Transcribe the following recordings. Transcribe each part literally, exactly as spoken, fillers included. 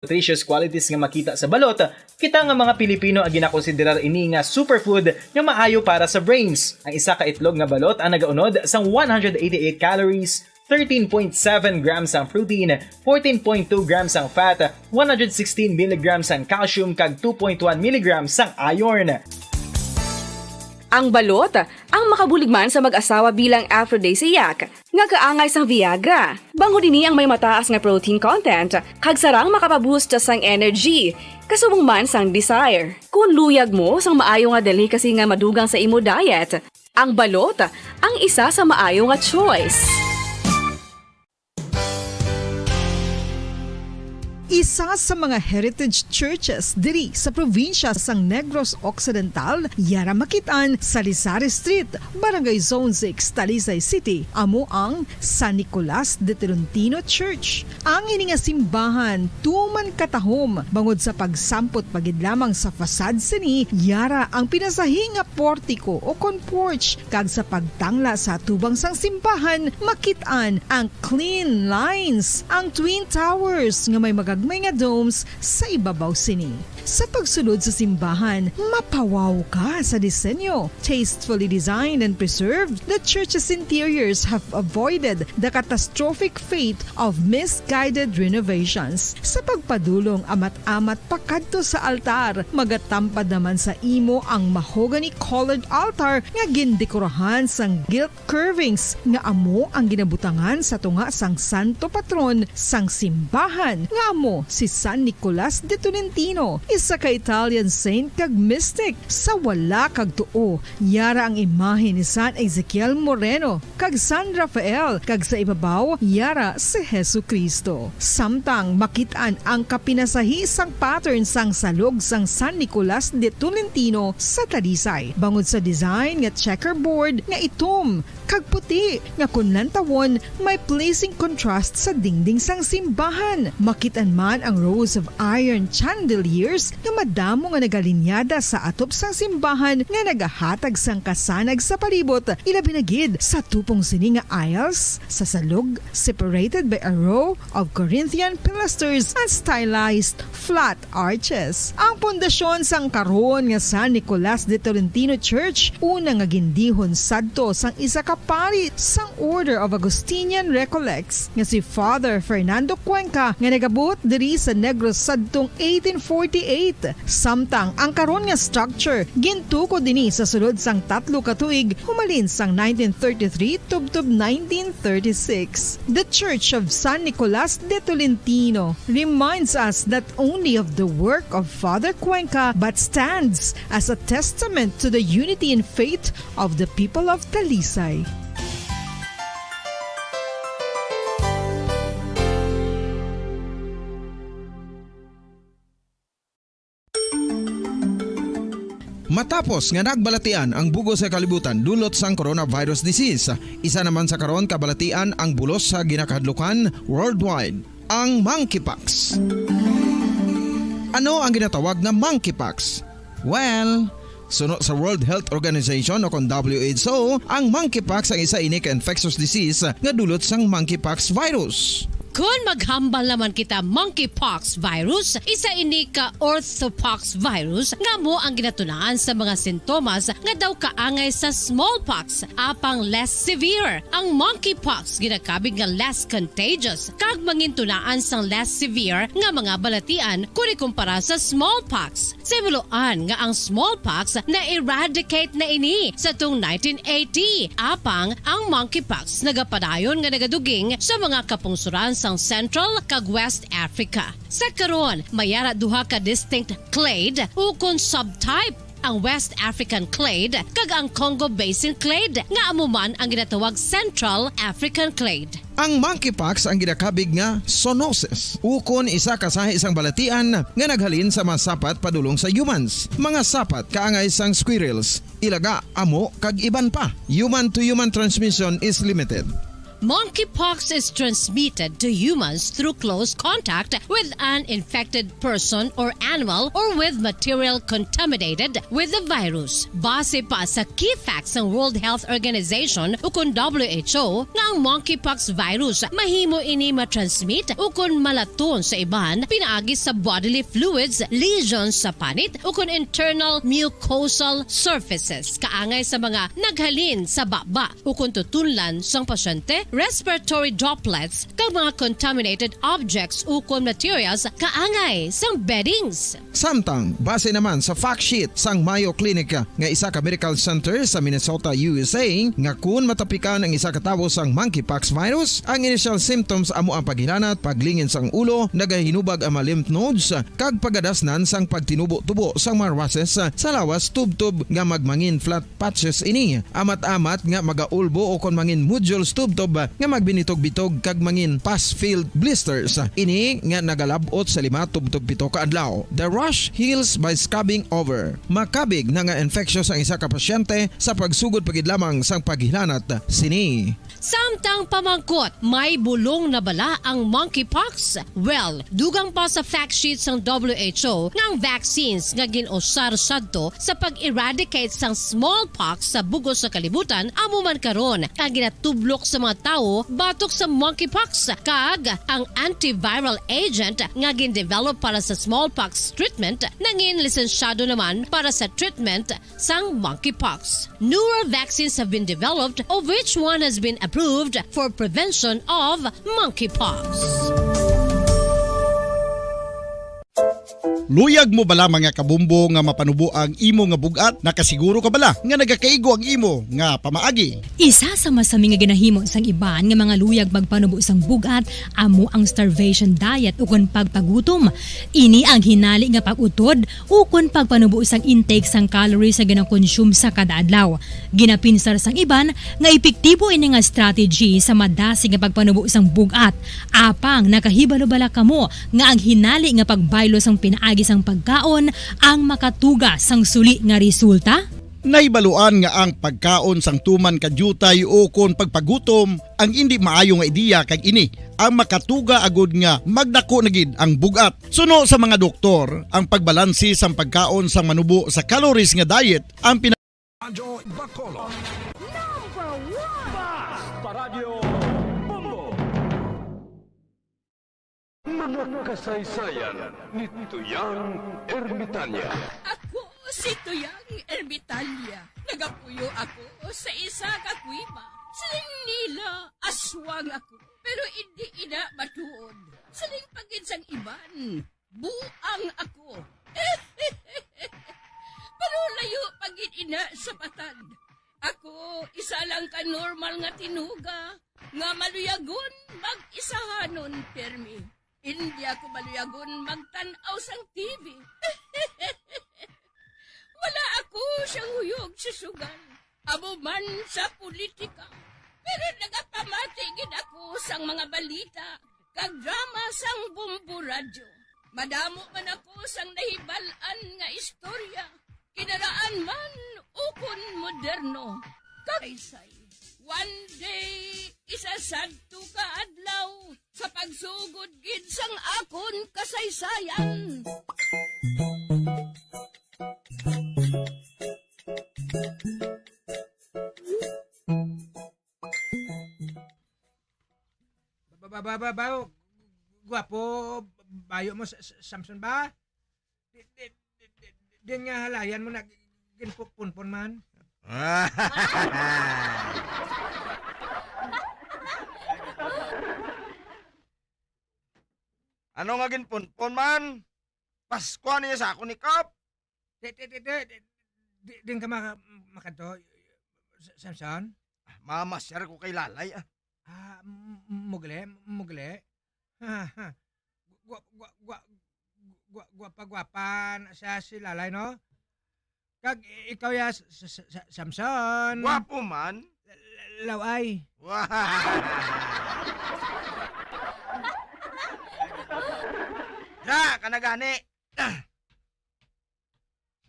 nutritious qualities nga makita sa balot, kita nga mga Pilipino ang ginakonsiderar ini nga superfood nga maayo para sa brains. Ang isa ka itlog nga balot ang nagaunod sang one hundred eighty-eight calories, thirteen point seven grams ang protein, fourteen point two grams ang fat, one hundred sixteen milligrams ang calcium, kag two point one milligrams ang iron. Ang balot ang makabulig man sa mag-asawa bilang aphrodisiac nga kaangay sang Viagra. Bangod ini ang may mataas nga protein content kag sarang makapaboost sang energy, kasubong man sang desire. Kung luyag mo sang maayo nga delicacy nga madugang sa imo diet, ang balot ang isa sa maayo nga choice. Isa sa mga heritage churches diri sa probinsya sang Negros Occidental, yara makit-an sa Lisari Street, Barangay Zone six, Talisay City, amo ang San Nicolas de Tolentino Church. Ang ini nga simbahan tuman katahom bangod sa pagsampot pa gid lamang sa facade sini, yara ang pinasahi nga portico o kon porch, kag sa pagtangla sa atubang sang simbahan makit-an ang clean lines, ang twin towers nga may magagmay nga domes sa ibabaw sini. Sa pagsulod sa simbahan, mapawaw ka sa disenyo. Tastefully designed and preserved, the church's interiors have avoided the catastrophic fate of misguided renovations. Sa pagpadulong amat-amat pakadto sa altar, magatampad naman sa imo ang mahogany-colored altar nga gindekorahan sang gilt curvings nga amo ang ginabutangan sa tunga sang santo patron sang simbahan, nga amo si San Nicolas de Tolentino, isa ka Italian saint kag mystic. Sa wala kag tuo, yara ang imahe ni San Ezekiel Moreno kag San Rafael, kag sa ibabaw yara si Jesu-Cristo. Samtang makit-an ang kapinasahi sang pattern sang salog sang San Nicolas de Tolentino sa Talisay, bangod sa design nga checkerboard nga itom kag puti nga kon lantawon may pleasing contrast sa dingding sang simbahan. Makit-an man ang rows of iron chandeliers nga madamo nga nagalinyada sa atop sang simbahan nga nagahatag sang kasanag sa palibot, ilabi na gid sa tupong sini nga aisles sa salog, separated by a row of Corinthian pilasters and stylized flat arches. Ang pundasyon sang karon nga San Nicolas de Tolentino Church, una nga gindihon sadto sang isa ka pari sang Order of Augustinian Recollects nga si Father Fernando Cuenca, nga nagabuot diri sa Negros sadtong eighteen forty-eight. Samtang ang karon nga structure gintukod dinhi sa sulod sang tatlo ka tuig, humalin sang nineteen thirty-three tubtob nineteen thirty-six. The Church of San Nicolas de Tolentino reminds us not only of the work of Father Cuenca but stands as a testament to the unity in faith of the people of Talisay. Matapos nga nagbalatian ang bug-os nga kalibutan dulot sang coronavirus disease, isa naman sa karon kabalatian ang bulos sa ginakahadlukan worldwide, ang monkeypox. Ano ang ginatawag nga monkeypox? Well, suno sa World Health Organization o kon W H O, ang monkeypox ang isa ini ka infectious disease nga dulot sang monkeypox virus. Kon maghambal naman kita monkeypox virus, isa ini ka orthopox virus nga amo ang ginatunaan sa mga sintomas nga daw kaangay sa smallpox, apang less severe. Ang monkeypox ginakabig nga less contagious kag mangintunaan sang less severe nga mga balatian kon ikumpara sa smallpox. Simuloan nga ang smallpox na-eradicate na ini sa tung nineteen eighty, apang ang monkeypox nagapadayon nga nagaduging sa mga kapungsoran sang Central kag West Africa. Sa karon, may ara duha ka distinct clade ukon subtype, ang West African clade kag ang Congo Basin clade, nga amo man ang ginatawag Central African clade. Ang monkeypox ang ginakabig nga zoonosis, ukon isa ka sahi sang balatian nga naghalin sa mga sapat padulong sa humans, mga sapat kaangay sang squirrels, ilaga, amo, kag iban pa. Human to human transmission is limited. Monkeypox is transmitted to humans through close contact with an infected person or animal or with material contaminated with the virus. Base pa sa key facts sang World Health Organization ukon W H O nga ang monkeypox virus mahimo ini matransmit ukon malaton sa iban pinaagi sa bodily fluids, lesions sa panit ukon internal mucosal surfaces kaangay sa mga naghalin sa baba ukon tutunlan sang pasyente, respiratory droplets, kag mga contaminated objects ukon materials kaangay sang beddings. Samtang, base naman sa fact sheet sang Mayo Clinic nga isa ka medical center sa Minnesota, U S A, nga kun matapikan ang isa ka tawo sang monkeypox virus, ang initial symptoms amo ang paghilanat, paglingin sang ulo, nagahinubag ang mga lymph nodes, kag pagadasnan sang pagtinubo-tubo sang mga rushes sa lawas tubtob nga magmangin flat patches ini, amat-amat nga magaulbo ukon mangin nodules tubtob nga magbinitog-bitog kag mangin pus-filled blisters. Ini nga nagalab-ot sa lima tubtob pito ka adlaw. The rash heals by scabbing over. Makabig na nga infectious ang isa ka pasyente sa pagsugod pa gid lamang sang paghilanat sini. Samtang pamangkot, may bulong na bala ang monkeypox? Well, dugang pa sa fact sheet sang W H O nga ang vaccines nga gin-usar sadto sa pag-eradicate sang smallpox sa bug-os nga kalibutan amo man karon ang ginatublok sa mga tawo batok sa monkeypox, kag ang antiviral agent nga gin-develop para sa smallpox treatment nangin lisensyado naman para sa treatment sang monkeypox. Newer vaccines have been developed, of which one has been approved for prevention of monkeypox. Luyag mo bala, mga kabumbo, nga mapanubo ang imo nga bug-at? Nakasiguro ka bala nga nagakaigo ang imo nga pamaagi? Isa sa masami nga ginahimo sang iban nga mga luyag magpanubo sang bug-at amo ang starvation diet ukon pagpagutom. Ini ang hinali nga pag-utod ukon pagpanubo sang intake sang calories nga ginakonsume sa kada adlaw. Ginapinsar sang iban nga epektibo ini nga strategy sa madasig nga pagpanubo sang bug-at. Apang nakahibalo bala kamo nga ang hinali nga pagbaylo sang pinaagi sang pagkaon ang makatuga sang suli nga resulta? Nahibaluan nga ang pagkaon sang tuman ka diutay ukon pagpagutom ang indi maayo nga ideya, kag ini ang makatuga agud nga magdako na gid ang bug-at. Suno sa mga doktor, ang pagbalanse sang pagkaon sang manubo sa calories nga diet ang pina- Radyo Bacolod. Number one! Basta Radyo Bombo! Mga kasaysayan ni Tuyang Ermitanya. Ako si Tuyang Ermitanya. Nagapuyo ako sa isa ka kuweba. Siling nila aswang ako, pero indi ina matuod. Siling pa gid sang iban, buang ako. Pero layo pa gid ina sa patad. Ako, isa lang ka normal nga tinuga nga maluyagon mag-isahanon pirmi. Indi ako maluyagon magtan-aw sang T V. Wala ako siyang huyog sa sugal, amo man sa politika. Pero nagapamati gid ako sang mga balita kag drama sang Bombo Radyo. Madamo man ako sang nahibal-an nga istorya, kinaraan man ukon moderno. Kag one day, isa sadto ka adlaw, sa pagsugod gid sang akon kasaysayan. Ba, ba, ba, ba, ba, gwapo, bayo mo, Sa-, Sa-, Samson ba? Di, di, di, di, di nga halayan mo na ginpupunpon man. Ano nga ginpunpon man? Paskwa niya sa akon ni Kap. Di, di, di, di, di, di, di ka maka-, makadto, Sa-, Samson? Mamasyar ko kay Lalay, ah. Ah, m-, m-, mugli, mugli. Ha, ha. Gwa-, gwa-, gwa-, gwa-, gwapa-gwapa na siya si Lalay, no? Kag ikaw ya, S-, S-, S-, Samson. Gwapo man. L-, l-, laway. Wah! Da, ka na gani.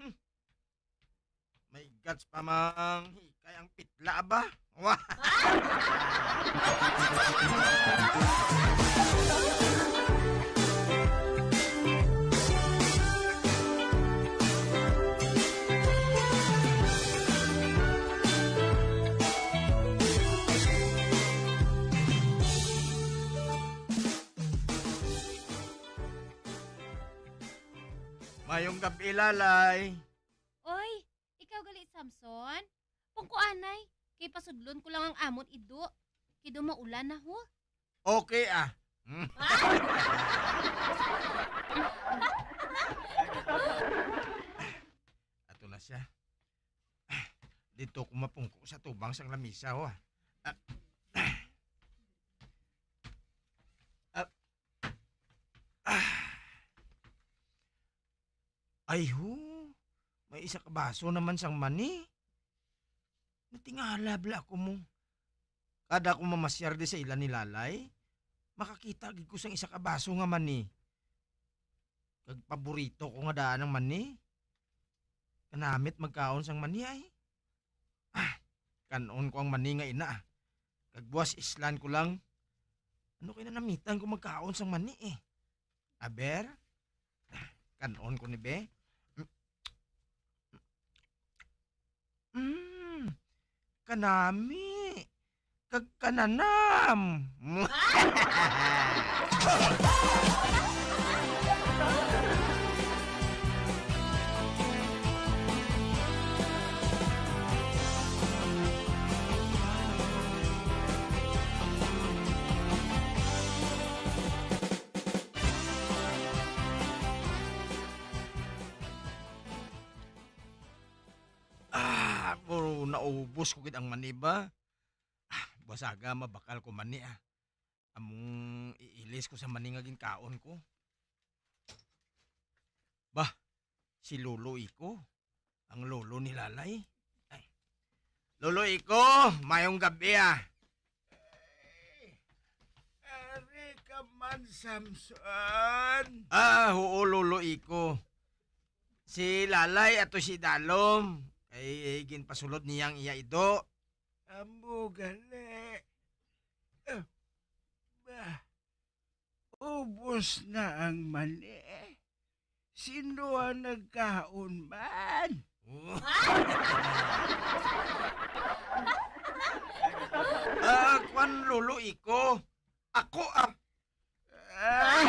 Hmm. May guts pa mang hikay ang pitla ba? Wa- Mayong gabi, Lalay. Oy, ikaw gali, Samson? Pungko anay, kay pasudlon ko lang ang amon ido. Kay daw maulan na, ho. Okay, ah. Hmm. Ato na siya. Dito ko mapungko sa tubang sang lamisa, ho, ah. Ah. Ah. Ah. Ay, ho, may isa ka baso naman sang mani. Natingala bala ako mo. Kada ako mamasyar di sa ila ni Lalay, makakita gid ko sang isa ka baso nga mani. Kag paborito ko nga daan ang mani. Kanamit magkaon sang mani ay. Ah, kanon ko ang mani nga ina. Kag buwas islan ko lang. Ano kay nanamitan ko magkaon sang mani eh. Aber, kanon ko ni be. Mm, kanami. Kag kananam. Ah, puro naubos ko gid ang mani ba. Ah, basaga mabakal ko mani, ah. Among iilis ko sa mani nga ginkaon ko. Bah, si Lolo Iko, ang lolo ni Lalay. Ay. Lolo Iko, mayong gabi, ah. Ay, ari ka man, Samson. Ah, oo, Lolo Iko. Si Lalay ato si Dalom, ay, ay ginpasulod niya ang iya ido. Amo gali. Ah, ba, ubos na ang mani. Sino ang nagkaon man? Ah, kwan, Lolo Iko. Ako, ah. Ah.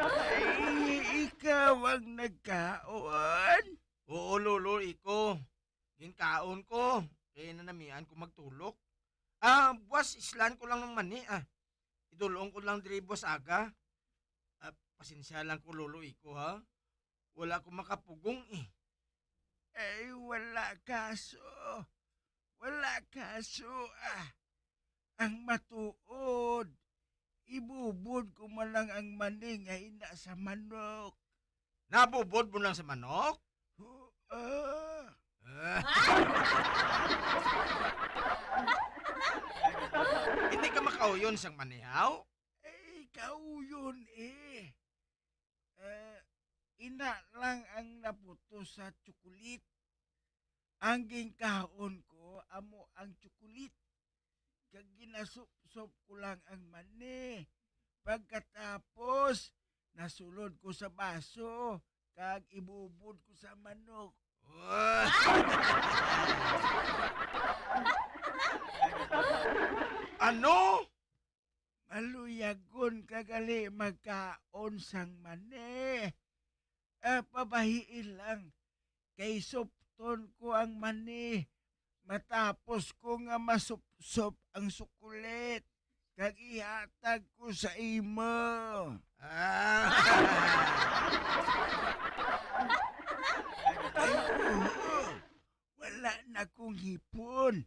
Ay, ikaw ang nagkaon? Oo, Lolo Iko. Ginkaon ko. Kay nanamian ko magtulok. Ah, buwas islan ko lang ng mani, ah. Idulong ko lang diri buwas aga. Ah, pasensya lang ko, Lolo Iko, ha? Wala ko makapugong, eh. Ay, wala kaso. Wala kaso, ah. Ang matuod, ibubod ko man lang ang mani nga ina sa manok. Nabubod mo lang sa manok? Oo, ah. Ah. Hindi ka makauyon sang manihaw? Ay, kauyon, eh. Eh, ina lang ang naputos sa tsukulit. Ang ginkaon ko amo ang tsukulit, kag ginasupsop ko lang ang mani. Pagkatapos, nasulod ko sa baso, kag ibubod ko sa manok. Ano? Maluyagon ka gali magkaon sang mani. Ah, pabahii lang, kay supton ko ang mani matapos ko nga masupsop ang sukulit, kag ihatag ko sa imo. Ah. Ay, oo. Wala na kong hipon.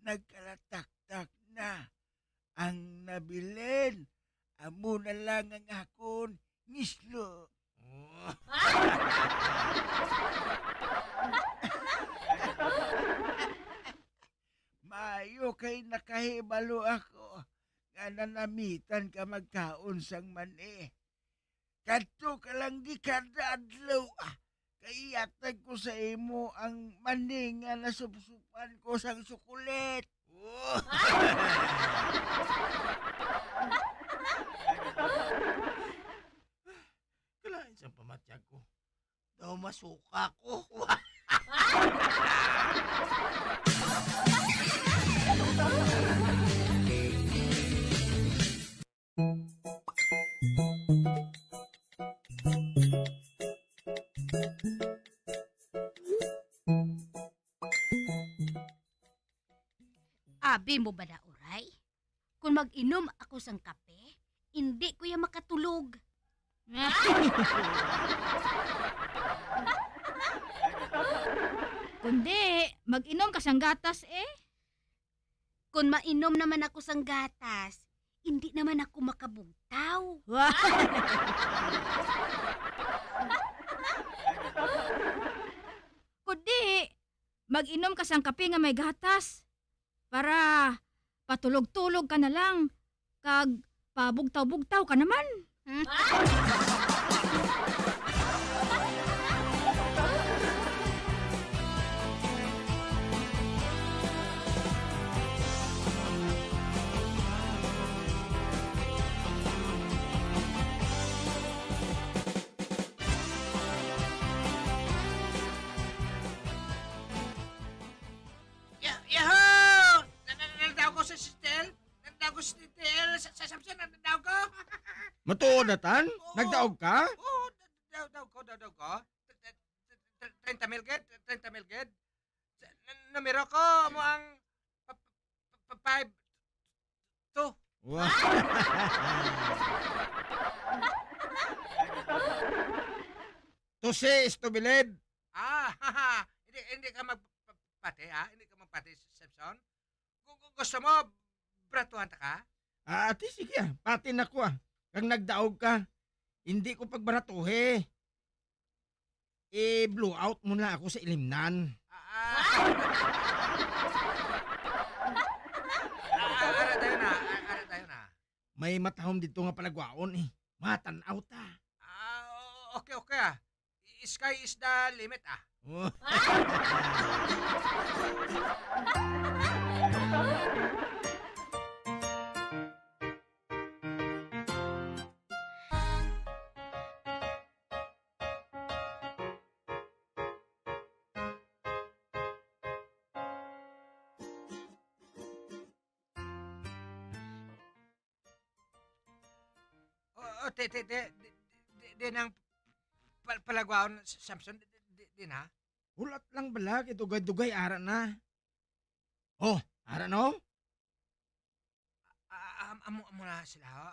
Nagkalataktak na. Ang nabilin, amo na lang ang akon ngislo. Maayo kay nakahibalo ako nga nanamitan ka magkaon sang mani. Kadto ka lang di kada adlaw, ah. Kay ihatag ko sa imo ang mani nga nasupsupan ko sang sukulit. Kalain sang pamatyag ko. Daw masuka ko. Abi mo ba na, Uray? Kung mag-inom ako sang kape, hindi ko ya makatulog. Kundi, mag-inom ka sang gatas, eh. Kung mainom naman ako sang gatas, hindi naman ako makabugtaw. Kundi, mag-inom ka sang kape nga may gatas para patulog-tulog ka na lang kag pabugtaw-bugtaw ka naman. Ya-, yahoo! Na-, na-, naldaw ko sa sistel. Naldaw ko sa sistel. Sa, sa Samson, naldaw ko. Matuod na, Tan? Oo. Nagdaog ka? Oo, da-, da-, daog ko, da-, daog ko. T-, t-, t-, t-, treinta mil gid, treinta mil gid. Sa, na-, numero ko, amo ang pa-, pa-, pa-, five, two. Wow. To see is to believe. Ah, hindi, hindi ka magpati, ha? Hindi ka magpati, Samson? Gu-, gu-, gusto mo, bratuhan ta ka? Ah, ati, sige, ah. Pati na ko, ah. Kag nagdaog ka, hindi ko pagbaratuhi. I-blow out mo na ako sa ilimnan. Ah, ah. Ah, ah, ara tayo na, ah, ara tayo na. May matahom dito nga palagwaon, eh. Matan-aw ta. Ah, o-, okay, okay, ah. Sky is the limit, ah. Oh. O, o, te, te, te, di, di, di, di nang pal-, palagwaon, Samson, di, di, di na. Hulat lang bala, kay dugay-dugay ara na. Oh, ara no? A-, a-, am-, amo, amo na sila, ho.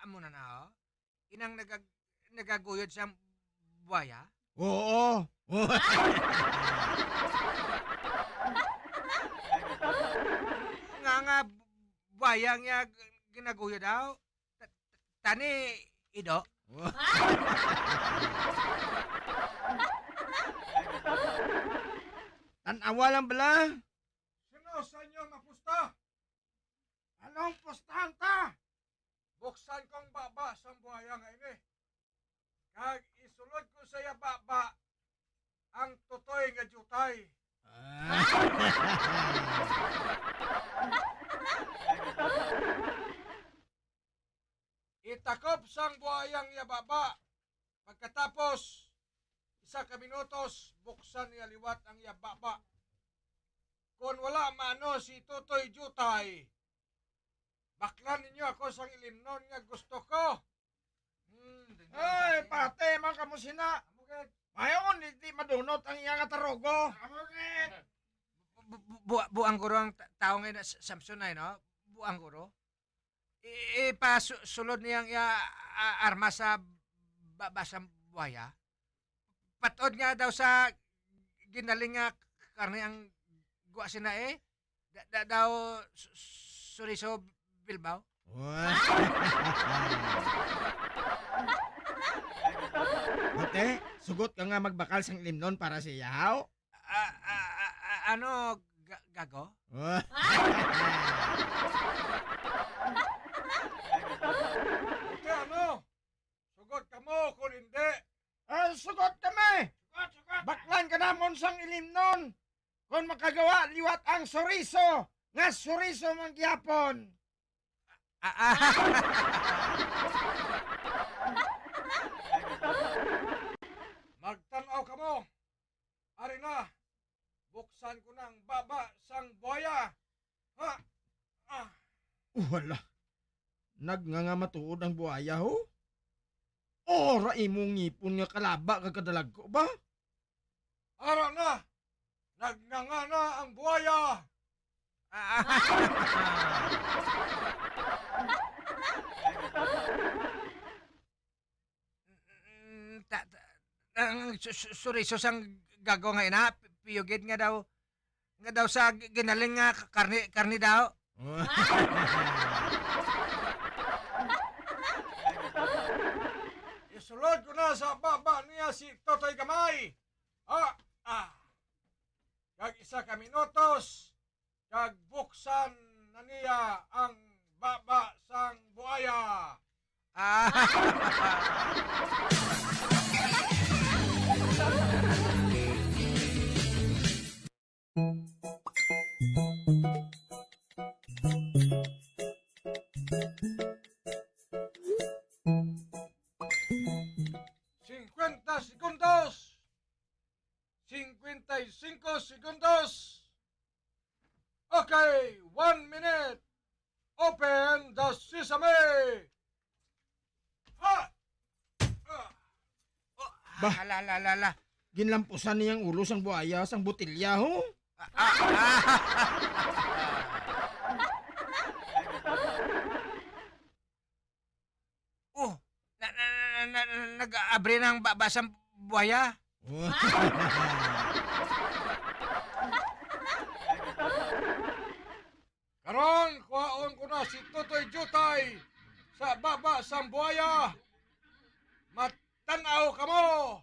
Amo na na, ho. Inang nagag-, nagaguyod sa buhaya? Oo. Nga, nga, buhaya nga g-, ginaguyod, ho. Ta-, tani, ido. Tan-awa lang bala. Sino sa inyo mapusta? Anong pustahan ta? Buksan kong baba sang buhaya nga ini, kag isulod ko sa iya baba ang tutoy nga diutay. Ah. Itakop sang buhaya ang iya baba. Pagkatapos, isa ka minutos, buksan niya liwat ang iya baba. Kon wala maano si Totoy Jutay, baklan ninyo ako sang ilimnon nga gusto ko. Hmm, di na Ay, sa pate, man kamo sina. Amo gid. Mayon, di, di madunot ang iya nga tarugo. Amo gid. Bu-, bu-, bu-, buang guro ang ta-, tawo nga na S-, Samson ay, no? Buang guro. I-, ipasu-, sulod niya ang iya, a-, armas sa ba-, basang buhaya. Patod nga daw sa ginaling nga karne ang gwa sina, eh. Da-, da-, daw su-, suriso bilbaw. Wa-, Bote, sugot ka nga magbakal sang limnon para sa iya, haw? A-, a-, a-, a-, ano, ga-, gago? Wa-, Bote, ano? Sugot kamo, kung hindi. Ah, sugot kami! Sugot, sugot! Amon sang ilimnon, kon makagawa liwat ang suriso, nga suriso man gihapon. Ah, ah. Magtan-aw kamo. Ari na, buksan ko na ang baba sang buhaya. Ha? Ah. Wala. Nagngangamatuod ang buhaya, ho? Ora imong ngipon nga kalaba kag kadalagko ba? Ara na! Nagnanga na ang buhaya! Mm, ta-, ta-, ang su-, su-, suriso sang gago nga ina, pi-, piyugid nga daw, nga daw sa gi-, ginaling nga karni, karni daw. Isulod ko na sa baba niya si Totoy Gamay. Ah, ah. Kag isa ka minutos, kag buksan na niya ang baba sang buaya. Ah. Cincuenta segundos. Cincuenta y cinco segundos. Okay, one minute. Open the sesame. Ha! Ah! Oh, ba? Ala, ala, ala, ala. Ginlampusan niya ang ulo sang buaya, sang botilya, ho? Ah, ah, ah. Oh, na, na, na, na, na, nag-abri na ang baba sang buaya. Karon, kuhaon ko na si Totoy Jutay sa baba sang buaya. Matan-aw kamo!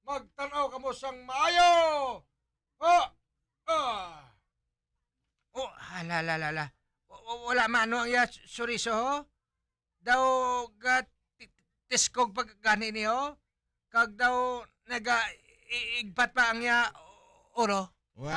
Magtan-aw kamo sang maayo! Ah! Ah! Oh, hala, hala, hala. Wa-, wa-, wala maano ang iya s-, suriso, ho? Daw ga ti-, tiskog pa gani ni, ho? Kag daw naga i-, igpat pa ang iya ulo. Wow!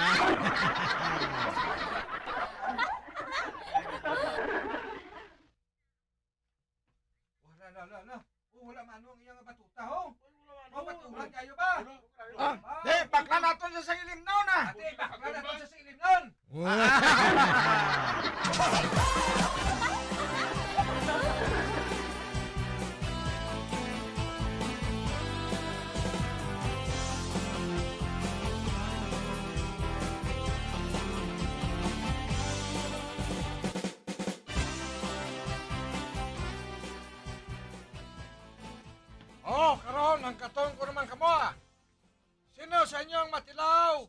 Wala, wala, wala. Oh, wala maano ang iyang batuta, ho? Ay, wala maano. Oh, batuhan kayo ba? Wala. Ah, ah, di, bakla naton sa sang ilimnon, ah. Ate, bakla naton sa sang ilimnon. Wow. Oh, karon, hangkaton ko naman kamo, ah. Sino sa inyo ang matilaw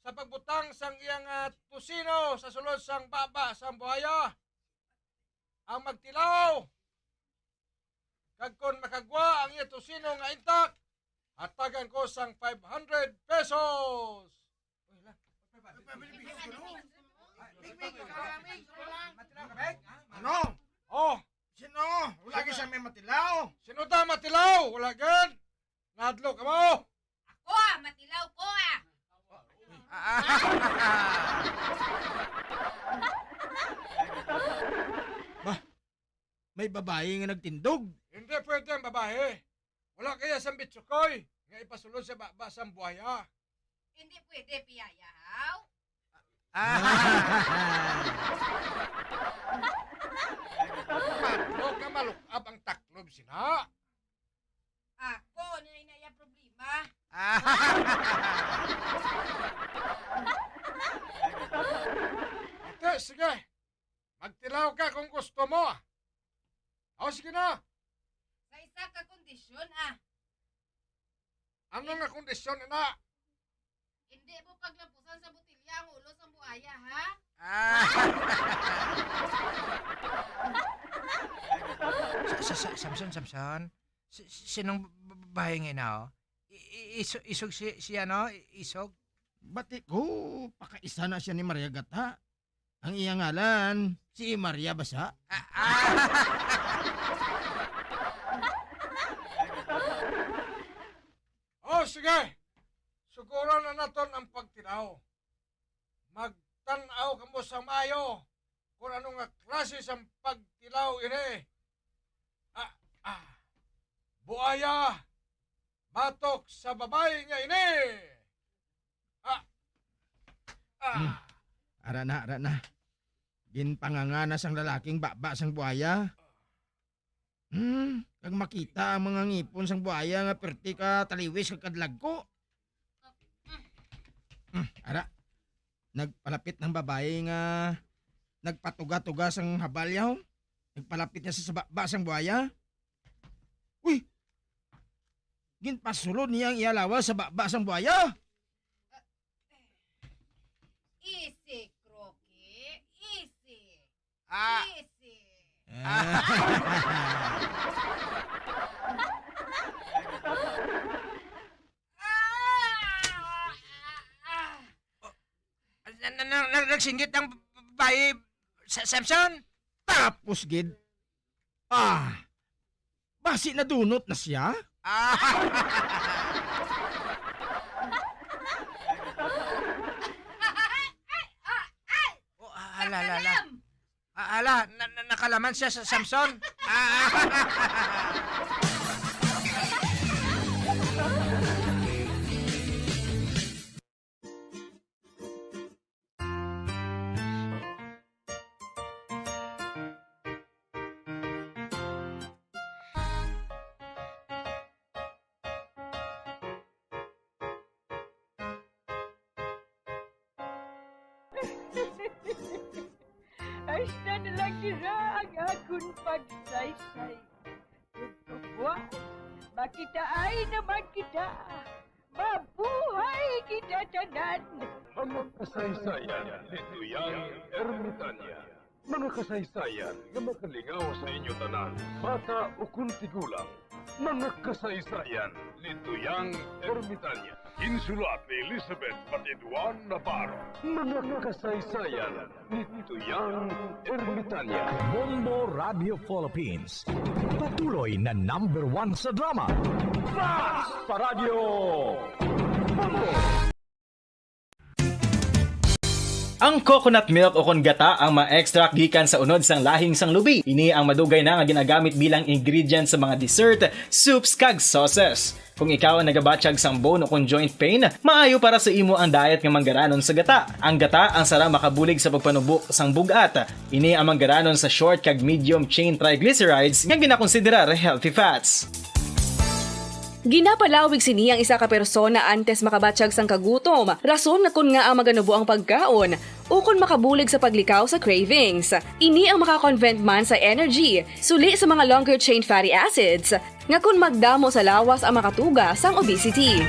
sa pagbutang sang iyang, ah, tusino sa sulod sang baba sang buhaya? Ang magtilaw. Kag kon makagwa ang iya tusino nga intak, hatagan ko sang five hundred pesos. Uy, la. Matilaw ka, Bek? Ano? Oh. Sino? Wala gid siya may matilaw. Sino ta matilaw? Wala gid. Nadlo ka mo. Ako, ah, matilaw ko, ah. Ba, may babayi nga nagtindog. Hindi pwede ang babayi. Wala kaya sang bitsukoy nga ipasulod sa baba sang buhaya. Hindi pwede, piyaya, haw? Ah. Madlog nga malukab ang taklob sina. Ako na ina iya problema. Ah. Ate, sige. Magtilaw ka kung gusto mo. O, sige na. Sa isa ka kondisyon, ah. Ano nga kondisyon, ina? Hindi mo paglampusan sa botilya ang ulo sang buaya, ha? Ah. Sa, sa, sa, Samson, Samson. Si, si, sinong b-, b-, babae nga ina, oh? I, i, iso-, isog si, si ano? I, isog? Bati ko, pakaisa na siya ni Maria Gata. Ang iya ngalan, si Maria Basa. Ah, ah. Oh, sige. Tukuran na naton ang pagtilaw. Magtan-aw kamo sa maayo kung ano nga klase sang pagtilaw ini. Ah, ah. Buaya, batok sa babayi nga ini. Ah, ah. Hmm. Ara na, ara na. Ginpanganga na sang lalaking baba sang buaya. Hmm, kag makita ang mga ngipon sang buaya nga perti ka taliwis kag kadlagko. Hmm, ara, nagpalapit ang babayi nga nagpatuga-tuga sang habalyaw. Nagpalapit niya sa, sa baba sang buaya. Uy! Ginpasulod niya ang iya lawas sa baba sang buaya. Easy, Croaky. Easy. Ah. Easy. Ah. Ah, ah, ah. Na, na, na, na, nagsinggit ang babayi sa Samson? Tapos gid. Ah, basi nadunot na siya? Ah. Oh, ah, ala, ala, ala. Alam! Ah, ala, na, na, nakalaman siya sa Samson. Ah. Hasta na lang dira ang akon pagsaysay. Ug buwas, makitaay naman kita. Mabuhay kita tanan! Mga kasaysayan ni Tuyang Ermitanya. Mga kasaysayan nga makalingaw sa inyo tanan, bata ukon tigulang. Mga kasaysayan ni Tuyang Ermitanya. Ginsulat ni Elizabeth Patiduan Navarro. Mga kasaysayan ni Tuyang Ermitanya. Bombo Radio Philippines. Patuloy na number one sa drama. Fast Paradyo! Bombo! Ang coconut milk o kon gata ang ma-extract gikan sa unod sang lahing sang lubi. Ini ang madugay na nga ginagamit bilang ingredient sa mga dessert, soups, kag sauces. Kung ikaw ang nagabatyag sang bone o kon joint pain, maayo para sa imo ang diet nga manggaranon sa gata. Ang gata ang sarang makabulig sa pagpanubo sang bug-at. Ini ang manggaranon sa short kag medium chain triglycerides nga ginakonsiderar healthy fats. Ginapalawig sini ang isa ka persona antes makabatyag sang kagutom, rason nga kon ngaa maganubo ang pagkaon, ukon makabulig sa paglikaw sa cravings. Ini ang maka-convert man sa energy, suli sa mga longer chain fatty acids, nga kon magdamo sa lawas ang makatuga sang obesity.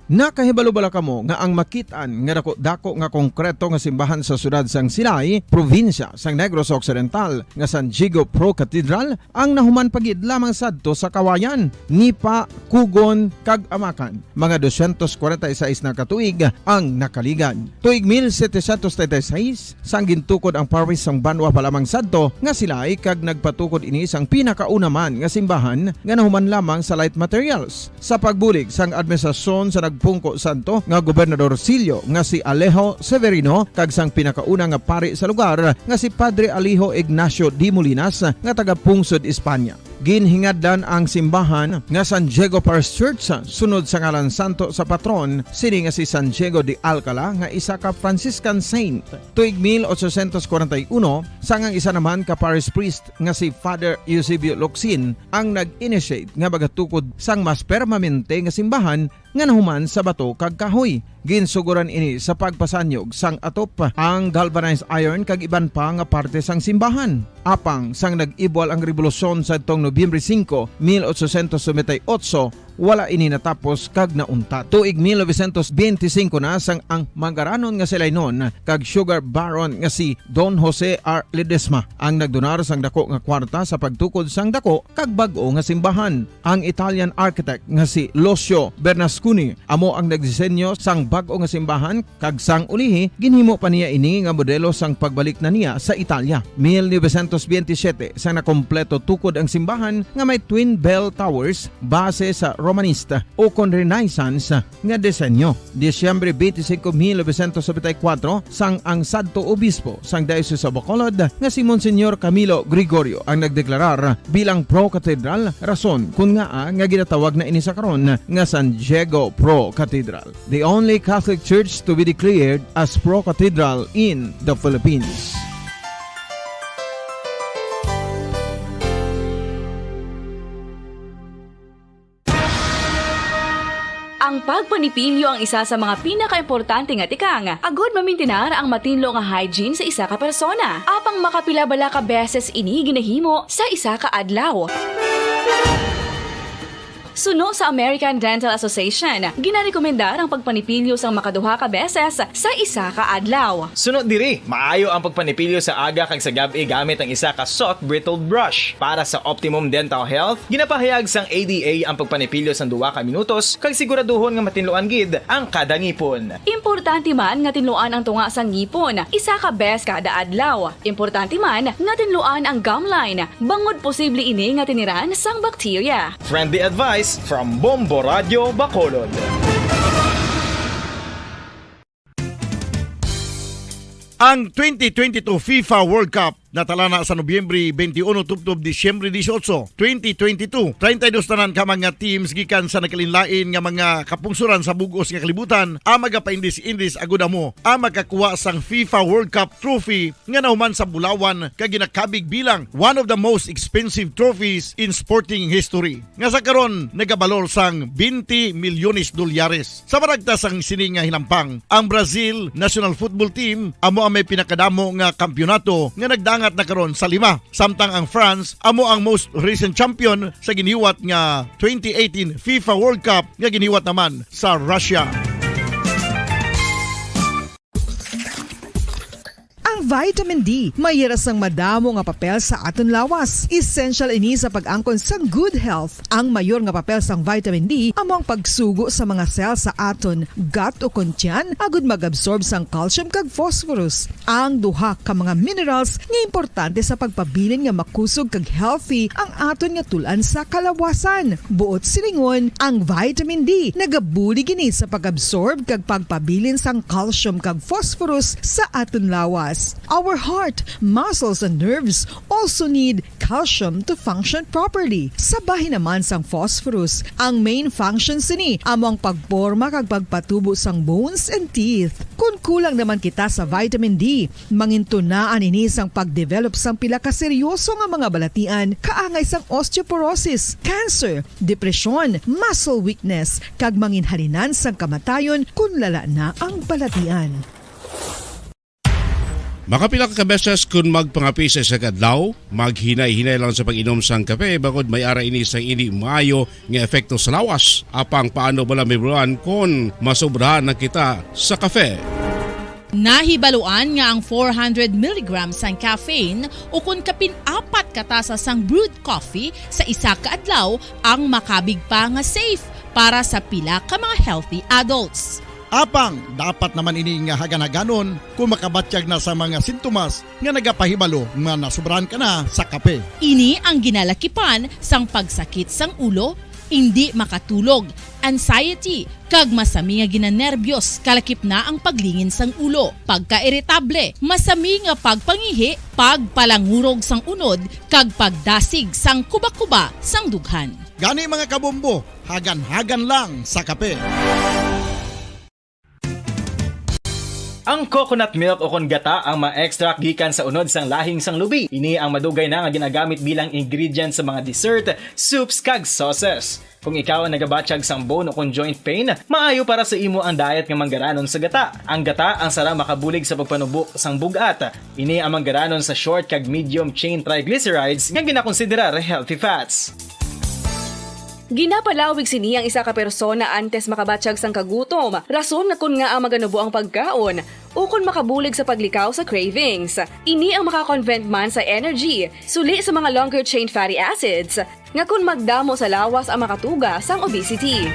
Nakahibalo bala kamo nga ang makit-an nga daku-daku nga konkreto nga simbahan sa siyudad sang Silay, probinsya sang Negros Occidental, nga San Diego Pro Cathedral, ang nahuman pa gid lamang sadto sa kawayan, nipa, kugon, kag amakan? Mga dosyentos kwarenta y seis na ka tuig ang nakaligad. Tuig mil setecientos treinta y seis, sang gintukod ang parish sang banwa pa lamang sadto nga Silay, kag nagpatukod ini sang pinakauna man nga simbahan nga nahuman lamang sa light materials. Sa pagbulig sang administrasyon sa nagpungko sadto nga Gobernador Silio nga si Alejo Severino kag sang pinakauna nga pari sa lugar nga si Padre Alejo Ignacio de Molinas nga taga Pungsod, Espanya. Ginhingadlan ang simbahan nga San Diego Parish Church sunod sa ngalan santo sa patron sini nga si San Diego de Alcala nga isa ka Franciscan saint. Tuig mil ochocientos kwarenta y uno, sang ang isa naman ka parish priest nga si Father Eusebio Locsin ang nag-initiate nga magatukod sang mas permanente nga simbahan nga nahuman sa bato kag kahoy. Ginsugoran ini sa pagpasanyog sang atop, ang galvanized iron kag iban pa nga parte sang simbahan. Apang sang nag-ibwal ang rebolusyon sadtong Nobyembre singko, mil ochocientos noventa y ocho, wala ini natapos kag nauntat. Tuig mil novecientos benti singko na sang ang manggaranon nga Silaynon kag sugar baron nga si Don Jose R. Ledesma ang nagdonar sang dako nga kwarta sa pagtukod sang dako kag bag-o nga simbahan. Ang Italian architect nga si Lucio Bernasconi amo ang nagdisenyo sang bag-o nga simbahan, kag sang ulihi, ginhimo pa niya ini nga modelo sang pagbalik na niya sa Italia. Mil novecientos biyente siyete, sang nakompleto tukod ang simbahan nga may twin bell towers base sa Romanista o kon Renaissance nga disenyo. Disyembre twenty-five, mil novecientos nobenta y cuatro, sang ang sadto obispo sang Diocese of Bacolod nga si Monsignor Camilo Gregorio ang nagdeklarar bilang pro-cathedral, rason kon ngaa nga ginatawag na ini sa karon nga San Diego Pro Cathedral, the only Catholic church to be declared as pro-cathedral in the Philippines. Ang pagpanipilyo ang isa sa mga pinakaimportante nga tikang agud mamintinar ang matinlo nga hygiene sa isa ka persona. Apang makapila bala ka beses ini ginahimo sa isa ka adlaw? Suno sa American Dental Association, ginarekomendar ang pagpanipilyo sang makaduha ka beses sa isa ka adlaw. Suno diri, maayo ang pagpanipilyo sa aga kag sa gab-i gamit ang isa ka soft bristle brush. Para sa optimum dental health, ginapahayag sang A D A ang pagpanipilyo sang duha ka minutos kag siguraduhon nga matinluan gid ang kada ngipon. Importante man nga tinluan ang tunga sang ngipon isa ka bes kada adlaw. Importante man nga tinluan ang gum line, bangod posible ini nga tiniran sang bakterya. Friendly advice from Bombo Radio Bacolod. Ang twenty twenty-two FIFA World Cup natalana sa Nobyembre twenty-one tubtob Disyembre dieciocho, twenty twenty-two. Treinta y dos tanan ka mga teams gikan sa nagkalainlain nga mga kapungsoran sa bug-os nga kalibutan ang magapaindis-indis agud amo ang makakuha sang FIFA World Cup trophy nga nahuman sa bulawan kag ginakabig bilang one of the most expensive trophies in sporting history, nga sa karon nagabalor sang twenty milyones dolyares. Sa maragtas sang sini nga hinampang, ang Brazil national football team amo ang may pinakadamo nga kampiyonato nga nagdangat na karon sa lima, samtang ang France amo ang most recent champion sa giniwat nga twenty eighteen FIFA World Cup nga giniwat naman sa Russia. Ang vitamin D may ira sang madamo nga papel sa aton lawas. Essential ini sa pag-angkon sang good health. Ang mayor nga papel sang vitamin D amo ang pagsugo sa mga cell sa aton gut o kon tiyan agud mag-absorb sang calcium kag phosphorus, ang duha ka mga minerals nga importante sa pagpabilin nga makusog kag healthy ang aton nga tul-an sa kalawasan. Buot silingon, ang vitamin D nagabulig ini sa pag-absorb kag pagpabilin sang calcium kag phosphorus sa aton lawas. Our heart, muscles, and nerves also need calcium to function properly. Sa bahin naman sang phosphorus, ang main function sini amo ang pagporma kag pagpatubo sang bones and teeth. Kon kulang naman kita sa vitamin D, mangintunaan ini sang pagdevelop sang pila ka seryoso nga mga balatian, kaangay sang osteoporosis, cancer, depresyon, muscle weakness, kag manginhalinan sang kamatayon kon lala na ang balatian. Makapila ka beses kon magpangape sa isa ka adlaw, maghinay-hinay lang sa pag-inom sang kape, bangod may ara ini sang indi maayo nga epekto sa lawas. Apang paano bala mahibaluan kon masobrahan na kita sa kape? Nahibaluan nga ang four hundred milligrams sang caffeine, ukon kapin apat ka tasa sang brewed coffee sa isa ka adlaw, ang makabig pa nga safe para sa pila ka mga healthy adults. Apang dapat naman ini nga hagan-haganon kon makabatyag na sa mga sintomas nga nagapahibalo nga nasobrahan ka na sa kape. Ini ang ginalakipan sang pagsakit sang ulo, indi makatulog, anxiety, kag masami nga ginanerbiyos, kalakip na ang paglingin sang ulo, pagkairitable, masami nga pagpangihi, pagpalangurog sang unod, kag pagdasig sang kubakuba sang dughan. Gani, mga kabombo, hagan-hagan lang sa kape. Ang coconut milk o kon gata ang ma-extract gikan sa unod sang lahing sang lubi. Ini ang madugay na nga ginagamit bilang ingredient sa mga dessert, soups, kag sauces. Kung ikaw ang nagabatyag sang bone o kon joint pain, maayo para sa imo ang diet nga manggaranon sa gata. Ang gata ang sara makabulig sa pagpanubo sang bug-at. Ini ang manggaranon sa short kag medium chain triglycerides nga ginakonsiderar healthy fats. Ginapalawig sini ang isa ka persona antes makabatyag sang kagutom, rason nga kon ngaa maganubo ang pagkaon, ukon makabulig sa paglikaw sa cravings. Ini ang maka-convert man sa energy, suli sa mga longer chain fatty acids, nga kon magdamo sa lawas ang makatuga sang obesity.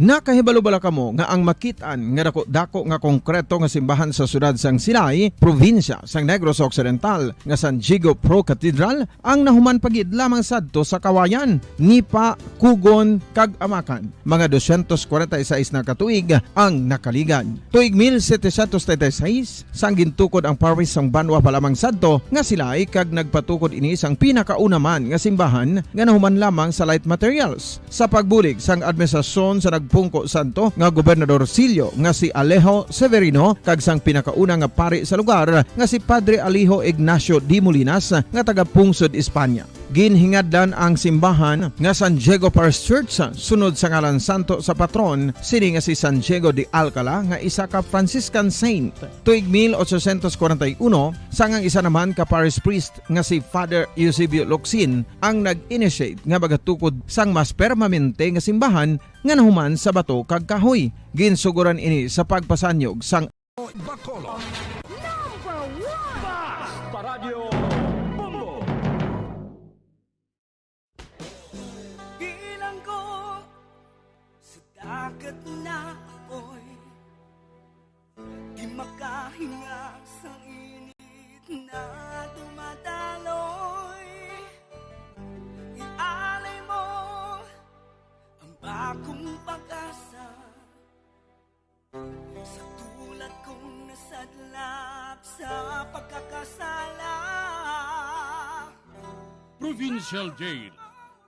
Nakahibalo bala kamo nga ang makit-an nga dako-dako nga konkreto nga simbahan sa siyudad sang Silay, probinsya sang Negros Occidental, nga San Diego Pro Cathedral, ang nahuman pa gid lamang sadto sa kawayan, nipa, kugon, kag amakan? Mga dosyentos kwarenta y seis na ka tuig ang nakaligad. Tuig mil setecientos treinta y seis, sang gintukod ang parish sang banwa pa lamang sadto nga Silay, kag nagpatukod ini sang pinakauna man nga simbahan nga nahuman lamang sa light materials. Sa pagbulig sang administrasyon sa nagpungko sadto nga Gobernador Sillo nga si Alejo Severino kag sang pinakauna nga pari sa lugar nga si Padre Alejo Ignacio de Molinas nga taga Pungsod, Espanya. Ginhingadlan ang simbahan nga San Diego Parish Church sunod sa ngalan santo sa patron sini nga si San Diego de Alcala nga isa ka Franciscan saint. Tuig mil ochocientos kwarenta y uno, sang ang isa naman ka parish priest nga si Father Eusebio Locsin ang nag-initiate nga magatukod sang mas permanente nga simbahan nga nahuman sa bato kag kahoy. Ginsugoran ini sa pagpasanyog sang Bacolod. Number one! Basta Radyo Bombo! Bilanggo sa dagat na apoy, di makahinga sa init na dumadaloy. Ialay mo ang bagong pag-asa sa tulad kong nasadlak sa pagkakasala. Provincial Jail,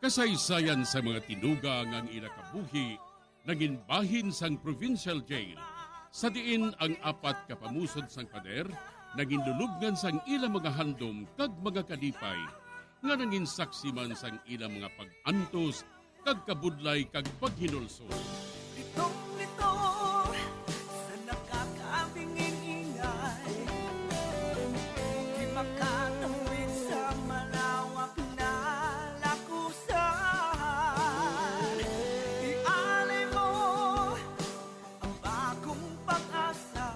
kasaysayan sa mga tinuga nga ang ila kabuhi nangin bahin sang Provincial Jail, sa diin ang apat ka pamusod sang pader nangin lulubngan sang ila mga handom kag mga kalipay, nga nangin saksi man sang ila mga pag-antos kag kabudlay kag paghinulsol. Litong-lito sa nakakabingin-ingay, di makatawid sa malawak na lakusan. Ialay mo ang bagong pag-asa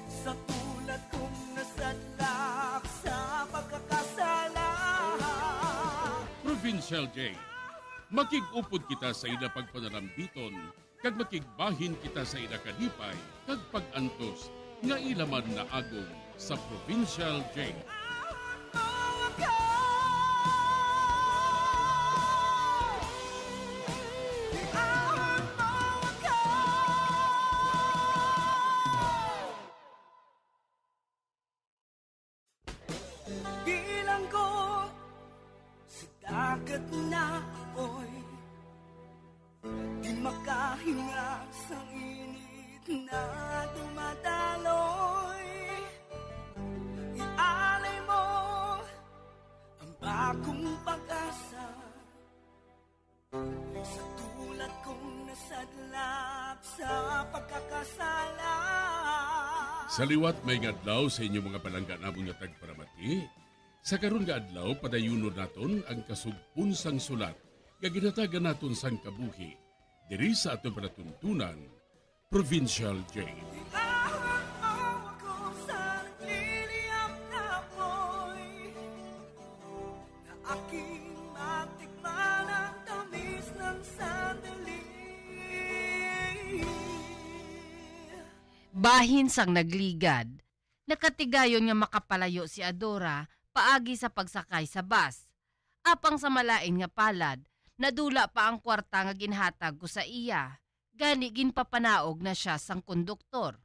sa tulad kong nasadlak sa pagkakasala. Provincial Jail, makig-upod kita sa ila pagpanalambiton, kag makigbahin kita sa ila kalipay kag pag-antos nga ila man naagom sa Provincial Jail. Bilanggo sa dagat na apoy, di makahinga sa init na dumadaloy. Ialay mo ang bagong pag-asa sa tulad kong nasadlak sa pagkakasala. Sa liwat, maayong adlaw sa inyo, mga palangga namon nga tagparamati. Sa karon nga adlaw, padayunon naton ang kasugpon sang sulat nga ginhatagan naton sang kabuhi diri sa aton palatuntunan, Provincial Jail. Iahon mo ako sa nagliliyab na apoy, na aking matikman ang tamis ng sandali. Bahin sang nagligad, nakatigayon nga makapalayo si Adora paagi sa pagsakay sa bus. Apang sa malain nga palad, nadula pa ang kwarta nga ginhatag ko sa iya, gani ginpapanaog na sia sang konduktor.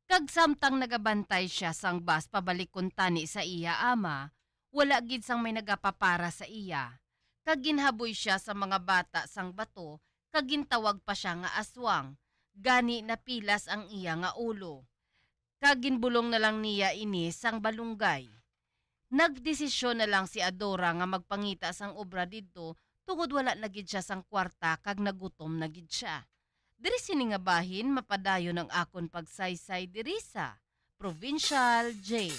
Kag samtang nagabantay sia sang bus pabalik kuntani sa iya ama, wala gid sang may nagapapara sa iya. Kag ginhaboy sia sa mga bata sang bato, kag gintawag pa sia nga aswang, gani napilas ang iya nga ulo. Kag ginbulong na lang niya ini sang balunggay. Nagdesisyon na lang si Adora nga magpangita sang obra didto, tungod wala na gid sia sang kwarta kag nagutom na gid sia. Diri sini nga bahin mapadayon ang akon pagsaysay diri sa Provincial Jail.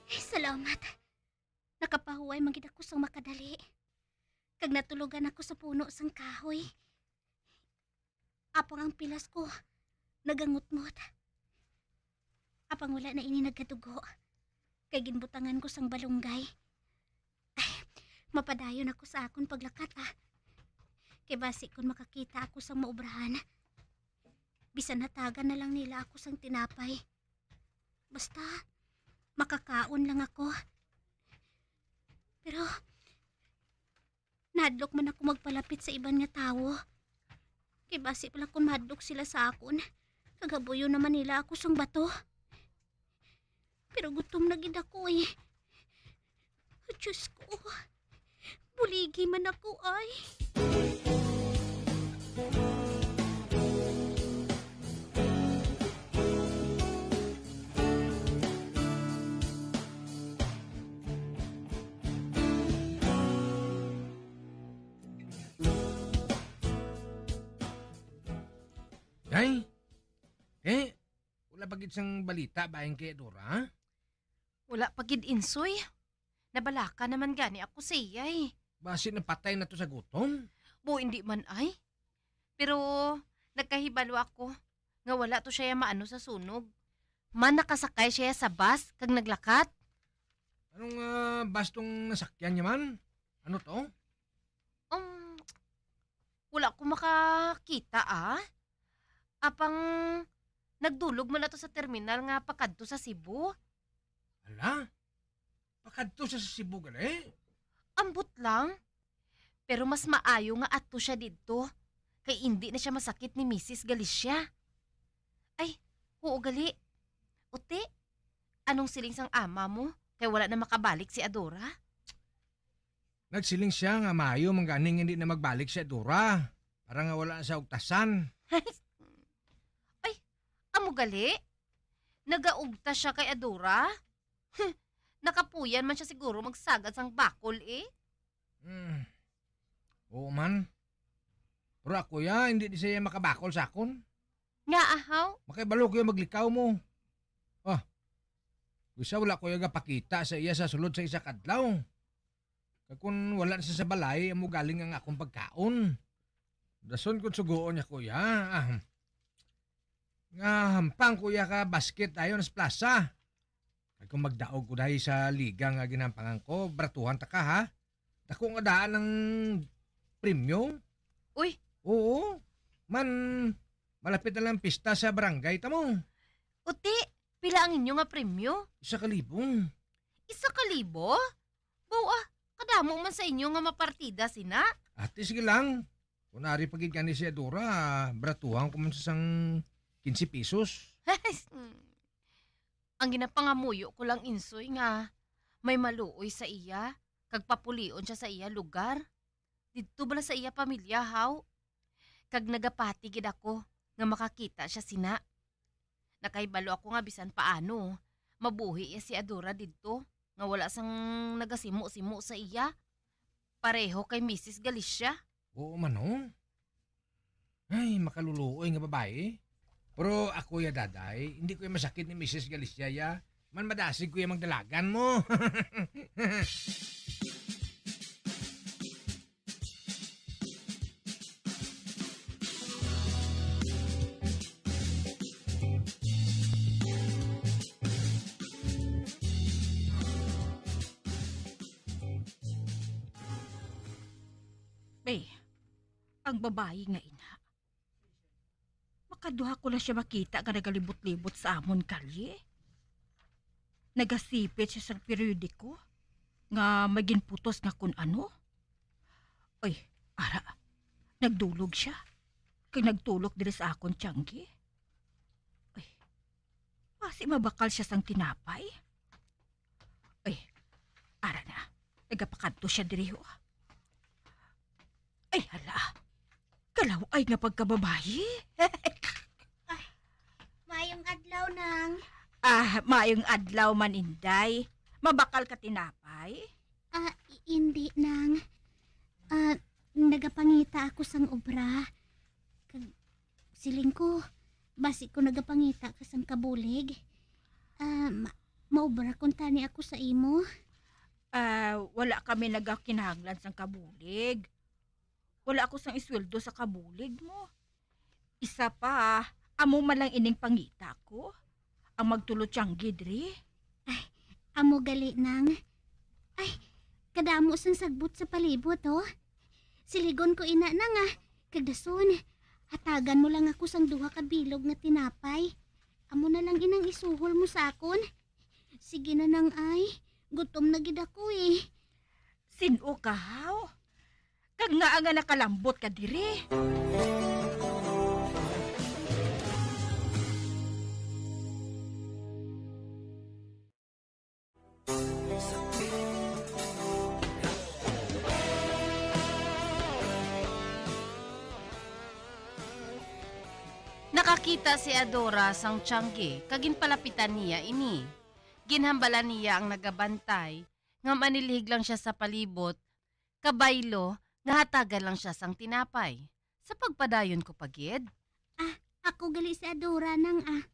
Salamat. Nakapahuway man gid ako sang makadali. Kag natulogan ako sa puno sang kahoy. Apang ang pilas ko nagangutngot. Apang wala na ini nagadugo, kay ginbutangan ko sang balunggay. Ay, Mapadayon ako sa akon paglakat, ah. Kay basi kon makakita ako sang maubrahan, bisan hatagan na lang nila ako sang tinapay. Basta, makakaon lang ako. Pero, nahadlok man ako magpalapit sa iban nga tawo. Kay basi pala kung mahadlok sila sa akon, kagabuyon naman nila ako sang bato. Pero gutom na gid ako, eh. Oh, Diyos ko, buligi man ako, ay. Ay, eh, wala pa gid sang balita bahin kay Adora, ha? Wala pa gid, Insoy. Nabalaka naman gani ako sa iya, eh. Basi napatay na to sa gutom? Bo, hindi man, ay. Pero nagkahibalo ako nga wala to siya maano sa sunog. Man nakasakay siya sa bus kag naglakat. Anong, ah, bus tong nasakyan niya man? Ano to? Um, wala ko makakita, ah. Apang nagdulog man ato sa terminal nga pakadto sa Cebu. Hala? Pakadto sa Cebu gali? Ambot lang. Pero mas maayo nga ato siya didto, kay indi na siya masakit ni Misis Galicia. Ay, oo gali. Uti, anong siling sang ama mo kay wala na makabalik si Adora? Nagsiling siya nga maayo man gani nga hindi na magbalik si Adora para nga wala na siya ugtasan. Ay, amo gali? Nagaugtas siya kay Adora? Huh, nakapuyan man siya siguro magsagad sang bakol, eh. Hmm. Oo man. Pero ako ya, hindi di siya makabakol sa akon. Nga, ahaw? Makibalo ko ya maglikaw mo. Ah, bisa wala ko ya gapakita sa iya sa sulod sa isa ka adlaw. Kag kun wala na siya sa balay, amo galing ang akong pagkaon. Dason kun sugoon niya, kuya, ah, nga hampang, kuya, ka basket dayon sa plaza. Kag kung magdaog ko dahil sa liga nga ginhampangan ko, baratuhan ta ka, ha? Dako nga daan ang premyo. Uy! Oo. Man, malapit na lang pista sa barangay ta mo. Uti, pila ang inyo nga premyo? Isa ka libo. Isa ka libo? Baw, ah, kadamo man sa inyo nga mapartida sina. Ate, sige lang. Kung ari pa gid gani si Adora, bratuhan ko man sa sang quince pesos. Ang ginapangamuyo ko lang, Insoy, nga may maluoy sa iya, kag papulion siya sa iya lugar. Didto bala sa iya pamilya, haw? Kag nagapati gid ako nga makakita siya sina. Nakahibalo ako nga bisan paano, mabuhi iya si Adora didto, nga wala sang nagasimo-simo sa iya, pareho kay Misis Galicia. Oo man, oh. Ay, makaluluoy nga babayi. Pero ako ya, Daday, hindi ko ya masakit ni Misis Galicia ya. Man madasig ko ya magdalagan mo. Bay, ang babayi nga ina, makaduha ko lang siya makita nga nagalibot-libot sa amon kalye. Nagasipit siya sa periodiko nga may ginputos nga kun ano. Ay, ara, nagdulog siya. Kag nagtulok diri sa akon tiyanggi. Ay, basi mabakal siya sang tinapay. Ay, ara na. Nagapakadto siya diri, oh. Ay, hala. Kalaw-ay nga pagkababayi. Ah, maayong adlaw, Nang. Ah, maayong adlaw man, Inday. Mabakal ka tinapay? Ah, i-, hindi, Nang. Ah, nagapangita ako sang obra. Kag siling ko, basi ko nagapangita ka sang kabulig. Ah, ma-, maobra kuntani ako sa imo. Ah, wala kami nagakinahanglan sang kabulig. Wala ako sang isweldo sa kabulig mo. Isa pa, amo man lang ining pangita ko, ang magtulo tiyanggi diri. Ay, amo gali, Nang. Ay, Kadamo sang sagbot sa palibot, oh. Siligon ko ina na nga. Kag dason, hatagan mo lang ako sang duha ka bilog nga tinapay. Amo na lang inang isuhol mo sa akon. Sige na nang ay, gutom na gid ako eh. Sin-o ka, haw? Kag ngaa nga nakalambot ka diri? Nakakita si Adora sang tiyangge kag ginpalapitan niya ini. Ginhambalan niya ang nagabantay nga manilhig lang sia sa palibot, kabaylo nga hatagan lang sia sang tinapay. Sa pagpadayon ko pa gid. Ah, ako gali si Adora nang, ah.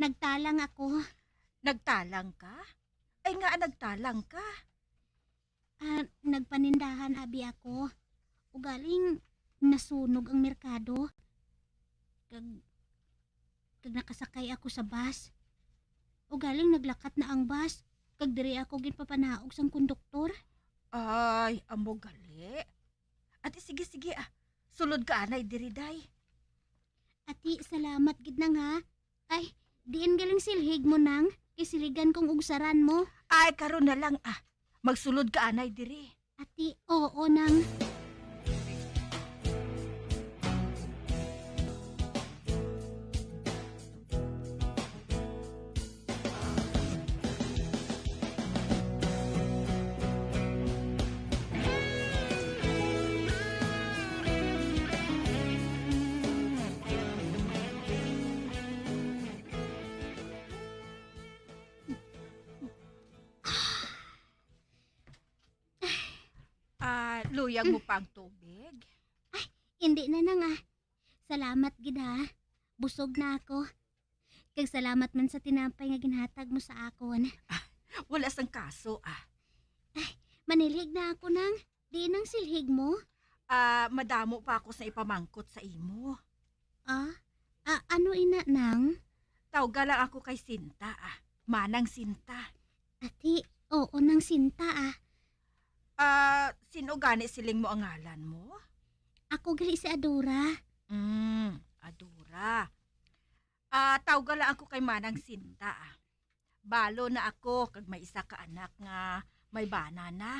Nagtalang ako. Nagtalang ka? Ay, nga nagtalang ka? Ah, nagpanindahan abi ako. Ugaling nasunog ang merkado. Kag, kag nakasakay ako sa bus. Ugaling naglakat na ang bus. Kag diri ako ginpapanaog sang konduktor. Ay, amo gali. Ati, sige, sige, ah. Sulod ka anay diri, day. Ati, salamat gid nang, ha. Ay, diin galing silhig mo nang, kay siligan kong ugsaran mo. Ay, karon na lang, ah. Magsulod ka anay diri. Ati, oo nang. Ah, luyag mo pa ang tubig? Ay, hindi na nang, ah. Salamat gid, ha. Busog na ako. Kag salamat man sa tinapay nga ginhatag mo sa akon. Ah, wala sang kaso, ah. Ay, manilhig na ako nang. Diin ang silhig mo? Ah, madamo pa ako sa ipamangkot sa imo. Ah? Ah, ano ina nang? Tawga lang ako kay Sinta, ah. Manang Sinta. Ati, oo nang Sinta, ah. Ah, sin-o gani siling mo ang ngalan mo? Ako gali si Adora. Mm, Adora. Ah, tawga lang ako kay Manang Sinta, ah. Balo na ako kag may isa ka anak nga may bana na.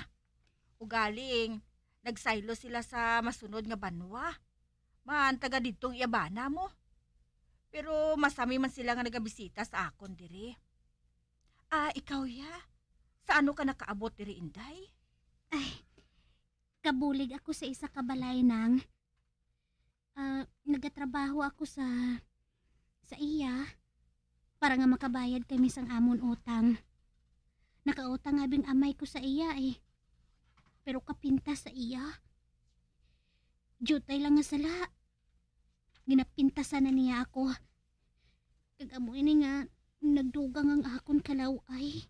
Ugaling, nagsaylo sila sa masunod nga banwa. Man, taga didtong iya bana mo. Pero masami man sila nga nagabisita sa akon diri. Ah, ikaw, ya? Sa ano ka nakaabot diri, Inday? Ay, kabulig ako sa isa ka balay nang. Ah, nagatrabaho ako sa, sa iya para nga makabayad kami sang amon utang. Nakautang nga bing amay ko sa iya, eh. Pero kapintas sa iya. Diutay lang nga sala. Ginapintasan na niya ako. Kag amo ini nga nagdugang ang akon kalaw-ay.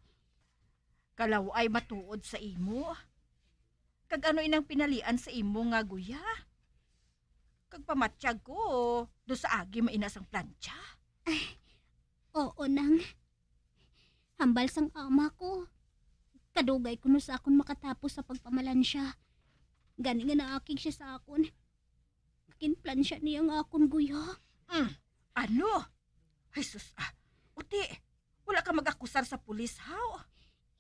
Kalaw-ay matuod sa imo? Kag ano inang pinalian sa imo nga guya? Kag pamatyag ko, do sa agi mainas ang plantsa? Ay, oo nang. Hambal sang ama ko. Kadugay kuno sa akon makatapos sa pagpamalansya. Gani nga naakig siya sa akon. Ginplantsa niya ang akon guya. Mm, ano? Ay, sus, ah. Uti, wala ka mag-akusar sa pulis, haw?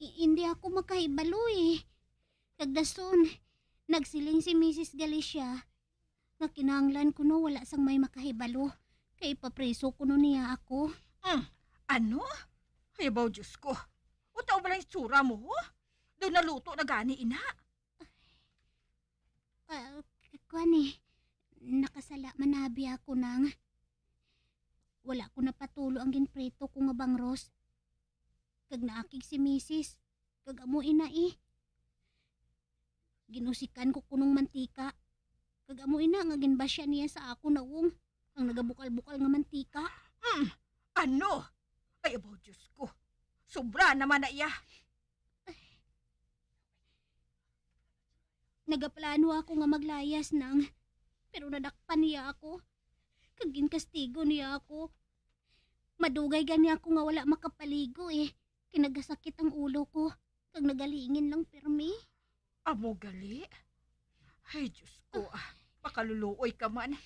I-, hindi ako makahibalo, eh. Kag dason, nagsiling si Misis Galicia nga kinahanglan kuno wala sang may makahibalo, kay ipapriso kuno niya ako. Mm, ano? Ay, abaw, Diyos ko. Utaw ba lang itsura mo, ho? Daw naluto na gani, ina? Ah, k-, kuwan eh, nakasala man abi ako nang. Wala ko napatulo ang ginprito ko nga bangros. Kag naakig si misis, kag amo ina eh. Ginusikan ko kunong mantika, kag amo ina nga ginbasya niya sa akon nawong ang nagabukal-bukal nga mantika. Mm, ano? Ay, abaw, Diyos ko. Sobra naman na iya. Nagaplano ako nga maglayas nang, pero nadakpan niya ako. Kag ginkastigo niya ako. Madugay gani ako nga wala makapaligo eh. Kay nagasakit ang ulo ko. kag nagalingin lang pirmi. Amo gali? Ay, Diyos ko, ah, makaluluoy ka man.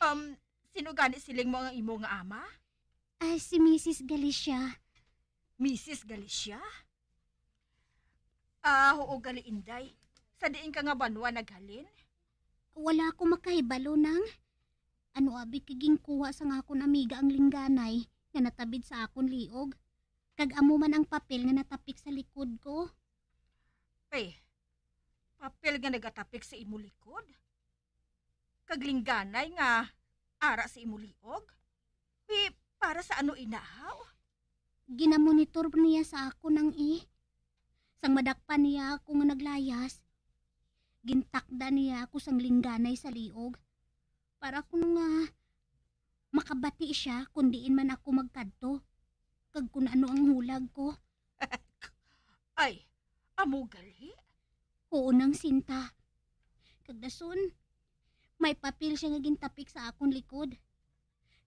Um, sino gani siling mo ang imo nga ama? Ah, si Misis Galicia. Misis Galicia? Ah, oo gali, Inday. Sa diin ka nga banwa naghalin? Wala ko makahibalo, Nang. Ano abi kay ginkuha sang akon amiga ang lingganay nga natabid sa akon liog, kag amo man ang papel nga natapik sa likod ko. Pe, papel nga nagatapik sa imo likod? Kag lingganay nga ara sa imo liog? Wi, para sa ano ina, haw? Ginamonitor niya sa akon, Nang, eh. Sang madakpan niya ako nga naglayas, gintakda niya ako sang lingganay sa liog para kuno nga makabati siya kon diin man ako magkadto, kag kon ano ang hulag ko. Ay, amo gali? Oo, Nang Sinta. Kag dason, may papel siya nga gintapik sa akon likod.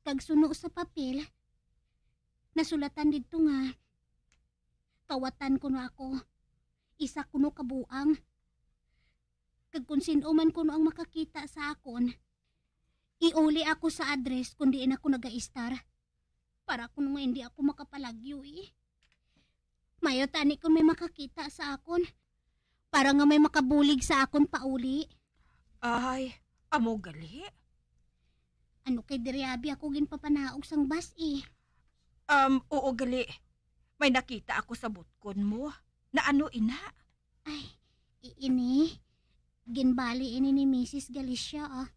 Kag suno sa papel, nasulatan didto nga, "Kawatan kuno ako, isa kuno ka buang. Kag kon sin-o man kuno ang makakita sa akon, iuli ako sa address kon diin ako nagaistar." Para kuno nga hindi ako makapalagyo, eh. Mayo tani kung may makakita sa akon, para nga may makabulig sa akon pauli. Ay, amo gali? Ano kay diri abi ako ginpapanaog sang bus, eh. Um, oo gali. May nakita ako sa butkon mo. Na ano ina? Ay, i-, ini, ginbali ini ni Misis Galicia, ah,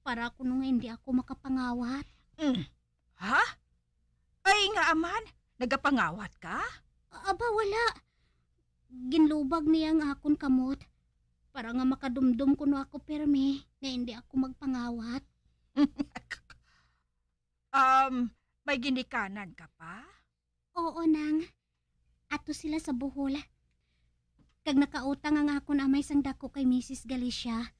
para kuno nga hindi ako makapangawat. Mm. Ha? Ay, nga aman, nagapangawat ka? Aba, wala. Ginlubag niya ang akon kamot para nga makadumdom kuno ako pirmi nga hindi ako magpangawat. Um, may ginikanan ka pa? Oo, Nang. Ato sila sa Bohol. Kag nakautang ang akon amay sang dako kay Misis Galicia.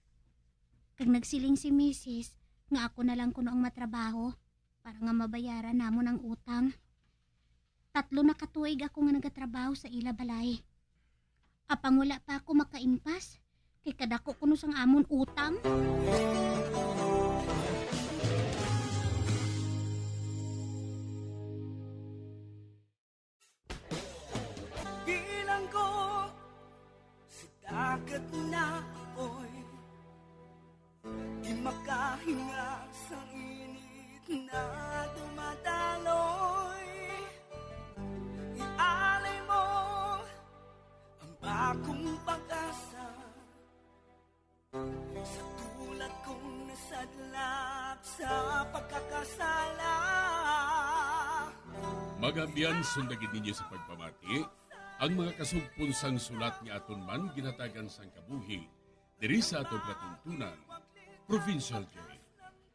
Kag nagsiling si Misis nga ako na lang kuno ang matrabaho para nga mabayaran namon ang utang. Tatlo na ka tuig ako nga nagatrabaho sa ila balay. Apang wala pa ako makaimpas, kay kadako kuno sang amon utang. Bilanggo sa dagat na apoy, di makahinga sa init na dumadaloy. Ialay mo ang bagong pag-asa sa tulad kong nasadlak sa pagkakasala. Mga abyan, sundagin ninyo sa pagpamati ang mga kasugpon sang sulat nga aton man ginhatagan sang kabuhi diri sa aton palatuntunan, Provincial Jail.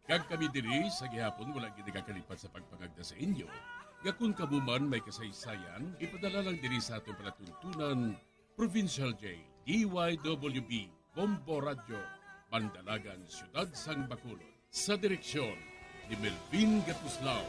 Kag kami diri sa gihapon wala gid nagakalipat sa pagpangagda sa inyo nga kon kamo man may kasaysayan, ipadala lang diri sa aton palatuntunan, Provincial Jail, D Y W B, Bombo Radyo, Bandalagan, Siyudad sang Bacolod. Sa direksyon ni Melvin Gatuslao.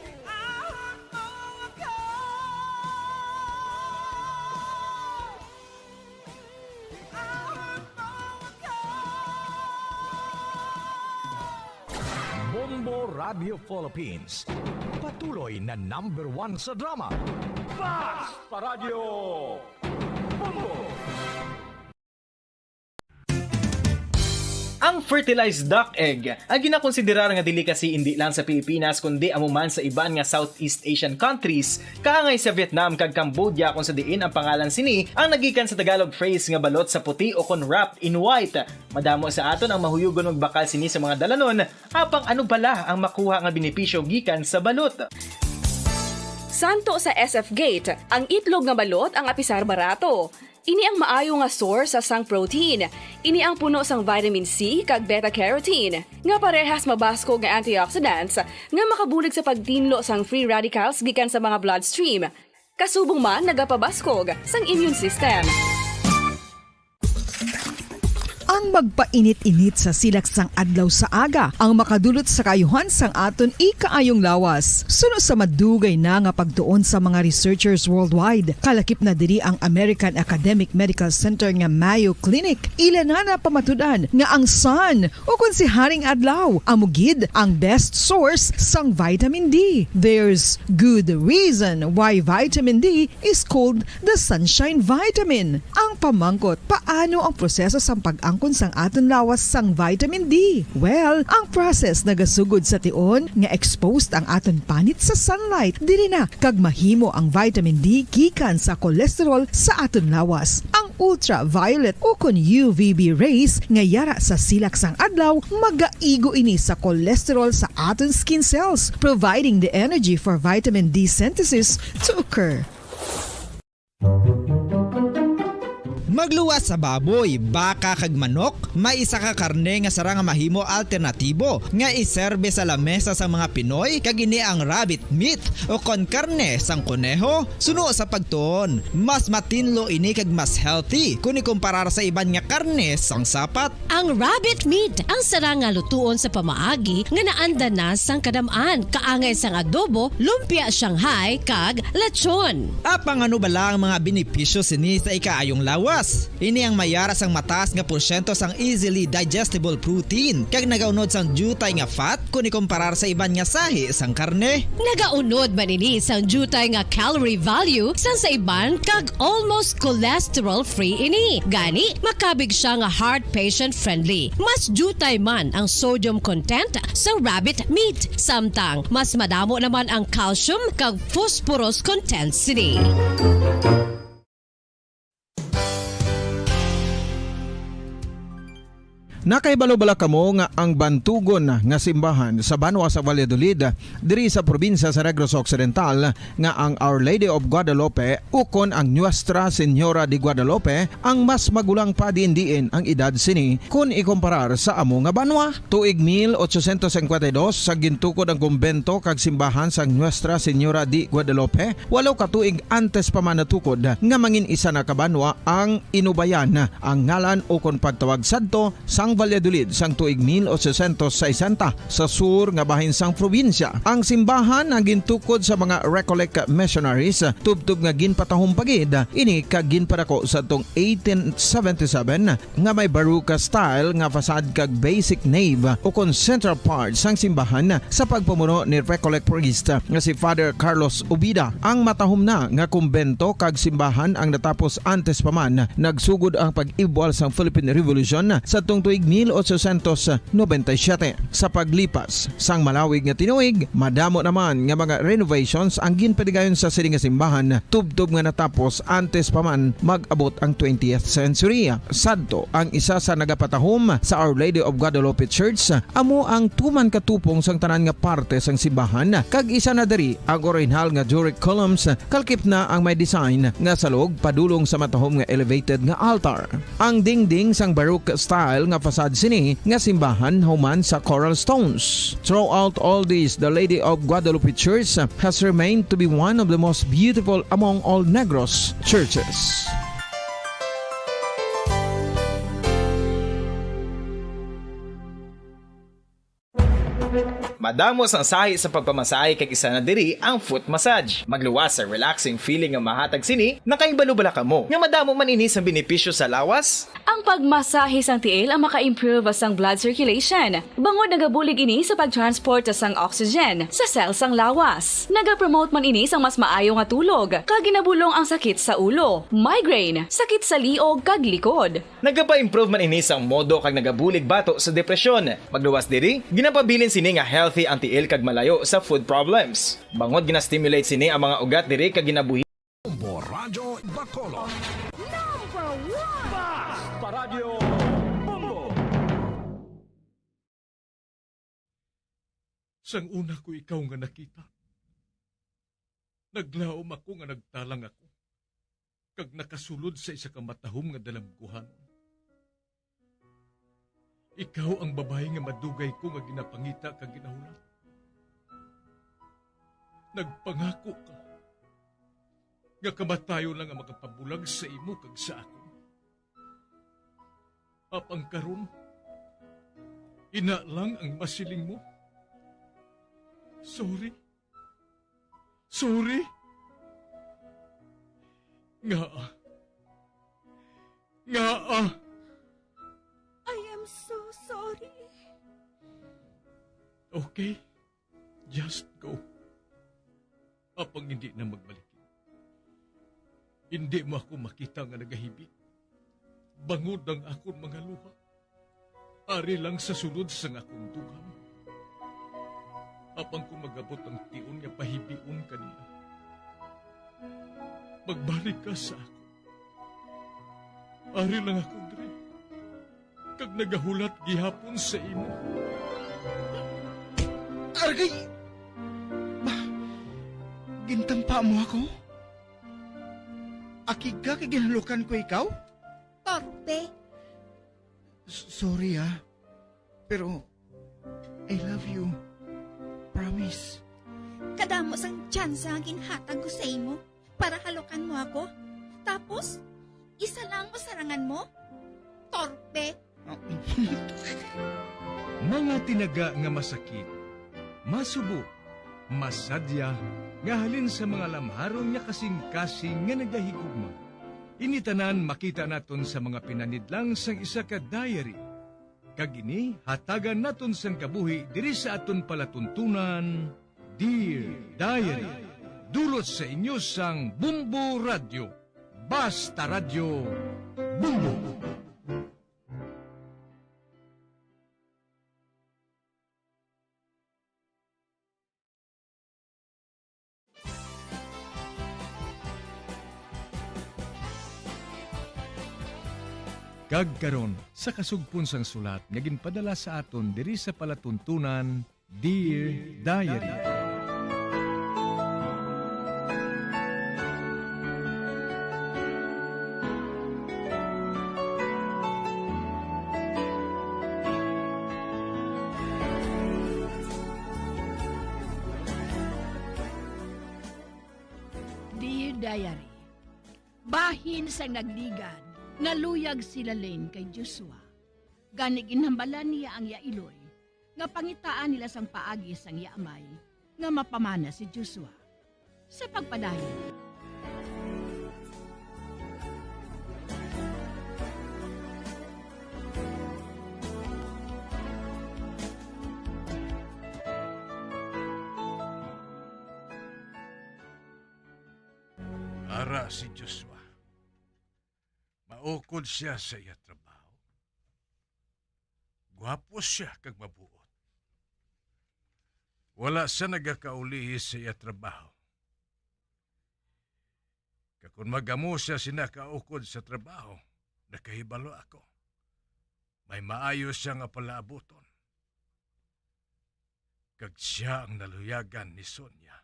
Bombo Radio Philippines, patuloy na number one sa drama. Basta Radyo Bombo! Ang fertilized duck egg, ang ginakonsiderar nga delicacy indi lang sa Pilipinas, kundi amo man sa iban nga Southeast Asian countries, kaangay sa Vietnam kag Cambodia, kung sa diin ang pangalan sini ang nagikan sa Tagalog phrase nga balot sa puti o kon wrapped in white. Madamo sa aton ang mahuyugon magbakal sini sa mga dalanon, apang ano bala ang makuha nga benepisyo gikan sa balot? Santo sa S F Gate, ang itlog nga balot ang apisar barato. Ini ang maayo nga source sang protein. Ini ang puno sang vitamin C kag beta carotene, nga parehas mabaskog nga antioxidants nga makabulig sa pagtinlo sang free radicals gikan sa mga bloodstream. Kasubong man nagapabaskog sang immune system. Ang magpainit-init sa silak sang adlaw sa aga ang makadulot sa kaayuhan sang aton ikaayong lawas. Suno sa madugay na nga pagtuon sa mga researchers worldwide, kalakip na diri ang American Academic Medical Center nga Mayo Clinic, ila na napamatud-an nga ang sun, ukon si Haring Adlaw, amo gid ang best source sang vitamin D. There's good reason why vitamin D is called the sunshine vitamin. Ang pamangkot, paano ang proseso sang pag-angkon sang aton lawas sang vitamin D? Well, ang process nagasugod sa tion nga exposed ang aton panit sa sunlight. Diri na kag mahimo ang vitamin D gikan sa cholesterol sa aton lawas. Ang ultraviolet ukon U V B rays nga yara sa silak sang adlaw magaigo ini sa cholesterol sa aton skin cells, providing the energy for vitamin D synthesis to occur. Magluwas sa baboy, baka, kag manok, may isa ka karne nga sarang nga mahimo alternatibo nga iserbe sa lamesa sang mga Pinoy, kag ini ang rabbit meat, ukon karne sang koneho. Suno sa pagtuon, mas matinlo ini kag mas healthy kon ikumparar sa iban nga karne sang sapat. Ang rabbit meat ang sarang nga lutuon sa pamaagi nga naanda na sang kadam-an, kaangay sang adobo, lumpia Shanghai, kag lechon. Apang ano bala ang mga benepisyo sini sa ikaayong lawas? Ini ang mayara sang mataas nga porsyento sang easily digestible protein, kag nagaunod sang diutay nga fat kon ikumparar sa iban nga sahi sang karne. Nagaunod man ini sang diutay nga calorie value sang sa iban, kag almost cholesterol-free ini. Gani, makabig siya nga heart patient-friendly. Mas diutay man ang sodium content sang rabbit meat, samtang mas madamo naman ang calcium kag phosphorus content sini. Nakahibalo bala kamo nga ang bantugon nga simbahan sa banwa sa Valladolid, diri sa probinsya sa Negros Occidental, nga ang Our Lady of Guadalupe ukon ang Nuestra Señora de Guadalupe ang mas magulang pa diin-diin ang edad sini kon ikumparar sa amo nga banwa? Tuig mil ochocientos cincuenta y dos, sa gintukod ang kumbento kag simbahan sang Nuestra Señora de Guadalupe, walo ka tuig antes pa man natukod nga mangin isa na ka banwa ang Inubayan, ang ngalan ukon pagtawag sadto sang Valladolid sang tuig mil ochocientos sesenta, sa sur nga bahin sang probinsya. Ang simbahan ang gintukod sa mga Recollect missionaries, tubtob nga ginpatahom pa gid ini kag ginpadako sadtong eighteen seventy-seven, nga may Baroque style nga facade kag basic nave ukon central part sang simbahan sa pagpamuno ni Recollect priest nga si Father Carlos Ubida. Ang matahom na nga kumbento kag simbahan ang natapos antes pa man nagsugod ang pag-ibwal sang Philippine Revolution sadtong tuig mil ochocientos noventa y siete. Sa paglipas sang malawig nga tinuig, madamo naman nga mga renovations ang ginpadigayon sa sini nga simbahan, tubtob nga natapos antes pa man mag-abot ang twentieth century. Sadto, ang isa sa nagapatahom sa Our Lady of Guadalupe Church amo ang tuman katupong sang tanan nga parte sang simbahan, kag isa na diri ang orihinal nga Doric columns, kalkip na ang may design nga salog padulong sa matahom nga elevated nga altar. Ang dingding sang Baroque style nga facade sini nga simbahan human sa coral stones. Throughout all this, the Lady of Guadalupe Church has remained to be one of the most beautiful among all Negros churches. Madamo sang sahi sa pagpamasahe kag isa na diri ang foot massage. Magluwas sa relaxing feeling nga mahatag sini, nakahibalo bala kamo nga madamo man ini sang benepisyo sa lawas? Ang pagmasahe sang tiil ang maka-improve sang blood circulation, bangod nagabulig ini sa pag-transport sang oxygen sa cell sang lawas. Nagapromote man ini sang mas maayo nga tulog, kag ginabulong ang sakit sa ulo, migraine, sakit sa liog kag likod. Nagapa-improve man ini sang modo kag nagabulig bato sa depresyon. Magluwas diri, ginapabilin sini nga healthy ang tiil kag malayo sa food problems. Bangod gina-stimulate sini ang mga ugat diri kag ginabuhi. Bombo Radyo Bacolod. Number one! Bas! Paradyo Bombo! Sang una ko ikaw nga nakita, naglaom ako nga nagtalang ako, kag nakasulod sa isa ka matahom nga dalangguhanon. Ikaw ang babayi nga madugay ko nga ginapangita kag ginahulat. Nagpangako ka nga kamatayon lang ang makapabulag sa imo kag sa akon. Apang karon, ina lang ang masiling mo. Sorry. Sorry. Ngaa? Ngaa? I am so sorry. Okay. Just go. Apang hindi na magbalik. Hindi mo ako makita nga nagahibi. Bangod ang akon mga luha. Ari lang sa sulod sang akon dughan. Apang kung magabot ang tion nga pahibion ka niya, magbalik ka sa akon. Ari lang ako diri, kag nagahulat gihapon sa imo. Argay! Ba, gintampa mo ako? Akig ka kay ginhalukan ko ikaw? Torpe. S- sorry, ah. Pero, I love you. Promise. Kadamo sang tsansa nga ginhatag ko sa imo para halukan mo ako. Tapos, isa lang mo sarangan mo? Torpe. Mga tinaga nga masakit, masubo, masadya, nga halin sa mga lamharon nga kasing-kasing nga nagahigugma. Ini tanan makita naton sa mga pinanidlang sang isa ka diary. Kag ini hatagan naton sang kabuhi diri sa aton palatuntunan, Dear Diary. Dulot sa inyo sang Bumbo Radyo. Basta Radyo, Bumbo. Kag karon, sa kasugpon sang sulat nga ginpadala sa aton diri sa palatuntunan, Dear Diary. Dear Diary, bahin sang nagligad, naluyag si Lalaine kay Joshua. Gani ginhambalan niya ang iya iloy nga pangitaan nila sang paagi sang iya amay nga mapamana si Joshua. Sa pagpadayon, Ara si Joshua. Maukod sia sa iya trabaho. Guwapo sia kag mabuot. Wala sia nagakaulihi sa iya trabaho. Kag kon mag-amo sia sina kaukod sa trabaho, nakahibalo ako, may maayo sia nga palaabuton. Kag sia ang naluyagan ni Sonia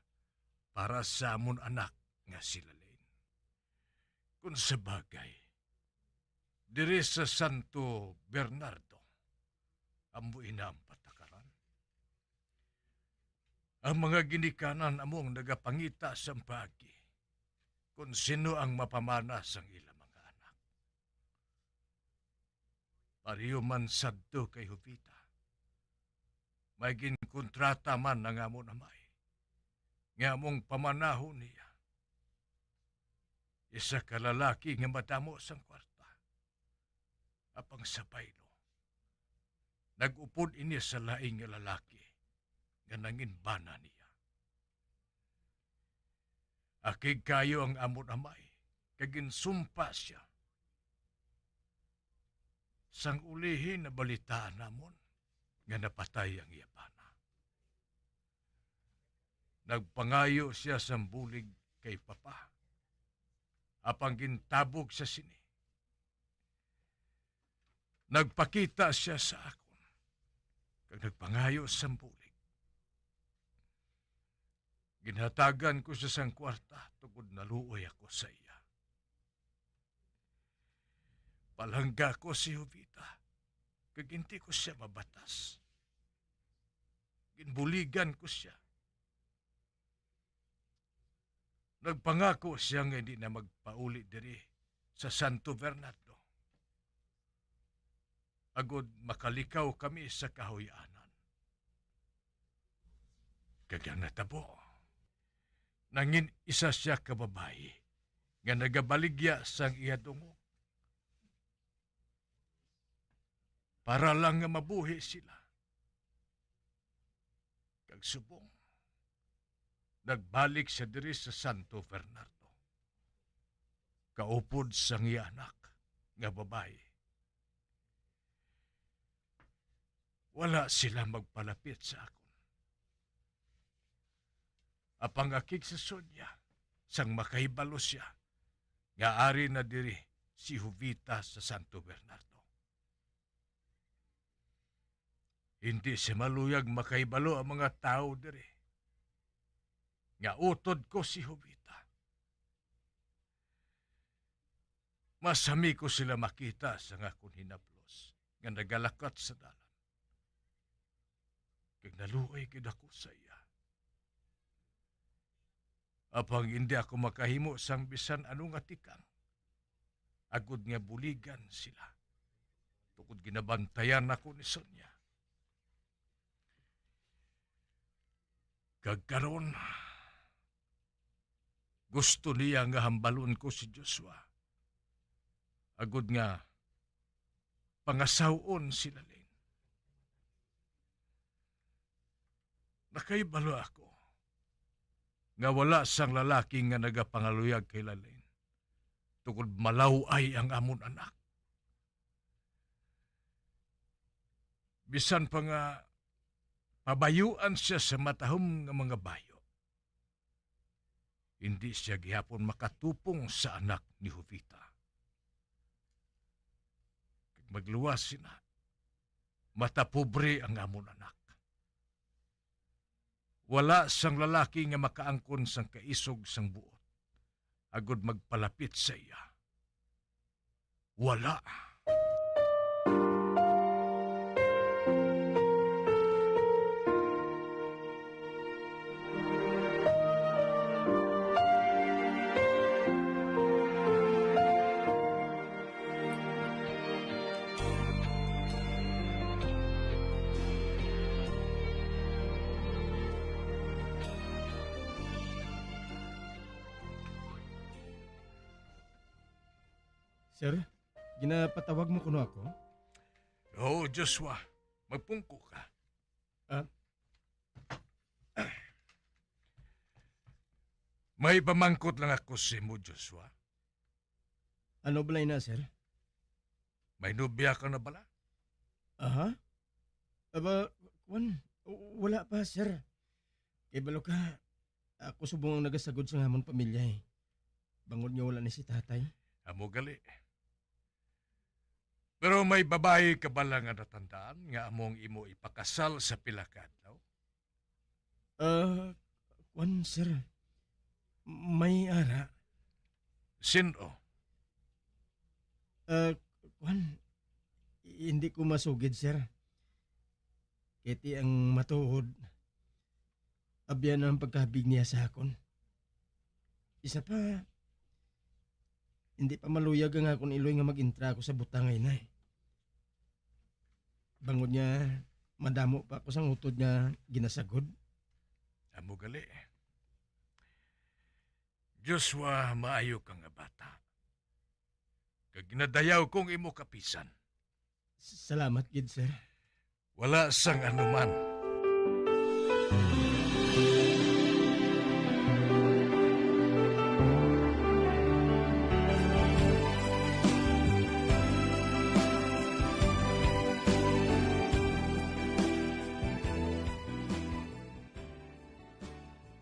para sa amon anak nga si Lalaine. Kon sa bagay, diri sa Santo Bernardo, amo ina ang patakaran. Ang mga ginikanan amo ang nagapangita sang paagi kon sino ang mapamana sang ila mga anak. Pareho man sadto kay Jovita. May ginkontrata man ang amon amay nga among pamanahon niya. Isa ka lalaki nga madamo sang kwarta. Apang sa baylo, nag-upod ini sa lain nga lalaki nga nangin bana niya. Akig kayo ang amon amay, kag ginsumpa sia. Sang ulihi nabalitaan namon nga napatay ang iya bana. Nagpangayo sia sang bulig kay Papa, apang gintabog sia sini. Nagpakita sia sa akon, kag nagpangayo sang bulig. Ginhatagan ko sia sang kwarta tungod naluoy ako sa iya. Palangga ko si Jovita, kag hindi ko sia mabatas. Ginbuligan ko sia. Nagpangako sia nga hindi na magpauli diri sa Santo Bernardo. agod makalikaw kami sa kahuy-anan. Kag ang natabo, nangin isa sia ka babayi nga nagabaligya sang iya dungog, para lang nga mabuhi sila. Kag subong, nagbalik sia diri sa Santo Bernardo, kaupod sang iya anak nga babayi. Wala sila magpalapit sa akon. Apang akig sa Sonia, sang makahibalo sia nga ari na diri si Jovita sa Santo Bernardo. Hindi sia maluyag makahibalo ang mga tawo diri nga utod ko si Jovita. Masami ko sila makita sang akon hinaplos nga nagalakat sa dalan, kag naluoy gid ako sa iya. Apang indi ako makahimo sang bisan ano nga tikang, agod nga buligan sila, tungod ginabantayan ako ni Sonia. Kag karon, gusto niya nga hambalon ko si Joshua, agod nga pangasawon si Lalin. Nakahibalo ako nga wala sang lalaki nga nagapangaluyag kay Lalin, tungod malaw-ay ang amon anak. Bisan pa nga pabayuan sia sa matahom nga mga bayo, hindi sia gihapon makatupong sa anak ni Jovita. Kag magluwas sina, matapobre ang amon anak. Wala sang lalaki nga makaangkon sang kaisog sang buot agod magpalapit sa iya. Wala. Sir, ginapatawag mo kuno ako? Oo, Joshua. Magpungko ka. Ah? May pamangkot lang ako sa imo, Joshua. Ano bala ina, sir? May nobya ka na bala? Aha? Aba, kwan, w-, wala pa, sir. Kay balo ka, ako subong ang nagasagod sa amon pamilya, eh. Bangod nga wala ni si tatay. Amo gali. Pero may babayi ka bala nga natandaan nga among imo ipakasal sa pila ka adlaw? Ah, kwan, sir. May ara. Sin-o? Ah, kwan, hindi ko masugid, sir. Kay ti ang matuod, abyan ang pagkabig niya sa akon. Isa pa, hindi pa maluyag ang akon iloy nga mag-entra ako sa butangay na, eh. Bangod nga madamo pa ako sang utod nga ginasagod. Amo gali. Joshua, maayo ka nga bata. Kag ginadayaw kong imo kapisan. S-, salamat gid, sir. Wala sang anuman.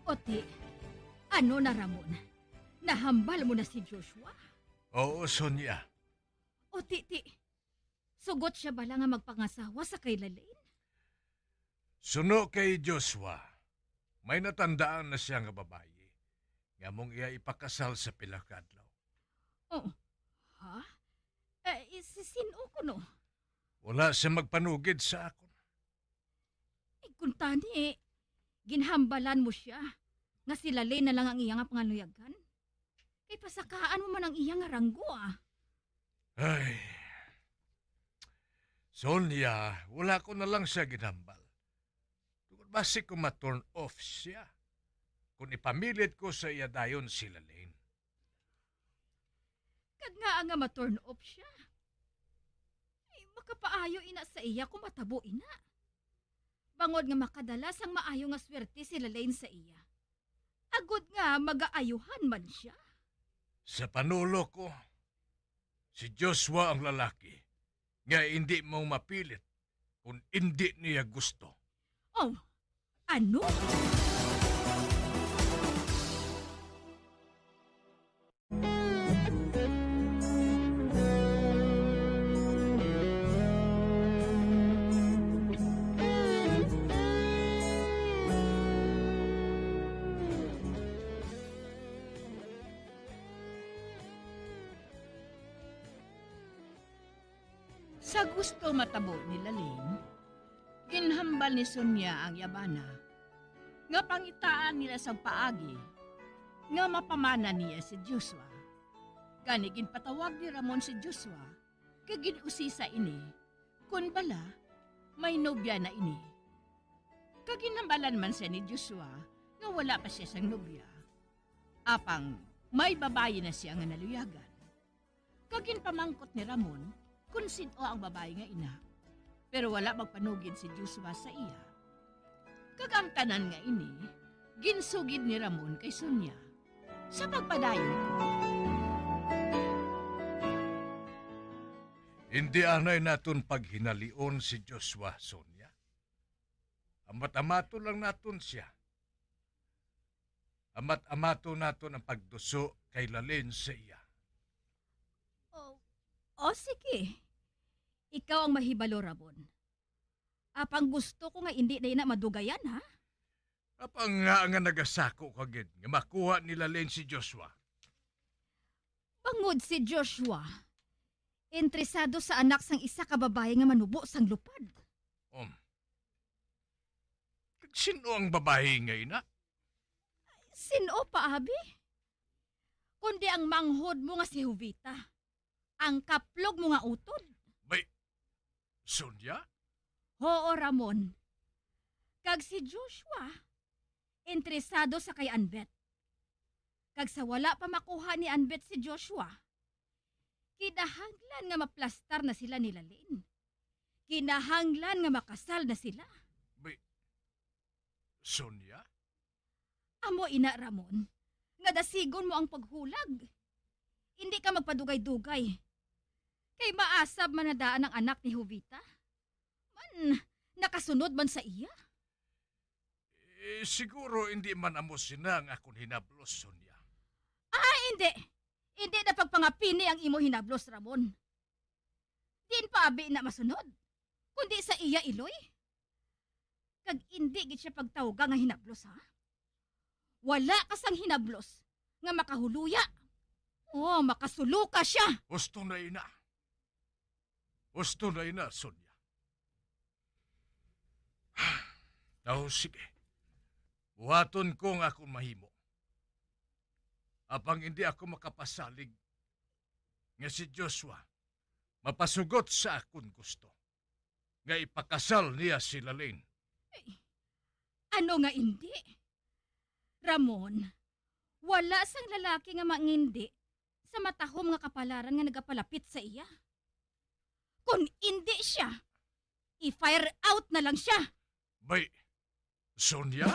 O ti, ano na, Ramon? Nahambal mo na si Joshua? Oo, Sonia. O ti, ti, sugot siya bala nga magpangasawa sa kay Lalaine? Suno kay Joshua, may natandaan na siya nga babayi nga among iya ipakasal sa pila ka adlaw. Oh, ha? Eh, si sin-o kuno? Wala siya magpanugid sa akon. Eh, kung tani, eh, ginhambalan mo siya nga si Lalaine na lang ang iya nga pangaluyagan? Kay pasakaan mo man ang iya nga ranggo, ah. Ay. Sonia, wala ko na lang siya ginhambal. Tungod basi ko ma-turn off siya kung ipamilit ko sa iya dayon si Lalaine. Kag ngaa nga ma-turn off siya? Ay, makapaayo ina sa iya kung matabo ina. Bangod nga makadala sang maayo nga swerte si Lalaine sa iya. Agod nga magaayuhan man sia. Sa panulok ko, si Joshua ang lalaki nga indi mo mapilit kon indi niya gusto. Oh, ano? Sa gusto matabo ni Lalaine, ginhambal ni Sonia ang iya bana nga pangitaan nila sang paagi nga mapamana niya si Joshua. Gani ginpatawag ni Ramon si Joshua kag gin-usisa ini kon bala may nobya na ini. Kag ginhambalan man sia ni Joshua nga wala pa sia sang nobya, apang may babayi na sia nga naluyagan. Kag ginpamangkot ni Ramon kon sin-o ang babayi nga ina, pero wala magpanugid si Joshua sa iya. Kag ang tanan nga ini ginsugid ni Ramon kay Sonia. Sa pagpadayon ko, Indi anay naton paghinalion si Joshua, Sonia. Amat-amaton lang naton sia. Amat-amaton naton ang pagduso kay Lalaine sa iya. Oh, oh, sige. Ikaw ang mahibalo, Ramon. Apang gusto ko nga indi na ina madugayan, ha? Apang nga nga nagasako ka gid nga makuha ni Lalaine si Joshua. Bangod si Joshua, interesado sa anak sang isa ka babayi nga manubo sang lupad. Um. Kag sin-o ang babayi nga ina? Sin-o pa, abi? Kundi ang manghod mo nga si Jovita, ang kaplog mo nga utod. Bay, Sonia? Hoo, Ramon. Kag si Joshua, interesado sa kay Anbet. Kag sa wala pa makuha ni Anbet si Joshua, kinahanglan nga maplastar na sila ni Lalaine. Kinahanglan nga makasal na sila. Bay, Sonia? Amo ina, Ramon, nga dasigon mo ang paghulag. Indi ka magpadugay-dugay. Kay maasab man na daan ang anak ni Jovita. Man, nakasunod man sa iya. Eh, siguro indi man amo sina ang akon hinablos, Sonia. Ah, indi. Indi na pagpangapini ang imo hinablos, Ramon. Diin pa abi na masunod, kundi sa iya iloy? Kag indi gid sia pagtawga nga hinablos, ha? Wala ka sang hinablos nga makahuluya. Oh, makasuloka sia. Husto na, ina. Husto na, ina, Sonia. Aw, sige. Buhaton ko nga akong mahimo. Apang hindi ako makapasalig nga si Joshua mapasugot sa akon gusto nga ipakasal niya si Lalaine. Ay, ano nga indi? Ramon, wala sang lalaki nga mangindi sa matahom nga kapalaran nga nagapalapit sa iya. Kon indi sia, i-fire out na lang sia. Bay, Sonia?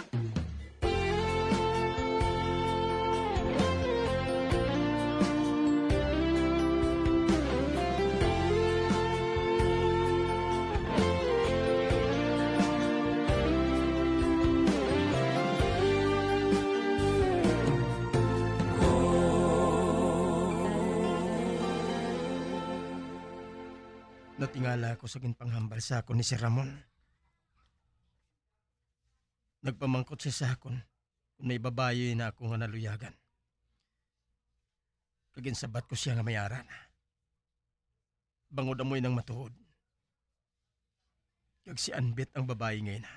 Natingala ako sa ginpanghambal sa akon ni Sir Ramon. Nagpamangkot siya sa akon kon may babayi na ako nga naluyagan. Kag ginsabat ko sia nga may ara na. Bangod amo inang matuod. Kag si Anbet ang babayi nga ina.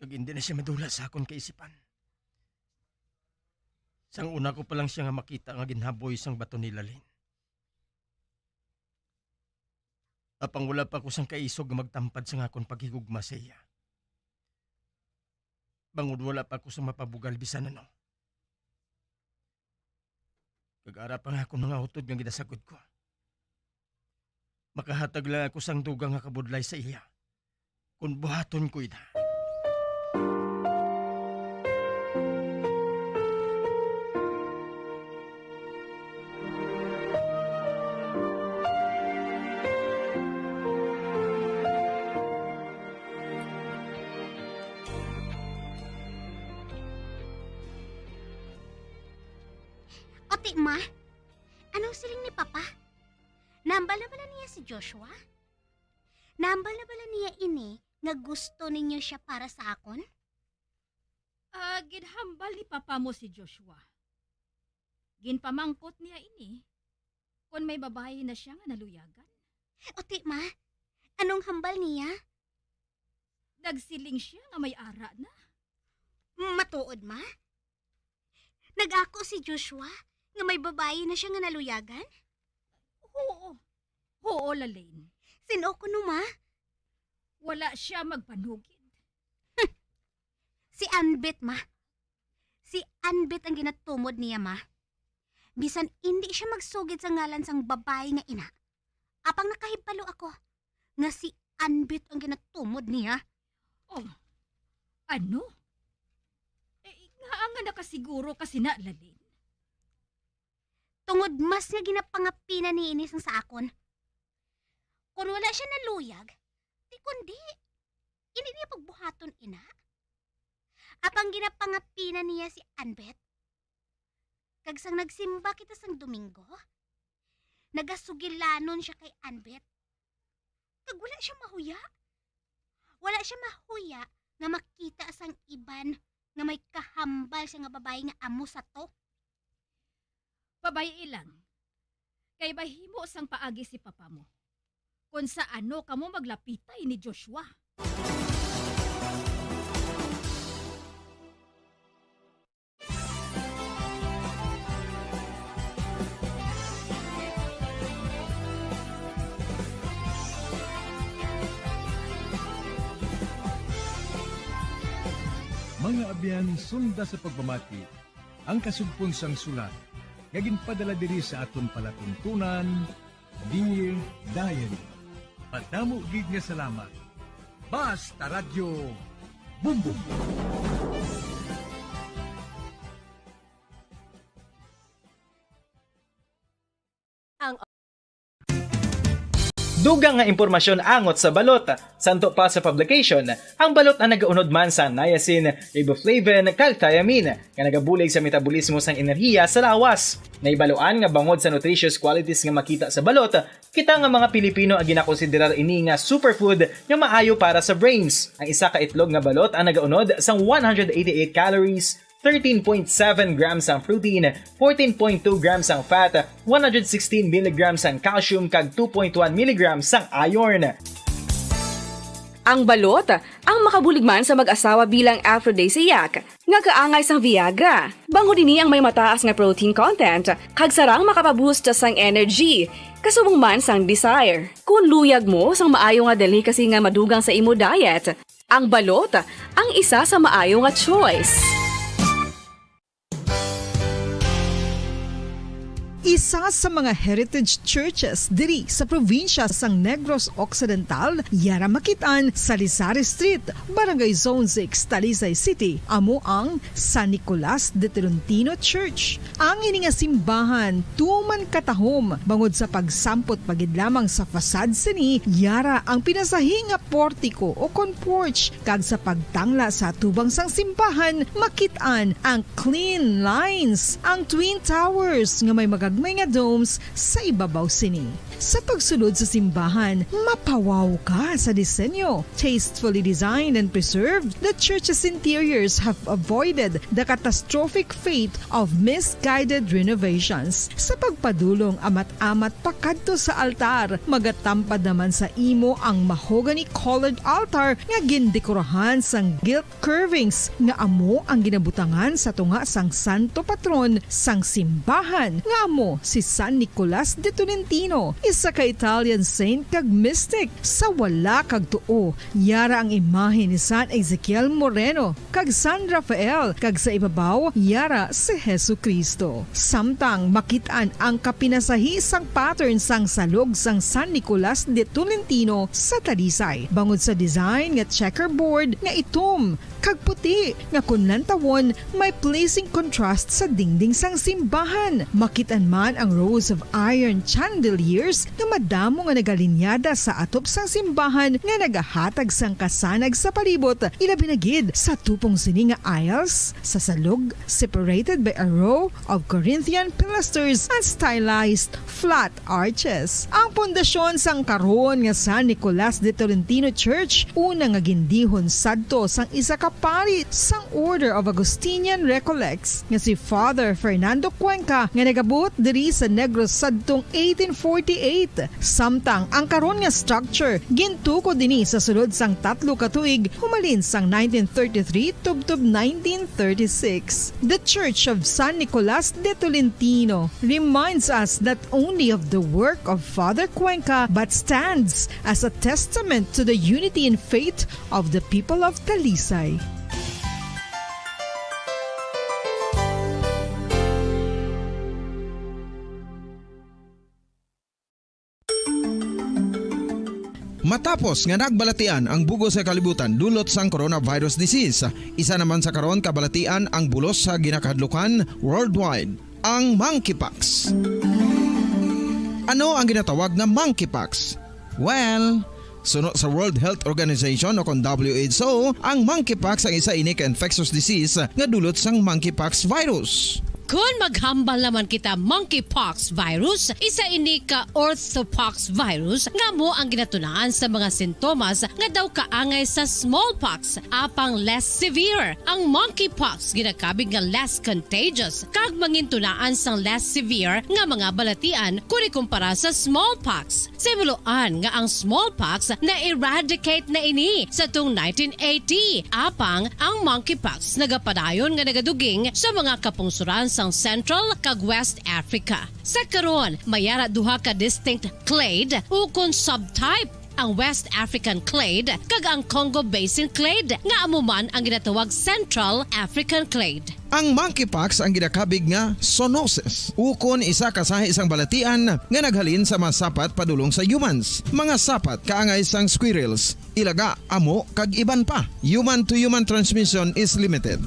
Kag indi na sia madula sa akon kaisipan. Sang una ko pa lang sia nga makita nga ginhaboy sang bato ni Lalin. Apang wala pa ako sang kaisog nga magtampad sang akon paghigugma sa iya. Bangod wala pa ako sang mapabugal bisan ano. Kag ara pa nga akon mga utod nga ginasagod ko. Makahatag lang ako sang dugang nga kabudlay sa iya, kon buhaton ko ina. Oti, ma, anong siling ni Papa? Nahambal na bala niya si Joshua? Nahambal na bala niya ini nga gusto ninyo sia para sa akon? Ah, ginhambal ni papa mo si Joshua. Ginpamangkot niya ini kon may babayi na sia nga naluyagan. Oti, ma, anong hambal niya? Nagsiling sia nga may ara na. Matuod, ma? Nag-ako si Joshua nga may babayi na sia nga naluyagan? Oo. Oo, Lalaine. Sin-o kuno, ma? Wala sia magpanugid. Si Anbet, ma. Si Anbet ang ginatumod niya, ma. Bisan indi sia magsugid sa ngalan sang babayi nga ina. Apang nakahibalo ako nga si Anbet ang ginatumod niya. Oh, ano? Eh, ngaa nga nakasiguro ka sina, Lalaine? Tungod mas nga ginapangapina niini sang sa akon. Kon wala sia naluyag, ti kundi, indi niya pagbuhaton ina. Apang ginapangapina niya si Anbet. Kag sang nagsimba kita sang Domingo, nagasugilanon sia kay Anbet. Kag wala sia mahuya. Wala sia mahuya nga makita sang iban nga may kahambal sia nga babayi nga amo sa to. Pabay-i lang, kay mahimo sang paagi si papa mo kon sa ano kamo maglapitay ni Joshua. Mga abyan, sunda sa pagpamati ang kasugpon sang sulat nga ginpadala diri sa aton palatuntunan, Dear Diary. Madamo gid nga salamat. Basta Radyo Bumbong. Dugang nga impormasyon angot sa balot. Santo pa sa publication, ang balot ang nagaunod man sa niacin, riboflavin, kag thiamine, nga nagabulig sa metabolismo sang enerhiya sa lawas. Nahibaluan nga bangod sa nutritious qualities nga makita sa balot, kita nga mga Pilipino ang ginakonsiderar ini nga superfood nga maayo para sa brains. Ang isa ka itlog nga balot ang nagaunod sang one hundred eighty-eight calories, thirteen point seven grams ang protein, fourteen point two grams ang fat, one hundred sixteen milligrams ang calcium, kag two point one milligrams ang iron. Ang balot, ang makabulig man sa mag-asawa bilang aphrodisiac, nga kaangay sang Viagra. Bangod ini ang may mataas nga protein content, kag sarang makapaboost sang energy, kasubong man sang desire. Kung luyag mo sang maayo nga delicacy nga madugang sa imo diet, ang balot ang isa sa maayo nga choice. Isa sa mga heritage churches diri sa probinsya sang Negros Occidental, yara makit-an sa Lisari Street, Barangay Zone six, Talisay City, amo ang San Nicolas de Tolentino Church. Ang ini nga simbahan tuman katahom bangod sa pagsampot pa gid lamang sa facade sini, yara ang pinasahi nga portiko o kon porch, kag sa pagtangla sa atubang sang simbahan makit-an ang clean lines, ang twin towers nga may magagmay nga domes sa ibabaw sini. Sa pagsulod sa simbahan, mapawaw ka sa disenyo. Tastefully designed and preserved, the church's interiors have avoided the catastrophic fate of misguided renovations. Sa pagpadulong amat-amat pakadto sa altar, magatampad naman sa imo ang mahogany-colored altar nga gindekorahan sang gilt curvings nga amo ang ginabutangan sa tunga sang santo patron sang simbahan, nga amo si San Nicolas de Tolentino. sa ka-Italian saint kag mystic. Sa wala kag tuo, yara ang imahe ni San Ezekiel Moreno kag San Rafael, kag sa ibabaw, yara si Jesu-Cristo. Samtang makit-an ang kapinasahi sang pattern sang salog sang San Nicolas de Tolentino sa Talisay, bangod sa design nga checkerboard nga itom kag puti, nga kon lantawon, may pleasing contrast sa dingding sang simbahan. Makit-an man ang rows of iron chandeliers nga madamo nga nagalinyada sa atop sang simbahan nga nagahatag sang kasanag sa palibot, ilabi na gid sa tupong sini nga aisles sa salog, separated by a row of Corinthian pilasters and stylized flat arches. Ang pundasyon sang karon nga San Nicolas de Tolentino Church, una nga gindihon sadto sang isa ka pari sang Order of Augustinian Recollects nga si Father Fernando Cuenca, nga nagabot diri sa Negros sadtong eighteen forty-eight. Samtang ang karon nga structure gintukod ini sa sulod sang tatlo ka tuig, humalin sang nineteen thirty-three tubtob nineteen thirty-six. The Church of San Nicolas de Tolentino reminds us not only of the work of Father Cuenca, but stands as a testament to the unity in faith of the people of Talisay. Matapos nga nagbalatian ang bug-os nga kalibutan dulot sang coronavirus disease, isa naman sa karon kabalatian ang bulos sa ginakahadlukan worldwide, ang monkeypox. Ano ang ginatawag nga monkeypox? Well, suno sa World Health Organization o kon W H O, ang monkeypox ang isa ini ka infectious disease nga dulot sang monkeypox virus. Kon maghambal naman kita monkeypox virus, isa ini ka orthopox virus nga amo ang ginatunaan sa mga sintomas nga daw kaangay sa smallpox, apang less severe. Ang monkeypox ginakabig nga less contagious kag mangintunaan sang less severe nga mga balatian kon ikumpara sa smallpox. Sa himuloan nga ang smallpox na-eradicate na ini sa tuong nineteen eighty, apang ang monkeypox nagapadayon nga nagaduging sa mga kapungsoran sang Central kag West Africa. Sa karon, may ara duha ka distinct clade ukon subtype, ang West African clade kag ang Congo Basin clade, nga amo man ang ginatawag Central African clade. Ang monkeypox ang ginakabig nga zoonosis, ukon isa ka sahi sang balatian nga naghalin sa mga sapat padulong sa humans, mga sapat kaangay sang squirrels, ilaga, amo, kag iban pa. Human-to-human transmission is limited.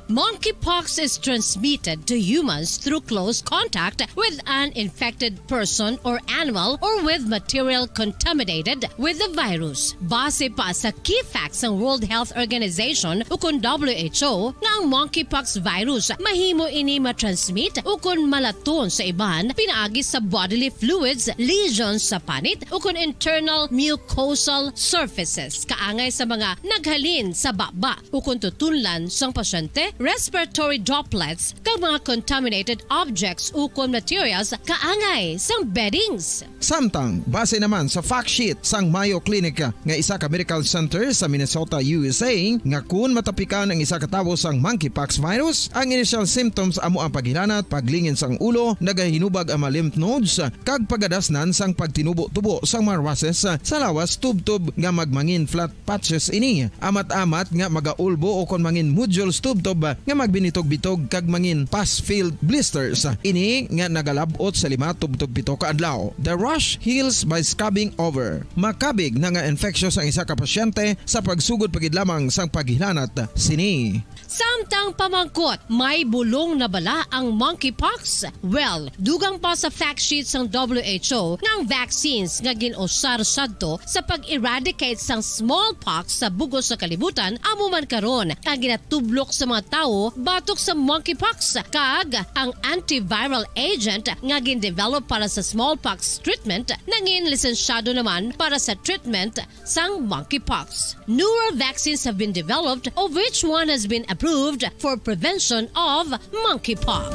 Monkeypox is transmitted to humans through close contact with an infected person or animal or with material contaminated with the virus. Base pa sa key facts sang World Health Organization ukon W H O nga ang monkeypox virus mahimo ini matransmit ukon malaton sa iban pinaagi sa bodily fluids, lesions sa panit ukon internal mucosal surfaces kaangay sa mga naghalin sa baba ukon tutunlan sang pasyente, respiratory droplets, kag mga contaminated objects ukon materials kaangay sang beddings. Samtang, base naman sa fact sheet sang Mayo Clinic nga isa ka medical center sa Minnesota, U S A, nga kun matapikan ang isa ka tawo sang monkeypox virus, ang initial symptoms amo ang paghilanat, paglingin sang ulo, nagahinubag ang mga lymph nodes, kag pagadasnan sang pagtinubo-tubo sang mga rushes sa lawas tubtob nga magmangin flat patches ini. Amat-amat nga magaulbo ukon mangin nodules tubtob nga magbinitog-bitog kag mangin pus-filled blisters. Ini nga nagalab-ot sa lima tubtob pito ka adlaw. The rash heals by scabbing over. Makabig na nga infectious ang isa ka pasyente sa pagsugod pa gid lamang sang paghilanat sini. Samtang pamangkot, may bulong na bala ang monkeypox? Well, dugang pa sa fact sheet sang W H O nga ang vaccines nga gin-usar sadto sa pag-eradicate sang smallpox sa bug-os nga kalibutan amo man karon ang ginatublok sa mga tawo batok sa monkeypox, kag ang antiviral agent nga gin-develop para sa smallpox treatment nangin lisensyado naman para sa treatment sang monkeypox. Newer vaccines have been developed, of which one has been approved for prevention of monkeypox.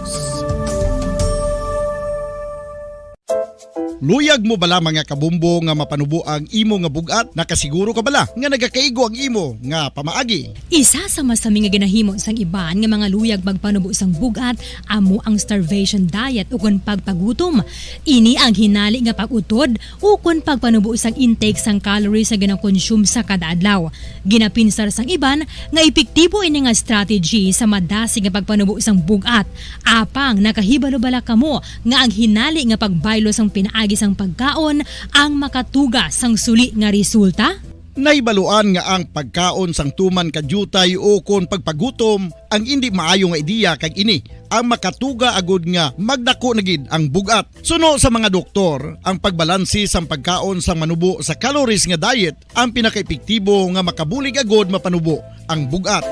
Luyag mo bala, mga kabombo, nga mapanubo ang imo nga bug-at? Nakasiguro ka bala nga nagakaigo ang imo nga pamaagi? Isa sa masami nga ginahimo sang iban nga mga luyag magpanubo sang bug-at amo ang starvation diet ukon pagpagutom. Ini ang hinali nga pag-utod ukon pagpanubo sang intake sang calories nga ginakonsume sa kada adlaw. Ginapinsar sang iban nga epektibo ini nga strategy sa madasig nga pagpanubo sang bug-at. Apang nakahibalo bala kamo nga ang hinali nga pagbaylo sang pinaagi sang pagkaon ang makatuga sang suli nga resulta? Nahibaluan nga ang pagkaon sang tuman ka diutay ukon pagpagutom ang indi maayo nga ideya, kag ini ang makatuga agud nga magdako na gid ang bug-at. Suno sa mga doktor, ang pagbalanse sang pagkaon sang manubo sa calories nga diet ang pinakaepektibo nga makabulig agud mapanubo ang bug-at.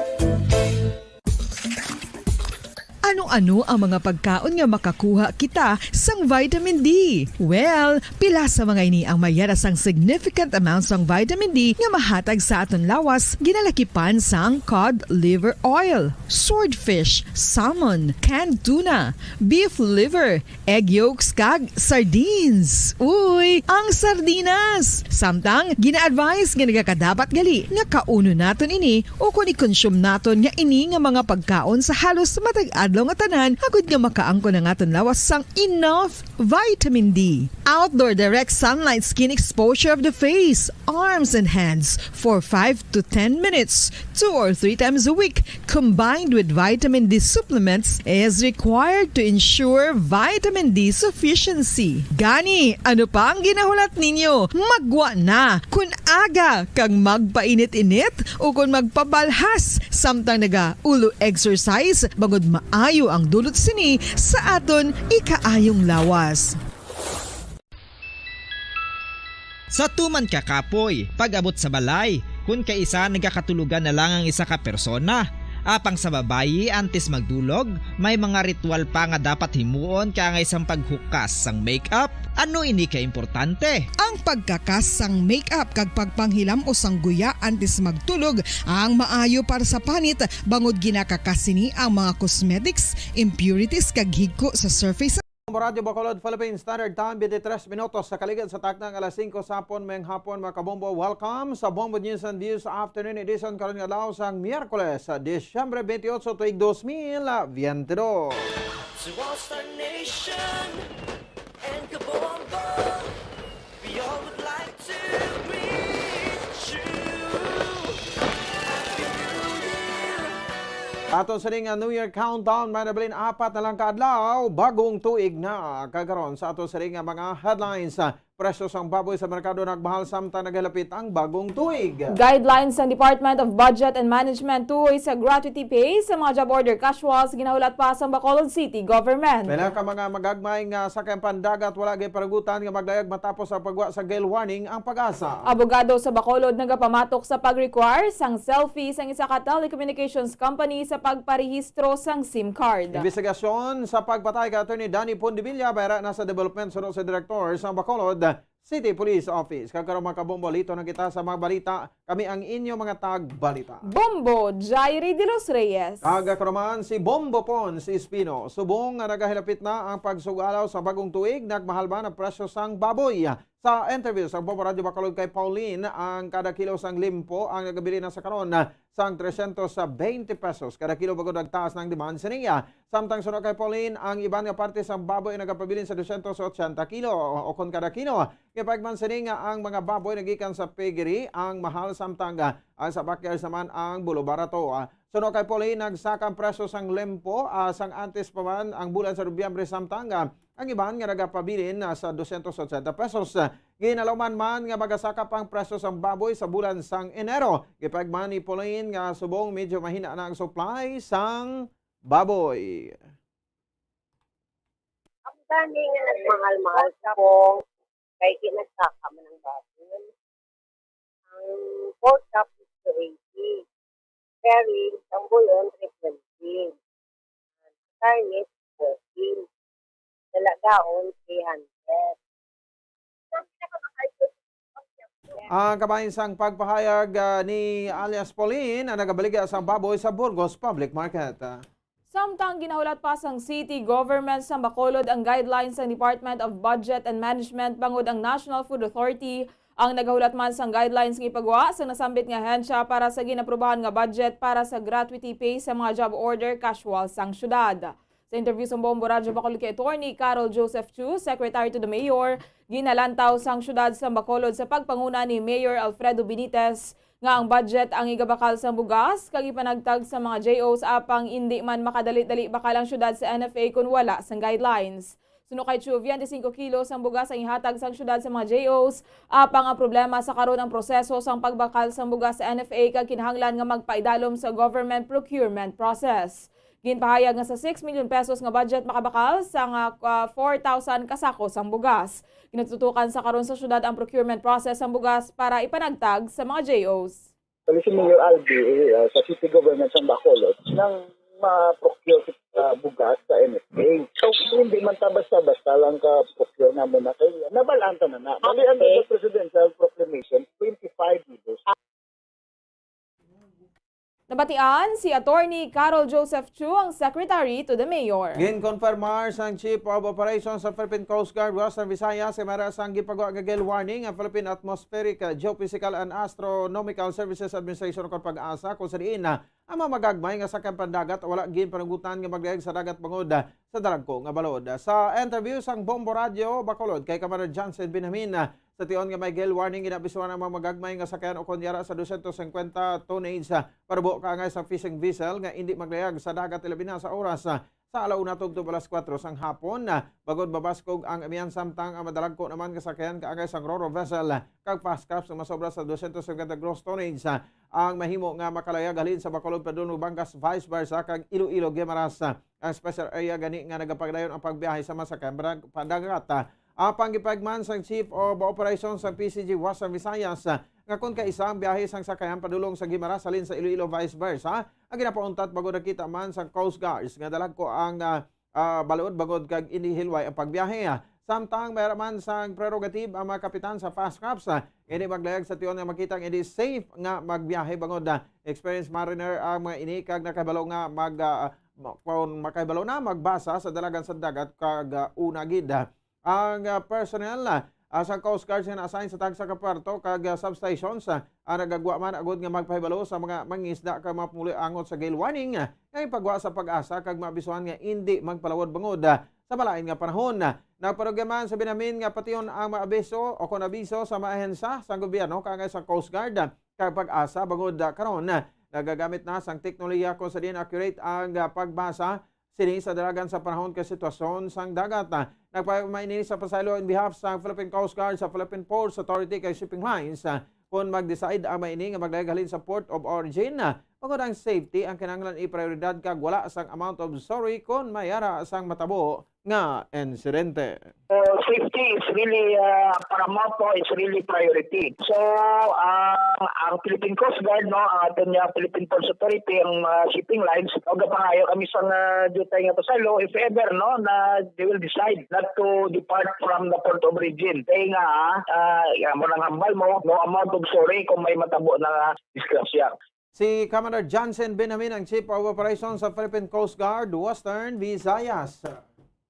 Ano-ano ang mga pagkaon nga makakuha kita sang vitamin D? Well, pila sa mga ini ang may yara sang significant amount sang vitamin D nga mahatag sa aton lawas, ginalakipan sang cod liver oil, swordfish, salmon, canned tuna, beef liver, egg yolks, kag sardines. Uy, ang sardinas! Samtang, gina-advise nga nagakadapat gali nga kaunon naton ini ukon i-consume naton nga ini nga mga pagkaon sa halos matag adlaw nga tanan, agud nga makaangkon ang aton lawas sang enough vitamin D. Outdoor direct sunlight skin exposure of the face, arms, and hands for five to ten minutes, two or three times a week, combined with vitamin D supplements, is required to ensure vitamin D sufficiency. Gani, ano pa ang ginahulat ninyo? Maggwa na! Kun aga kag magpainit-init ukon magpabalhas samtang naga-ulo exercise, bangod maayo ang dulot sini sa aton ikaayong lawas. Sa tuman ka kapoy, pag-abot sa balay, kun kaisa nagakatulogan na lang ang isa ka persona. Apang sa babayi, antes magdulog, may mga ritual pa nga dapat himuon kaangay sang paghukas sang makeup. Ano ini ka importante? Ang pagkakas sang makeup kag pagpanghilam-os sang guya antes magtulog ang maayo para sa panit, bangod ginakakas sini ang mga cosmetics, impurities, kag higko sa surface. Bombo Radyo Bacolod, Philippine Standard Time, twenty-three minutos sa kaligad sa takna nga alas singko sa hapon, mayong hapon, mga kabombo. Welcome sa Bombo News and Views Afternoon Edition karon nga adlaw sang Miyerkules, sa Disyembre twenty-eight, tuig dos mil veintidós. To all Star Nation and Kabombo, we all would like to greet you. Happy New Year! Ato sini nga New Year countdown, may nabilin apat na lang ka adlaw, bagong tuig na. Kag karon sa ato sini nga mga headlines, ah, presyo sang baboy sa merkado nagmahal samtang nagalapit ang bagong tuig. Guidelines sang Department of Budget and Management tuhoy sa gratuity pay sa mga job order casuals ginahulat pa sang Bacolod City Government. Pila ka mga magagmay nga sakyan pandagat wala gay paragutan nga magdayag matapos ang pagwa sa gale warning ang PAGASA. Abogado sa Bacolod nagapamatok sa pag-require sang selfie sang isa ka telecommunications company sa pagparehistro sang SIM card. Investigasyon sa pagpatay kay Attorney Danny Pondevilla bayra na sa development, suno sa direktor sang Bacolod City Police Office. Kag karon, mga kabombo, lito na kita sa mga balita. Kami ang inyo mga tagbalita. Bombo, Jairi de los Reyes. Kag ako naman si Bombo Pons Espino. Subong nga nagahilapit na ang pagsugalaw sa bagong tuig, nagmahal man ang presyo sang baboy. Sa interview sa Bombo Radyo Bacolod kay Pauline, ang kada kilo sang limpo ang nagabili na sa karon sang trescientos twenty pesos kada kilo, bangod nagtaas na ang demand siniya. Samtang suno kay Pauline, ang iban nga parte sang baboy nagapabilin sa dosyentos otsenta kilo o kon kada kilo. Gipaigman sini nga ang mga baboy nagikan sa piggery ang mahal, samtang, ah, ang sa backyards naman ang bulo barato. Ah, suno kay Pauline, nagsaka ang presyo sang limpo, ah, sang antes pa man ang bulan sa Nobyembre, samtang, ah, ang iban nga nagapabilin na sa dosyentos otsenta pesos. Ginalauman man nga magasaka pa ang presyo sang baboy sa bulan sang Enero. Gipaigman ni Pauline nga subong medyo mahina na ang supply sang baboy. Ang gani nga nagmahal-mahal sa kong kay ginagsaka man ang baboy. Ang pork chop is two eighty. Carry, ang buyon, three twenty. Karne, fourteen. Dalagaon, three hundred. Ang kabahin sang pagpahayag, ah, ni alias Pauline, ang nagabaligya sang baboy sa Burgos Public Market. Ah. Samtang ginahulat pa sang city government sang Bacolod ang guidelines sang Department of Budget and Management bangod ang National Food Authority ang nagahulat man sang guidelines nga ipagwa sang nasambit nga ahensya para sa ginaprubahan nga budget para sa gratuity pay sa mga job order casual sang syudad. Sa interview sang Bombo Radyo Bacolod kay Attorney Carol Joseph Chu, Secretary to the Mayor, ginalantaw sang syudad sang Bacolod sa pagpanguna ni Mayor Alfredo Benitez nga ang budget ang igabakal sang bugas kag ipanagtag sa mga J Os apang indi man makadali-dali bakal ang syudad sa N F A kon wala sang guidelines. Suno kay Chu, twenty-five kilos ang bugas ang ihatag sang syudad sa mga J Os, apang ang problema sa karon ang proseso sang pagbakal sang bugas sa N F A kag kinahanglan nga magpaidalom sa government procurement process. Ginpahayag nga sa six million pesos nga budget makabakal sang, ah, ah, four thousand ka sako sang bugas. Ginatutukan sa karon sa syudad ang procurement process sang bugas para ipanagtag sa mga J Os. Kali si Mayor Albi, eh, ah, sa city government sa Bacolod, nang ma-procure sa bugas sa N F A. So, hindi man ta basta-basta lang ka-procure naman na kay nabalaan ta na na. Bali, under the presidential proclamation, twenty-five kilos. Nabatian si Attorney Carol Joseph Chu, ang Secretary to the Mayor. Ginkonfirmar sang Chief of Operations sa Philippine Coast Guard Western Visayas, kay may ara sang gipagwa nga gale warning ang Philippine Atmospheric, uh, Geophysical and Astronomical Services Administration o kon PAGASA, kung sa diin, uh, ang mga magagmay nga sakyan pandagat wala ginpanugutan nga magdayag sa dagat bangod, uh, sa dalagko nga balod. Sa interview sang Bombo Radyo Bacolod kay Commander Johnson Benjamin, uh, sa tion nga may gale warning, ginaabisuhan ang mga magagmay nga sakyan o kon yara sa dosyentos singkwenta tonnage, ah, parubo kaangay sa fishing vessel nga indi maglayag sa dagat, ilabi na sa oras, ah, sa alauna tubtob alas kuwatro sang hapon, ah, bangod mabaskog ang amihan, samtang ang madalagko naman nga sakyan kaangay sang ro-ro vessel, ah, kag fast craft nga masobra sa dosyentos singkwenta gross tonnage, ah, ang mahimo nga makalayag halin sa Bacolod padulong Batangas, vice versa, kag Iloilo, Guimaras, ah, ang special area gani nga nagapadayon ang pagbiyahe sa mga sakyan pandag-, pandagat, ah, Apang gipahayag man sang Chief of Operations sang P C G Western Visayas, ah, nga kon kaisa ang biyahe sang sakayan padulong sa Guimaras halin sa Iloilo, vice versa, ang ginapauntat bangod nakita man sang Coast Guards nga dalagko ang, ah, ah, balod bangod kag indi hilway ang pagbiyahe, ah. Samtang may ara man sang prerogative ang mga kapitan sa fast crafts, ah, nga indi maglayag sa tion nga makita nga indi safe nga magbiyahe bangod, ah, experienced mariner ang mga ini kag nakahibalo nga mag, ah, ma-, kon makahibalo na magbasa sa dalagan sa dagat kag, ah, una gid, ah, Ang, ah, personnel, ah, ah, sa Coast Guard nga na-assign sa tagsa ka puerto kag, ah, substations, ah, ang nagagwa man agud nga magpahibalo sa mga mangisda kag mga pumuluyo angot sa gale warning, ah, nga ipagwa sa PAGASA kag maabisuhan nga indi magpalawod bangod, ah, sa malain nga panahon. Nagparugya man sa Benjamin nga pation ang mga abiso o kon abiso sa mga ahensya sang gobyerno kaangay sa Coast Guard, ah, kag PAGASA bangod, ah, karon, ah, nagagamit na sang teknolohiya kung sa diin accurate ang, ah, pagbasa sini sa dalagan sa panahon kay sitwasyon sang dagat. Nagpahayag man ini sa pasaylo in behalf sa Philippine Coast Guard, sa Philippine Ports Authority kag shipping lines, ah, kon mag-decide ang mga ini nga maglayag halin sa port of origin, ah, bangod ang safety ang kinahanglan i-prioridad kag wala sang amount of sorry kon may ara sang matabo nga insidente. So, safety is really, ah, paramount po, is really priority. So, ang, ang Philippine Coast Guard, no, ang aton nga Philippine Ports Authority, ang, ah, shipping lines, o gapangayo kami sa nga dutay nga pasaylo, if ever, no, na they will decide not to depart from the port of origin. Kaya nga, ah, ah, mo nang hambal mo, no amount of sorry kung may matabo na disgrasya. Si Commander Johnson Benjamin ang Chief of Operations sa Philippine Coast Guard, Western Visayas.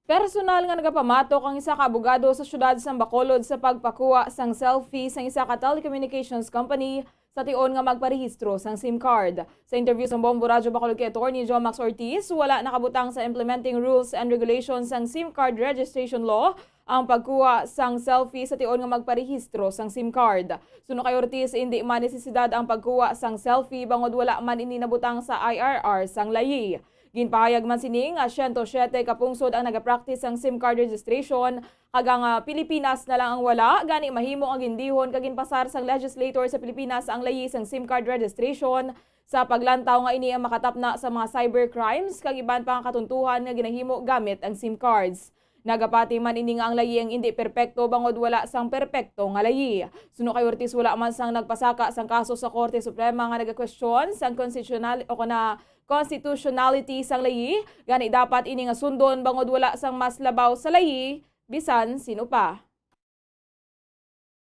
Personal nga nagapamatok ang isa ka abogado sa siyudad sang Bacolod sa pagpakuha sang selfie sang isa ka telecommunications company sa tion nga magparehistro sang SIM card. Sa interview sang Bombo Radyo Bacolod kay Attorney Jomax Ortiz, wala nakabutang sa implementing rules and regulations sang SIM card registration law ang pagkuha sang selfie sa tion nga magparehistro sang SIM card. Suno kay Ortiz, indi man nesesidad ang pagkuha sang selfie bangod wala man ini nabutang sa I R R sang layi. Ginpahayag man sini nga siyento siyete ka pungsod ang nagapractice sang SIM card registration, kag ang, ah, Pilipinas na lang ang wala. Gani, mahimo nga gindihon kag ginpasar sang legislator sa Pilipinas ang layi sang SIM card registration sa paglantaw nga ini ang makatapna sa mga cybercrimes kag iban pa nga katuntuhan nga ginahimo gamit ang SIM cards. Nagapati man ini nga ang layi ang indi perpekto bangod wala sang perpekto nga layi. Suno kay Ortiz, wala man sang nagpasaka sang kaso sa Korte Suprema nga nagakwestiyon sang constitutional o kana constitutionality sang layi, gani dapat ini nga sundon bangod wala sang mas labaw sa layi bisan sino pa.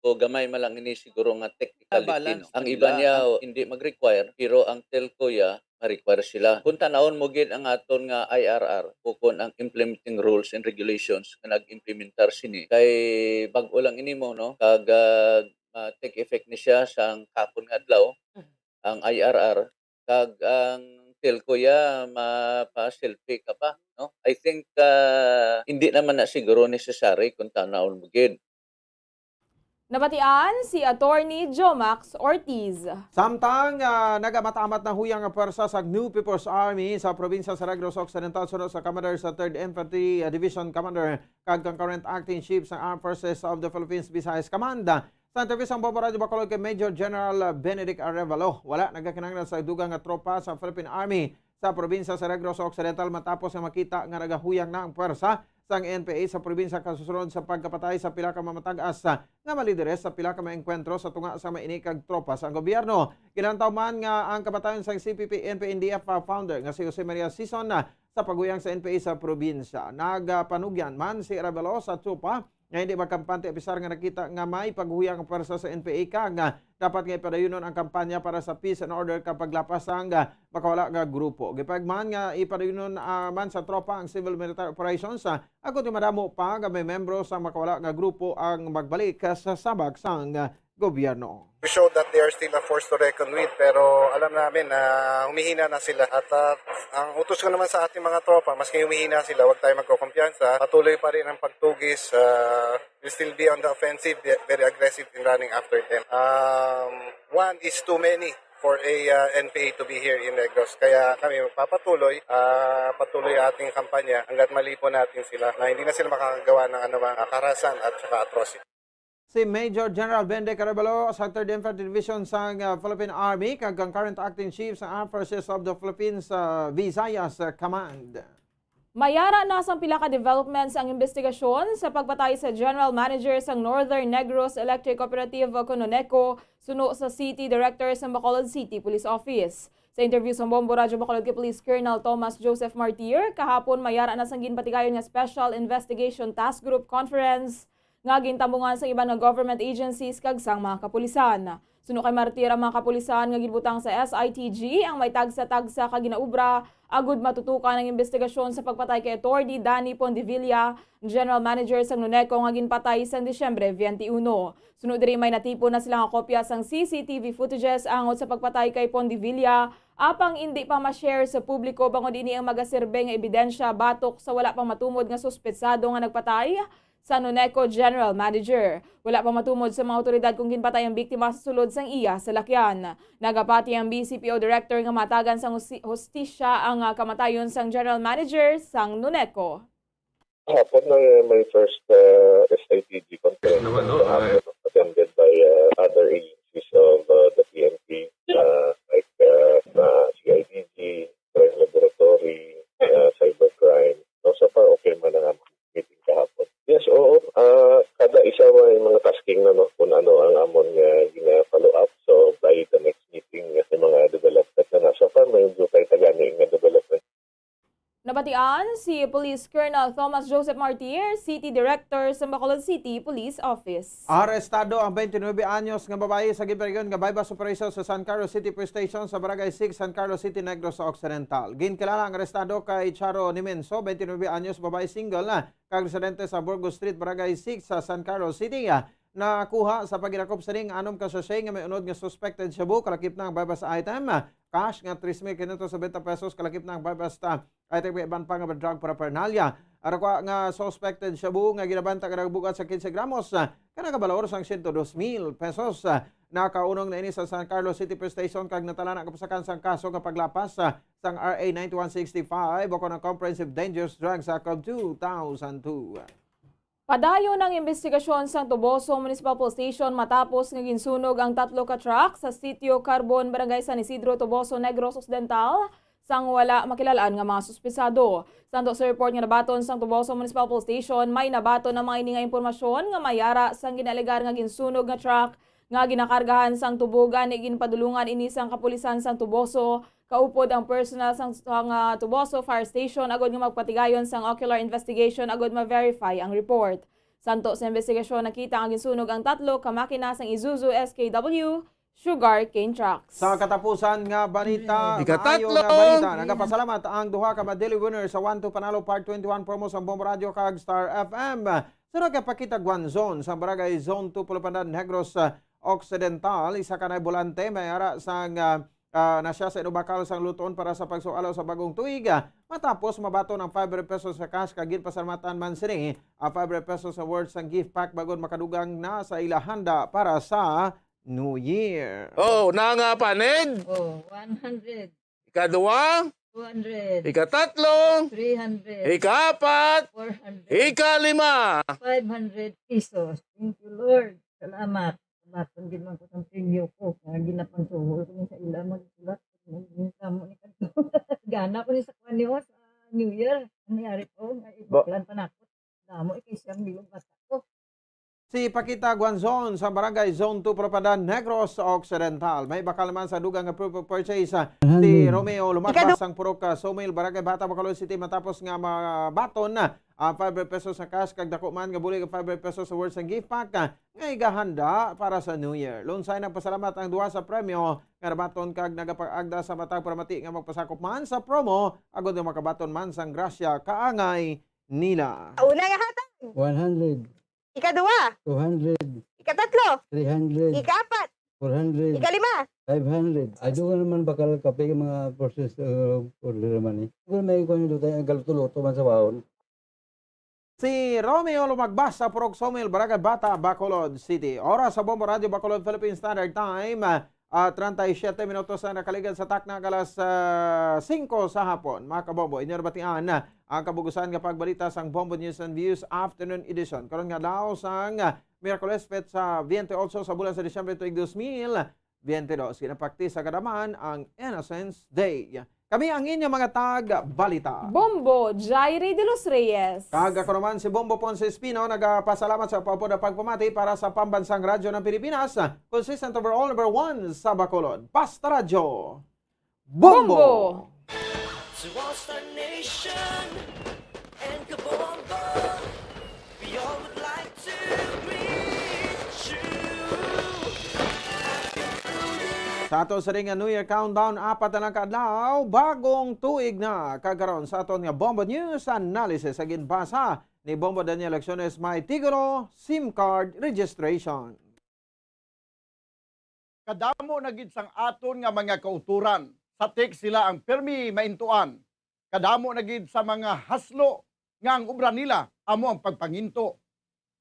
O gamay man lang ini siguro nga technicality, no? Ang iba niya, o, hindi mag-require, pero ang telco ya, ma-require sila. Kung tanawon mo gid ang aton nga I R R, ukon ang implementing rules and regulations nga nag-implementar sini, kay bag-o lang ini mo, no? Kag, ah, ma-take effect ni siya sang kapon nga adlaw, Mhm. ang I R R, kag ang telco ya mapa-selfie ka pa, no? I think, ah, hindi naman na siguro necessary kung tanawon mo gid. Nabatian si Attorney Jomax Ortiz. Samtang, ah, nagamat-amat na huyang ang pwersa sa New People's Army sa probinsya sa Negros Occidental suno sa Commander sa Third Infantry, ah, Division Commander kag kang current acting chief sa Armed Forces of the Philippines Visayas Command. Sa interview sa Bombo Radyo Bacolod kay Major General Benedict Arevalo, wala nagakinahanglan sa dugang nga tropa sa Philippine Army sa probinsya sa Negros Occidental matapos nga makita nga nagahuyang na ang pwersa sang N P A sa probinsya kasusunod sa pagkapatay sa pila ka mamatag-as nga mga lideres sa pila ka mga engkwentro sa tunga sa mga ini kag tropa sang gobyerno. Kinantaw man nga ang kamatayon sang C P P N P N D F founder nga si Jose Maria Sison sa paghuyang sa N P A sa probinsya. Nagapanugyan man si Arevalo sa tropa nga hindi magkampante apisar nga nakita nga may paghuyang ang pwersa sa N P A kag dapat nga ipadayunon ang kampanya para sa peace and order kag paglapas sang makawala nga grupo. Gipahayag man nga ipadayunon, ah, man sa tropa ang civil military operations, ah, agod nga madamo pa nga may membro sa makawala nga grupo ang magbalik sa sabak sang gobyerno. We show that they are still a force to reckon with, pero alam namin na humihina na sila. At, ah, ang utos ko naman sa ating mga tropa, maski humihina sila, huwag tayo magkukumpiyansa. Patuloy pa rin ang pagtugis. Ah, we'll still be on the offensive, ve-, very aggressive in running after them. Um, one is too many for a, ah, N P A to be here in Negros. Kaya kami magpapatuloy, ah, patuloy ating kampanya hanggat malipon natin sila na hindi na sila makakagawa ng anumang, ah, karahasan at saka atrocity. Si Major General Benedict Arevalo sa Third Infantry Division sang, ah, Philippine Army kag ang current acting chief sa Armed Forces of the Philippines, ah, Visayas, ah, Command. Mayara na sang pila ka developments ang investigasyon sa pagpatay sa general manager sang Northern Negros Electric Cooperative o kon NECO suno sa City Director sa Bacolod City Police Office. Sa interview sa Bombo Radyo Bacolod kay Police Colonel Thomas Joseph Martir, kahapon mayara na sang ginpatigayon nga Special Investigation Task Group Conference nga gintambungan sang iban nga government agencies kag sang mga kapulisan. Suno kay Martir, ang mga kapulisan nga ginbutang sa S I T G ang may tagsa-tagsa ka ginaobra agud matutukan ang imbestigasyon sa pagpatay kay Attorney Danny Pondevilla, General Manager sang NECO nga ginpatay sang Disyembre twenty-one. Suno diri, may natipon na sila nga kopya sang C C T V footages angot sa pagpatay kay Pondevilla, apang indi pa ma-share sa publiko bangod ini ang magaserbe nga ebidensya batok sa wala pa matumod nga suspetsado nga nagpatay sa NECO General Manager. Wala pa matumod sa mga awtoridad kung ginpatay ang biktima sa sulod sang iya salakyan. Nagapati ang B C P O Director nga matagan sang husi-, hustisya ang, ah, kamatayon sang General Manager sang NECO. Hapon na may first, uh, S I T G conference. Naman, no? Kahapon, attended by, uh, other agencies of, uh, the P N P, uh, like, uh, uh, C I D G, Crime Laboratory, uh, Cybercrime. No, so far, okay man ang among meeting kahapon. Yes, oo. Ah, kada isa may mga tasking na, no, kung ano ang amon nga gina-follow up. So, by the next meeting, may mga development na na. So far, may dugay pa gani nga development. Nabatian si Police Colonel Thomas Joseph Martir, City Director sa Bacolod City Police Office. Arestado ang twenty-nine anyos nga babayi sa ginpatigayon nga buy-bust operation sa San Carlos City Police Station sa Barangay six, San Carlos City, Negros Occidental. Ginkilala ang arestado kay Charo Nimenso, twenty-nine anyos, babayi single na, kag residente sa Burgos Street, Barangay six sa San Carlos City. Nakuha sa pagdakop sini ang anom ka sachet nga may unod nga suspected shabu, kalakip na ang buy-bust item, cash nga tres mil quinientos noventa pesos, kalakip na ang buy-bust, ah, item kag iban pa nga drug paraphernalia. Ang nakuha nga suspected shabu nga ginabanta nga nagbugat sa quince gramos, ah, nga nagabalor sang sento dos mil pesos. Ah, nakaunong na ini sa San Carlos City Police Station kag natala na ang kapusakan sang kaso nga paglapas, ah, sang R A ninety-one sixty-five o kon ang Comprehensive Dangerous Drugs Act of two thousand two. Padayon ang imbestigasyon sang Toboso Municipal Police Station matapos nga ginsunog ang tatlo ka truck sa Sitio Carbon, Barangay San Isidro, Toboso, Negros Occidental, sang wala makilal-an nga mga suspetsado. Santo sa report nga nabaton sang Toboso Municipal Police Station, may nabaton ang mga ini nga impormasyon nga mayara sang ginaalegar nga ginsunog nga truck nga ginakargahan sang tubo, gani ginpadulungan ini sang kapulisan sang Toboso, kaupod ang personnel sang, sang, ah, Toboso Fire Station agod nga magpatigayon sang ocular investigation agod ma-verify ang report. Santo sa investigasyon, nakita nga ginsunog ang tatlo ka makina sang Isuzu S K W sugarcane trucks. Sa katapusan nga balita, Ikatatlo. Maayo nga balita, nagapasalamat ang duha ka Madili winner sa One Two Panalo Part twenty-one promo sa Bombo Radio kag Star F M. Sunod kay Pakita Guanzon sa Barangay Zone two, Pulupandan, Negros, ah, Occidental. Isa ka naay bolante, may ara sang, ah, ah, na siya sa inubakal sang luton para sa pagsualo sa bagong tuig. Ah, matapos mabaton ang five hundred pesos sa cash, kag ginpasalamatan man sini ang five hundred pesos sa worth sang gift pack, bag-o makadugang na sa ila handa para sa New Year. Oh, na nga panid. Oh, one hundred. Ikaduha. Two hundred. Ikatatlo. Three hundred. Ikaapat. Four hundred. Ikalima. Five hundred pesos. Thank you, Lord. Salamat. Salamat. Ang ginman ko sa premyo ko. Nga ginapangsuhol ko sa ila, magsulat. Ang kamo ni kadto. Gana ko ni sa kwan niyo sa New Year. Ang nangyari po, may Ba- plan pa na ako. Damo, ikay siyang bilog bata ko. Si Pakita Guanzon sa Barangay Zone two, Pulupandan, Negros Occidental. May bakal man sa dugang nga proof of purchase, ah, si Romeo Lumagbas sang Purok, ah, Sawmill, Barangay Bata, Bacolod City, matapos nga mabaton na ang five hundred pesos sa cash kag dako man nga bulig nga five hundred pesos sa worth sang gift pack, ah, nga igahanda para sa New Year. Lunsay nagpasalamat ang duha sa premyo nga nabaton kag nagapag-agda sa matag paramati nga magpasakop man sa promo agod nga makabaton man sang grasya kaangay nila. Una nga hatag. One hundred. Ikaduha. Two hundred. Ikatatlo. Three hundred. Ikaapat. Four hundred. Ikalima. Five hundred. Ay, doon naman bakal kape yung mga process, uh, order naman eh. Siguro may kuwan yung tayo, ang galuto-luto man sa baon. Si Romeo Lumagbas sa Purok Sawmill, Barangay Bata, Bacolod City. Oras sa Bombo Radio Bacolod, Philippine Standard Time, ah, ah, treinta y siete minutos na nakaligad sa takna nga alas, ah, singko sa hapon. Mga kabombo, inyo nabatian, ah, ang kabugusan nga pagbalita sang Bombo News and Views Afternoon Edition. Karon nga adlaw sang, ah, Miyerkules, petsa twenty-eight sa bulan sa Disyembre tuig dos mil twenty-two. Ginapakti sa kadamhan ang Innocence Day. Kami ang inyong mga tag-balita. Bombo, Jairi de los Reyes. Kag ako naman si Bombo Ponce Espino, nagapasalamat sa pagpapod at pagpamati para sa Pambansang Radyo ng Pilipinas, consistent overall number one sa Bacolod. Basta Radyo, Bombo! Bombo! To all Star Nation and Kabombo, we all would like to greet you. Sa ato sa ring nga New Year Countdown, apat na lang ka adlaw, bagong tuig na. Kag karon sa aton nga Bombo News Analysis, sa ginbasa ni Bombo Daniel Acciones, may titulo, SIM card registration. Kadamo na gid sang aton nga mga kautoran, sa tech sila ang pirmi maintuan. Kadamo na gid sa mga haslo nga ang obra nila amo ang pagpanginto.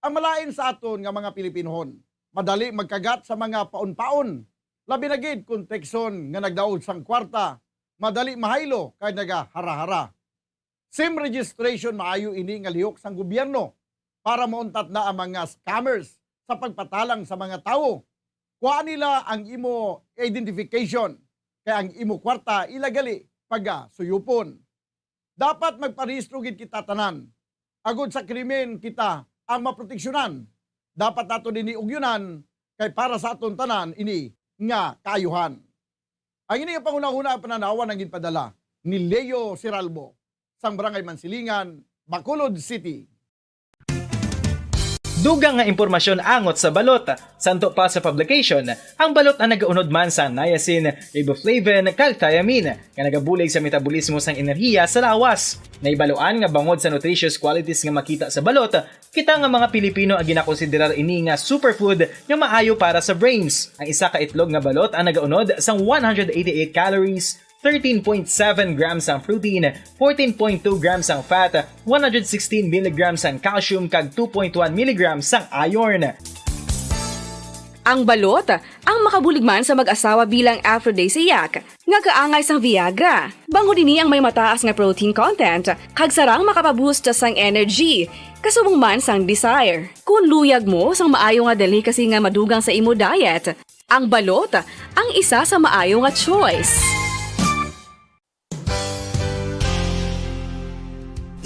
Ang malain sa aton nga mga Pilipinhon, madali magkagat sa mga paon-paon, labi na gid kon tekson nga nagdaog sang kwarta, madali mahaylo kag nagahara-hara. SIM registration, maayo ini nga lihok sang gobyerno para mauntat na ang mga scammers sa pagpatalang sa mga tawo. Kuha nila ang imo identification, kay ang imo kwarta ila gali pagasuyupon. Dapat magparehistro gid kita tanan, agod sa krimen kita ang maproteksyonan. Dapat nato ini ugyonan, kay para sa aton tanan ini nga kaayuhan. Ang ini nga panghunahuna, ang pananawan ang ginpadala ni Leo Siralbo, sang Barangay Mansilingan, Bacolod City. Dugang nga impormasyon angot sa balot. Santo pa sa publication, ang balot ang nagaunod man sa niacin, riboflavin, kag thiamine, nga nagabulig sa metabolismo sang enerhiya sa lawas. Naibaluan nga bangod sa nutritious qualities nga makita sa balot, kita nga mga Pilipino ang ginakonsiderar ini nga superfood nga maayo para sa brains. Ang isa ka itlog nga balot ang nagaunod sang one hundred eighty-eight calories, thirteen point seven grams ang protein, fourteen point two grams ang fat, one hundred sixteen milligrams ang calcium, kag two point one milligrams ang iron. Ang balot, ang makabulig man sa mag-asawa bilang aphrodisiac, nga kaangay sang Viagra. Bangod ini ang may mataas nga protein content, kag sarang makapaboost sang energy, kasubong man sang desire. Kon luyag mo sang maayo nga delicacy nga madugang sa imo diet, ang balot ang isa sa maayo nga choice.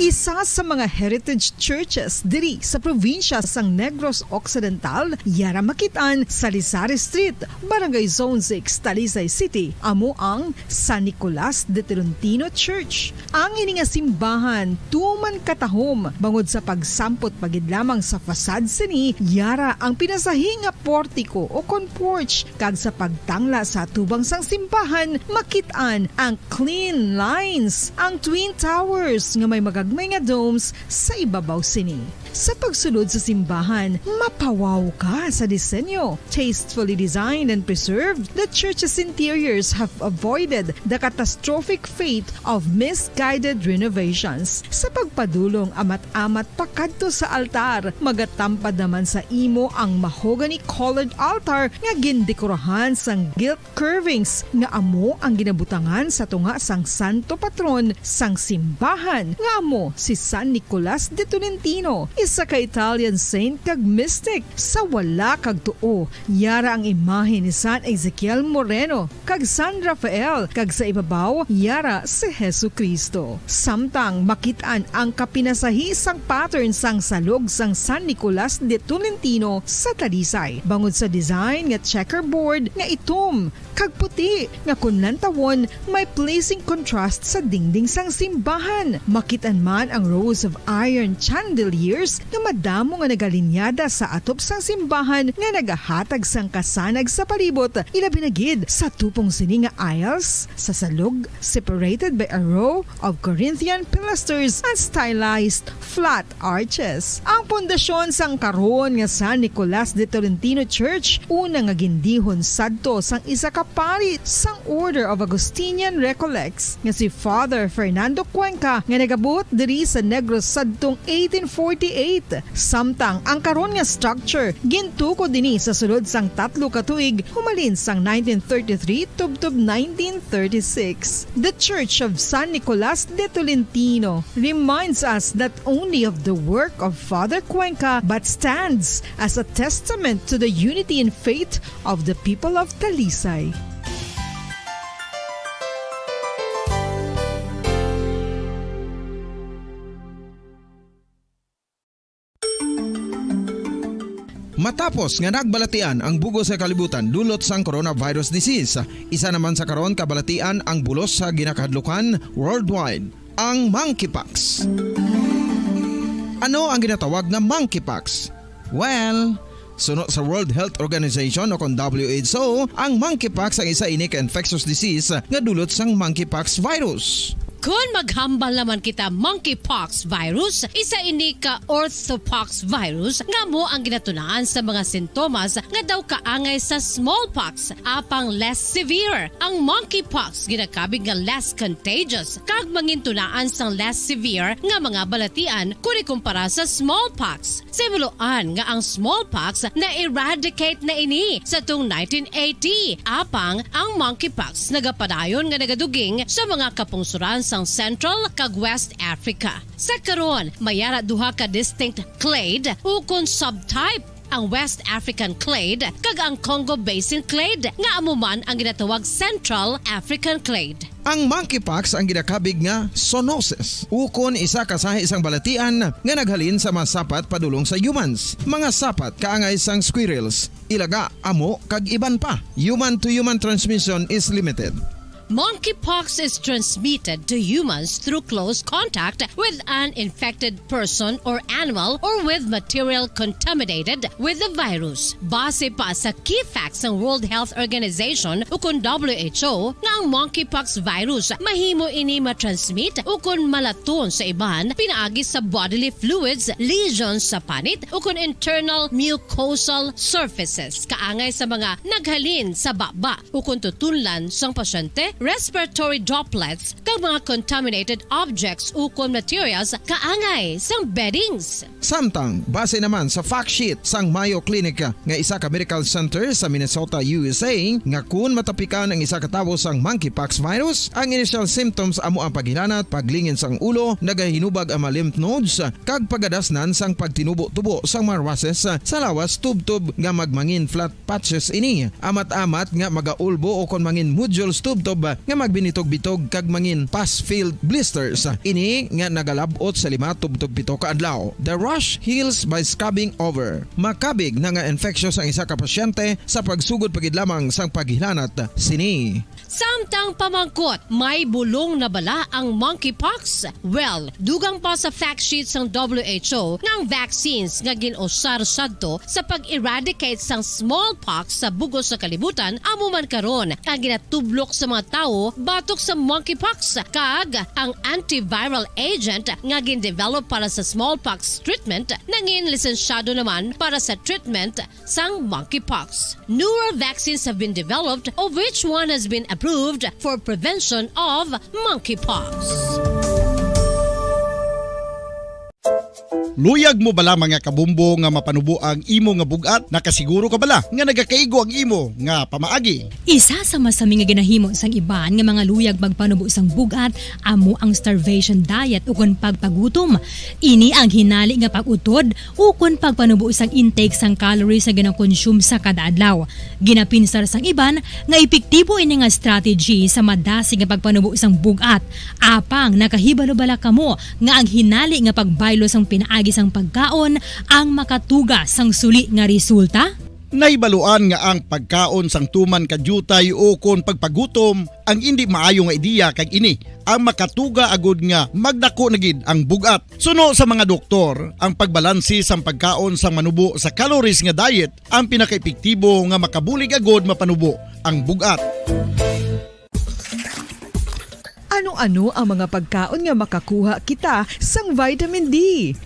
Isa sa mga heritage churches diri sa probinsya sang Negros Occidental, yara makit-an sa Lisari Street, Barangay Zone six, Talisay City, amo ang San Nicolas de Tolentino Church. Ang ini nga simbahan tuman katahom bangod sa pagsampot pa gid lamang sa facade sini, yara ang pinasahi nga portiko o kon porch, kag sa pagtangla sa atubang sang simbahan, makit-an ang clean lines, ang twin towers nga may magagmay nga domes sa ibabaw sini. Sa pagsulod sa simbahan, mapawaw ka sa disenyo. Tastefully designed and preserved, the church's interiors have avoided the catastrophic fate of misguided renovations. Sa pagpadulong amat-amat pakadto sa altar, magatampad naman sa imo ang mahogany-colored altar nga gindekorahan sang gilt curvings nga amo ang ginabutangan sa tunga sang santo patron sang simbahan, nga amo si San Nicolas de Tolentino, isa ka Italian saint kag mystic. Sa wala kag tuo, yara ang imahe ni San Ezekiel Moreno kag San Rafael, kag sa ibabaw, yara si Jesu-Cristo. Samtang makit-an ang kapinasahi sang pattern sang salog sang San Nicolas de Tolentino sa Talisay, bangod sa design nga checkerboard nga itom kag puti, nga kon lantawon, may pleasing contrast sa dingding sang simbahan. Makit-an man ang rows of iron chandeliers nga madamo nga nagalinyada sa atop sang simbahan nga nagahatag sang kasanag sa palibot, ilabi na gid sa tupong sini nga aisles sa salog, separated by a row of Corinthian pilasters and stylized flat arches. Ang pundasyon sang karon nga San Nicolas de Tolentino Church, una nga gindihon sadto sang isa ka pari sang Order of Augustinian Recollects nga si Father Fernando Cuenca, nga nagabot diri sa Negros sadtong eighteen forty-eight. Samtang ang karon nga structure gintukod ini sa sulod sang tatlo ka tuig, humalin sang nineteen thirty-three tubtob nineteen thirty-six. The Church of San Nicolas de Tolentino reminds us not only of the work of Father Cuenca, but stands as a testament to the unity in faith of the people of Talisay. Matapos nga nagbalatian ang bug-os nga kalibutan dulot sang coronavirus disease, isa naman sa karon kabalatian ang bulos sa ginakahadlukan worldwide, ang monkeypox. Ano ang ginatawag nga monkeypox? Well, suno sa World Health Organization o kon W H O, ang monkeypox ang isa ini ka infectious disease nga dulot sang monkeypox virus. Kon maghambal naman kita monkeypox virus, isa ini ka orthopox virus nga amo ang ginatunaan sa mga sintomas nga daw kaangay sa smallpox, apang less severe. Ang monkeypox ginakabig nga less contagious kag mangintunaan sang less severe nga mga balatian kon ikumpara sa smallpox. Sa himuloan nga ang smallpox na-eradicate na ini sa tung nineteen eighty, apang ang monkeypox nagapadayon nga nagaduging sa mga kapungsoran sang Central kag West Africa. Sa karon, may ara duha ka distinct clade ukon subtype, ang West African clade kag ang Congo Basin clade, nga amo man ang ginatawag Central African clade. Ang monkeypox ang ginakabig nga zoonosis, ukon isa ka sahi sang balatian nga naghalin sa mga sapat padulong sa humans, mga sapat kaangay sang squirrels, ilaga, amo, kag iban pa. Human-to-human transmission is limited. Monkeypox is transmitted to humans through close contact with an infected person or animal or with material contaminated with the virus. Base pa sa key facts sang World Health Organization ukon W H O nga ang monkeypox virus mahimo ini matransmit ukon malaton sa iban pinaagi sa bodily fluids, lesions sa panit ukon internal mucosal surfaces kaangay sa mga naghalin sa baba ukon tutunlan sang pasyente, respiratory droplets, kag mga contaminated objects ukon materials kaangay sang beddings. Samtang, base naman sa fact sheet sang Mayo Clinic nga isa ka medical center sa Minnesota, U S A, nga kun matapikan ang isa ka tawo sang monkeypox virus, ang initial symptoms amo ang paghilanat, paglingin sang ulo, nagahinubag ang mga lymph nodes, kag pagadasnan sang pagtinubo-tubo sang mga rushes sa lawas tubtob nga magmangin flat patches ini, amat-amat nga magaulbo o kon mangin nodules tubtob nga magbinitog-bitog kag mangin pus-filled blisters. Ini nga nagalab-ot sa lima tubtob pito ka adlaw. The rash heals by scrubbing over. Makabig na nga infectious ang isa ka pasyente sa pagsugod pa gid lamang sang paghilanat sini. Samtang pamangkot, may bulong na bala ang monkeypox? Well, dugang pa sa fact sheet sang W H O nga ang vaccines nga gin-usar sadto sa pag-eradicate sang smallpox sa bug-os sa kalibutan amo man karon ang ginatublok sa mga tawo batok sa monkeypox, kag ang antiviral agent nga gin-develop para sa smallpox treatment nangin lisensyado naman para sa treatment sang monkeypox. Newer vaccines have been developed, of which one has been approved for prevention of monkeypox. Luyag mo bala, mga kabombo, nga mapanubo ang imo nga bug-at? Nakasiguro ka bala nga nagakaigo ang imo nga pamaagi? Isa sa masami nga ginahimo sang iban nga mga luyag magpanubo sang bug-at amo ang starvation diet ukon pagpagutom. Ini ang hinali nga pag-utod ukon pagpanubo sang intake sang calories nga ginakonsume sa kada adlaw. Ginapinsar sang iban nga epektibo ini nga strategy sa madasig nga pagpanubo sang bug-at. Apang nakahibalo bala kamo nga ang hinali nga pagbaylo sang pinaagi sang pagkaon ang makatuga sang suli nga resulta? Nahibaluan nga ang pagkaon sang tuman ka diutay ukon pagpagutom ang indi maayo nga ideya, kag ini ang makatuga agud nga magdako na gid ang bug-at. Suno sa mga doktor, ang pagbalanse sang pagkaon sang manubo sa calories nga diet ang pinakaepektibo nga makabulig agud mapanubo ang bug-at. Ano-ano ang mga pagkaon nga makakuha kita sang vitamin D?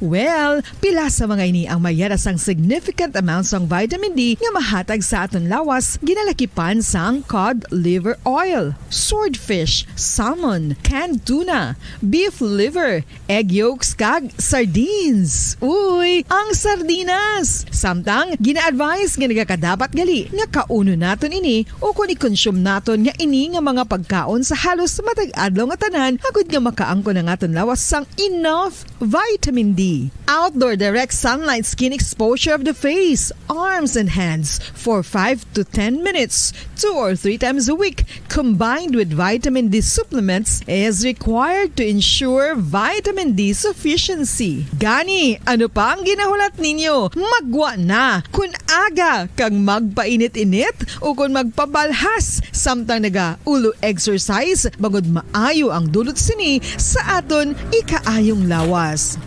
Well, pila sa mga ini ang mayara sang significant amount sang vitamin D nga mahatag sa aton lawas, ginalakipan sang cod liver oil, swordfish, salmon, canned tuna, beef liver, egg yolks, kag sardines. Uy, ang sardinas! Samtang gina-advise nga nagakadapat gali nga kaunon naton ini ukon i-consume naton nga ini nga mga pagkaon sa halos matag adlaw nga tanan, agud nga makaangkon ang aton lawas sang enough vitamin D. Outdoor direct sunlight skin exposure of the face, arms, and hands for five to ten minutes, two or three times a week, combined with vitamin D supplements, is required to ensure vitamin D sufficiency. Gani, ano pa ang ginahulat ninyo? Maggwa na! Kun aga kag magpainit-init ukon magpabalhas samtang naga-ulo exercise, bangod maayo ang dulot sini sa aton ikaayong lawas.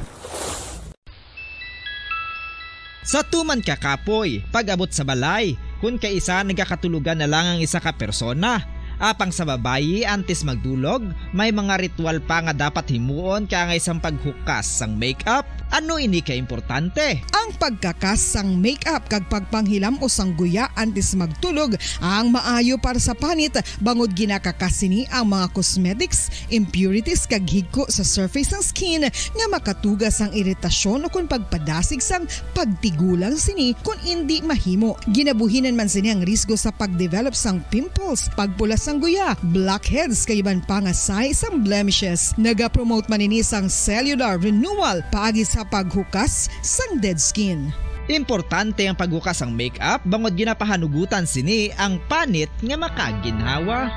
Sa tuman ka kapoy, pag-abot sa balay, kun kaisa nagakatulogan na lang ang isa ka persona. Apang sa babayi, antes magdulog, may mga ritual pa nga dapat himuon kaangay sang paghukas sang makeup. Ano ini ka importante? Ang pagkakas sang makeup kag pagpanghilam-os sang guya antes magtulog ang maayo para sa panit, bangod ginakakas sini ang mga cosmetics, impurities, kag higko sa surface sang skin nga makatuga sang iritasyon ukon pagpadasig sang pagtigulang sini kon indi mahimo. Ginabuhinan man sini ang risgo sa pagdevelop sang pimples, pagpula sang guya, blackheads, kag iban pa nga sahi sang blemishes. Nagapromote man ini sang cellular renewal paagi sa paghukas sang dead skin. Importante ang paghukas sang makeup bangod ginapahanugutan sini ang panit nga makaginhawa.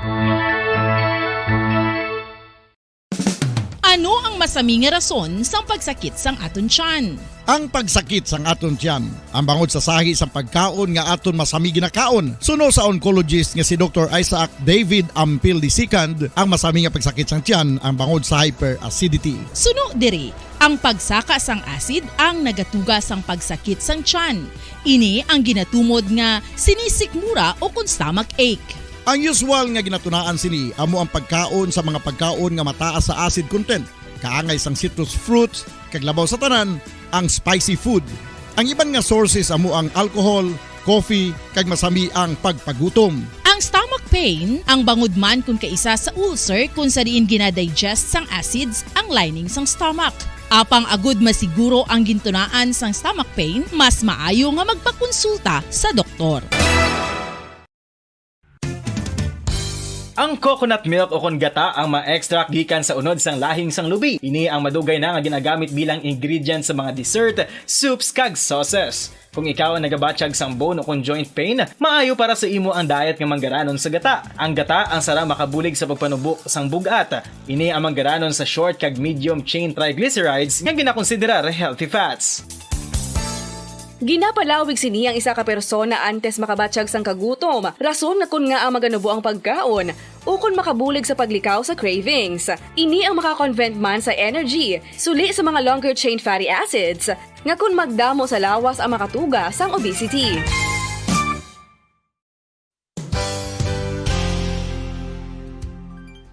Ano ang masami nga rason sang pagsakit sang aton tiyan? Ang pagsakit sang aton tiyan, ang bangod sa sahi sang pagkaon nga aton masami ginakaon, suno sa oncologist nga si Doktor Isaac David Ampil the second, ang masami nga pagsakit sang tiyan ang bangod sa hyperacidity. Suno diri, ang pagsaka sang acid ang nagatuga sang pagsakit sang tiyan. Ini ang ginatumod nga sinisikmura ukon stomach ache. Ang usual nga ginatunaan sini amo ang pagkaon sa mga pagkaon nga mataas sa acid content, kaangay sang citrus fruits, kag labaw sa tanan, ang spicy food. Ang iban nga sources amo ang alcohol, coffee, kag masami ang pagpagutom. Ang stomach pain, ang bangod man kun kaisa sa ulcer kun sa diin ginadigest sang acids ang lining sang stomach. Apang agud masiguro ang gintunaan sang stomach pain, mas maayo nga magpakonsulta sa doktor. Ang coconut milk o kon gata ang ma-extract gikan sa unod sang lahing sang lubi. Ini ang madugay na nga ginagamit bilang ingredient sa mga dessert, soups, kag sauces. Kung ikaw ang nagabatyag sang bone o kon joint pain, maayo para sa imo ang diet nga manggaranon sa gata. Ang gata ang sara makabulig sa pagpanubo sang bug-at. Ini ang manggaranon sa short kag medium chain triglycerides nga ginakonsiderar healthy fats. Ginapalawig sini ang isa ka persona antes makabatyag sang kagutom, rason nga kon ngaa maganubo ang pagkaon, ukon makabulig sa paglikaw sa cravings. Ini ang makakonvert man sa energy, suli sa mga longer chain fatty acids, nga kon magdamo sa lawas ang makatuga sang obesity.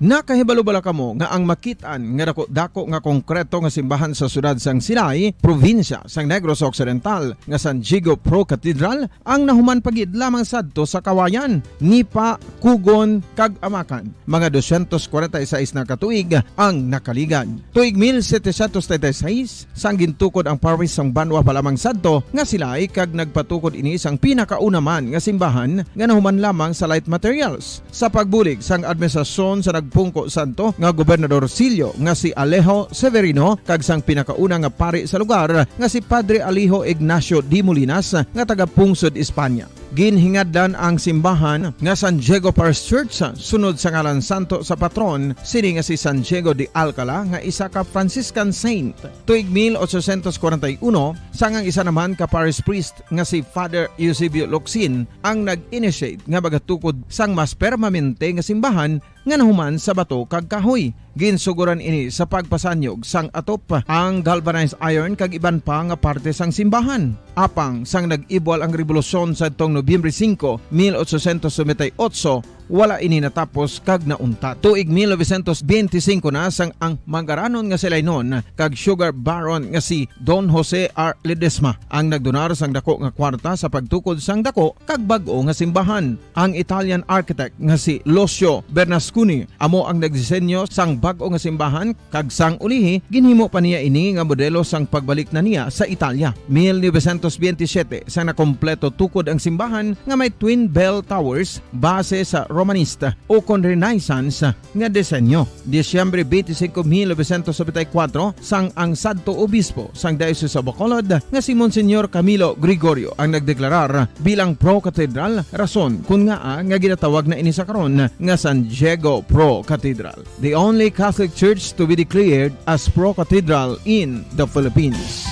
Nakahibalo bala kamo nga ang makit-an nga dako-dako nga konkreto nga simbahan sa siyudad sang Silay, probinsya sang Negros Occidental, nga San Diego Pro Cathedral, ang nahuman pa gid lamang sadto sa Kawayan, Nipa, Cogon, kag Amacan. Mga dosyentos kwarenta y seis na ka tuig ang nakaligad. Tuig mil setecientos treinta y seis, sang gintukod ang parish sang banwa pa lamang sadto nga Silay, kag nagpatukod ini sang pinakauna man nga simbahan nga nahuman lamang sa light materials. Sa pagbulig sang administrasyon sa nagpungko sadto nga Gobernador Silyo nga si Alejo Severino kag sang pinakauna nga pari sa lugar nga si Padre Alejo Ignacio de Molinas nga taga-pungsod Espanya. Ginhingadlan ang simbahan nga San Diego Parish Church sunod sa ngalan santo sa patron sini nga si San Diego de Alcala nga isa ka Franciscan saint. Tuig mil ochocientos kwarenta y uno, sang ang isa naman ka parish priest nga si Father Eusebio Locsin ang nag-initiate nga magatukod sang mas permanente nga simbahan nga nahuman sa bato kag kahoy. Ginsugoran ini sa pagpasanyog sang atop, ang galvanized iron kag iban pa nga parte sang simbahan. Apang sang nag-ibwal ang rebolusyon sadtong Nobyembre singko, mil ochocientos noventa y ocho, wala ini natapos kag nauntat. Tuig mil novecientos benti singko na sang ang manggaranon nga si Lainon kag sugar baron nga si Don Jose R. Ledesma ang nagdonar sang dako nga kwarta sa pagtukod sang dako kag bag-o nga simbahan. Ang Italian architect nga si Lucio Bernasconi amo ang nagdisenyo sang bag-o nga simbahan, kag sang ulihi ginhimo pa niya ini nga modelo sang pagbalik na niya sa Italia. Mil novecientos benti siyete, sang nakompleto tukod ang simbahan nga may twin bell towers base sa Romanista ukon Renaissance nga disenyo. Disyembre benti singko, mil novecientos nobenta y kuwatro, sang ang sadto obispo sang Diocese of Bacolod nga si Monsignor Camilo Gregorio ang nagdeklarar bilang pro-cathedral, rason kon ngaa nga ginatawag na ini sa karon nga San Diego Pro Cathedral, the only Catholic church to be declared as pro-cathedral in the Philippines.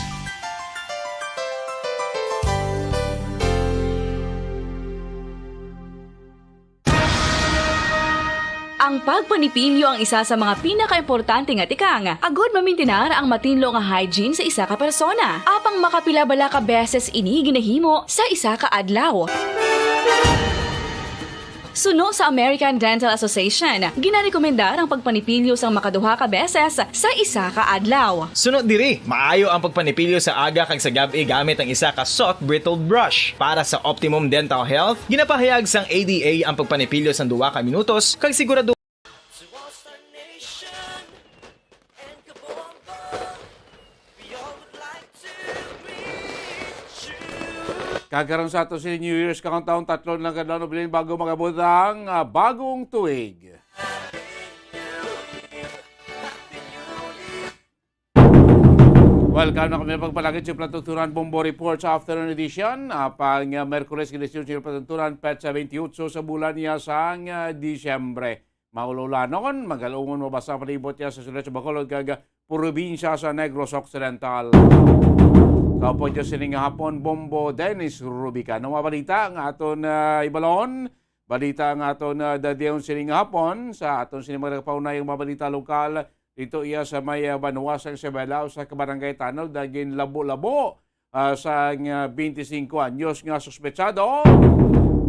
Ang pagpanipilyo ang isa sa mga pinakaimportante nga tikang agod mamintinar ang matinlo nga hygiene sa isa ka persona. Apang makapila bala ka beses ini ginahimo sa isa ka adlaw? Suno sa American Dental Association, ginarekomendar ang pagpanipilyo sang makaduha ka beses sa isa ka adlaw. Suno diri, maayo ang pagpanipilyo sa aga kag sa gab-i gamit ang isa ka soft bristled brush. Para sa optimum dental health, ginapahayag sang A D A ang pagpanipilyo sang duha ka minutos kag sigurado. Kag karon sa ato si New Year's countdown, tatlo lang ka adlaw na bilin bago mag-abot ang, ah, bagong tuig. Welcome na kami pagpalagid sa Plato Turan Bombo Report sa afternoon edition. Ah, pang, ah, Merkules, edition sa Plato Turan, petsa twenty-eight sa bulan niya sang, ah, Disyembre. Maululanon, magalungon, mabasa palibot niya sa siyudad sa Bacolod kag probinsya sa Negros Occidental. Kaupod niya sining hapon, Bombo Dennis Rubica. Ang mga balita nga aton, ah, ibalon, balita nga aton, ah, dadiyon sining hapon, sa aton sining mga nagpaunay nga mga balita lokal, dito iya sa may, ah, banwa sang Isabela, usa ka barangay tanod, naging labo-labo, ah, sang, ah, twenty-cinco anyos nga suspetsado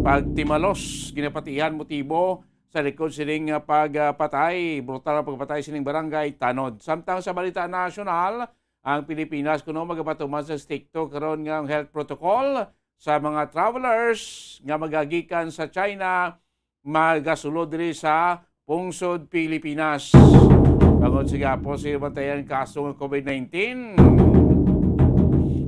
pagtimalos, ginapatihan motibo sa likod sining, ah, pagpatay, brutal nga pagpatay sining barangay tanod. Samtang sa balita nasyonal, ang Pilipinas kuno magapatuman sa estrikto karon nga ang health protocol sa mga travelers nga magagikan sa China, magasulod diri sa pungsod Pilipinas. Bangod sa gihapon sa bantayan kaso nga COVID nineteen.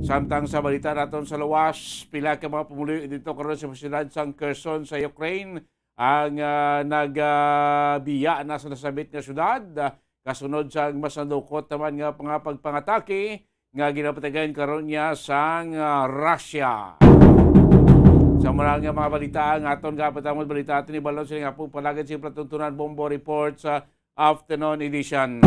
Samtang sa balita naton sa luwas, pila ka mga pumuluyo dito karon sa siyudad sang Kherson sa Ukraine ang, ah, nag, ah, biya na sa nasabit nga syudad, ah, kasunod sa mas nadukot naman nga mga pagpangatake nga ginapatigayon karon niya sang, ah, Russia. Sa mura nga mga balita, ang aton gapatangod balita, aton ibalon sila nga pong palagad sa Platuntunan Bombo Report sa afternoon edition.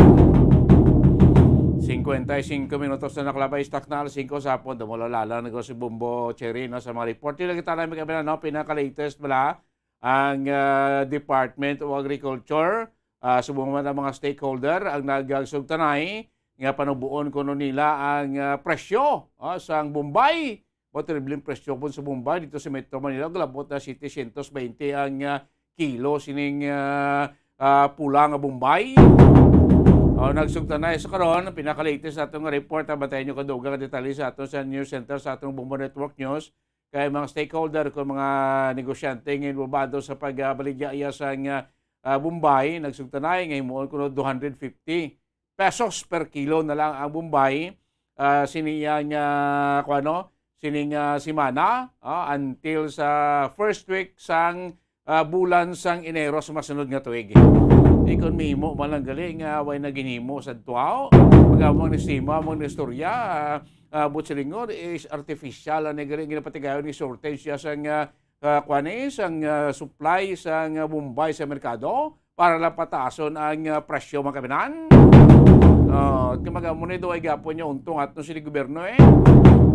Cincuenta y cinco minutos na nakalabay, istak na alas singko sa hapon. Dumulala na ko si Bombo Cherry, no, sa mga report. Nila kita na may kabilang, no, pinaka-latest bala ang, ah, Department of Agriculture, ah, subong man ang mga stakeholder ang nagsugtanay nga panubuon kuno nila ang, ah, presyo, ah, sang Bombay. Mao, terribleng presyo po sa Bombay dito sa Metro Manila. Galabot na setecientos veinte ang, ah, kilo sining, ah, ah, pula nga Bombay. Oh, nagsugtanay sa karon, ang pinaka-latest sa atong report, ah, bantayan nyo kadugang nga detalye sa ato sa news center sa atong Bombo Network News. Kay mga stakeholder, kung mga negosyante nga involvado sa pagbaligya iya sang, ah, ah, Bombay, nagsugtanay nga himuon kuno two hundred fifty pesos per kilo na lang ang Bombay, ah, sini iya nga, kuano, sining, ah, semana, ah, until sa first week sang, ah, bulan sang Enero sa masunod nga tuig. Di kon mahimo man lang gali nga way na ginhimo sa tuwa, magamo ang estima mo ang istorya, ah, ah, buot silingon is artificial ang gali ginapatigayon ni shortage siya sang, ah, ah, kuan, eh, sang, ah, supply sang, ah, Bombay sa merkado para lang pataason ang, ah, presyo, mga kabinan. Ah, kay magamo ni do ay gapon niya untong ato sa gobyerno, eh.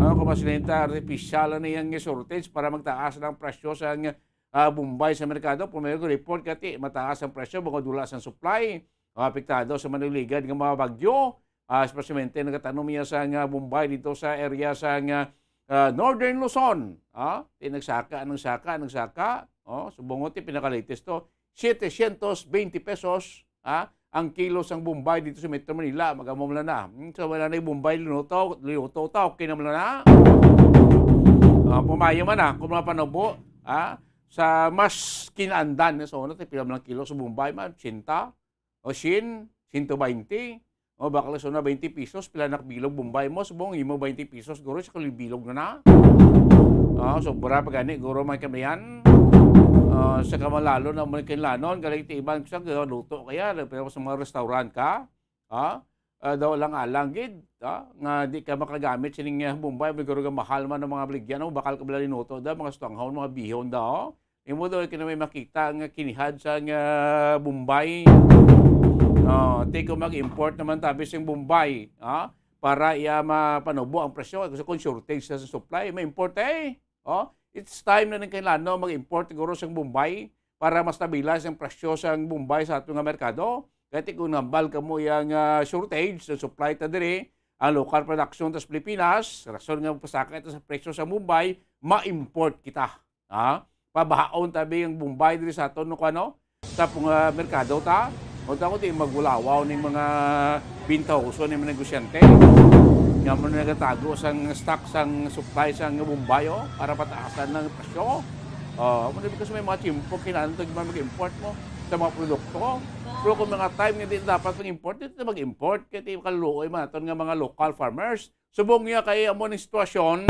Ah, kung mas lenta, artificial na yang shortage para magtaas ang presyo sang, ah, Bombay sa merkado. Primero, report kati mataas ang presyo, bangod wala sang supply. Ah, apektado sa manuligad nga mga bagyo, ah, especialmente nagatanom niya sa nga Bombay dito sa area sa nga, ah, Northern Luzon. Ah, ti nagsaka, nagsaka, nagsaka. Oh, subong ti pinaka-latest to, setecientos veinte pesos, ah, ang kilo sang Bombay dito sa Metro Manila. Magamo man na. Hmm, so wala na yung Bombay, linuto, linuto ta, okay naman na. Ah, pumayo man na, kung mga panubo, ah, sa mas kinaandan, so, ano, ti pila man ang kilo sa Bombay, man, ochenta, o syen, sento baynte. O, baka lang na baynte pesos, pila na bilog Bombay mo, subong imo baynte pesos, guro, sa kalibilog na na. Ah, sobra pa gani, guro, may kamayan. Ah, sa kamalalo na mo kinlanon, galing ti iban sa luto kaya, pero sa mga restaurant ka, ah, ah, daw lang alang gid, ah, nga di ka makagamit sining, ah, Bombay, may guro nga mahal man ang mga baligyan, oh, bakal ka bala linuto da, mga sutanghon, mga bihon da, oh. Imo daw kini may makita nga kinihad sa nga Bombay. Oh, ti kung mag-import naman tabi sing Bombay, ha? Para iya mapanubo ang presyo. Kasi kung shortage sa supply, may import, eh. Oh, it's time na ning kailangan mag-import siguro sa Bombay para ma-stabilize ang presyo sa Bombay sa ato nga merkado. Kaya ti kung nambal ka mo yang, ah, shortage sa supply ta diri, ang local production tas Pilipinas, rason nga pasaka ito sa presyo sa Bombay, ma-import kita. Ha? Pabahaon tabi ang Bombay diri sa aton, no, kuno? Sa pung-, ah, merkado ta? O ta ko di magulawaw ning mga bintahoso ning mga negosyante. Nga mo na nagatago sang stock, sang supply, sang Bombay, oh, para pataasan ang presyo. Oh, mo na, because may mga tiyempo kinahanglan to mag-import mo sa mga produkto. Pero kung mga time nga di dapat mag-import, di ta mag-import. Kaya di makaluoy man aton nga mga local farmers. Subong niya kay amo ning sitwasyon.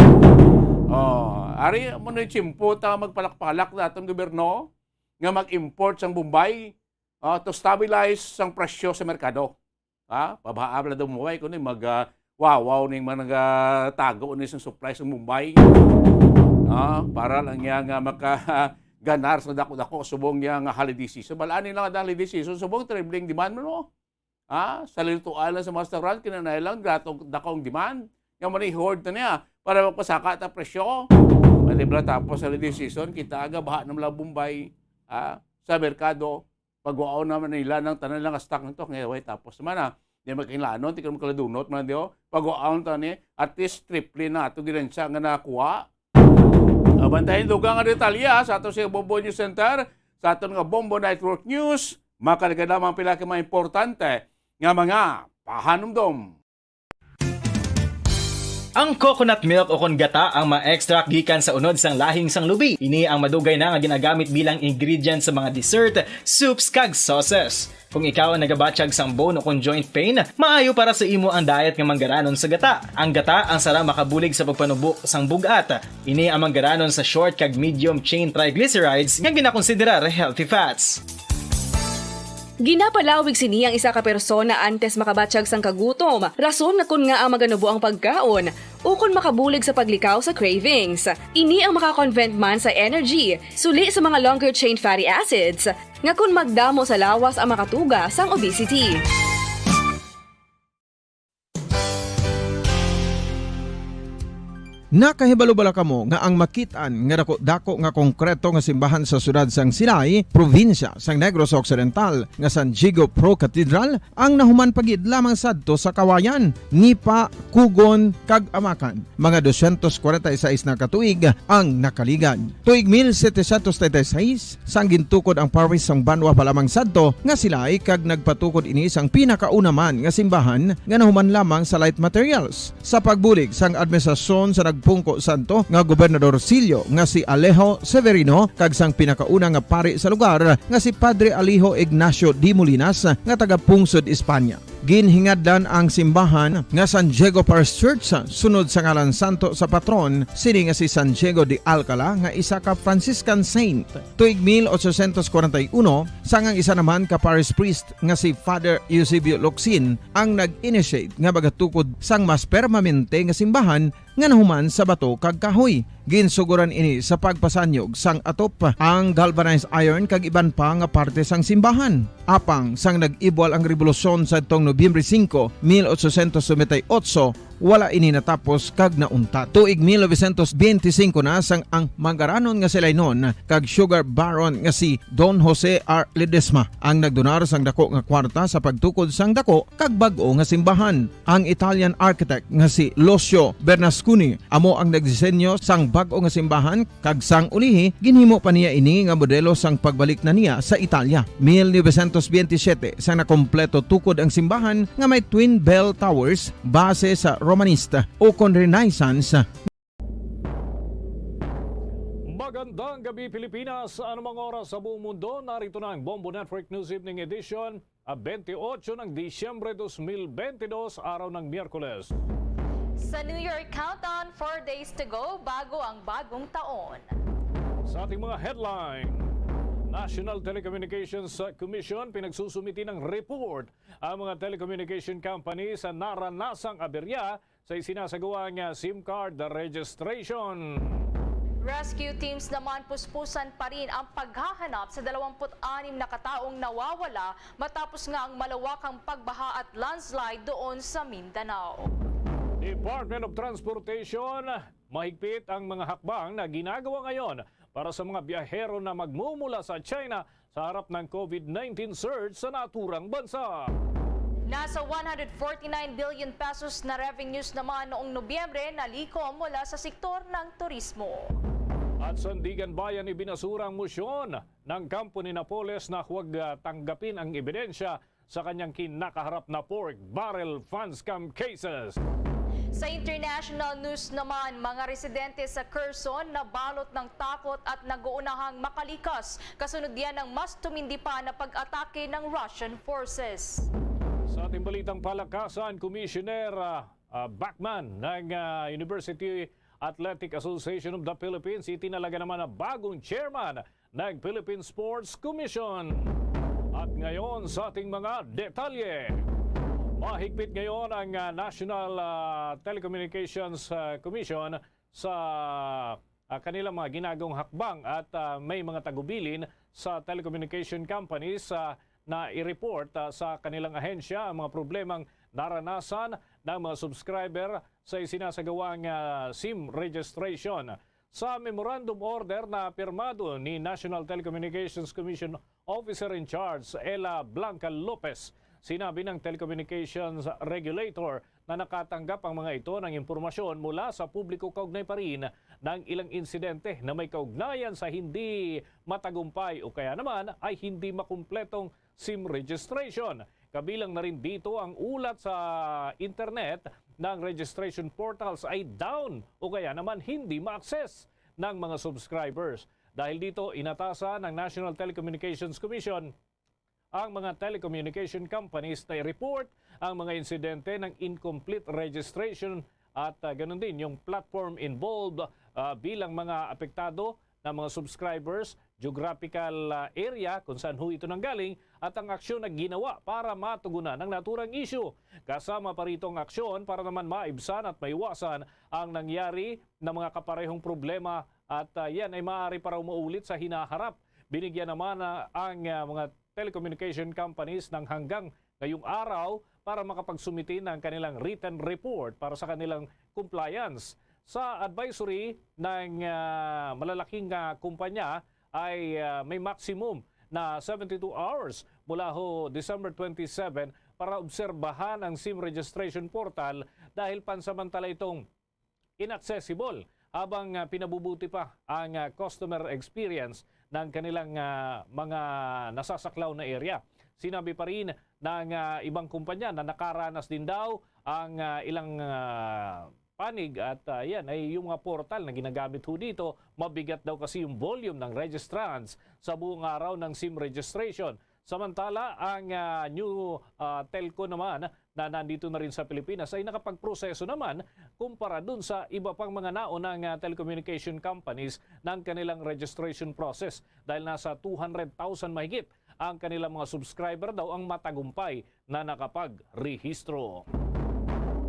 Oh, ari amo ni tiyempo ta magpalak-palak sa aton gobyerno nga mag-import sang Bombay, ah, to stabilize sang presyo sa merkado. Ha? Pabaha bala daw Bombay kuno mag, ah, wawaw ning mga nagatago ni sang supply sa Bombay. Ah, para lang niya nga makaganar sa dako-dako subong niya nga holiday season. Balaan nila nga holiday season, subong tripling demand mo, no? Ah, sa lutuan lang sa mga restaurant, kinanay lang, grato, dako ang demand. Nga man i-hoard na niya para magpasaka ta presyo. Pwede bala tapos sa holiday season, kita aga baha na mala Bombay, ah, sa merkado. Pagwaon naman nila ng tanan lang stock nito. Ngayon, way tapos naman, ah. Di magkinlanon, tikang makaladunot man, di, oh. Pagwaon ta ni, at least triple na ato ginansya nga nakuha. Ah, bantayan dugang nga detalye, ah, sa ato sa Bombo News Center, sa aton nga Bombo Network News, makaliga lamang pila ka mga importante nga mga pahanumdom. Ang coconut milk o kon gata ang ma-extract gikan sa unod sang lahing sang lubi. Ini ang madugay na nga ginagamit bilang ingredient sa mga dessert, soups, kag sauces. Kung ikaw ang nagabatyag sang bone o kon joint pain, maayo para sa imo ang diet nga manggaranon sa gata. Ang gata ang sara makabulig sa pagpanubo sang bug-at. Ini ang manggaranon sa short kag medium chain triglycerides nga ginakonsiderar healthy fats. Ginapalawig sini ang isa ka persona antes makabatyag sang kagutom, rason nga kon ngaa maganubo ang pagkaon, ukon makabulig sa paglikaw sa cravings. Ini ang maka-convert man sa energy, suli sa mga longer chain fatty acids, nga kon magdamo sa lawas ang makatuga sang obesity. Nakahibalo bala kamo nga ang makit-an nga dako-dako nga konkreto nga simbahan sa siyudad sang Silay, probinsya sang Negros Occidental, nga San Diego Pro Cathedral, ang nahuman pa gid lamang sadto sa kawayan, nipa, kugon, kag amakan? Mga dosyentos kwarenta y seis na ka tuig ang nakaligad. Tuig mil setecientos treinta y seis, sang gintukod ang parish sang banwa pa lamang sadto nga Silay, kag nagpatukod ini sang pinakauna man nga simbahan nga nahuman lamang sa light materials. Sa pagbulig sang administrasyon sa nagpungko sadto nga Gobernador Silyo nga si Alejo Severino kag sang pinakauna nga pari sa lugar nga si Padre Alejo Ignacio de Molinas nga taga-pungsod Espanya. Ginhingadlan ang simbahan nga San Diego Parish Church sunod sa ngalan santo sa patron sini nga si San Diego de Alcala nga isa ka Franciscan saint. Tuig mil ochocientos kwarenta y uno, sang ang isa naman ka parish priest nga si Father Eusebio Locsin ang nag-initiate nga magatukod sang mas permanente nga simbahan nga nahuman sa bato kag kahoy. Ginsugoran ini sa pagpasanyog sang atop, ang galvanized iron kag iban pa nga parte sang simbahan. Apang sang nag-ibwal ang rebolusyon sadtong Nobyembre singko, mil ochocientos noventa y ocho, wala ini natapos kag nauntat. Tuig mil novecientos benti singko na sang ang manggaranon nga Silaynon kag sugar baron nga si Don Jose R. Ledesma ang nagdonar sang dako nga kwarta sa pagtukod sang dako kag bag-o nga simbahan. Ang Italian architect nga si Lucio Bernasconi amo ang nagdisenyo sang bag-o nga simbahan, kag sang ulihi ginhimo pa niya ini nga modelo sang pagbalik na niya sa Italia. Mil novecientos benti siyete, sang nakompleto tukod ang simbahan nga may twin bell towers, base sa Romanista o kon Renaissance. Magandang gabi, Pilipinas. Anumang oras sa buong mundo, narito na ang Bombo Network News Evening Edition, ah, twenty-eight ng Disyembre dos mil bentidós, araw ng Miyerkules. Sa New Year countdown, four days to go bago ang bagong taon. Sa ating mga headline, National Telecommunications Commission pinagsusumiti ng report ang mga telecommunication company sa naranasang aberya sa isinasagawang, ah, SIM card registration. Rescue teams naman puspusan pa rin ang paghahanap sa dalawampu't anim na kataong nawawala matapos nga ang malawakang pagbaha at landslide doon sa Mindanao. Department of Transportation, mahigpit ang mga hakbang na ginagawa ngayon para sa mga biyahero na magmumula sa China sa harap ng COVID nineteen surge sa naturang bansa. Nasa one hundred forty-nine billion pesos na revenues naman noong Nobyembre na likom mula sa sektor ng turismo. At Sandiganbayan, ibinasura ang motion ng kampo ni Napoles na huwag, ah, tanggapin ang ebidensya sa kanyang kinakaharap na pork barrel fan scam cases. Sa international news naman, mga residente sa Kherson nabalot ng takot at nag-uunahang makalikas kasunod yan ng mas tumindi pa na pag-atake ng Russian forces. Sa ating balitang palakasan, Commissioner, ah, ah, Bachmann ng, ah, University Athletic Association of the Philippines, itinalaga naman na bagong chairman ng Philippine Sports Commission. At ngayon sa ating mga detalye. Mahigpit ngayon ang, ah, National, ah, Telecommunications, ah, Commission sa, ah, kanilang mga ginagawang hakbang at, ah, may mga tagubilin sa telecommunication companies, ah, na i-report, ah, sa kanilang ahensya ang mga problemang naranasan ng mga subscriber sa isinasagawang, ah, SIM registration. Sa memorandum order na pirmado ni National Telecommunications Commission Officer in Charge Ella Blanca Lopez, sinabi ng telecommunications regulator na nakatanggap ang mga ito ng impormasyon mula sa publiko kaugnay pa rin ng ilang insidente na may kaugnayan sa hindi matagumpay o kaya naman ay hindi makumpletong SIM registration. Kabilang na rin dito ang ulat sa internet ng registration portals ay down o kaya naman hindi ma-access ng mga subscribers. Dahil dito, inatasan ng National Telecommunications Commission ang mga telecommunication companies na i-report ang mga insidente ng incomplete registration at, ah, ganun din yung platform involved, ah, bilang mga apektado na mga subscribers, geographical, ah, area kung saan ho ito nanggaling at ang aksyon na ginawa para matugunan ang naturang issue. Kasama pa rito ang aksyon para naman maibsan at maiwasan ang nangyari na mga kaparehong problema at, ah, yan ay maaari pa raw maulit sa hinaharap. Binigyan naman, ah, ang, ah, mga telecommunication companies ng hanggang ngayong araw para makapagsumite ng kanilang written report para sa kanilang compliance. Sa advisory ng, ah, malalaking, ah, kumpanya ay, ah, may maximum na seventy-two hours mula ho December twenty-seven para obserbahan ang SIM registration portal dahil pansamantala itong inaccessible habang, ah, pinabubuti pa ang, ah, customer experience ng kanilang, ah, mga nasasaklaw na area. Sinabi pa rin ng, ah, ibang kumpanya na nakaranas din daw ang, ah, ilang, ah, panig at, ah, yan ay yung mga portal na ginagamit ho dito, mabigat daw kasi yung volume ng registrants sa buong araw ng SIM registration. Samantala, ang, ah, new, ah, telco naman na nandito na rin sa Pilipinas ay nakapagproseso naman kumpara dun sa iba pang mga naunang, ah, telecommunication companies ng kanilang registration process dahil nasa two hundred thousand mahigit ang kanilang mga subscriber daw ang matagumpay na nakapagrehistro.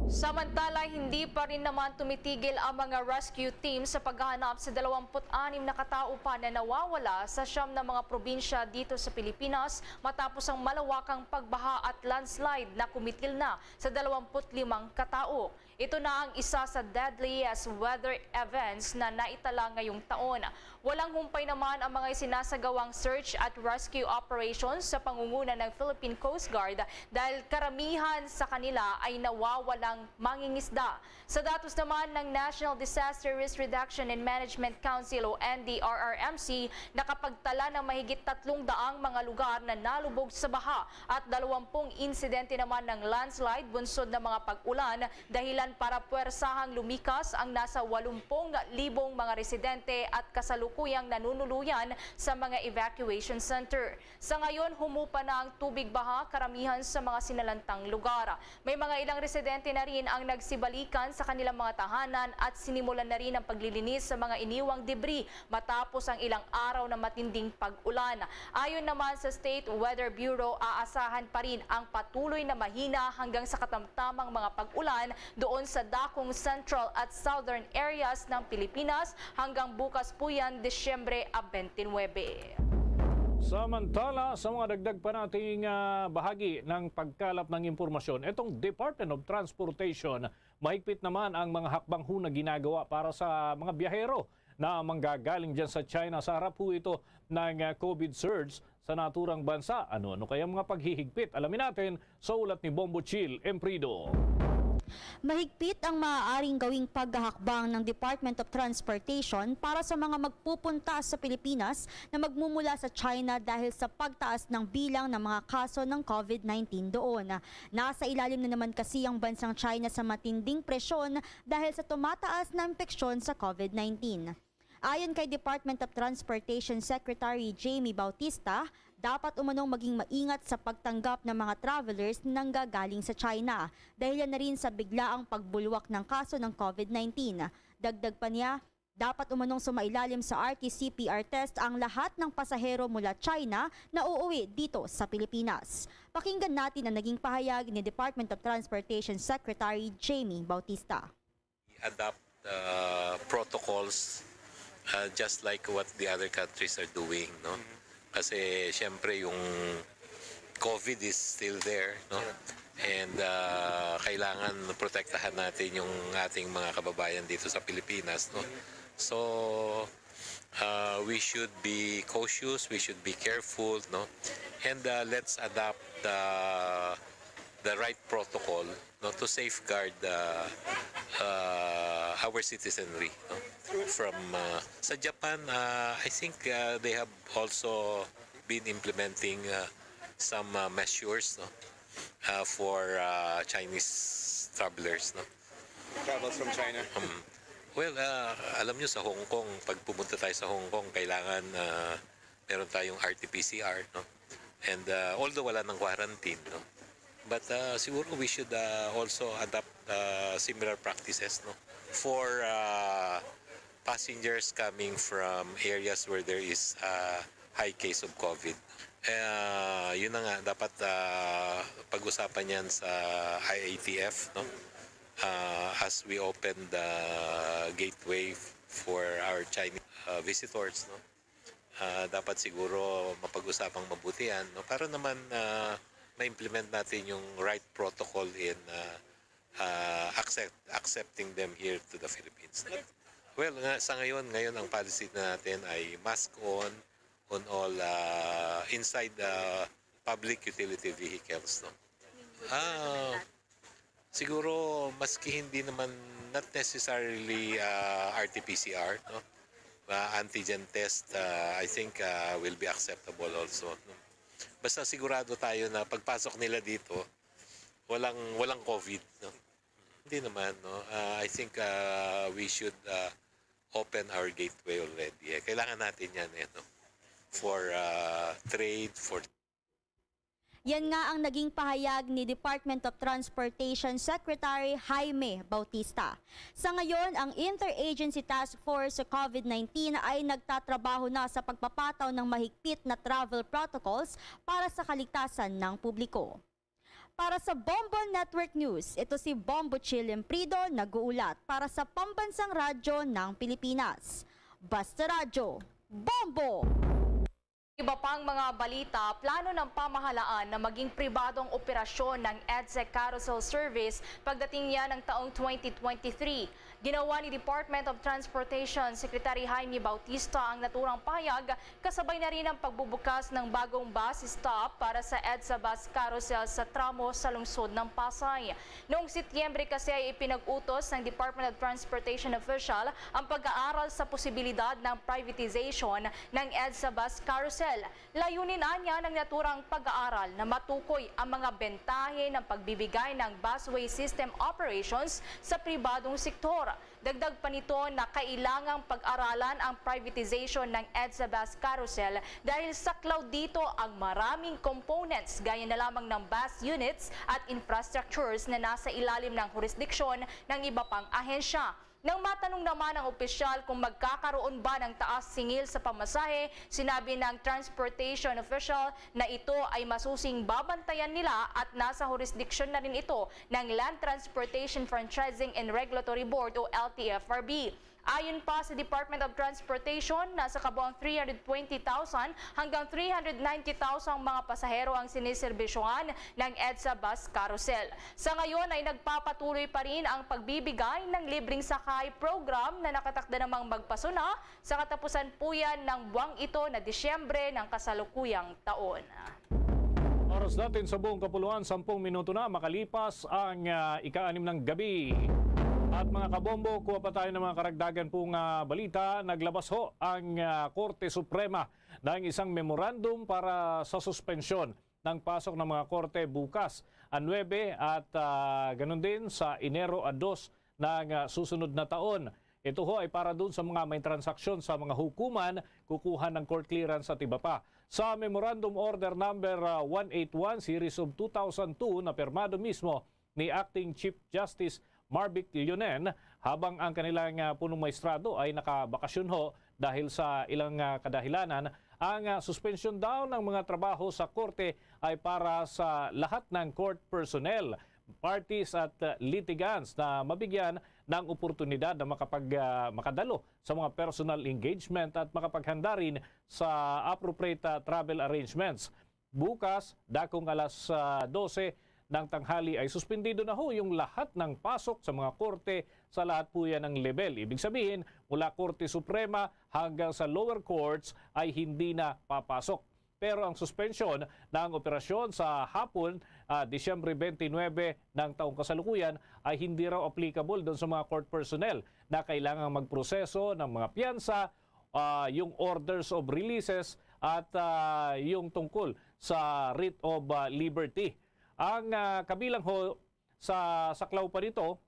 Samantala, hindi pa rin naman tumitigil ang mga rescue team sa paghahanap sa dalawampu't anim na katao pa na nawawala sa siyam na mga probinsya dito sa Pilipinas matapos ang malawakang pagbaha at landslide na kumitil na sa dalawampu't limang katao. Ito na ang isa sa deadliest weather events na naitala ngayong taon. Walang humpay naman ang mga isinasagawang search at rescue operations sa pangunguna ng Philippine Coast Guard dahil karamihan sa kanila ay nawawalang mangingisda. Sa datos naman ng National Disaster Risk Reduction and Management Council o N D R R M C, nakapagtala ng mahigit tatlong daang mga lugar na nalubog sa baha at dalawampung insidente naman ng landslide bunsod ng mga pag-ulan, dahilan para puwersahang lumikas ang nasa walumpung libong mga residente at kasalukuyang nanunuluyan sa mga evacuation center. Sa ngayon, humupa na ang tubig baha karamihan sa mga sinalantang lugar. May mga ilang residente na rin ang nagsibalikan sa kanilang mga tahanan at sinimulan na rin ang paglilinis sa mga iniwang debris matapos ang ilang araw na matinding pag-ulan. Ayon naman sa State Weather Bureau, aasahan pa rin ang patuloy na mahina hanggang sa katamtamang mga pag-ulan doon sa dakong central at southern areas ng Pilipinas hanggang bukas po yan, Disyembre twenty-nine. Samantala, sa mga dagdag pa nating, ah, bahagi ng pagkalap ng impormasyon, itong Department of Transportation, mahigpit naman ang mga hakbang ho na ginagawa para sa mga biyahero na manggagaling dyan sa China. Sa harap ho ito ng, ah, COVID surge sa naturang bansa. Ano-ano kaya mga paghihigpit? Alamin natin sa ulat ni Bombo Chill Emprido. Mahigpit ang maaaring gawing paghahakbang ng Department of Transportation para sa mga magpupunta sa Pilipinas na magmumula sa China dahil sa pagtaas ng bilang ng mga kaso ng COVID nineteen doon. Nasa ilalim na naman kasi ang bansang China sa matinding presyon dahil sa tumataas na impeksyon sa COVID nineteen. Ayon kay Department of Transportation Secretary Jamie Bautista, dapat umanong maging maingat sa pagtanggap ng mga travelers na nanggagaling sa China, dahilan na rin sa biglaang pagbulwak ng kaso ng COVID nineteen. Dagdag pa niya, dapat umanong sumailalim sa R T C P C R test ang lahat ng pasahero mula China na uuwi dito sa Pilipinas. Pakinggan natin ang naging pahayag ni Department of Transportation Secretary Jamie Bautista. Adopt uh, protocols uh, just like what the other countries are doing, no? Kasi siyempre yung COVID is still there, no? And uh, kailangan protektahan natin yung ating mga kababayan dito sa Pilipinas, no? So uh, we should be cautious, we should be careful, no? And uh, let's adopt the the right protocol, no, to safeguard uh, uh, our citizenry, no? From uh, sa Japan, uh, I think uh, they have also been implementing uh, some uh, measures, no, uh, for uh, Chinese travelers, no? Travels from China. Um, well, ah, alam nyo, sa Hong Kong, pag pumunta tayo sa Hong Kong, kailangan ah, meron tayong R T P C R, no? And ah, although wala nang quarantine, no? But ah, siguro we should ah, also adopt ah, similar practices, no? For ah, passengers coming from areas where there is ah, high case of COVID. Eh, yun na nga, dapat ah, pag-usapan yan sa I A T F, no? Ah, as we open the gateway for our Chinese ah, visitors, no? Ah, dapat siguro mapag-usapang mabuti yan, no? Para naman ah, ma-implement natin yung right protocol in ah, ah, accept, accepting them here to the Philippines. Well, nga, sa ngayon, ngayon ang policy na natin ay mask on on all ah, inside ah, public utility vehicles, no? Ah, siguro maski hindi naman, not necessarily ah, R T P C R, no? Ah, antigen test, ah, I think ah, will be acceptable also, no? Basta sigurado tayo na pagpasok nila dito, walang walang COVID, no? Hindi naman, no? Ah, I think ah, we should ah, open our gateway already. Eh. Kailangan natin yan, eh, no? For ah, trade, for Yan nga ang naging pahayag ni Department of Transportation Secretary Jaime Bautista. Sa ngayon, ang Interagency Task Force sa COVID nineteen ay nagtatrabaho na sa pagpapataw ng mahigpit na travel protocols para sa kaligtasan ng publiko. Para sa Bombo Network News, ito si Bombo Chill Imprido nag-uulat para sa Pambansang Radyo ng Pilipinas. Basta Radyo, Bombo! Iba pang mga balita, plano ng pamahalaan na maging pribado ang operasyon ng EDSA Carousel Service pagdating niya ng taong twenty twenty-three. Ginawa ni Department of Transportation Secretary Jaime Bautista ang naturang pahayag, kasabay na rin ang pagbubukas ng bagong bus stop para sa EDSA Bus Carousel sa tramo sa lungsod ng Pasay. Noong Setyembre kasi ay ipinag-utos ng Department of Transportation official ang pag-aaral sa posibilidad ng privatization ng EDSA Bus Carousel. Layunin anya ng naturang pag-aaral na matukoy ang mga bentahe ng pagbibigay ng busway system operations sa pribadong sektor. Dagdag pa nito na kailangang pag-aralan ang privatization ng EDSA Bus Carousel dahil saklaw dito ang maraming components gaya na lamang ng bus units at infrastructures na nasa ilalim ng jurisdiksyon ng iba pang ahensya. Nang matanong naman ang opisyal kung magkakaroon ba ng taas singil sa pamasahe, sinabi ng transportation official na ito ay masusing babantayan nila at nasa jurisdiction na rin ito ng Land Transportation Franchising and Regulatory Board o L T F R B. Ayon pa sa Department of Transportation, nasa kabuang three hundred twenty thousand hanggang three hundred ninety thousand mga pasahero ang siniserbisyohan ng EDSA Bus Carousel. Sa ngayon ay nagpapatuloy pa rin ang pagbibigay ng libreng sakay program na nakatakda namang magpasuna sa katapusan po yan ng buwang ito na Disyembre ng kasalukuyang taon. Oras natin sa buong kapuluan, sampung minuto na makalipas ang ah, ika-anim ng gabi. At mga kabombo, kuha pa tayo ng mga karagdagan pong ah, balita. Naglabas ho ang ah, Korte Suprema ng isang memorandum para sa suspensyon ng pasok ng mga korte bukas, ang nuebe at ah, ganun din sa Enero a dos ng ah, susunod na taon. Ito ho ay para doon sa mga may transaksyon sa mga hukuman, kukuha ng court clearance at iba pa. Sa Memorandum Order Number ah, one eight one Series of two thousand two na pirmado mismo ni Acting Chief Justice Marvic Leonen, habang ang kanilang ah, punong maestrado ay nakabakasyon ho dahil sa ilang ah, kadahilanan, ang ah, suspensyon daw ng mga trabaho sa korte ay para sa lahat ng court personnel, parties at ah, litigants na mabigyan ng oportunidad na makapag, ah, makadalo sa mga personal engagement at makapaghanda rin sa appropriate ah, travel arrangements. Bukas, dakong alas ah, dose ng tanghali ay suspendido na ho yung lahat ng pasok sa mga korte sa lahat po yan ng level. Ibig sabihin, mula Korte Suprema hanggang sa lower courts ay hindi na papasok. Pero ang suspensyon ng operasyon sa hapon, ah, Disyembre twenty-nine ng taong kasalukuyan ay hindi raw applicable doon sa mga court personnel na kailangang magproseso ng mga piyansa, ah, yung orders of releases at ah, yung tungkol sa writ of ah, liberty. Ang ah, kabilang ho sa saklaw pa nito,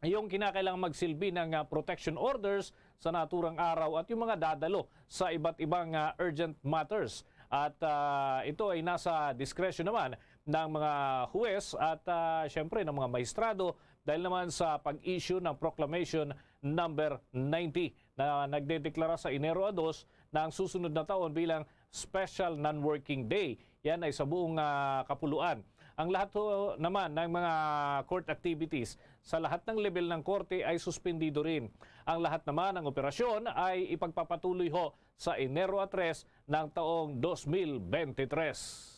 yung kinakailangan magsilbi ng, ah, protection orders sa naturang araw at yung mga dadalo sa iba't ibang, ah, urgent matters. At, ah, ito ay nasa diskresyon naman ng mga huwes at, ah, syempre ng mga mahistrado dahil naman sa pag-issue ng Proclamation Number ninety na nagdedeklara sa Enero a dos na ang susunod na taon bilang Special Non-Working Day. Yan ay sa buong, ah, kapuluan. Ang lahat ho naman ng mga court activities sa lahat ng level ng korte ay suspendido rin. Ang lahat naman ng operasyon ay ipagpapatuloy ho sa Enero a tres ng taong dos mil bente tres.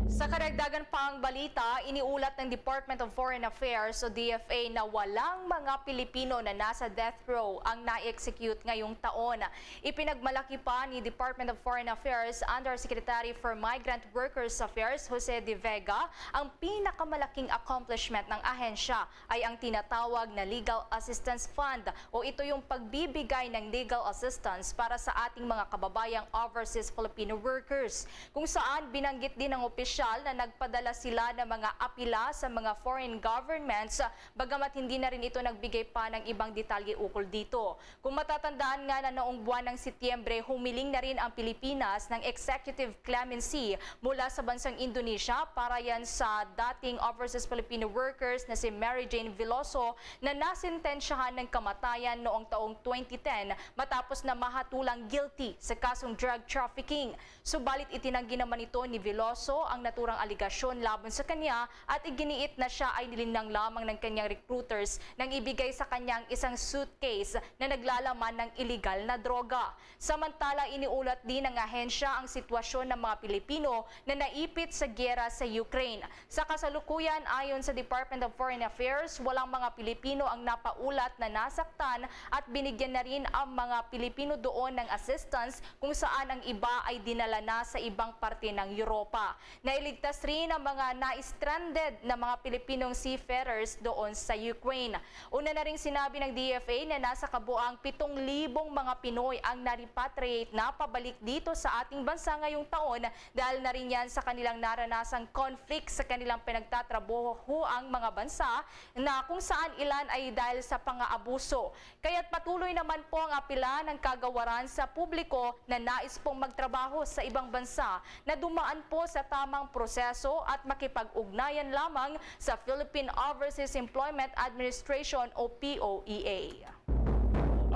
Sa karagdagan pang balita, iniulat ng Department of Foreign Affairs o D F A na walang mga Pilipino na nasa death row ang na-execute ngayong taon. Ipinagmalaki pa ni Department of Foreign Affairs Undersecretary for Migrant Workers Affairs Jose de Vega ang pinakamalaking accomplishment ng ahensya ay ang tinatawag na Legal Assistance Fund, o ito yung pagbibigay ng legal assistance para sa ating mga kababayang overseas Filipino workers, kung saan binanggit din ng opisyal na nagpadala sila ng mga apila sa mga foreign governments, bagamat hindi na rin ito nagbigay pa ng ibang detalye ukol dito. Kung matatandaan nga na noong buwan ng Setyembre, humiling na rin ang Pilipinas ng executive clemency mula sa bansang Indonesia para yan sa dating overseas Filipino workers na si Mary Jane Veloso na nasentensyahan ng kamatayan noong taong twenty ten matapos na mahatulang guilty sa kasong drug trafficking. Subalit itinanggi naman ito ni Veloso ang naturang alegasyon laban sa kanya at iginiit na siya ay nilinlang lamang ng kanyang recruiters nang ibigay sa kanyang isang suitcase na naglalaman ng iligal na droga. Samantala, iniulat din ng ahensya ang sitwasyon ng mga Pilipino na naipit sa giyera sa Ukraine. Sa kasalukuyan, ayon sa Department of Foreign Affairs, walang mga Pilipino ang napaulat na nasaktan at binigyan na rin ang mga Pilipino doon ng assistance, kung saan ang iba ay dinala na sa ibang parte ng Europa. Nailigtas rin ang mga na-stranded na mga Pilipinong seafarers doon sa Ukraine. Una na ring sinabi ng D F A na nasa kabuang pitong libong mga Pinoy ang na-repatriate na pabalik dito sa ating bansa ngayong taon, dahil na rin yan sa kanilang naranasang conflict sa kanilang pinagtatrabahoang mga bansa, na kung saan ilan ay dahil sa pangaabuso. Kaya't patuloy naman po ang apila ng kagawaran sa publiko na nais pong magtrabaho sa ibang bansa na dumaan po sa tamang proseso at makipag-ugnayan lamang sa Philippine Overseas Employment Administration o P O E A.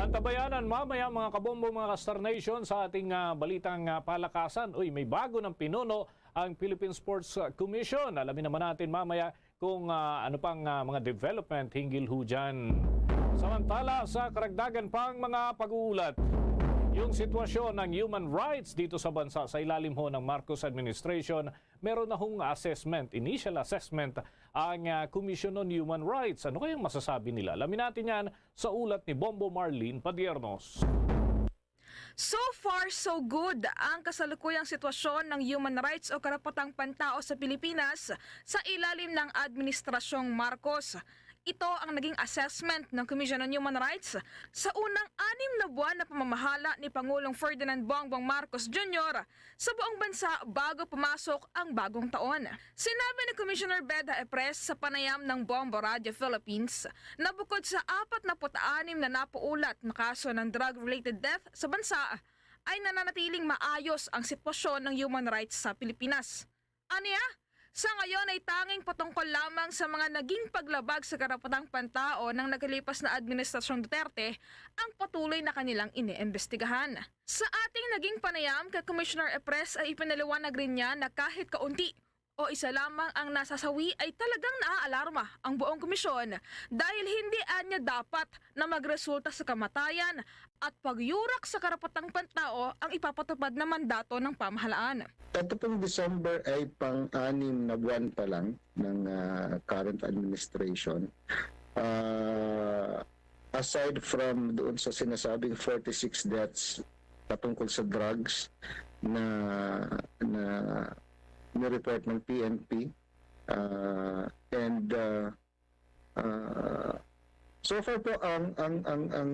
Antabayanan mamaya, mga kabombo, mga ka-Star Nation, sa ating, ah, balitang, ah, palakasan. Uy, may bago ng pinuno ang Philippine Sports Commission. Alamin naman natin mamaya kung, ah, ano pang, ah, mga development hinggil ho dyan. Samantala, sa karagdagan pang mga pag-uulat, yung sitwasyon ng human rights dito sa bansa sa ilalim ho ng Marcos administration, meron na hong assessment, initial assessment, ang, ah, Commission on Human Rights. Ano kayang masasabi nila? Alamin natin yan sa ulat ni Bombo Marlene Padiernos. So far, so good ang kasalukuyang sitwasyon ng human rights o karapatang pantao sa Pilipinas sa ilalim ng Administrasyong Marcos. Ito ang naging assessment ng Commission on Human Rights sa unang anim na buwan na pamamahala ni Pangulong Ferdinand Bongbong Marcos Junior sa buong bansa bago pumasok ang bagong taon. Sinabi ni Commissioner Beda Epres sa panayam ng Bombo Radio Philippines na bukod sa apat na put anim na napaulat na kaso ng drug-related death sa bansa, ay nananatiling maayos ang sitwasyon ng human rights sa Pilipinas. Aniya, sa ngayon ay tanging patungkol lamang sa mga naging paglabag sa karapatang pantao ng nakalipas na Administrasyong Duterte ang patuloy na kanilang iniimbestigahan. Sa ating naging panayam kay Commissioner Epres ay ipinaliwanag rin niya na kahit kaunti o isa lamang ang nasasawi ay talagang naaalarma ang buong komisyon dahil hindi anya dapat na magresulta sa kamatayan at pagyurak sa karapatang pantao ang ipapatupad na mandato ng pamahalaan. Ito pong December ay pang-anim na buwan pa lang ng, ah, current administration. Ah, aside from doon sa sinasabing forty-six deaths patungkol sa drugs na, na ni-report ng P N P, ah, and, ah, ah, so far po, ang, ang, ang, ang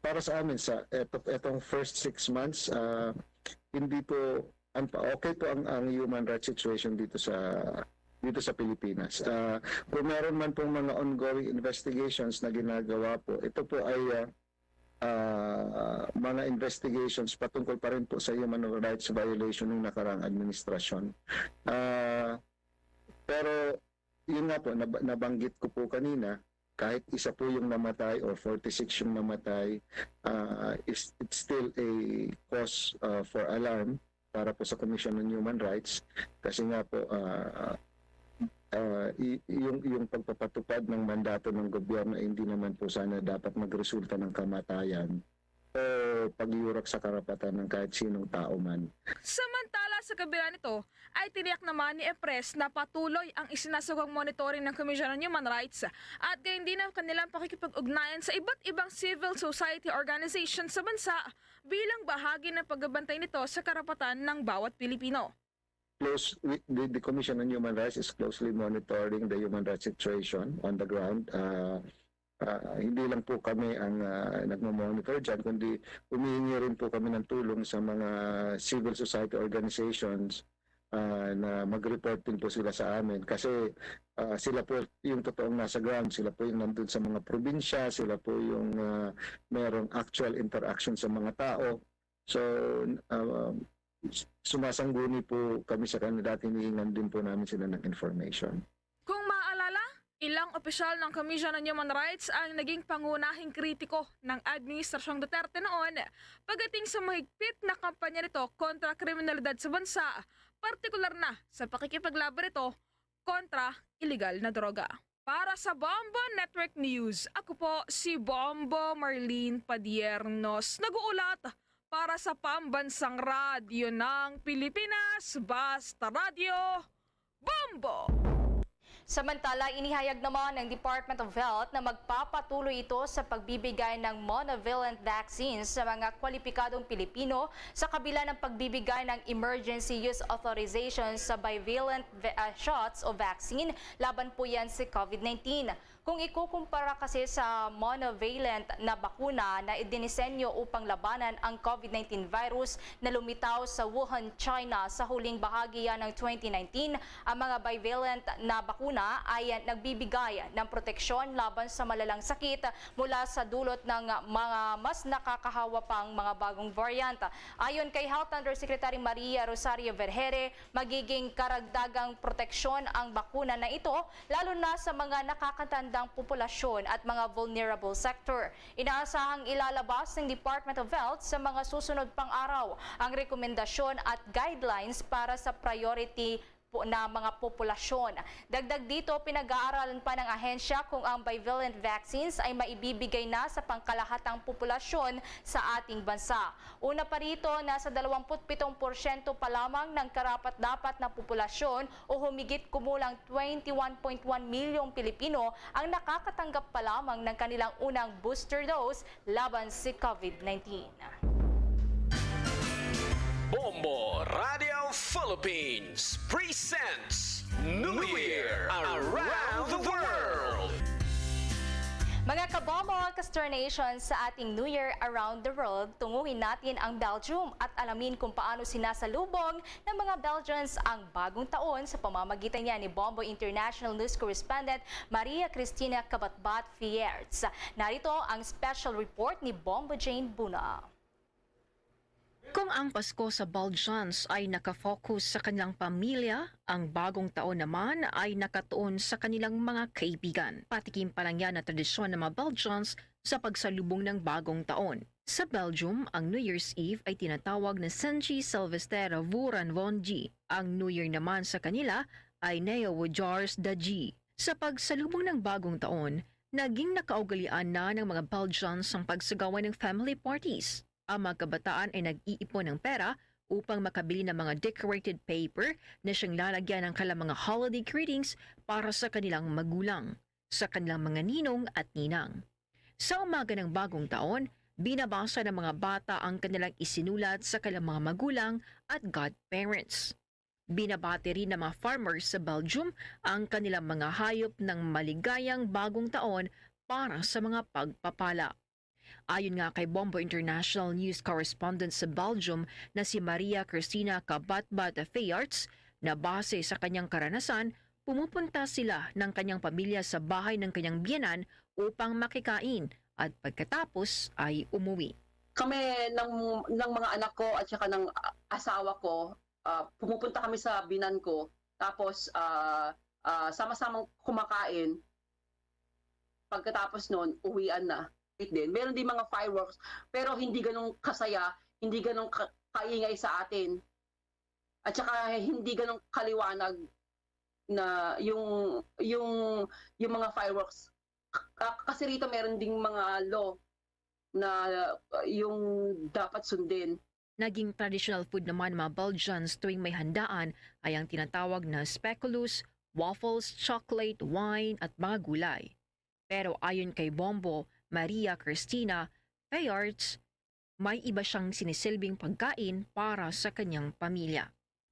para sa amin sa eto, etong first six months, ah, hindi po, ang, okay po ang, ang human rights situation dito sa, dito sa Pilipinas. Ah, kung meron man pong mga ongoing investigations na ginagawa po, ito po ay, ah, ah, mga investigations patungkol pa rin po sa human rights violation ng nakaraang administrasyon. Ah, pero yun nga po, nab-, nabanggit ko po kanina, kahit isa po yung namatay or forty-six yung namatay, ah, is, it's still a cause, ah, for alarm para po sa Commission on Human Rights kasi nga po, ah, ah, i-, yung, yung pagpapatupad ng mandato ng gobyerno ay hindi naman po sana dapat magresulta ng kamatayan o pagyurak sa karapatan ng kahit sinong tao man. Samantala, sa kabila nito, ay tiniyak naman ni Epres na patuloy ang isinasugong monitoring ng Commission on Human Rights at gayon din ang kanilang pakikipag-ugnayan sa iba't ibang civil society organization sa bansa bilang bahagi ng pagbabantay nito sa karapatan ng bawat Pilipino. Close, we- the, the Commission on Human Rights is closely monitoring the human rights situation on the ground. Ah, ah, hindi lang po kami ang ah, nagmo-monitor dyan, kundi humihingi rin po kami ng tulong sa mga civil society organizations ah, na mag-report din po sila sa amin. Kasi ah, sila po yung totoong nasa ground, sila po yung nandun sa mga probinsya, sila po yung ah, merong actual interaction sa mga tao. So, ah, sumasangguni po kami sa kanila at hinihingan din po namin sila ng information. Kung maaalala, ilang opisyal ng Commission on Human Rights ang naging pangunahing kritiko ng Administrasyong Duterte noon pagdating sa mahigpit na kampanya nito kontra kriminalidad sa bansa, partikular na sa pakikipaglaban nito kontra iligal na droga. Para sa Bombo Network News, ako po si Bombo Marlene Padiernos, nag-uulat para sa Pambansang Radyo ng Pilipinas, Basta Radyo, Bombo! Samantala, inihayag naman ng Department of Health na magpapatuloy ito sa pagbibigay ng monovalent vaccines sa mga kwalipikadong Pilipino sa kabila ng pagbibigay ng emergency use authorization sa bivalent va- ah, shots o vaccine laban po yan sa COVID nineteen. Kung ikukumpara kasi sa monovalent na bakuna na idinisenyo upang labanan ang COVID nineteen virus na lumitaw sa Wuhan, China sa huling bahagi yan ng twenty nineteen, ang mga bivalent na bakuna ay nagbibigay ng proteksyon laban sa malalang sakit mula sa dulot ng mga mas nakakahawa pang mga bagong variant. Ayon kay Health Undersecretary Maria Rosario Vergeire, magiging karagdagang proteksyon ang bakuna na ito, lalo na sa mga nakakatandang populasyon at mga vulnerable sector. Inaasahang ilalabas ng Department of Health sa mga susunod pang araw ang rekomendasyon at guidelines para sa priority po na mga populasyon. Dagdag dito, pinag-aaralan pa ng ahensya kung ang bivalent vaccines ay maibibigay na sa pangkalahatang populasyon sa ating bansa. Una pa rito, nasa dalawampu't pitong porsyento pa lamang ng karapat-dapat na populasyon o humigit kumulang twenty-one point one milyong Pilipino ang nakakatanggap pa lamang ng kanilang unang booster dose laban sa COVID nineteen. Bombo Radio Philippines presents New Year Around the World. Mga kabombo, Castor Nation, sa ating New Year Around the World, tunguhin natin ang Belgium at alamin kung paano sinasalubong ng mga Belgians ang bagong taon sa pamamagitan niya ni Bombo International News Correspondent Maria Cristina Kabatbat Fiertz. Narito ang special report ni Bombo Jane Buna. Kung ang Pasko sa Belgians ay nakafocus sa kanilang pamilya, ang Bagong Taon naman ay nakatuon sa kanilang mga kaibigan. Patikim pa lang yan na tradisyon ng mga Belgians sa pagsalubong ng Bagong Taon. Sa Belgium, ang New Year's Eve ay tinatawag na Senji Sylvester Vuran Vonji. Ang New Year naman sa kanila ay Neo Jars Daji. Sa pagsalubong ng Bagong Taon, naging nakaugalian na ng mga Belgians ang pagsagawa ng family parties. Ang mga kabataan ay nag-iipon ng pera upang makabili ng mga decorated paper na siyang lalagyan ng kanilang mga holiday greetings para sa kanilang magulang, sa kanilang mga ninong at ninang. Sa umaga ng Bagong Taon, binabasa ng mga bata ang kanilang isinulat sa kanilang mga magulang at godparents. Binabati rin ng mga farmers sa Belgium ang kanilang mga hayop ng maligayang Bagong Taon para sa mga pagpapala. Ayon nga kay Bombo International News Correspondent sa Belgium na si Maria Cristina Kabatbat Feyarts, na base sa kanyang karanasan, pumupunta sila ng kanyang pamilya sa bahay ng kanyang biyenan upang makikain at pagkatapos ay umuwi. Kami ng, ng mga anak ko at saka ng, ah, asawa ko, ah, pumupunta kami sa binan ko, tapos, ah, ah, sama-samang kumakain. Pagkatapos nun, uwian na. Din. Meron din mga fireworks, pero hindi ganun kasaya, hindi ganun ka-, kaingay sa atin. At saka hindi ganun kaliwanag na yung, yung, yung mga fireworks. K-, kasi rito meron ding mga law na, uh, yung dapat sundin. Naging traditional food naman ng mga Belgians tuwing may handaan ay ang tinatawag na speculoos, waffles, chocolate, wine, at mga gulay. Pero ayon kay Bombo Maria Cristina Fayarts, may iba siyang sinisilbing pagkain para sa kanyang pamilya.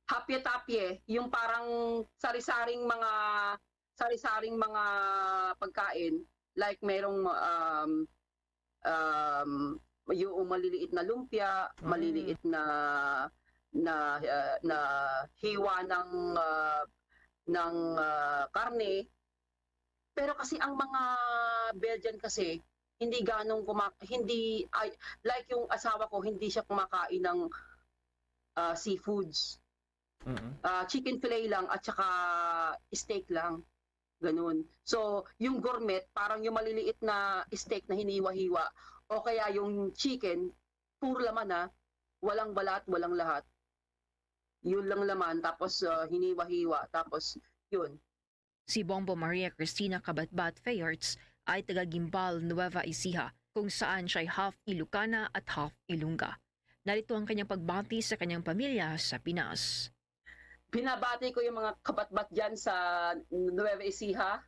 Hapye-tapye, yung parang sari-saring mga, sari-saring mga pagkain, like merong, um, um, yung maliliit na lumpia, Mm. maliliit na, na, ah, na hiwa ng, ah, ng, ah, karne. Pero kasi ang mga Belgian kasi, hindi ganong kuma-, hindi, ay, like yung asawa ko, hindi siya kumakain ng, ah, seafoods. Mm. Ah, chicken fillet lang at saka steak lang. Ganun. So, yung gourmet, parang yung maliliit na steak na hiniwa-hiwa, o kaya yung chicken, puro laman, ha, walang balat, walang lahat. Yun lang laman, tapos, ah, hiniwa-hiwa, tapos yun. Si Bombo Maria Cristina Kabatbat Fayarts ay taga Guimbal, Nueva Ecija, kung saan siya ay half Ilocana at half Ilongga. Narito ang kanyang pagbati sa kanyang pamilya sa Pinas. Binabati ko yung mga kabatbat dyan sa Nueva Ecija,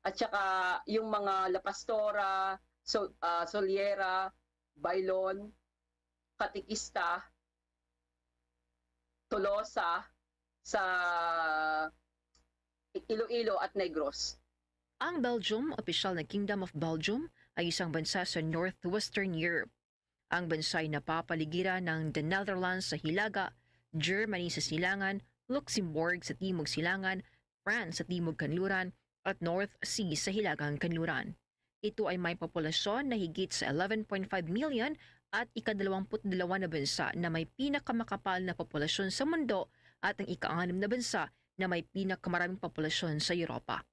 at saka yung mga La Pastora, Sol-, ah, Soliera, Bailon, Katikista, Tolosa, sa Iloilo at Negros. Ang Belgium, opisyal na Kingdom of Belgium, ay isang bansa sa northwestern Europe. Ang bansa ay napapaligiran ng The Netherlands sa hilaga, Germany sa silangan, Luxembourg sa timog silangan, France sa timog kanluran, at North Sea sa hilagang kanluran. Ito ay may populasyon na higit sa eleven point five million at ikadalawamput dalawa na bansa na may pinakamakapal na populasyon sa mundo at ang ika-anim na bansa na may pinakamaraming populasyon sa Europa.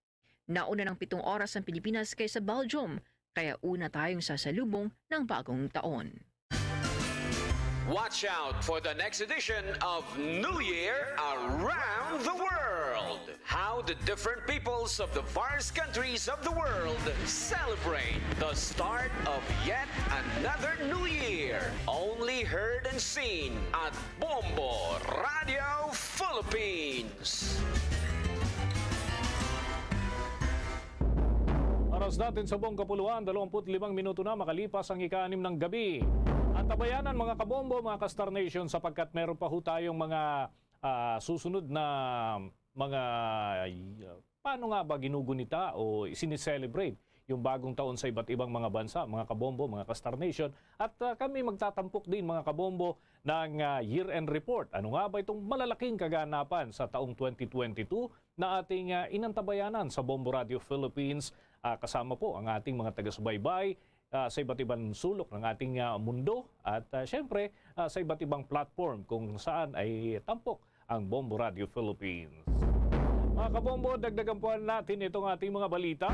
Nauna ng pitong oras ang Pilipinas kaysa Belgium, kaya una tayong sasalubong ng bagong taon. Watch out for the next edition of New Year Around the World. How the different peoples of the various countries of the world celebrate the start of yet another new year. Only heard and seen at Bombo Radio Philippines. Oras natin sa Bong Kapuluan, dalawampu't limang minuto na makalipas ang ika-anim ng gabi. Antabayanan, mga kabombo, mga ka-Star Nation, sapagkat meron pa ho tayong mga, ah, susunod na mga, ah, paano nga ba ginugunita o sineselebrate yung bagong taon sa iba't ibang mga bansa, mga kabombo, mga ka-Star Nation. At, ah, kami magtatampok din, mga kabombo, ng, ah, year-end report. Ano nga ba itong malalaking kaganapan sa taong twenty twenty-two na ating, ah, inantabayanan sa Bombo Radio Philippines, ah, kasama po ang ating mga taga-subaybay, ah, sa iba't ibang sulok ng ating, ah, mundo at, ah, syempre, ah, sa iba't ibang platform kung saan ay tampok ang Bombo Radio Philippines. Mga kabombo, dagdagan po natin itong ating mga balita.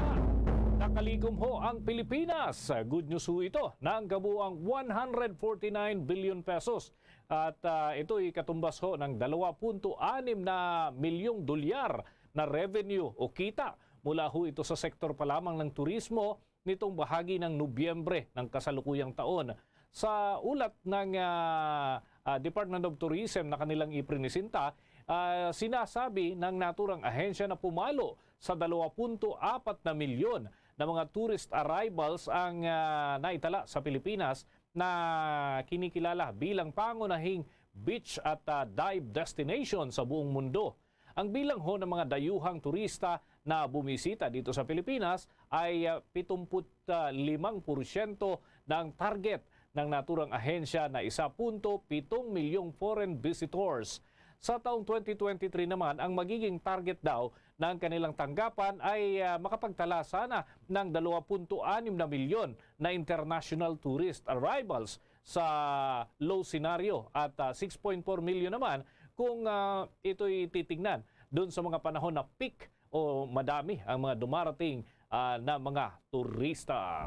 Nakalikom ho ang Pilipinas. Good news ho ito. Nanggabuang one hundred forty-nine billion pesos. At, ah, ito'y katumbas ho ng dalawa punto anim na milyong dolyar na revenue o kita mula ho ito sa sektor pa lamang ng turismo nitong bahagi ng Nobyembre ng kasalukuyang taon. Sa ulat ng, ah, ah, Department of Tourism na kanilang iprinisinta, ah, sinasabi ng naturang ahensya na pumalo sa dalawa punto apat na milyon na mga tourist arrivals ang, ah, naitala sa Pilipinas na kinikilala bilang pangunahing beach at, ah, dive destination sa buong mundo. Ang bilang ho ng mga dayuhang turista na bumisita dito sa Pilipinas ay, ah, pitumput limang porsyento ng target ng naturang ahensya na isa punto pitong milyong foreign visitors. Sa taong twenty twenty-three naman, ang magiging target daw na ang kanilang tanggapan ay, ah, makapagtala sana ng dalawa punto anim na milyon na international tourist arrivals sa low scenario at, ah, six point four million naman kung, ah, ito'y titingnan doon sa mga panahon na peak o madami ang mga dumarating, ah, na mga turista.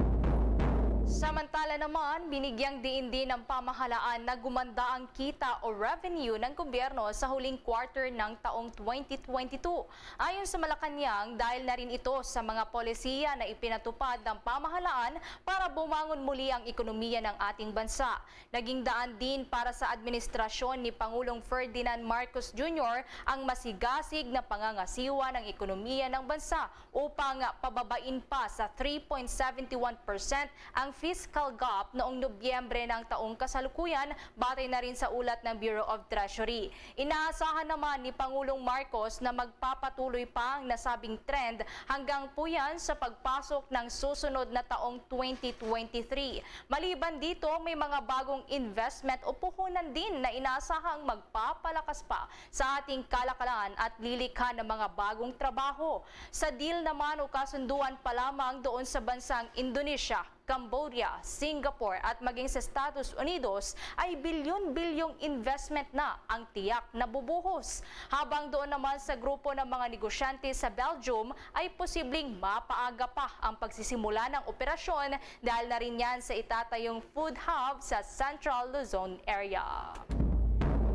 Samantala naman, binigyang diin din ng pamahalaan na gumanda ang kita o revenue ng gobyerno sa huling quarter ng taong twenty twenty-two. Ayon sa Malacañang, dahil na rin ito sa mga polisiya na ipinatupad ng pamahalaan para bumangon muli ang ekonomiya ng ating bansa. Naging daan din para sa administrasyon ni Pangulong Ferdinand Marcos Junior ang masigasig na pangangasiwa ng ekonomiya ng bansa upang pababain pa sa three point seven one percent ang fiscal gap noong Nobyembre ng taong kasalukuyan, batay na rin sa ulat ng Bureau of Treasury. Inaasahan naman ni Pangulong Marcos na magpapatuloy pa ang nasabing trend hanggang po yan sa pagpasok ng susunod na taong twenty twenty-three. Maliban dito, may mga bagong investment o puhunan din na inaasahang magpapalakas pa sa ating kalakalan at lilikha ng mga bagong trabaho. Sa deal naman o kasunduan pa lamang doon sa bansang Indonesia, Cambodia, Singapore at maging sa Estados Unidos ay bilyon-bilyong investment na ang tiyak na bubuhos. Habang doon naman sa grupo ng mga negosyante sa Belgium ay posibleng mapaaga pa ang pagsisimula ng operasyon dahil na rin yan sa itatayong food hub sa Central Luzon area.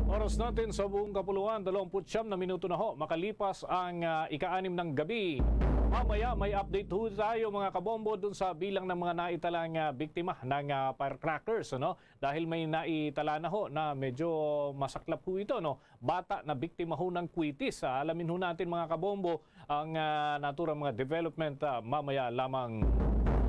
Oras natin sa buong kapuluan, dalawampu't siyam na minuto na ho makalipas ang, ah, ika-anim ng gabi. Mamaya may update ho tayo, mga kabombo, dun sa bilang ng mga naitalang, ah, biktima ng, ah, firecrackers, ano? Dahil may naitala na ho na medyo masaklap ho ito, no? Bata na biktima ho ng kwitis. Ah, alamin ho natin, mga kabombo, ang, ah, naturang mga development, ah, mamaya lamang.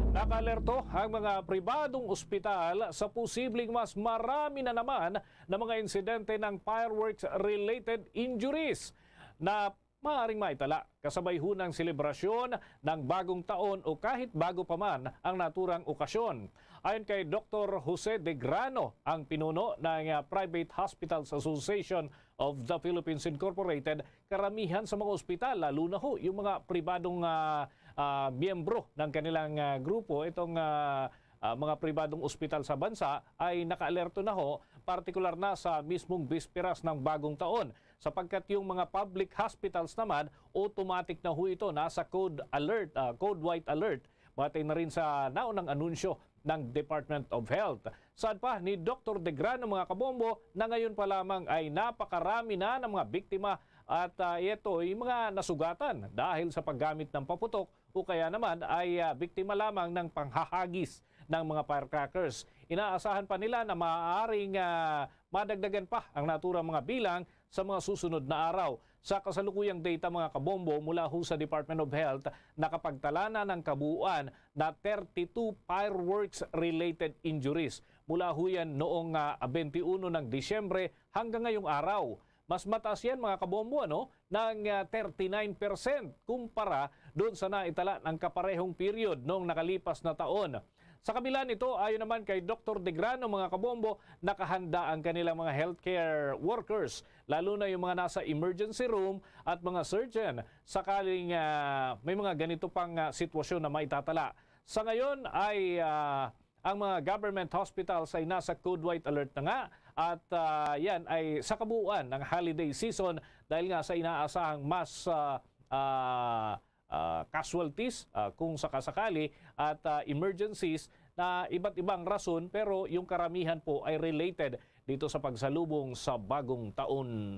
Nakaalerto ang mga pribadong ospital sa posibleng mas marami na naman na mga insidente ng fireworks-related injuries na maaaring maitala kasabay ho ng selebrasyon ng bagong taon o kahit bago pa man ang naturang okasyon. Ayon kay Doktor Jose De Grano, ang pinuno ng, ah, Private Hospitals Association of the Philippines Incorporated, karamihan sa mga ospital, lalo na ho yung mga pribadong, ah, ah, miyembro ng kanilang, ah, grupo, itong, ah, ah, mga pribadong ospital sa bansa ay nakaalerto na ho, partikular na sa mismong bisperas ng bagong taon, sapagkat yung mga public hospitals naman, automatic na ho ito, nasa code alert, ah, code white alert, batay na rin sa naunang anunsyo ng Department of Health. Saad pa ni Doktor De Grano, mga kabombo, na ngayon pa lamang ay napakarami na ng mga biktima at, ah, ito ay mga nasugatan dahil sa paggamit ng paputok o kaya naman ay, ah, biktima lamang ng panghahagis ng mga firecrackers. Inaasahan pa nila na maaaring, ah, madagdagan pa ang naturang mga bilang sa mga susunod na araw. Sa kasalukuyang data, mga kabombo, mula ho sa Department of Health, nakapagtala na ng kabuuan na thirty-two fireworks-related injuries. Mula ho yan noong, ah, twenty-one ng Disyembre hanggang ngayong araw. Mas mataas yan, mga kabombo, ano, ng, ah, thirty-nine percent kumpara doon sa naitala ng kaparehong period noong nakalipas na taon. Sa kabila nito, ayon naman kay Doktor De Grano, mga kabombo, nakahanda ang kanilang mga healthcare workers, lalo na yung mga nasa emergency room at mga surgeon, sakaling, ah, may mga ganito pang, ah, sitwasyon na maitatala. Sa ngayon ay, ah, ang mga government hospitals ay nasa code white alert na nga at, ah, yan ay sa kabuuan ng holiday season dahil nga sa inaasahang mas, ah, ah, ah, casualties, ah, kung sakasakali, at, ah, emergencies na iba't ibang rason, pero yung karamihan po ay related dito sa pagsalubong sa bagong taon.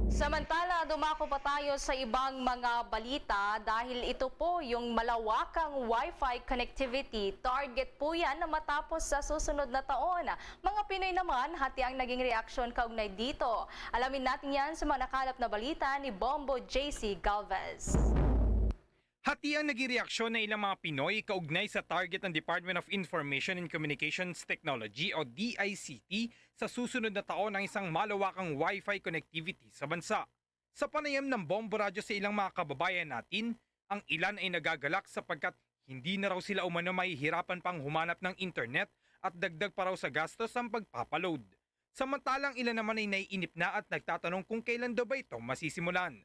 Samantala, dumako pa tayo sa ibang mga balita dahil ito po yung malawakang Wi-Fi connectivity. Target po yan na matapos sa susunod na taon. Mga Pinoy naman, hati ang naging reaksyon kaugnay dito. Alamin natin yan sa mga nakalap na balita ni Bombo J C Galvez. Hati ang naging reaksyon ng ilang mga Pinoy kaugnay sa target ng Department of Information and Communications Technology o D I C T sa susunod na taon ang isang malawakang Wi-Fi connectivity sa bansa. Sa panayam ng Bombo Radyo sa ilang mga kababayan natin, ang ilan ay nagagalak sapagkat hindi na raw sila umano mahihirapan pang humanap ng internet at dagdag pa raw sa gastos ang pagpapaload. Samantalang ilan naman ay naiinip na at nagtatanong kung kailan daw ba ito masisimulan.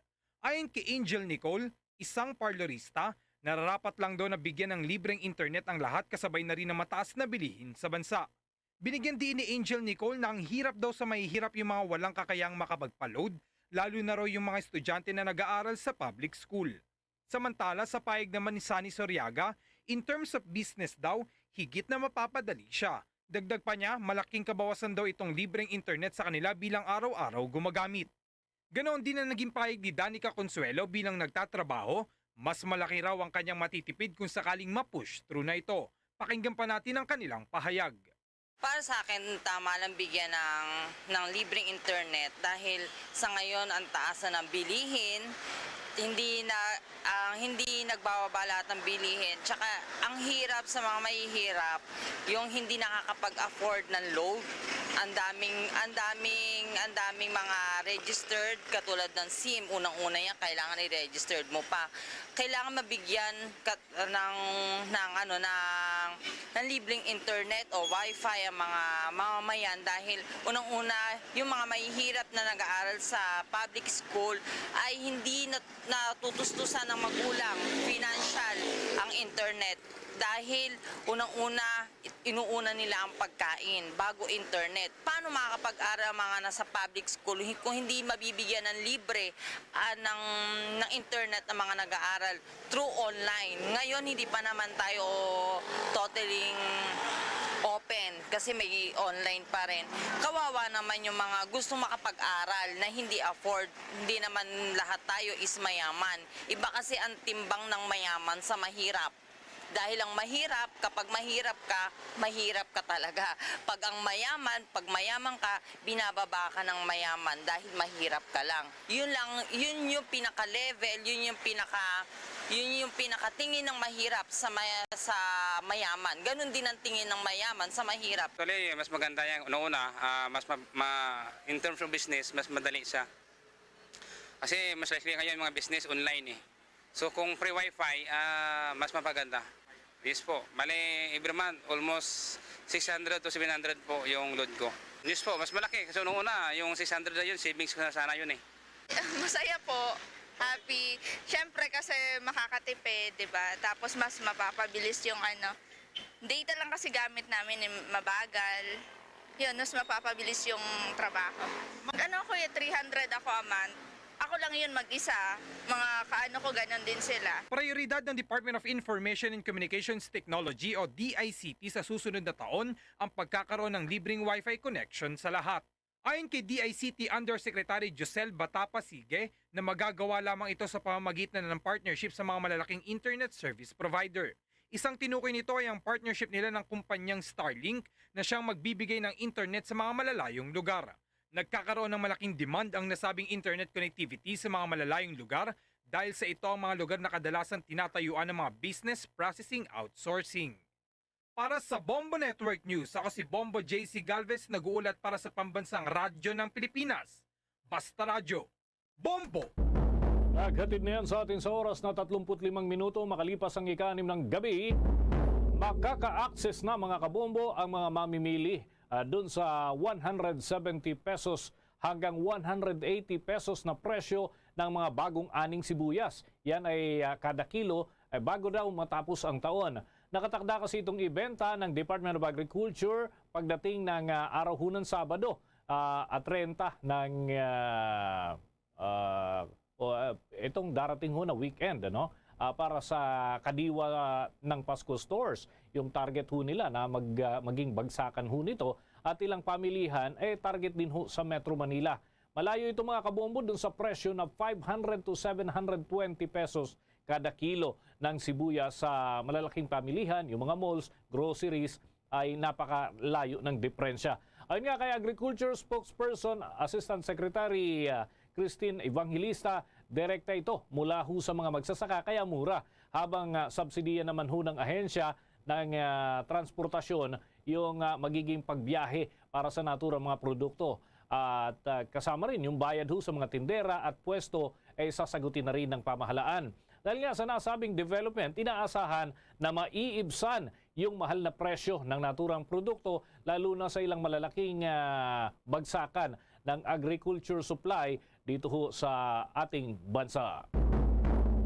Ayon kay Angel Nicole, isang parlorista, nararapat lang daw na bigyan ng libreng internet ang lahat kasabay na rin ng mataas na bilihin sa bansa. Binigyan diin ni Angel Nicole na ang hirap daw sa mahihirap yung mga walang kakayang makapagpa-load, lalo na raw yung mga estudyante na nag-aaral sa public school. Samantala, sa payag naman ni Sunny Soriaga, in terms of business daw, higit na mapapadali siya. Dagdag pa niya, malaking kabawasan daw itong libreng internet sa kanila bilang araw-araw gumagamit. Ganoon din ang naging payag ni Danica Consuelo bilang nagtatrabaho, mas malaki raw ang kanyang matitipid kung sakaling ma-push through na ito. Pakinggan pa natin ang kanilang pahayag. Para sa akin, tama lang bigyan ng, ng libreng internet dahil sa ngayon ang taas na ng bilihin, hindi na ang hindi nagbababa lahat ng bilihin. Tsaka ang hirap sa mga mahihirap, yung hindi nakakapag-afford ng load. Ang daming ang daming ang daming mga registered katulad ng SIM, unang-una yan kailangan i-registered mo pa. Kailangan mabigyan kat, ng ng ano ng ng libreng internet o wifi ang mga mamamayan dahil unang-una yung mga mahihirap na nag-aaral sa public school ay hindi nat- natutustusan ng magulang financial ang internet dahil unang-una inuuna nila ang pagkain bago internet. Paano makakapag-aral ang mga nasa public school kung hindi mabibigyan ng libre ah, ng ng internet ang mga nag-aaral through online? Ngayon hindi pa naman tayo totally open kasi may online pa rin. Kawawa naman yung mga gusto makapag-aral na hindi afford. Hindi naman lahat tayo is mayaman. Iba kasi ang timbang ng mayaman sa mahirap. Dahil ang mahirap, kapag mahirap ka, mahirap ka talaga. Pag ang mayaman, pag mayaman ka, binababa ka ng mayaman dahil mahirap ka lang. Yun lang, yun yung pinaka-level, yun yung pinaka yun yung pinakatingin ng mahirap sa maya, sa mayaman. Ganun din ang tingin ng mayaman sa mahirap. Actually, mas maganda yan. Una-una, ah, mas ma, ma, in terms of business, mas madali siya. Kasi mas likely ngayon mga business online eh. So kung free wifi, ah, mas mapaganda. Yes po. Bale, every month, almost six hundred to seven hundred po yung load ko. Yes po, mas malaki. Kasi nung una, yung six hundred na yun, savings ko na sana yun eh. Masaya po. Happy. Siyempre kasi makakatipid, di ba? Tapos mas mapapabilis yung ano. Data lang kasi gamit namin, eh, mabagal. Yun, mas mapapabilis yung trabaho. Mag ano ako eh, three hundred ako a month. Ako lang yun mag-isa. Mga kaano ko, ganon din sila. Prioridad ng Department of Information and Communications Technology o D I C T sa susunod na taon ang pagkakaroon ng libreng wifi connection sa lahat. Ayon kay D I C T Undersecretary Josel Batapa Sige na magagawa lamang ito sa pamamagitan ng partnership sa mga malalaking internet service provider. Isang tinukoy nito ay ang partnership nila ng kumpanyang Starlink na siyang magbibigay ng internet sa mga malalayong lugar. Nagkakaroon ng malaking demand ang nasabing internet connectivity sa mga malalayong lugar dahil sa ito ang mga lugar na kadalasang tinatayuan ng mga business processing outsourcing. Para sa Bombo Network News, ako si Bombo J C Galvez, nag-uulat para sa Pambansang Radyo ng Pilipinas. Basta Radyo, Bombo! Naghatid na yan sa atin sa oras na tatlumpu't limang minuto makalipas ang ika-anim ng gabi. Makaka-access na, mga kabombo, ang mga mamimili ah, dun sa one hundred seventy pesos hanggang one hundred eighty pesos na presyo ng mga bagong aning sibuyas. Yan ay ah, kada kilo ay bago daw matapos ang taon. Nakatakda kasi itong ibenta ng Department of Agriculture pagdating ng ah, araw ho ng Sabado, ah, at treinta ng ah, ah, o, ah, itong darating ho na weekend, ano, ah, para sa Kadiwa ng Pasko Stores. Yung target ho nila na mag, ah, maging bagsakan ho nito at ilang pamilihan, eh, target din ho sa Metro Manila. Malayo ito, mga kabombo, dun sa presyo na five hundred to seven hundred twenty pesos kada kilo ng sibuyas sa malalaking pamilihan, yung mga malls, groceries, ay napakalayo ng diperensya. Ayon nga kay Agriculture Spokesperson, Assistant Secretary ah, Christine Evangelista, direkta ito mula ho sa mga magsasaka kaya mura, habang ah, subsidiya naman ho ng ahensya ng ah, transportasyon yung ah, magiging pagbiyahe para sa naturang mga produkto. At ah, kasama rin yung bayad ho sa mga tindera at pwesto ay sasagutin na rin ng pamahalaan. Dahil nga sa nasabing development, inaasahan na maiibsan yung mahal na presyo ng naturang produkto, lalo na sa ilang malalaking ah, bagsakan ng agriculture supply dito ho sa ating bansa.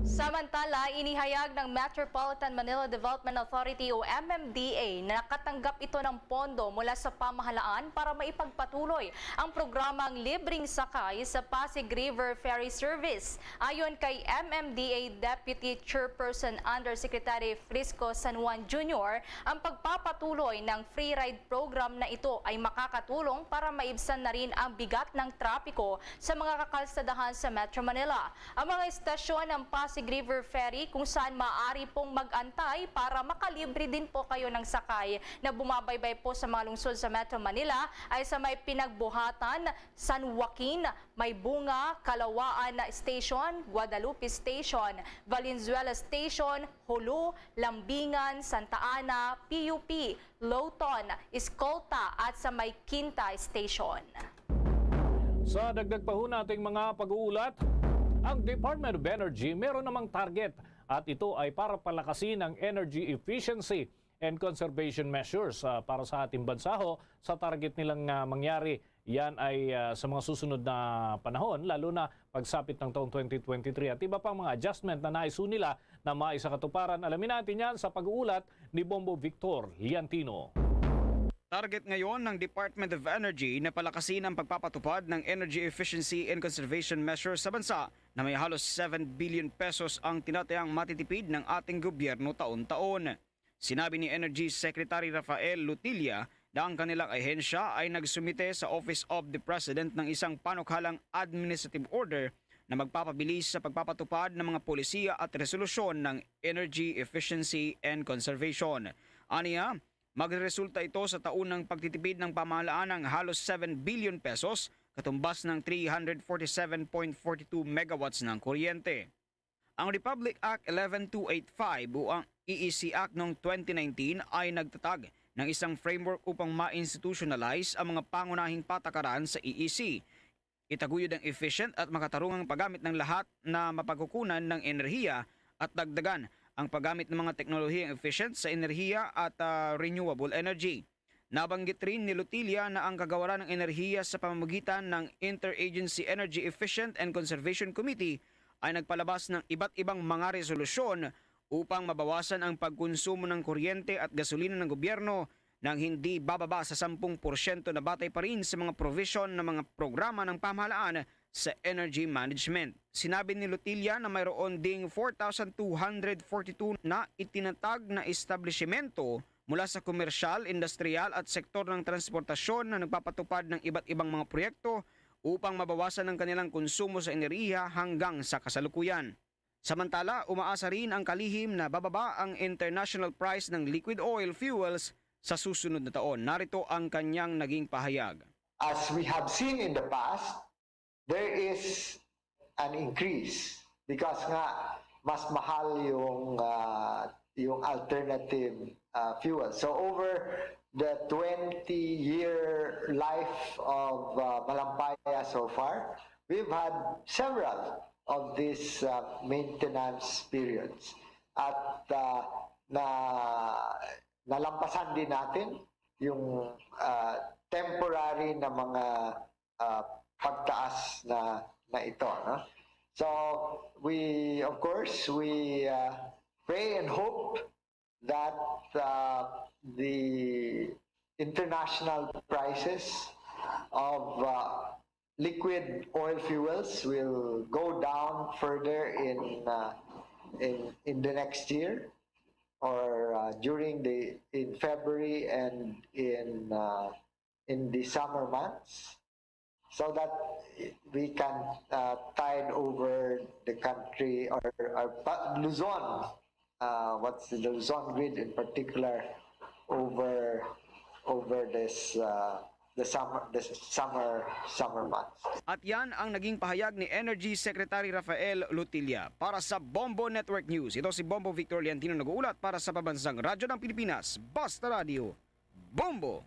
Samantala, inihayag ng Metropolitan Manila Development Authority o M M D A na nakatanggap ito ng pondo mula sa pamahalaan para maipagpatuloy ang programang libreng sakay sa Pasig River Ferry Service. Ayon kay M M D A Deputy Chairperson Undersecretary Frisco San Juan Junior, ang pagpapatuloy ng free ride program na ito ay makakatulong para maibsan na rin ang bigat ng trapiko sa mga kakalsadahan sa Metro Manila. Ang mga estasyon ng Pasig River Ferry kung saan maaari pong mag-antay para makalibre din po kayo ng sakay na bumabaybay po sa mga lungsod sa Metro Manila ay sa may Pinagbuhatan, San Joaquin, Maybunga, Calauan Station, Guadalupe Station, Valenzuela Station, Jolo, Lambingan, Santa Ana, P U P, Lawton, Escolta at sa may Quinta Station. Sa dagdag pa ho nating mga pag-uulat, ang Department of Energy meron namang target at ito ay para palakasin ang energy efficiency and conservation measures, ah, para sa ating bansa ho sa target nilang, ah, mangyari. Yan ay, ah, sa mga susunod na panahon, lalo na pagsapit ng taong twenty twenty-three at iba pang mga adjustment na nais ho nila na maisakatuparan. Alamin natin yan sa pag-uulat ni Bombo Victor Liantino. Target ngayon ng Department of Energy na palakasin ang pagpapatupad ng Energy Efficiency and Conservation Measures sa bansa na may halos seven billion pesos ang tinatayang matitipid ng ating gobyerno taon-taon. Sinabi ni Energy Secretary Rafael Lutilla na ang kanilang ahensya ay nagsumite sa Office of the President ng isang panukalang administrative order na magpapabilis sa pagpapatupad ng mga polisiya at resolusyon ng energy efficiency and conservation. Aniya, magresulta ito sa taon ng pagtitipid ng pamahalaan ng halos seven billion pesos, katumbas ng three hundred forty-seven point forty-two megawatts ng kuryente. Ang Republic Act eleven two eight five o ang E E C Act noong twenty nineteen ay nagtatag ng isang framework upang ma-institutionalize ang mga pangunahing patakaran sa E E C. Itaguyod ang efficient at makatarungang paggamit ng lahat na mapagkukunan ng enerhiya at dagdagan ang paggamit ng mga teknolohiyang efficient sa enerhiya at, ah, renewable energy. Nabanggit rin ni Lutilla na ang kagawaran ng enerhiya sa pamamagitan ng Interagency Energy Efficient and Conservation Committee ay nagpalabas ng iba't ibang mga resolusyon upang mabawasan ang pagkonsumo ng kuryente at gasolina ng gobyerno nang hindi bababa sa sampung porsyento na batay pa rin sa mga provision ng mga programa ng pamahalaan sa energy management. Sinabi ni Lotilla na mayroon ding four thousand two hundred forty-two na itinatag na establishimento mula sa komersyal, industrial at sektor ng transportasyon na nagpapatupad ng iba't ibang mga proyekto upang mabawasan ang kanilang konsumo sa enerhiya hanggang sa kasalukuyan. Samantala, umaasa rin ang kalihim na bababa ang international price ng liquid oil fuels sa susunod na taon. Narito ang kanyang naging pahayag. As we have seen in the past, there is an increase because nga mas mahal yung, ah, yung alternative, ah, fuel. So over the twenty-year life of, ah, Malampaya so far, we've had several of these, ah, maintenance periods. At, ah, na, nalampasan din natin yung, ah, temporary na mga, ah, pagtaas na, na ito, no? So, we, of course, we, ah, pray and hope that, uh, the international prices of, uh, liquid oil fuels will go down further in, uh, in, in the next year or, uh, during the, in February and in, uh, in the summer months, so that we can, uh, tide over the country or, or pa-, Luzon, uh, what's the Luzon grid in particular over, over this, uh, the summer, the summer, summer months. At yan ang naging pahayag ni Energy Secretary Rafael Lutilla. Para sa Bombo Network News, ito si Bombo Victor Liantino nag-uulat para sa Pambansang Radyo ng Pilipinas, Basta Radio, Bombo!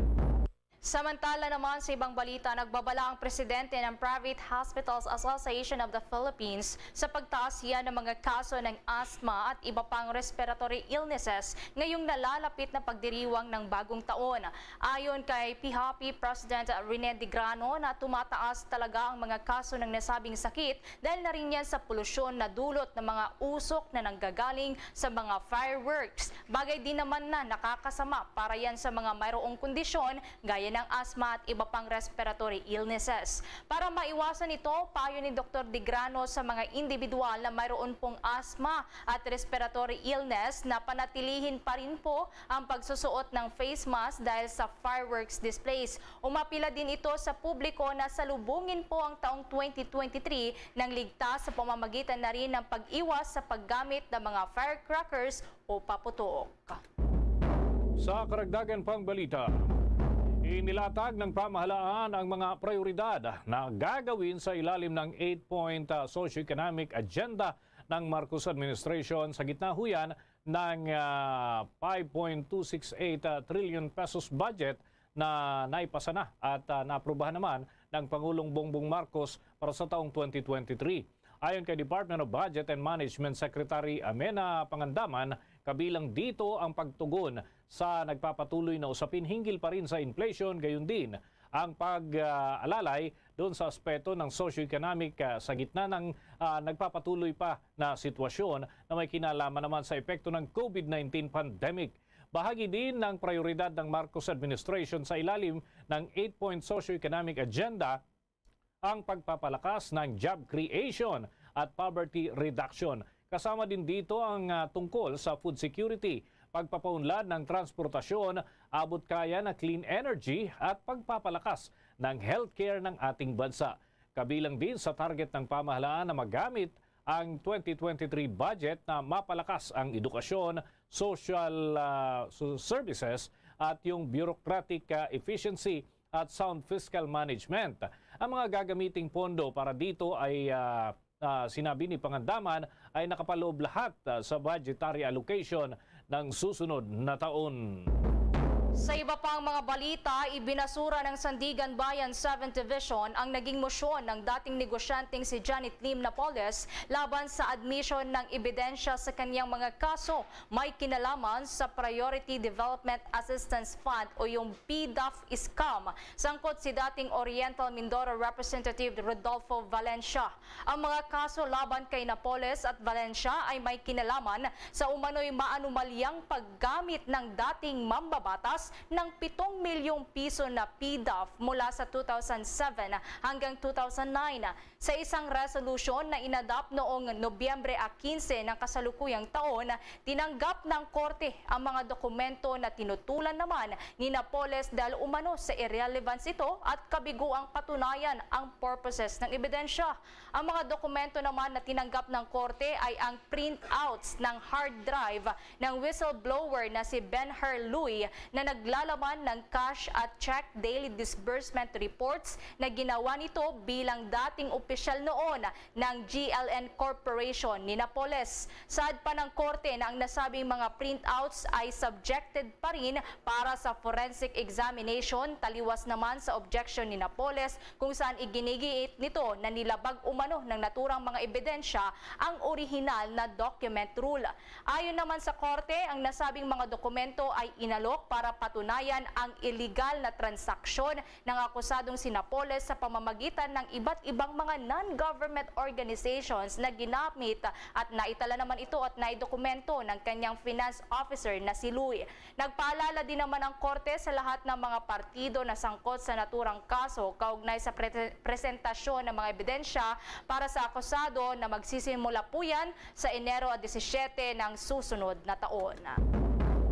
Samantala naman, sa ibang balita, nagbabala ang presidente ng Private Hospitals Association of the Philippines sa pagtaas yan ng mga kaso ng asthma at iba pang respiratory illnesses ngayong nalalapit na pagdiriwang ng bagong taon. Ayon kay P H A P President Rene Digrano, na tumataas talaga ang mga kaso ng nasabing sakit dahil na rin yan sa polusyon na dulot ng mga usok na nanggagaling sa mga fireworks. Bagay din naman na nakakasama para yan sa mga mayroong kondisyon gaya ng asthma at iba pang respiratory illnesses. Para maiwasan ito, payo ni Doktor Digrano sa mga individual na mayroon pong asthma at respiratory illness na panatilihin pa rin po ang pagsusuot ng face mask dahil sa fireworks displays. Umapila din ito sa publiko na salubungin po ang taong twenty twenty-three ng ligtas sa pamamagitan na rin ng pag-iwas sa paggamit ng mga firecrackers o paputok. Sa karagdagan pang balita, inilatag ng pamahalaan ang mga prioridad na gagawin sa ilalim ng eight-point, ah, socio-economic agenda ng Marcos administration sa gitna huyan ng, ah, five point two six eight trillion pesos budget na naipasa na at, ah, naaprubahan naman ng Pangulong Bongbong Marcos para sa taong twenty twenty-three. Ayon kay Department of Budget and Management Secretary Amena Pangandaman, kabilang dito ang pagtugon sa nagpapatuloy na usapin hinggil pa rin sa inflation, gayon din ang pag-alalay doon sa aspeto ng socio-economic, ah, sa gitna ng, ah, nagpapatuloy pa na sitwasyon na may kinalaman naman sa epekto ng COVID nineteen pandemic. Bahagi din ng prioridad ng Marcos administration sa ilalim ng eight-point socio-economic agenda ang pagpapalakas ng job creation at poverty reduction. Kasama din dito ang, ah, tungkol sa food security, pagpapaunlad ng transportasyon, abot kaya na clean energy at pagpapalakas ng healthcare ng ating bansa. Kabilang din sa target ng pamahalaan na magamit ang twenty twenty-three budget na mapalakas ang edukasyon, social, ah, so-, services at yung bureaucratic, ah, efficiency at sound fiscal management. Ang mga gagamiting pondo para dito ay, ah, ah, sinabi ni Pangandaman, ay nakapaloob lahat, ah, sa budgetary allocation ng susunod na taon. Sa iba pang mga balita, ibinasura ng Sandiganbayan seventh Division ang naging motion ng dating negosyanteng si Janet Lim Napoles laban sa admission ng ebidensya sa kanyang mga kaso may kinalaman sa Priority Development Assistance Fund o yung P DAF scam, sangkot si dating Oriental Mindoro Representative Rodolfo Valencia. Ang mga kaso laban kay Napoles at Valencia ay may kinalaman sa umano'y maanumalyang paggamit ng dating mambabatas ng pitong milyong piso na P DAF mula sa two thousand seven hanggang two thousand nine. Sa isang resolusyon na inadap noong Nobyembre a quince ng kasalukuyang taon, tinanggap ng korte ang mga dokumento na tinutulan naman ni Napoles dahil umano sa irrelevance ito at kabiguang patunayan ang purposes ng ebidensya. Ang mga dokumento naman na tinanggap ng korte ay ang printouts ng hard drive ng whistleblower na si Benhur Lui na naglalaman ng cash at check daily disbursement reports na ginawa nito bilang dating opisyal noon ng G L N Corporation ni Napoles. Saad pa ng korte na ang nasabing mga printouts ay subjected pa rin para sa forensic examination, taliwas naman sa objection ni Napoles kung saan iginigiit nito na nilabag umano ng naturang mga ebidensya ang orihinal na document rule. Ayon naman sa korte, ang nasabing mga dokumento ay inalok para patunayan ang iligal na transaksyon ng akusadong si Napoles sa pamamagitan ng iba't ibang mga non-government organizations na ginamit at naitala naman ito at naidokumento ng kanyang finance officer na si Lui. Nagpaalala din naman ang korte sa lahat ng mga partido na sangkot sa naturang kaso kaugnay sa pre-, presentasyon ng mga ebidensya para sa akusado na magsisimula po yan sa Enero disisyete ng susunod na taon.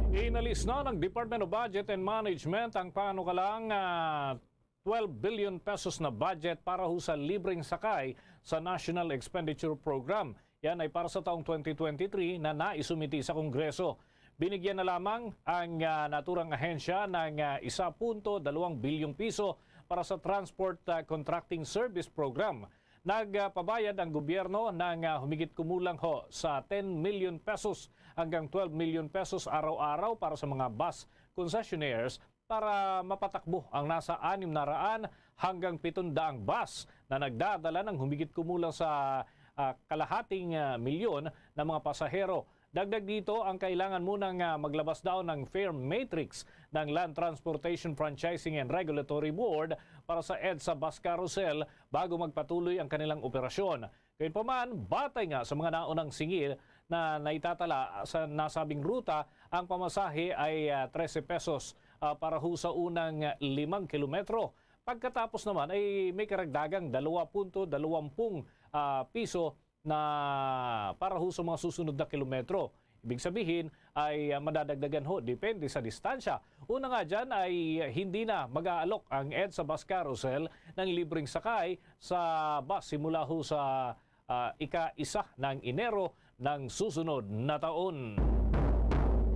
Inalis na ng Department of Budget and Management ang panukalang, ah, twelve billion pesos na budget para ho sa libreng sakay sa National Expenditure Program. Yan ay para sa taong twenty twenty-three na naisumiti sa Kongreso. Binigyan na lamang ang, ah, naturang ahensya ng, ah, isa punto dalawang bilyong piso para sa Transport, ah, Contracting Service Program. Nagpabayad ang gobyerno ng, ah, humigit kumulang ho sa ten million pesos hanggang twelve million pesos araw-araw para sa mga bus concessionaires para mapatakbo ang nasa anim na raan hanggang pitong daang bus na nagdadala ng humigit kumulang sa, ah, kalahating, ah, milyon na mga pasahero. Dagdag dito, ang kailangan munang, ah, maglabas daw ng fare matrix ng Land Transportation Franchising and Regulatory Board para sa EDSA bus carousel bago magpatuloy ang kanilang operasyon. Gayunpaman, batay nga sa mga naunang singil na naitatala sa nasabing ruta, ang pamasahe ay, ah, trese pesos, ah, para ho sa unang limang kilometro. Pagkatapos naman ay may karagdagang dalawa punto dalawampung, ah, piso na para ho sa mga susunod na kilometro. Ibig sabihin ay, ah, madadagdagan ho, depende sa distansya. Una nga dyan ay hindi na mag-aalok ang EDSA bus carousel ng libreng sakay sa bus simula ho sa, ah, ika-isa ng Enero ng susunod na taon.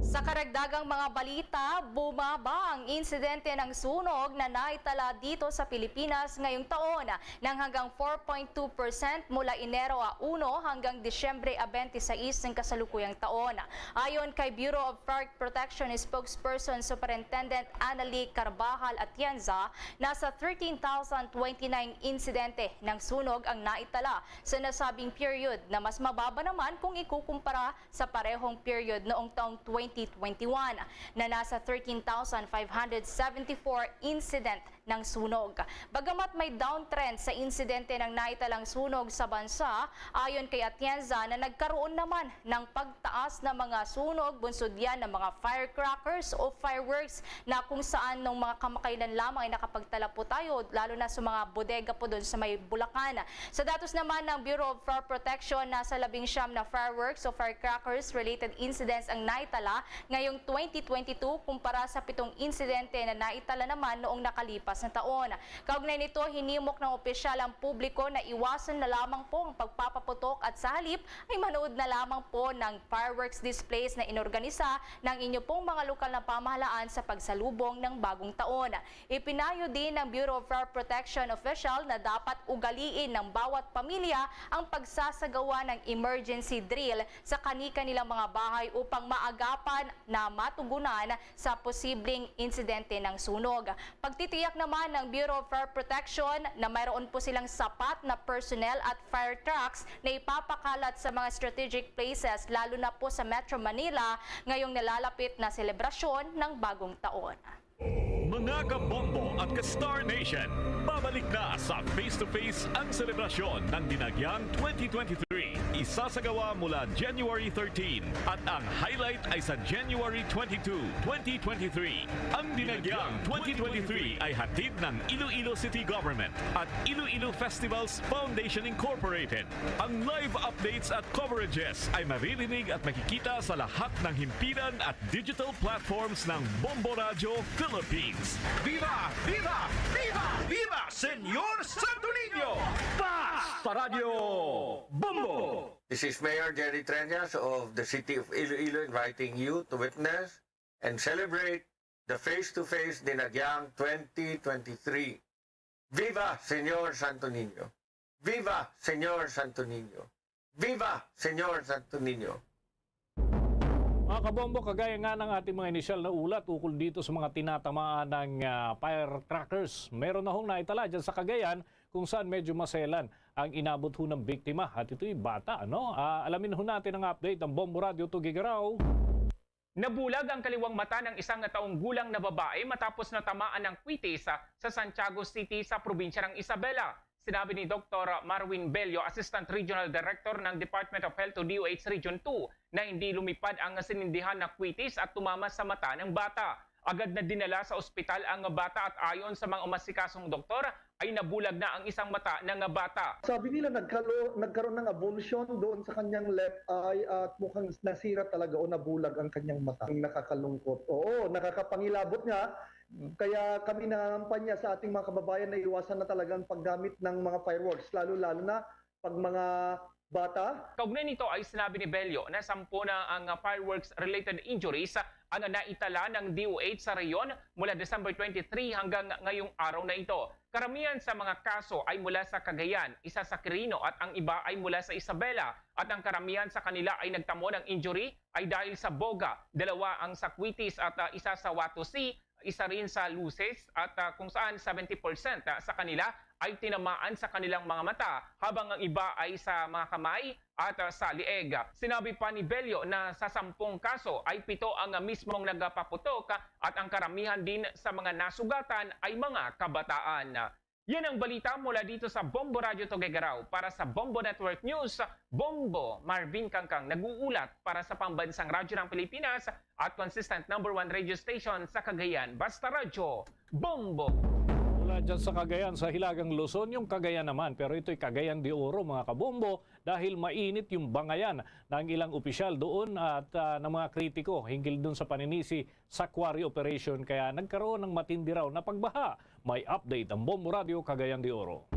Sa karagdagang mga balita, bumaba ang insidente ng sunog na naitala dito sa Pilipinas ngayong taon ng hanggang four point two percent mula Enero a uno hanggang Disyembre a twenty-six ng kasalukuyang taon. Ayon kay Bureau of Fire Protection Spokesperson Superintendent Annalie Carvajal Atienza, nasa thirteen thousand twenty-nine insidente ng sunog ang naitala sa nasabing period, na mas mababa naman kung ikukumpara sa parehong period noong taong twenty twenty-one, na nasa thirteen thousand five hundred seventy-four incident ng sunog. Bagamat may downtrend sa insidente ng naitalang sunog sa bansa, ayon kay Atienza na nagkaroon naman ng pagtaas na mga sunog bunsod yan ng mga firecrackers o fireworks na kung saan nung mga kamakailan lamang ay nakapagtala po tayo, lalo na sa mga bodega po doon sa may Bulacan. Sa datos naman ng Bureau of Fire Protection, nasa labing siyam na fireworks o firecrackers related incidents ang naitala ngayong twenty twenty-two kumpara sa pitong insidente na naitala naman noong nakalipas na taon. Kaugnay nito, hinimok ng opisyal ang publiko na iwasan na lamang po ang pagpapaputok at sa halip ay manood na lamang po ng fireworks displays na inorganisa ng inyo pong mga lokal na pamahalaan sa pagsalubong ng bagong taon. Ipinayo din ng Bureau of Fire Protection official na dapat ugaliin ng bawat pamilya ang pagsasagawa ng emergency drill sa kani-kanilang mga bahay upang maagapan na matugunan sa posibleng insidente ng sunog. Pagtitiyak naman ng Bureau of Fire Protection na mayroon po silang sapat na personnel at fire trucks na ipapakalat sa mga strategic places, lalo na po sa Metro Manila, ngayong nalalapit na selebrasyon ng bagong taon. Mga kabombo at ka-Star Nation, babalik na sa Face to Face ang selebrasyon ng Dinagyang twenty twenty-three. Isasagawa mula January thirteen at ang highlight ay sa January twenty-two, twenty twenty-three. Ang Dinagyang twenty twenty-three ay hatid ng Iloilo City Government at Iloilo Festivals Foundation Incorporated. Ang live updates at coverages ay maririnig at makikita sa lahat ng himpilan at digital platforms ng Bombo Radio Philippines. Viva! Viva! Viva! Viva Señor Santo Niño! Basta Radio Bombo! This is Mayor Jerry Treñas of the City of Iloilo inviting you to witness and celebrate the face-to-face Dinagyang twenty twenty-three. Viva Señor Santo Niño! Viva Señor Santo Niño! Viva Señor Santo Niño! Mga kabombo, kagaya nga ng ating mga inisyal na ulat ukol dito sa mga tinatamaan ng, ah, firecrackers, meron na hong naitala dyan sa Cagayan kung saan medyo maselan ang inabot ho ng biktima. At ito'y bata, ano? Ah, alamin ho natin ang update ng Bombo Radio Tugigarao. Nabulag ang kaliwang mata ng isang taong gulang na babae matapos na tamaan ng kwitis sa, sa Santiago City sa probinsya ng Isabela. Sinabi ni Doktor Marwin Bello, Assistant Regional Director ng Department of Health o D O H Region two, na hindi lumipad ang sinindihan na kwitis at tumama sa mata ng bata. Agad na dinala sa ospital ang bata at ayon sa mga umasikasong doktor, ay nabulag na ang isang mata ng bata. Sabi nila nagkalo-, nagkaroon ng avulsion doon sa kanyang left eye at mukhang nasira talaga o nabulag ang kanyang mata. Ang nakakalungkot. Oo, nakakapangilabot nga. Kaya kami nangangampanya sa ating mga kababayan na iwasan na talaga ang paggamit ng mga fireworks, lalo-lalo na pag mga bata. Kaugnay nito ay sinabi ni Bello na sampu na ang fireworks-related injuries ang naitala ng D O H sa rehiyon mula December twenty-three hanggang ngayong araw na ito. Karamihan sa mga kaso ay mula sa Cagayan, isa sa Quirino at ang iba ay mula sa Isabela, at ang karamihan sa kanila ay nagtamo ng injury ay dahil sa boga, dalawa ang sa Cuitis at, ah, isa sa Wato Sea, isa rin sa luces at, ah, kung saan seventy percent, ah, sa kanila ay tinamaan sa kanilang mga mata, habang ang iba ay sa mga kamay at, ah, sa lieg. Sinabi pa ni Bello na sa sampung kaso ay pito ang, ah, mismong nagapaputok, ah, at ang karamihan din sa mga nasugatan ay mga kabataan. Yan ang balita mula dito sa Bombo Radyo Tuguegarao. Para sa Bombo Network News, Bombo Marvin Kangkang nag-uulat para sa Pambansang Radyo ng Pilipinas at consistent number one radio station sa Cagayan. Basta Radyo, Bombo! Mula dyan sa Cagayan, sa Hilagang Luzon, yung Cagayan naman. Pero ito'y Cagayan de Oro, mga kabombo, dahil mainit yung bangayan ng ilang opisyal doon at, ah, ng mga kritiko hinggil doon sa paninisi sa quarry operation, kaya nagkaroon ng matindi raw na pagbaha. May update ang Bombo Radyo Cagayan de Oro.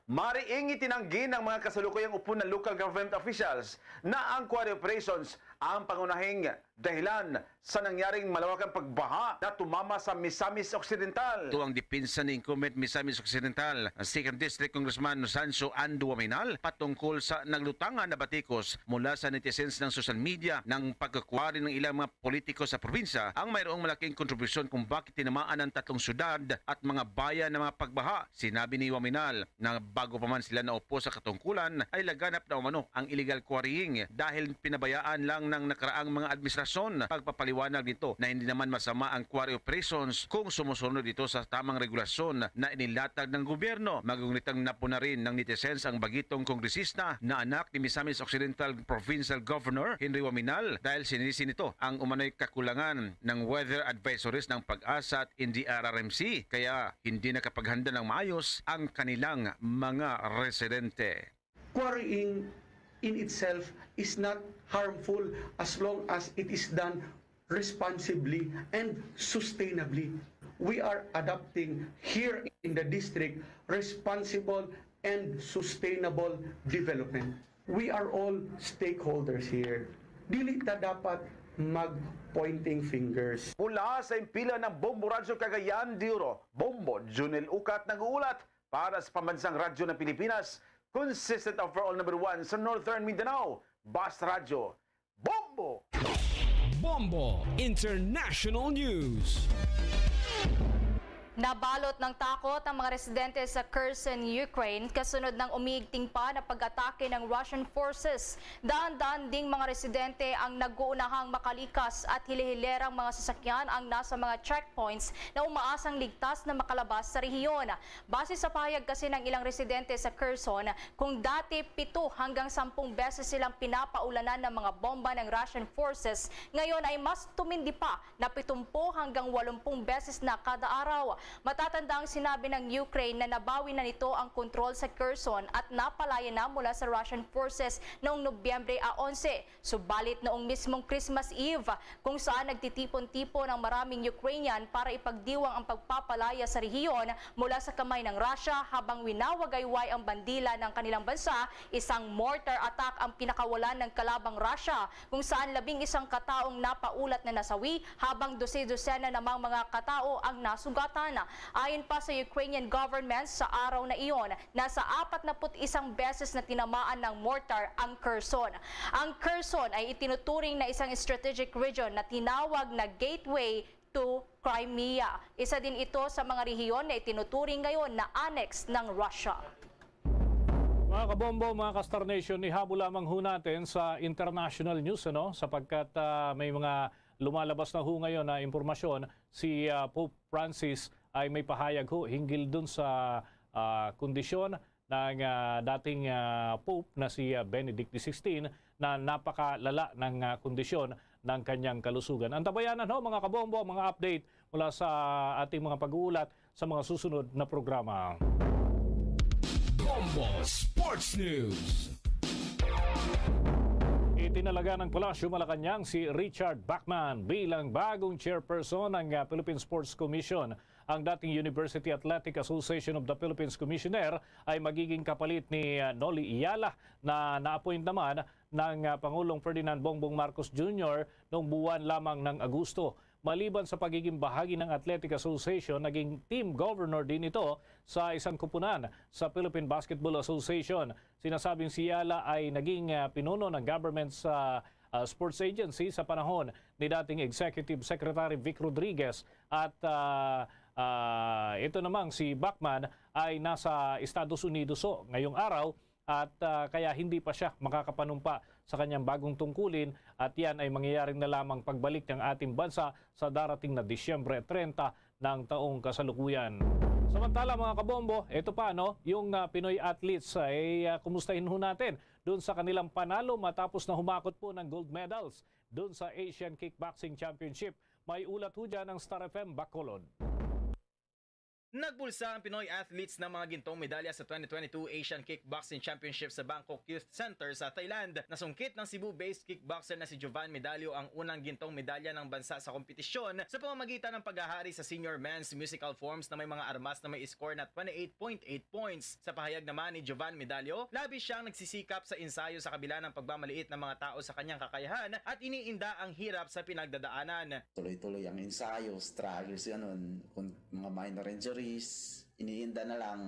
Mariing itinanggi ng mga kasalukuyang upod na local government officials na ang quarry operations ang pangunahing dahilan sa nangyaring malawakang pagbaha na tumama sa Misamis Occidental. Ito ang depensa ni incumbent Misamis Occidental, Second District Congressman Sancho Ando Waminal, patungkol sa naglutangan na batikos mula sa netizens ng social media ng pagkakwari ng ilang mga politiko sa probinsya ang mayroong malaking kontribusyon kung bakit tinamaan ang tatlong syudad at mga bayan ng mga pagbaha. Sinabi ni Waminal na bago pa man sila naupo sa katungkulan ay laganap na umano ang illegal quarrying dahil pinabayaan lang ng nakaraang mga administrasyon. Pagpapaliwanag nito na hindi naman masama ang quarry operations kung sumusunod ito sa tamang regulasyon na inilatag ng gobyerno. Magunitang napuna rin ng netizens ang bagitong kongresista na anak ni Misamis Occidental Provincial Governor Henry Waminal dahil sinisi nito ang umano'y kakulangan ng weather advisories ng PAGASA at N D R R M C, kaya hindi nakapaghanda ng maayos ang kanilang mga residente. Quarrying in itself is not harmful as long as it is done responsibly and sustainably. We are adopting here in the district responsible and sustainable development. We are all stakeholders here. Dili ta dapat mag-pointing fingers. Mula sa impila ng Bombo Radyo Cagayan de Oro, Bombo Junel Ukat nag-uulat para sa Pambansang Radyo ng Pilipinas, consistent overall number one sa Northern Mindanao, Basta Radyo, Bombo! Bombo International News. Nabalot ng takot ang mga residente sa Kherson, Ukraine, kasunod ng umiigting pa na pag-atake ng Russian forces. Daan-daan ding mga residente ang nag-uunahang makalikas at hili-hilerang mga sasakyan ang nasa mga checkpoints na umaasang ligtas na makalabas sa rehiyon. Base sa pahayag kasi ng ilang residente sa Kherson, kung dati pito hanggang sampung beses silang pinapaulanan ng mga bomba ng Russian forces, ngayon ay mas tumindi pa na pitumpu hanggang walumpung beses na kada araw. Matatanda ang sinabi ng Ukraine na nabawi na nito ang kontrol sa Kherson at napalaya na mula sa Russian forces noong Nobyembre a onse. Subalit noong mismong Christmas Eve, kung saan nagtitipon-tipon ang maraming Ukrainian para ipagdiwang ang pagpapalaya sa rehiyon mula sa kamay ng Russia habang winawagayway ang bandila ng kanilang bansa, isang mortar attack ang pinakawalan ng kalabang Russia, kung saan labing isang kataong napaulat na nasawi habang dose-dosena namang mga katao ang nasugatan. Ayon pa sa Ukrainian government, sa araw na iyon, nasa apat na put isang beses na tinamaan ng mortar ang Kherson. Ang Kherson ay itinuturing na isang strategic region na tinawag na gateway to Crimea. Isa din ito sa mga rehiyon na itinuturing ngayon na annex ng Russia. Mga kabombo, mga ka-Star Nation, ihabol lamang ho natin sa international news, ano? Sapagkat, ah, may mga lumalabas na ho ngayon na impormasyon. Si, ah, Pope Francis ay may pahayag ho hinggil dun sa, ah, kondisyon ng, ah, dating, ah, Pope na si, ah, Benedict the sixteenth na napakalala ng, ah, kondisyon ng kanyang kalusugan. Antabayanan ho, mga kabombo, ang mga update mula sa ating mga pag-uulat sa mga susunod na programa. Bombo Sports News. Itinalaga ng Palasyo Malacañang si Richard Bachman bilang bagong chairperson ng, ah, Philippine Sports Commission. Ang dating University Athletic Association of the Philippines Commissioner ay magiging kapalit ni, ah, Noli Iyala na na-appoint naman ng, ah, Pangulong Ferdinand Bongbong Marcos Junior noong buwan lamang ng Agosto. Maliban sa pagiging bahagi ng Athletic Association, naging team governor din ito sa isang kupunan sa Philippine Basketball Association. Sinasabing si Iyala ay naging, ah, pinuno ng government sa, ah, Sports Agency sa panahon ni dating Executive Secretary Vic Rodriguez at, ah, ah, ito namang si Bachmann ay nasa Estados Unidos ho ngayong araw at, ah, kaya hindi pa siya makakapanumpa sa kanyang bagong tungkulin at yan ay mangyayari na lamang pagbalik ng ating bansa sa darating na Disyembre trenta ng taong kasalukuyan. Samantala, mga kabombo, ito pa, no, yung, ah, Pinoy athletes ay, ah, kumustahin ho natin doon sa kanilang panalo matapos na humakot po ng gold medals doon sa Asian Kickboxing Championship. May ulat ho dyan ang Star F M Bacolod. Nagbulsa ang Pinoy athletes ng mga gintong medalya sa twenty twenty-two Asian Kickboxing Championship sa Bangkok Youth Center sa Thailand. Nasungkit ng Cebu-based kickboxer na si Jovan Medallo ang unang gintong medalya ng bansa sa kompetisyon sa pamamagitan ng paghahari sa senior men's musical forms na may mga armas na may score na twenty-eight point eight points. Sa pahayag naman ni Jovan Medallo, labis siyang nagsisikap sa ensayo sa kabila ng pagmamaliit ng mga tao sa kanyang kakayahan at iniinda ang hirap sa pinagdadaanan. Tuloy-tuloy ang ensayo, struggle si ano, kung mga minor injuries, iniinda na lang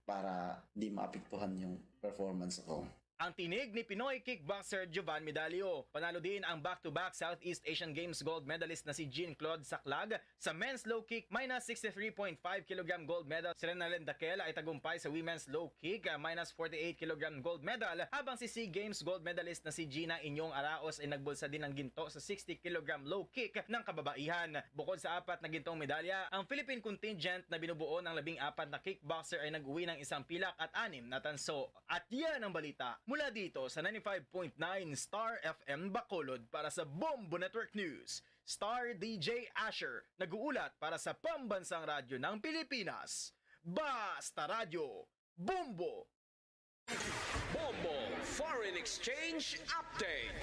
para di maapektuhan yung performance ko. Ang tinig ni Pinoy kickboxer Jovan Medallo. Panalo din ang back-to-back Southeast Asian Games gold medalist na si Jean-Claude Saclag sa men's low kick, minus sixty-three point five kilogram gold medal. Si Renalyn Daquel ay tagumpay sa women's low kick, ah, minus forty-eight kilogram gold medal, habang si SEA Games gold medalist na si Gina Inyong Araos ay nagbulsa din ng ginto sa sixty kilogram low kick ng kababaihan. Bukod sa apat na gintong medalya, ang Philippine contingent na binubuo ng labing apat na kickboxer ay nag-uwi ng isang pilak at anim na tanso. At yan ang balita mula dito sa ninety-five point nine Star F M Bacolod. Para sa Bombo Network News, Star D J Asher, nag-uulat para sa Pambansang Radyo ng Pilipinas. Basta Radyo, Bombo! Bombo Foreign Exchange Update.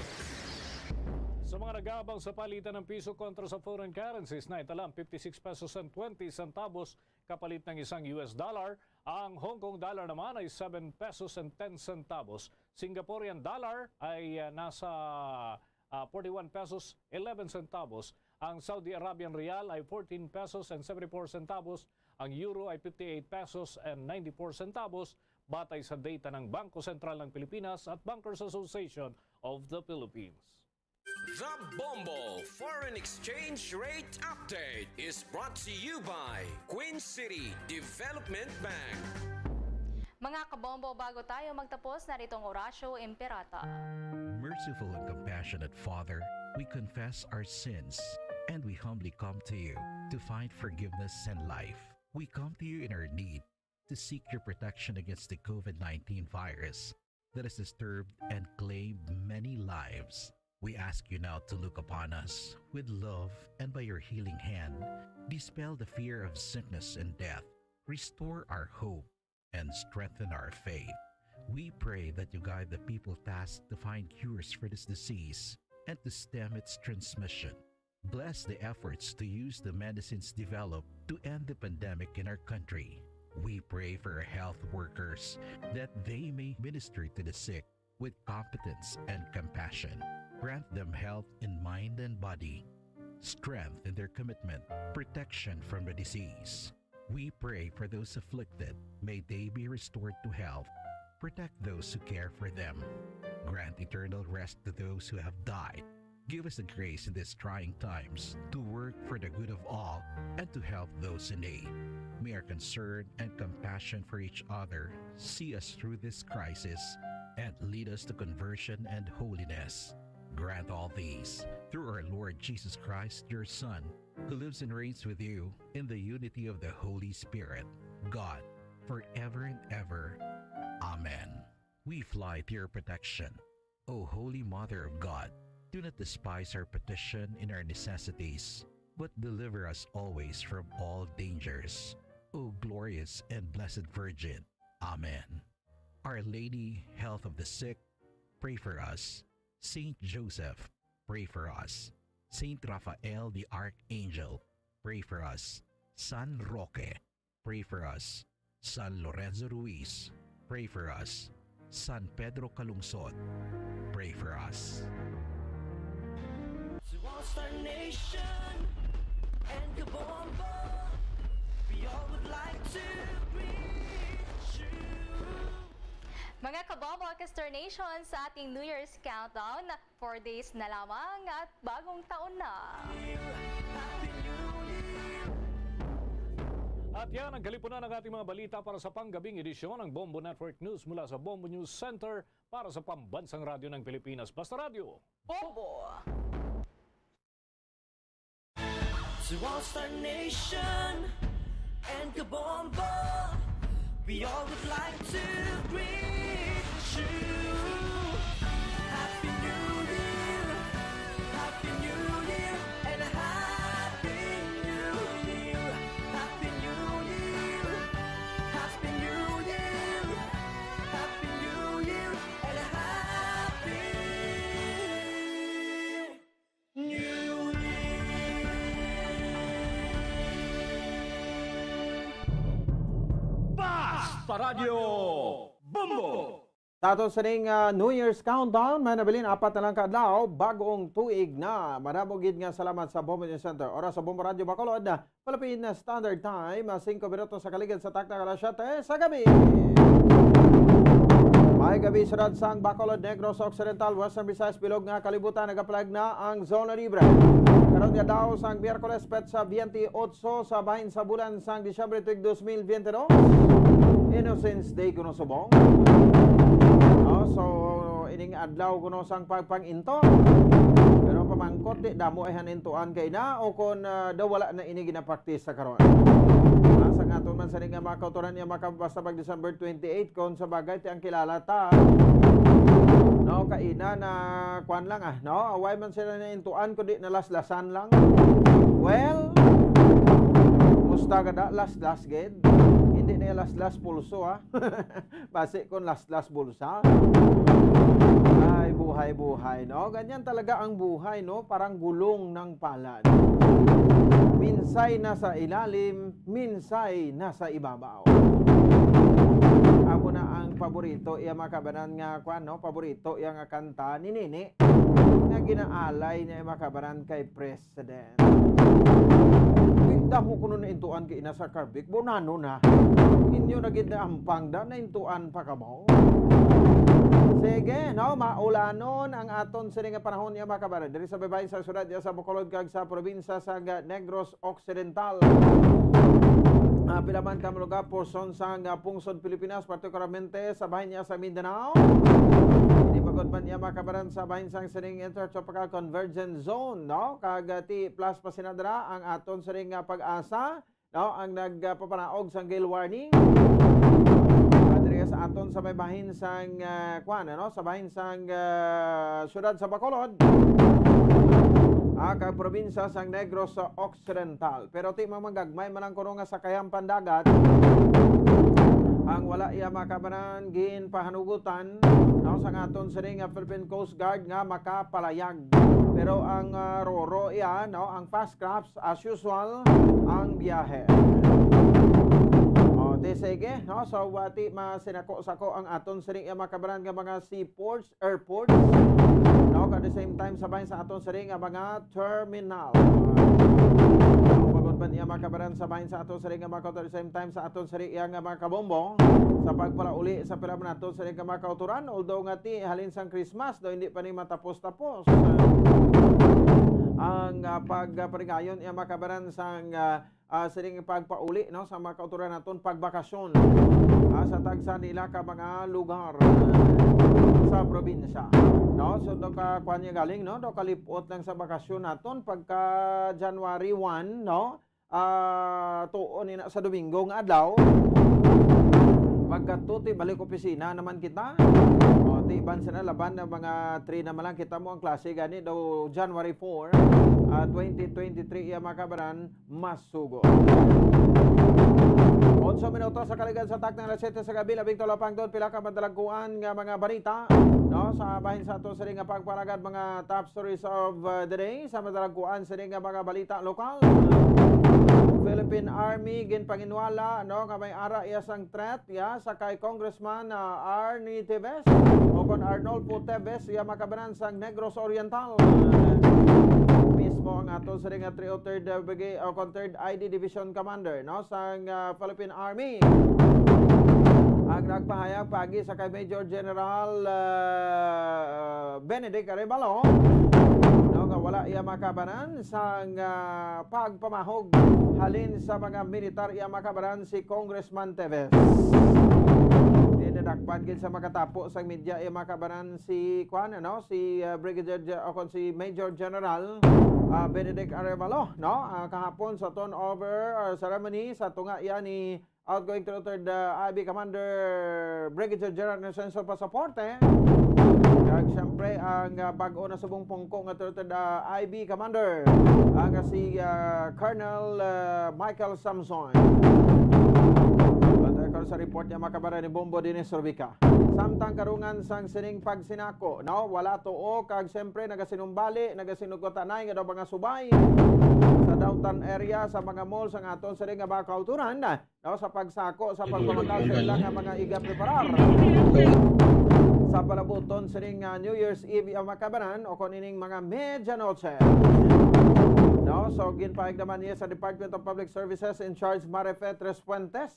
Sa mga nag-aabang sa palitan ng piso kontra sa foreign currencies, naitala ang fifty-six pesos and twenty centavos kapalit ng isang U S dollar. Ang Hong Kong dollar naman ay seven pesos and ten centavos. Singaporean dollar ay, ah, nasa, ah, forty-one pesos eleven centavos. Ang Saudi Arabian rial ay fourteen pesos and seventy-four centavos. Ang euro ay fifty-eight pesos and ninety-four centavos, batay sa data ng Bangko Sentral ng Pilipinas at Bankers Association of the Philippines. The Bombo Foreign Exchange Rate Update is brought to you by Queen City Development Bank. Mga kabombo, bago tayo magtapos, narito ang Orasyo Imperata. Merciful and compassionate Father, we confess our sins and we humbly come to you to find forgiveness and life. We come to you in our need to seek your protection against the COVID nineteen virus that has disturbed and claimed many lives. We ask you now to look upon us with love and by your healing hand, dispel the fear of sickness and death, restore our hope, and strengthen our faith. We pray that you guide the people tasked to find cures for this disease and to stem its transmission. Bless the efforts to use the medicines developed to end the pandemic in our country. We pray for our health workers that they may minister to the sick with competence and compassion. Grant them health in mind and body, strength in their commitment, protection from the disease. We pray for those afflicted. May they be restored to health. Protect those who care for them. Grant eternal rest to those who have died. Give us the grace in these trying times to work for the good of all and to help those in need. May our concern and compassion for each other see us through this crisis and lead us to conversion and holiness. Grant all these through our Lord Jesus Christ, your Son, who lives and reigns with you in the unity of the Holy Spirit, God, forever and ever. Amen. We fly to your protection, O Holy Mother of God. Do not despise our petition in our necessities, but deliver us always from all dangers, O glorious and blessed Virgin. Amen. Our Lady, Health of the Sick, pray for us. Saint Joseph, pray for us. Saint Raphael the Archangel, pray for us. San Roque, pray for us. San Lorenzo Ruiz, pray for us. San Pedro Calungsod, pray for us. To all Star Nation and Kabombo, we all would like to greet you. Mga kabombo, Kester Nation, sa ating New Year's countdown, four days na lamang at bagong taon na. At yan ang kalipunan ng ating mga balita para sa panggabing edisyon ng Bombo Network News mula sa Bombo News Center para sa Pambansang Radyo ng Pilipinas. Basta Radyo. Bombo! To all Star Nation and Kabombo, we all would like to greet you. Happy New Year, Happy New Year, and a Happy New Year. Happy New Year, Happy New Year, Happy New Year, and a Happy New Year! Basta Radyo Bombo! Sa ato sining ah, New Year's countdown, may nabilin apat na lang ka adlaw, bag-ong tuig na. Madamo gid nga salamat sa Bombo News Center. Oras sa Bombo Radyo Bacolod, Philippine Standard Time, ah, singko minutos sa kaligid sa takna alas siyete sa gabi. May gabi, siyudad sang Bacolod, Negros Occidental, Western Visayas, bilog nga kalibutan, nagapalag na ang zona libre. Karon nga adlaw sang Miyerkules, petsa twenty-eight sa bahin sa bulan sang Disyembre tuig dos mil biyente dos. Innocence Day kuno subong. Oh, so, ining adlaw kuno sang pagpang-into. Pero pamangkot, di damo ay hanintuan kay na o kon ah, daw wala na ini ginapraktis sa karon. Ah, sa aton man sini nga mga kautoran niya makabasta pag December twenty-eight, kon sa bagay ti ang kilala ta. No, kaina na kwan lang ah, no? Away man sila naintuan kundi nalaslasan lang. Well, musta gada laslas gid. Hindi na laslas pulso ah. Basi kon laslas bulsa. Ay, buhay-buhay, no? Ganyan talaga ang buhay, no? Parang gulong ng palad. Minsay nasa ilalim, minsay nasa ibabaw. Amo na ang paborito iya mga kabanan nga kwan, no? Paborito iya nga kanta ni Nini nga ginaalay niya iya mga kabanan kay President. Damo kuno naintuan kay ina sa Carbic, bonano na. Inyo na gid naampang da, naintuan pa kamo. Sige, no, maulanon ang aton sini nga panahon niya, mga kabaran. Diri sa babayi sa syudad niya sa Bacolod kag sa probinsya sa Negros Occidental. Ah, pila man ka mga lugar, porson sa nga pungsod Pilipinas, partikularmente sa bahin niya sa Mindanao. Di magod man niya, mga kabaran, sa bahin sang sining Intertropical Convergence Zone, no? Kag ah, ti plus pa sina dira ang aton sining nga pag-asa, no, ang nagpapanaog sang gale warning. Ah, diri sa aton sa may bahin sang ah, kwan, ano, sa bahin sang ah, syudad sa Bacolod, ah, kag probinsya sang Negros Occidental. Pero ti mamang gagmay man lang kuno nga sakayan pandagat ang wala iya makabanan ginpahanugutan, no, sang aton sini nga Philippine Coast Guard nga makapalayag. Pero ang ah, roro iya, no, ang fast crafts, as usual, ang biyahe. O, di sige, no? So, wati masinako-sako ang aton siring nga makabaran nga mga seaports, airports, no? At the same time, sa bahin sa aton siring nga mga terminal. Pagod pa niya makabaran sa bahin sa aton siring nga mga kauturan, at the same time sa aton siring nga mga kabombo sa pagpalauli sa pila man aton siring nga mga kauturan, although nga ti halin sang Christmas, do hindi pa ni matapos-tapos ang ah, pagparigayon iya makabaran sang ah, ah, sining pagpauli, no, sa mga kauturan naton pagbakasyon, ah, sa tagsa nila ka mga lugar sa probinsya, no? So do ka kuan niya galing, no, do kalipot lang sa bakasyon naton pagka January one, no? Ah, tuon ina sa Domingo nga adlaw, pagkatuti balik opisina naman kita. O, ti iban sila laban na mga three naman lang kita mo ang klase gani daw January four, ah, twenty twenty-three iya makabaran masugo. Otso minutos sa kaligan sa takna alas siyete sa gabi, labing talapangdon pila ka madalagkuan nga mga balita, no, sa bahin sa ato sini nga pagpalagad mga top stories of uh, the day sa madalagkuan sini nga mga balita lokal. Philippine Army ginpanginwala, no, nga may ara iya sang threat ya sa kay Congressman uh, Arnie Teves o kon Arnolfo Teves iya makabanan sang Negros Oriental. Mismo ang ato sini nga three oh third uh, Brigade o kon third I D Division Commander, no, sang uh, Philippine Army. ang nagpahayag paagi sa kay Major General, ah, Benedict Arevalo, no, nga wala iya makabanan sang, ah, pagpamahog halin sa mga militar iya makabanan si Congressman Teves. Dinadakpan gid sa makatapo sang media iya makabanan si, kuan, ano, si, ah, Brigadier Ge-, o kon si Major General, ah, Benedict Arevalo, no? Ah, kahapon sa turnover, ah, ceremony sa tunga iya ni outgoing thirty-third, ah, I B Commander Brigadier General Inocencio Pasaporte. Kag siyempre ang, ah, bag-o na subong pungko nga thirty-third, ah, I B Commander, ang, ah, si, ah, Colonel, ah, Michael Samson. Bantay ko sa report niya, makabanan ni Bombo Dennis Rubica. Samtang karungan sang sining pagsinako, no? Wala tuo, kag siyempre nagasinumbali, nagasinugotanay nga daw mga subay sa downtown area, sa mga mall, sa aton sining nga mga kauturan, no? Sa pagsako, sa pagpamangkal sa ila nga mga iga preparar sa palabuton sining, ah, New Year's Eve, ang makabanan, o kon ining mga medianoche. No? So, ginpahayag naman niya sa Department of Public Services in charge, Marife Tres Fuentes,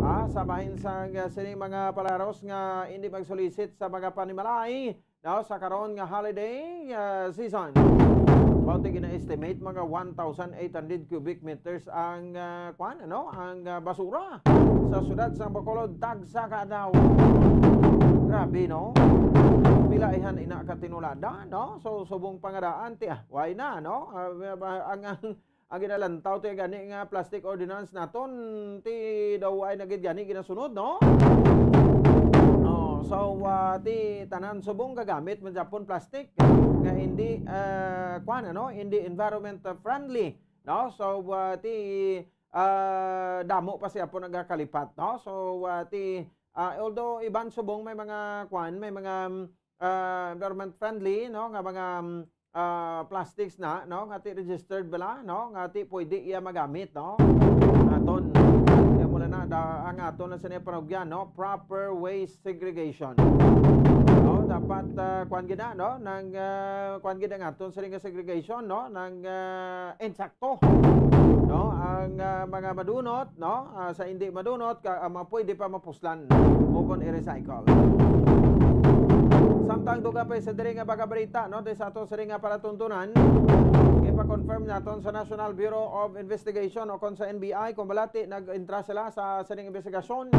ah, sa bahin sang, ah, sining mga palaros nga hindi magsulisit sa mga panimalay, no, sa karon nga holiday, ah, season. About gina-estimate mga one thousand eight hundred cubic meters ang, ah, kwan, ano, ang, ah, basura sa siyudad sa Bacolod, tagsa ka adlaw. Grabe, no? Pila ihan ina ka tinulada, no? So, subong pangadaan, ti, ah, why na, no? Ah, ang, ang, ang ginalantaw ti gani nga plastic ordinance naton, ti daw ay na gid gani ginasunod, no? Oh, so, ah, ti tanan subong gagamit man gyapon plastic nga hindi, ah, kuan, ano, hindi environment friendly, no? So, ah, ti, ah, damo pa siya po nagakalipat, no? So, ah, ti, ah, although iban subong may mga kuan, may mga, ah, environment friendly, no, nga mga, ah, plastics na, no, nga ti registered bala, no, nga ti pwede iya magamit, no. Aton, iya mo na da, ang aton na sa panugyan, no, proper waste segregation. No, dapat, ah, kuan gid na, no, nang, ah, kuan gid ang aton sa segregation, no, nang, ah, insakto, no, ang, ah, mga madunot, no, ah, sa hindi madunot, ka, ah, ma-, pwede pa mapuslan o kon i-recycle. Samtang dugang pa sa diri nga mga balita, no, di sa aton sa diri nga palatuntunan, ipa-confirm naton sa National Bureau of Investigation o kon sa N B I kung balati nag-entra sila sa sining investigasyon,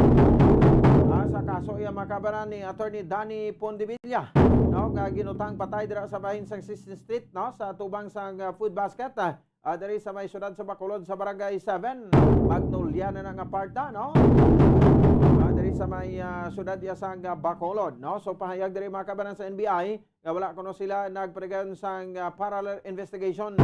ah, sa kaso iya makabanan ni Attorney Danny Pondevilla, no, nga ginutang patay dira sa bahin sang sixteenth Street, no, sa tubang sang, ah, food basket, ah, ah, diri sa may siyudad sa Bacolod, sa Barangay seven, Magnolia na na nga parta, no? Ah, diri sa may, ah, siyudad iya sang, ah, Bacolod, no? So, pahayag diri, mga kabanan, sa N B I nga wala kuno sila nagpadayon sang, ah, parallel investigation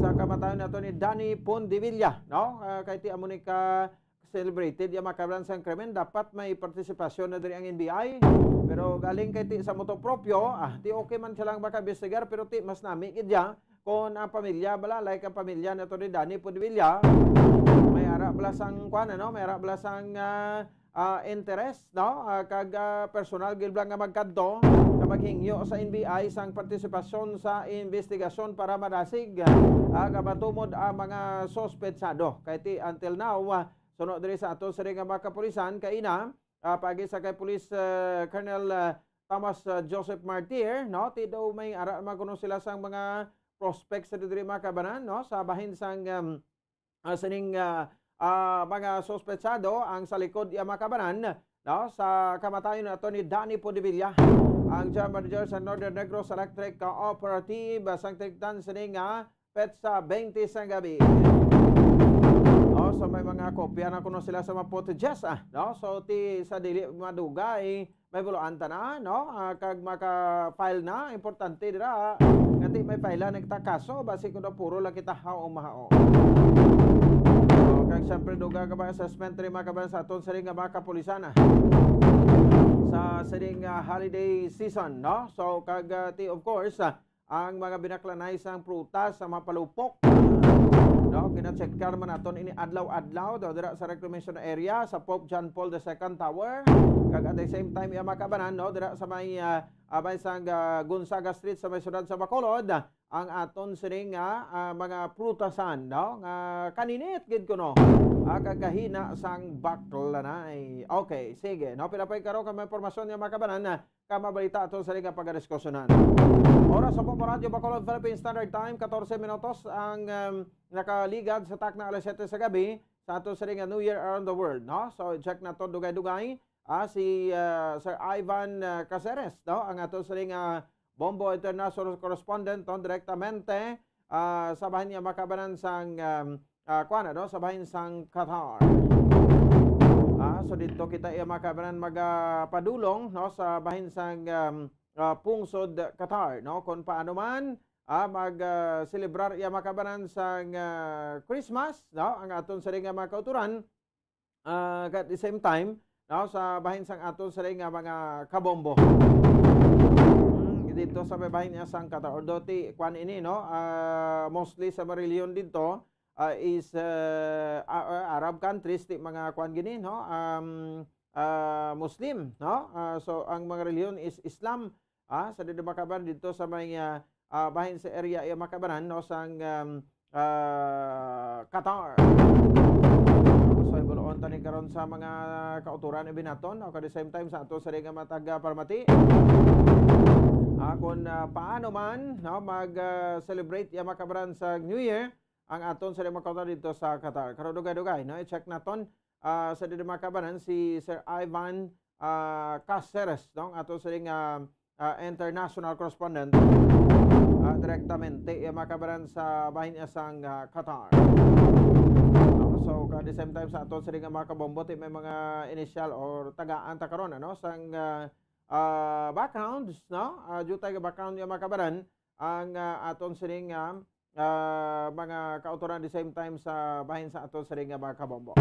sa kamatayon nato ni Danny Pondevilla, no? Ah, kay ti amo ni ka celebrated ya, mga kabanan, sang krimen, dapat may partisipasyon na diri ang N B I. Pero galing kay ti sa moto propio, ah, ti okay man silang maka-investigar, pero ti mas nami gid ya kung ang pamilya bala, like ang pamilya nato ni Danny Pondevilla, may ara bala sang, kuan, ano, may ara bala sang, ah, ah, interest, no? Ah, kag, ah, personal gid lang nga magkadto nga maghingyo sa N B I sang partisipasyon sa investigasyon para madasig, ah, nga matumod ang mga suspetsado. Kay ti until now, ah, suno diri sa aton sa nga mga kapulisan, kaina, ah, paagi sa kay Police, ah, Colonel, ah, Thomas, ah, Joseph Martir, no? Ti daw may ara man kuno sila sang mga prospects sa diri, mga kabanan, no? Sa bahin sang, um, ah, sining, ah, ah, mga suspetsado ang sa likod iya, mga kabanan, no? Sa kamatayon nato ni Danny Pondevilla, ang general manager sa Northern Negros Electric Cooperative, ah, sang tigtan sining, ah, petsa twenty sang gabi. No, so may mga kopya na kuno sila sa mga footages, ah, no? So ti sa dili madugay, may buluan ta na, no? Ah, kag maka-file na, importante dira. Nga ti may file na kita kaso, basi kuno puro lang kita hao mahao. Oh, kag siyempre, dugang ka ba assessment rin, mga kabayan, sa aton siring nga mga kapulisan, ah, sa siring nga holiday season, no? So, kag, ah, ti, of course, ah, ang mga binaklanay sang prutas, sa mga palupok, no? Gina-check man naton ini adlaw-adlaw daw dira sa reclamation area sa Pope John Paul the Second Tower. Kag at the same time, iya, mga kabanan, no, dira sa may, ah, ah, may sang, ah, Gonzaga Street sa may siyudad sa Bacolod, ah, ang aton sini nga, ah, mga prutasan, no? Nga kaninit gid kuno. Ah, kagahina sang baklanay. Okay, sige, no? Pila pa'y karon ka may impormasyon nga makabanan na ka mabalita ato sa liga pagdiskusyonan. Oras sa Bombo Radyo Bacolod, Philippine Standard Time, katorse minutos ang, um, nakaligad sa takna alas siyete sa gabi sa ato sa liga New Year Around the World, no? So, check na to dugay-dugay. Ah, si, ah, Sir Ivan, ah, Caceres, no? Ang ato sa liga Bombo International Correspondent, no? Direktamente, ah, sa bahin niya makabanan sang, um, ah, kuwan, ano? Sa bahin sang Qatar. Ah, so dito kita iya makabanan magapadulong, no? Sa bahin sang, um, ah, pungsod Qatar, no? Kung paano man, ah, mag, ah, selebrar iya makabanan sang, ah, Christmas, no? Ang aton sa nga mga kauturan, ah, at the same time, no, sa bahin sang aton sa nga mga kabombo. Hmm, dito sa may bahin niya sang Qatar. Although ti, kwan ini, no, ah, mostly sa mga reliyon dito, ah, is, ah, ah, Arab countries, ti mga kwan gini, no, um, ah, Muslim, no? Ah, so, ang mga reliyon is Islam. Ah, sa dito makabanan dito sa may, ah, ah, bahin sa area iya makabanan, no, sang, um, ah, Qatar. So, ibulon tani karon sa mga kauturan ibinaton, no, at the same time sa ato sa nga matag, ah, paramati. Ah, kung, ah, paano man, no, mag, ah, celebrate iya makabanan sa New Year ang aton sa mga kauturan dito sa Qatar. Karon dugay-dugay, no, i-check naton, ah, sa dito makabanan si Sir Ivan, ah, Caceres, no, ang ato sa nga, ah, international correspondent, ah, direktamente iya makabanan sa bahin niya sang, ah, Qatar. No, so, at the same time sa aton sa nga mga kabombo, ti may mga initial or tagaan ta karon, ano, sang, ah, ah, backgrounds, no? Ah, due tayo background niya makabanan ang, ah, aton sining, ah, ah, mga kautoran the same time sa bahin sa aton sining nga mga kabombo.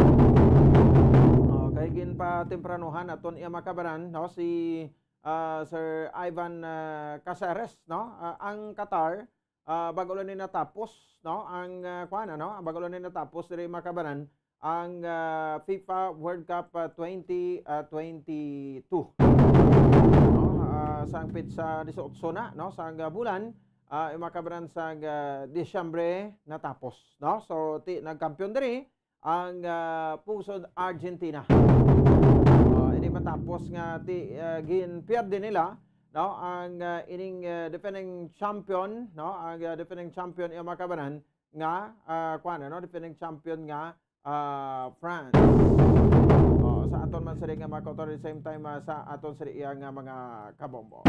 Oh, kay ginpatempranuhan aton iya makabanan, no, si, ah, Sir Ivan, ah, Caceres, no? Ah, ang Qatar, ah, bago lang ni natapos, no? Ang, ah, kuwan, ano? Ang bago lang ni natapos diri makabanan ang, ah, FIFA World Cup, ah, twenty, ah, twenty-two. No? Ah, sang petsa disiotso na, no? Sang, ah, bulan, ah, makabanan sang, ah, Disyembre natapos, no? So, ti, nagkampiyon diri ang, ah, pusod Argentina. Ah, ini matapos nga ti, ah, ginpierde nila, no, ang, ah, ining, ah, defending champion, no, ang, ah, defending champion iya makabanan nga, ah, kuwan, ano, defending champion nga, ah, France. Oh, sa aton man sila nga mga kautor, the same time, ah, sa aton sila iya nga mga kabombo.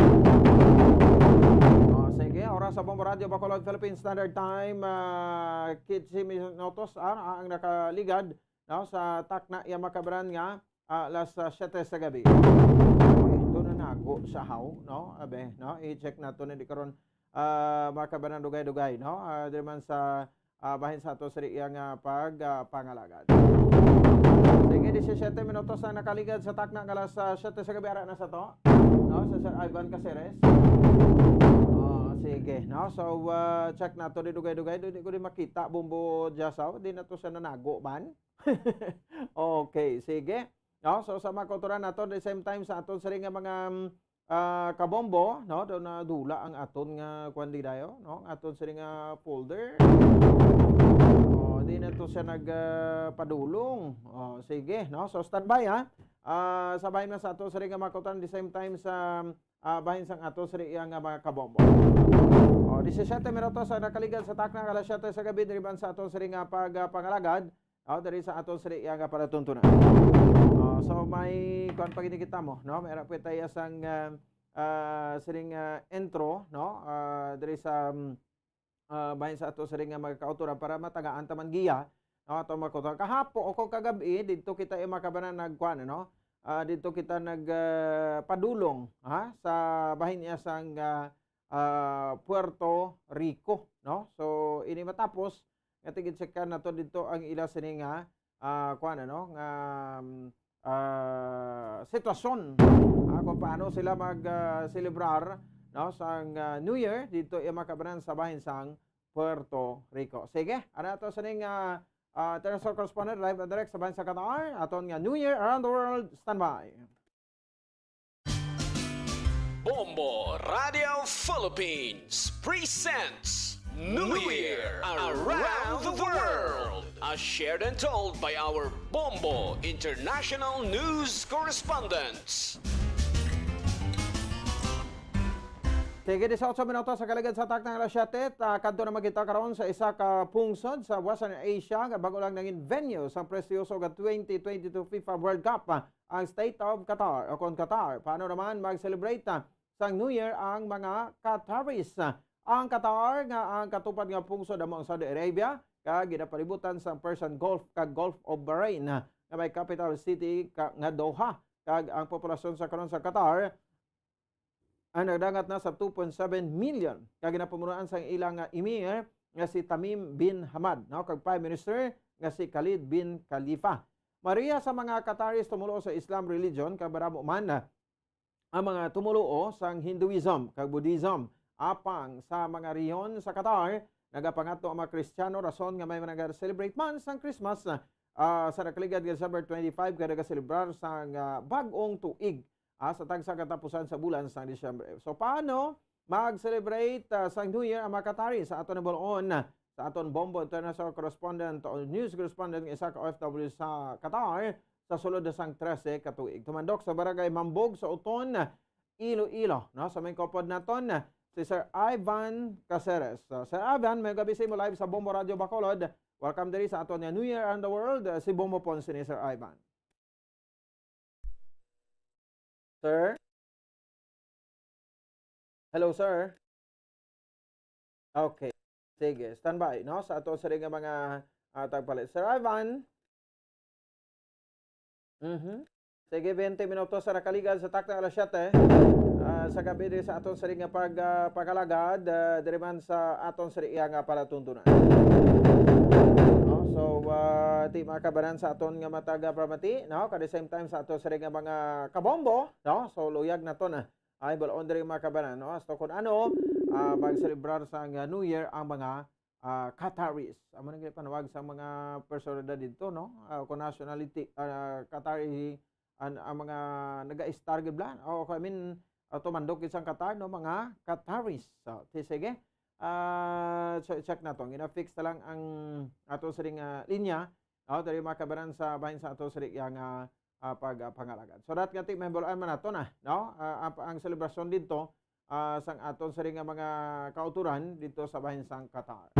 Oh, sige, oras sa Bombo Radio Bacolod, Philippine Standard Time, ah, kinse minutos, ah, ang nakaligad, no, sa takna iya makabanan nga, ah, alas, ah, siyete sa gabi. Uy, ito na nago sa how, no? Abe, no? I-check nato na di karon, ah, makabanan dugay-dugay, no? Ah, diri man sa, ah, bahin sa ato sa iya nga pag, ah, pangalagad. Sige, disisiyete minutos ang nakaligad sa takna nga alas, ah, siyete sa gabi, ara na sa to. No, sa Sir Ivan Caceres. Oh, sige, no? So, ah, check nato di dugay-dugay. Di, di ko di makita, Bombo Jasaw. Di na to siya nanago man. Okay, sige. No, so sa mga kautoran nato, the same time sa aton sini nga mga, mm, ah, kabombo, no, do na dula ang aton nga kwan di dayo, no, ang aton sini nga folder. Oh, di na to siya nag, ah, padulong. Oh, sige, no, so standby, ha. Ah, sa bahin na sa aton sini nga mga kautoran, the same time sa, ah, bahin sang aton sini iya nga mga kabombo. Oh, disisiyete minutos ang nakaligad sa takna nga alas siyete sa gabi, diri man sa aton sini nga pag, ah, pangalagad. Oh, diri sa aton sini iya nga palatuntunan. Oh, so may kuan pa gid kita mo, no? May ra pwede tayo sang, ah, ah, sining, ah, intro, no? Ah, diri sa, mm, ah, bahin sa ato sining nga mga kautoran para matagaan ta man giya, no? Ato mga kautoran. Kahapo o kung kagabi, didto kita iya makabanan nagkuan, no? Ah, didto kita nag, ah, padulong, ha? Sa bahin niya sang, ah, ah, Puerto Rico, no? So, ini matapos, nga tigid-checkan nato didto ang ila sini nga, ah, kuan, ano, nga, mm, ah, sitwasyon, ah, kung paano sila mag, ah, selebrar, no, sang, ah, New Year didto iya makabanan sa bahin sang Puerto Rico. Sige, ano to sining, ah, ah, international correspondent live and direct sa bahin sa Qatar, aton nga New Year Around the World. Standby. Bombo Radio Philippines presents New Year around the world, as shared and told by our Bombo International News Correspondents. Sige, dieciocho minutos sa kaligid sa takna alas siyete, ta-, kadto na man kita karon sa isa ka pungsod sa Western Asia nga bag-o lang nangin venue sa prestiyosong twenty twenty-two FIFA World Cup, ang State of Qatar, o kon Qatar. Paano naman mag-celebrate, ah, sang New Year ang mga Qataris? Ang Qatar, nga ang katupad nga pungsod amo ang Saudi Arabia, kag ginapalibutan sang Persian Gulf kag Gulf of Bahrain, nga may capital city ka, nga Doha, kag ang populasyon sa karon sa Qatar ang nagdangat na sa two point seven million, kag ginapamunuan sang ilang, ah, emir nga si Tamim bin Hamad, no, kag Prime Minister nga si Khalid bin Khalifa. Maria sa mga Qataris tumulo sa Islam religion, kag madamo man, ah, ang mga tumulo sang Hinduism kag Buddhism. Apang sa mga rehiyon sa Qatar, nagapangato ang mga Kristiyano, rason nga may mga nag-celebrate man sang Christmas, ah, sa nakaligad nga December twenty-five, kag nagaselebrar sang, ah, bag-ong tuig, ah, sa tagsa katapusan sa bulan sang Disyembre. So, paano mag-celebrate, ah, sang New Year ang mga Qatari? Sa aton nabal-on sa aton Bombo International Correspondent o News Correspondent nga isa ka O F W sa Qatar, sa sulod na sang trese ka tuig. Tumandok sa Barangay Mambog sa Uton, Iloilo, no? Sa main copod naton, si Sir Ivan Caceres. So, Sir Ivan, may gabi sa imo, live sa Bombo Radio Bacolod. Welcome diri sa aton nga New Year and the World. Si Bombo Ponce ni, Sir Ivan. Sir? Hello, sir? Okay. Sige, standby, no? Sa ato sini nga mga, ah, tagpalit. Sir Ivan? Mhm. Sige, twenty minutos sa nakaligad sa takna alas siyete, ah, sa gabi diri sa aton sini nga pag, ah, pag-alagad, ah, diri man sa aton sini iya nga palatuntunan. No? So, ah, ti mga kabanan sa aton nga matag, ah, pamati, no? At the same time sa aton sini nga mga kabombo, no? So, luyag na to na. Ay, balon diri mga kabanan, no? Hasta kung ano, ah, mag-celebrar sa nga New Year ang mga, ah, Qataris. Amo nang ginapanawag sa mga personalidad dito, no? Ah, kung nationality, ah, Qatari, an-, ang mga naga-star gid bla. O, I mean, ah, tumandok gid sang Qatar, no? Mga Qataris. So, ti-, sige. Ah, so, check na to. Gina-fix na lang ang ato siring, ah, linya. No? Diri mga kabanan sa bahin sa ato siring yang, ah, ah, pag, ah, pangalagad. So, that nga ti, mahibaluan man nato na, no? Ah, ang, ang selebrasyon dito, ah, sang aton siring nga mga kauturan dito sa bahin sang Qatar.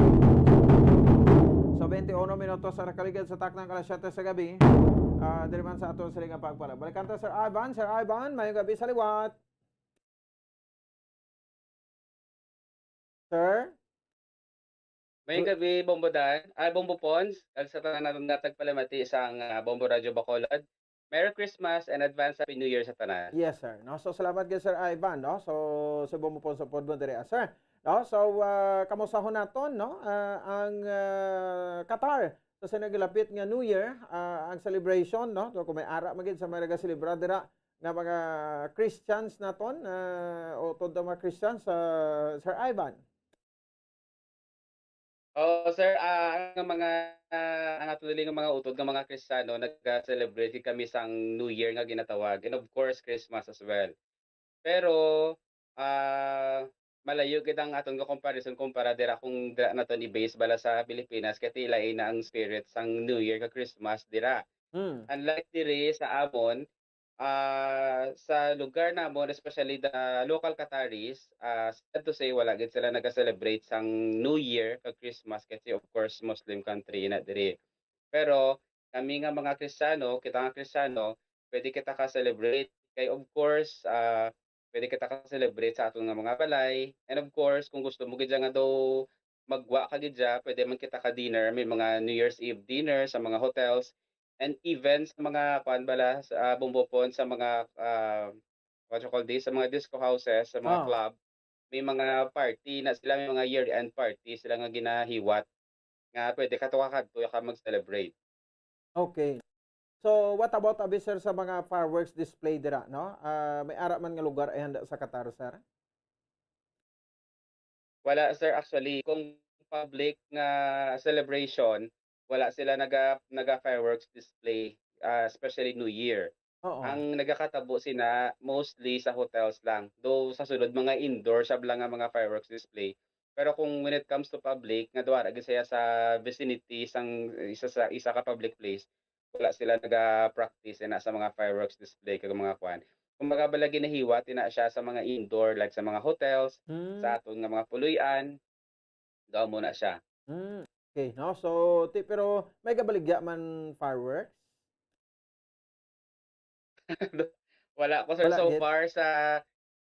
So, twenty-one minutos sa nakaligad sa taknang alas siyete sa gabi. Ah, diri man sa aton siring nga pagpala. Balikan ta, Sir Ivan. Sir Ivan, mayong gabi sa liwat. Sir? Mayong gabi, Bombo Dan. Ah, Bombo Pons, kag sa tanan naton nga tagpalamati sang, ah, Bombo Radyo Bacolod. Merry Christmas and advance Happy New Year sa tanan. Yes, sir. No, so, salamat kay Sir Ivan, no? So, si Bombo Pons sa pod mo diri, ah, sir. No, so, ah, kamusahon naton, no? Ah, ang, ah, Qatar. So, sa nagilapit nga New Year, ah, ang celebration, no? So, kung may ara man gid sa mga nagaselebra dira nga mga Christians naton, ah, o toda mga Christians, ah, Sir Ivan. Oo, sir, ah, ang mga, ah, ang ato dili nga mga utod nga mga Kristiyano, nag-celebrate kami sang New Year nga ginatawag, and of course, Christmas as well. Pero, ah, malayo gid ang aton nga comparison kumpara dira kung dira naton i-base bala sa Pilipinas, kay ti lain na ang spirit sang New Year kag Christmas dira. Hmm. Unlike diri sa amon, ah, sa lugar namon, especially the local Qataris, ah, sad to say, wala gid sila naga-celebrate sang New Year kag Christmas kasi, of course, Muslim country na diri. Pero kami nga mga Kristiyano, kita nga Kristiyano, pwede kita ka-celebrate. Kay, of course, ah, pwede kita ka-celebrate sa aton nga mga balay. And of course, kung gusto mo gid nga daw magwa ka gid, pwede man kita ka-dinner. May mga New Year's Eve dinner sa mga hotels. And even sa mga, kuan bala, sa, ah, Bombo Pons, sa mga, ah, what you call this, sa mga disco houses, sa mga Oh. club, may mga party na sila, may mga year-end party sila nga ginahiwat nga pwede ka to ka kadto ka mag-celebrate. Okay. So, what about abi, sir, sa mga fireworks display dira, no? Ah, may ara man nga lugar ay handa sa Qatar, sir? Wala, sir, actually. Kung public nga celebration, wala sila naga-, naga-fireworks display, ah, especially New Year. Oo. Ang nagakatabo sina mostly sa hotels lang. Though sa sulod, mga indoor siya lang nga mga fireworks display. Pero kung when it comes to public, nga duwa ra gid siya sa vicinity sang isa sa, isa ka public place, wala sila naga-practice na sa mga fireworks display kag mga kuan. Kumbaga, bala ginahiwat ina siya sa mga indoor, like sa mga hotels, Mm. sa aton nga mga puloy-an, daw mo na siya. Mm. Okay, no? So, ti-, pero may gabaligya man fireworks? Wala ko, sir, Wala so gid? far sa,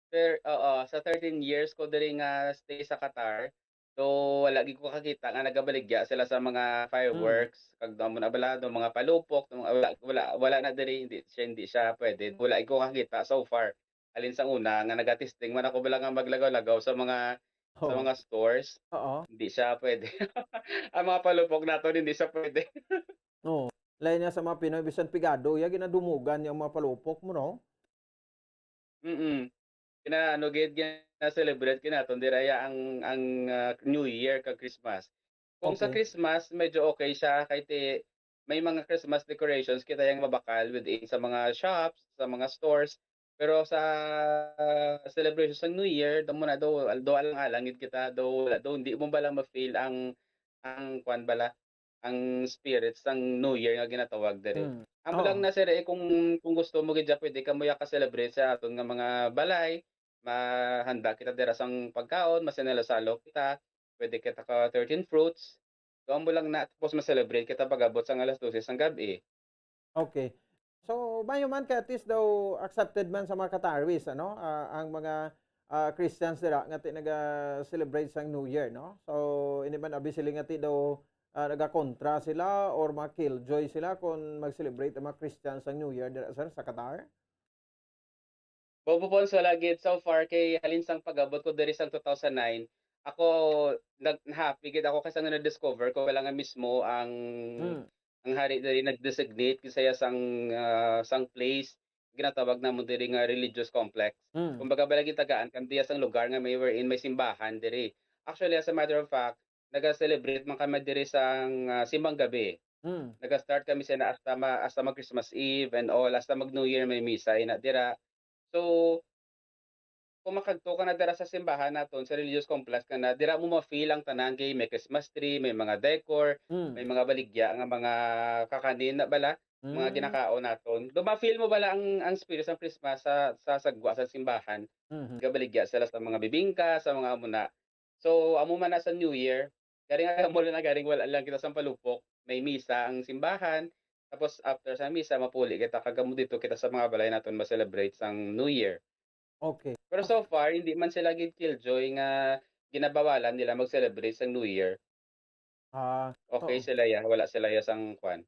sir, oo, sa thirteen years ko diri nga stay sa Qatar, so wala gid ko kakita nga nagabaligya sila sa mga Hmm. fireworks, kag daw mo na bala, daw mga palupok, daw mga, wala, wala, wala na diri, hindi siya, hindi siya pwede. Wala gid ko kakita so far. Halin sa una, nga nagatesting man ako bala nga maglagaw-lagaw sa mga, sa Oo. mga stores, Oo. hindi siya pwede. Ang mga palupok naton, hindi siya pwede. Oo. Lain niya sa mga Pinoy, bisan pigado, ya, ginadumugan niya ang mga palupok mo, no? Mm. Gina-, ano, gid, gina-celebrate gid naton dira ya ang, ang, ah, New Year kag Christmas. Kung sa Okay. Christmas, medyo okay siya, kay ti-, may mga Christmas decorations kita yang mabakal within sa mga shops, sa mga stores. Pero sa celebration sa New Year, daw mo na daw, daw alang-alang gid kita, daw wala daw, hindi mo bala ma-feel ang, ang kwan bala, ang spirit sang New Year nga ginatawag diri. Mm. Amo lang Oo. na, sir, eh, kung, kung gusto mo gid, pwede kamo ya ka-celebrate sa aton nga mga balay, mahanda kita dira sang pagkaon, masinalo-salo kita, pwede kita ka thirteen fruits. Amo lang na, tapos ma-celebrate kita pag-abot sang alas dose sang gab-i. Okay. So, maayo man kay at least daw accepted man sa mga Qataris, ano, ah, ang mga, ah, Christians dira nga ti naga-celebrate sang New Year, no? So, hindi man abi sila nga ti daw, ah, nagakontra sila or mga killjoy sila kung mag-celebrate ang mga Christians sang New Year dira, sir, sa Qatar? Bobo Pons, wala gid so far, kay halin sang pag-abot ko diri sang two thousand nine, ako nag-, happy gid ako kay sang na-discover ko wala nga mismo ang, Hmm. ang hari diri nag-designate gid siya sang, ah, sang place ginatawag namon diri nga religious complex. Hmm. Kumbaga, bala gitagaan kami diya sang lugar nga may wherein may simbahan diri. Actually, as a matter of fact, naga-celebrate man kami diri sang, ah, simbang gabi. Hmm. Naga-start kami sa na hasta ma-, hasta mag-Christmas Eve and all, hasta mag-New Year may misa ina dira. So, kung makadto ka na dira sa simbahan naton, sa religious complex ka na, dira mo ma-feel ang tanan kay may Christmas tree, may mga decor, Hmm. may mga baligya nga mga kakanin na bala, mga Hmm. ginakaon naton. Do ma-feel mo bala ang, ang spirit sa Christmas sa, sa sagwa sa simbahan? Mhm. Gabaligya sila sa mga bibingka, sa mga amo na. So, amo man na sa New Year, garing amo na, garing wala lang kita sa palupok. May misa ang simbahan, tapos after sa misa, mapuli kita, kag amo dito kita sa mga balay naton ma-celebrate sang New Year. Okay. Pero so far, hindi man sila gid killjoy nga ginabawalan nila mag-celebrate sang New Year. Ah, Okay oo. sila ya, wala sila ya sang kwan.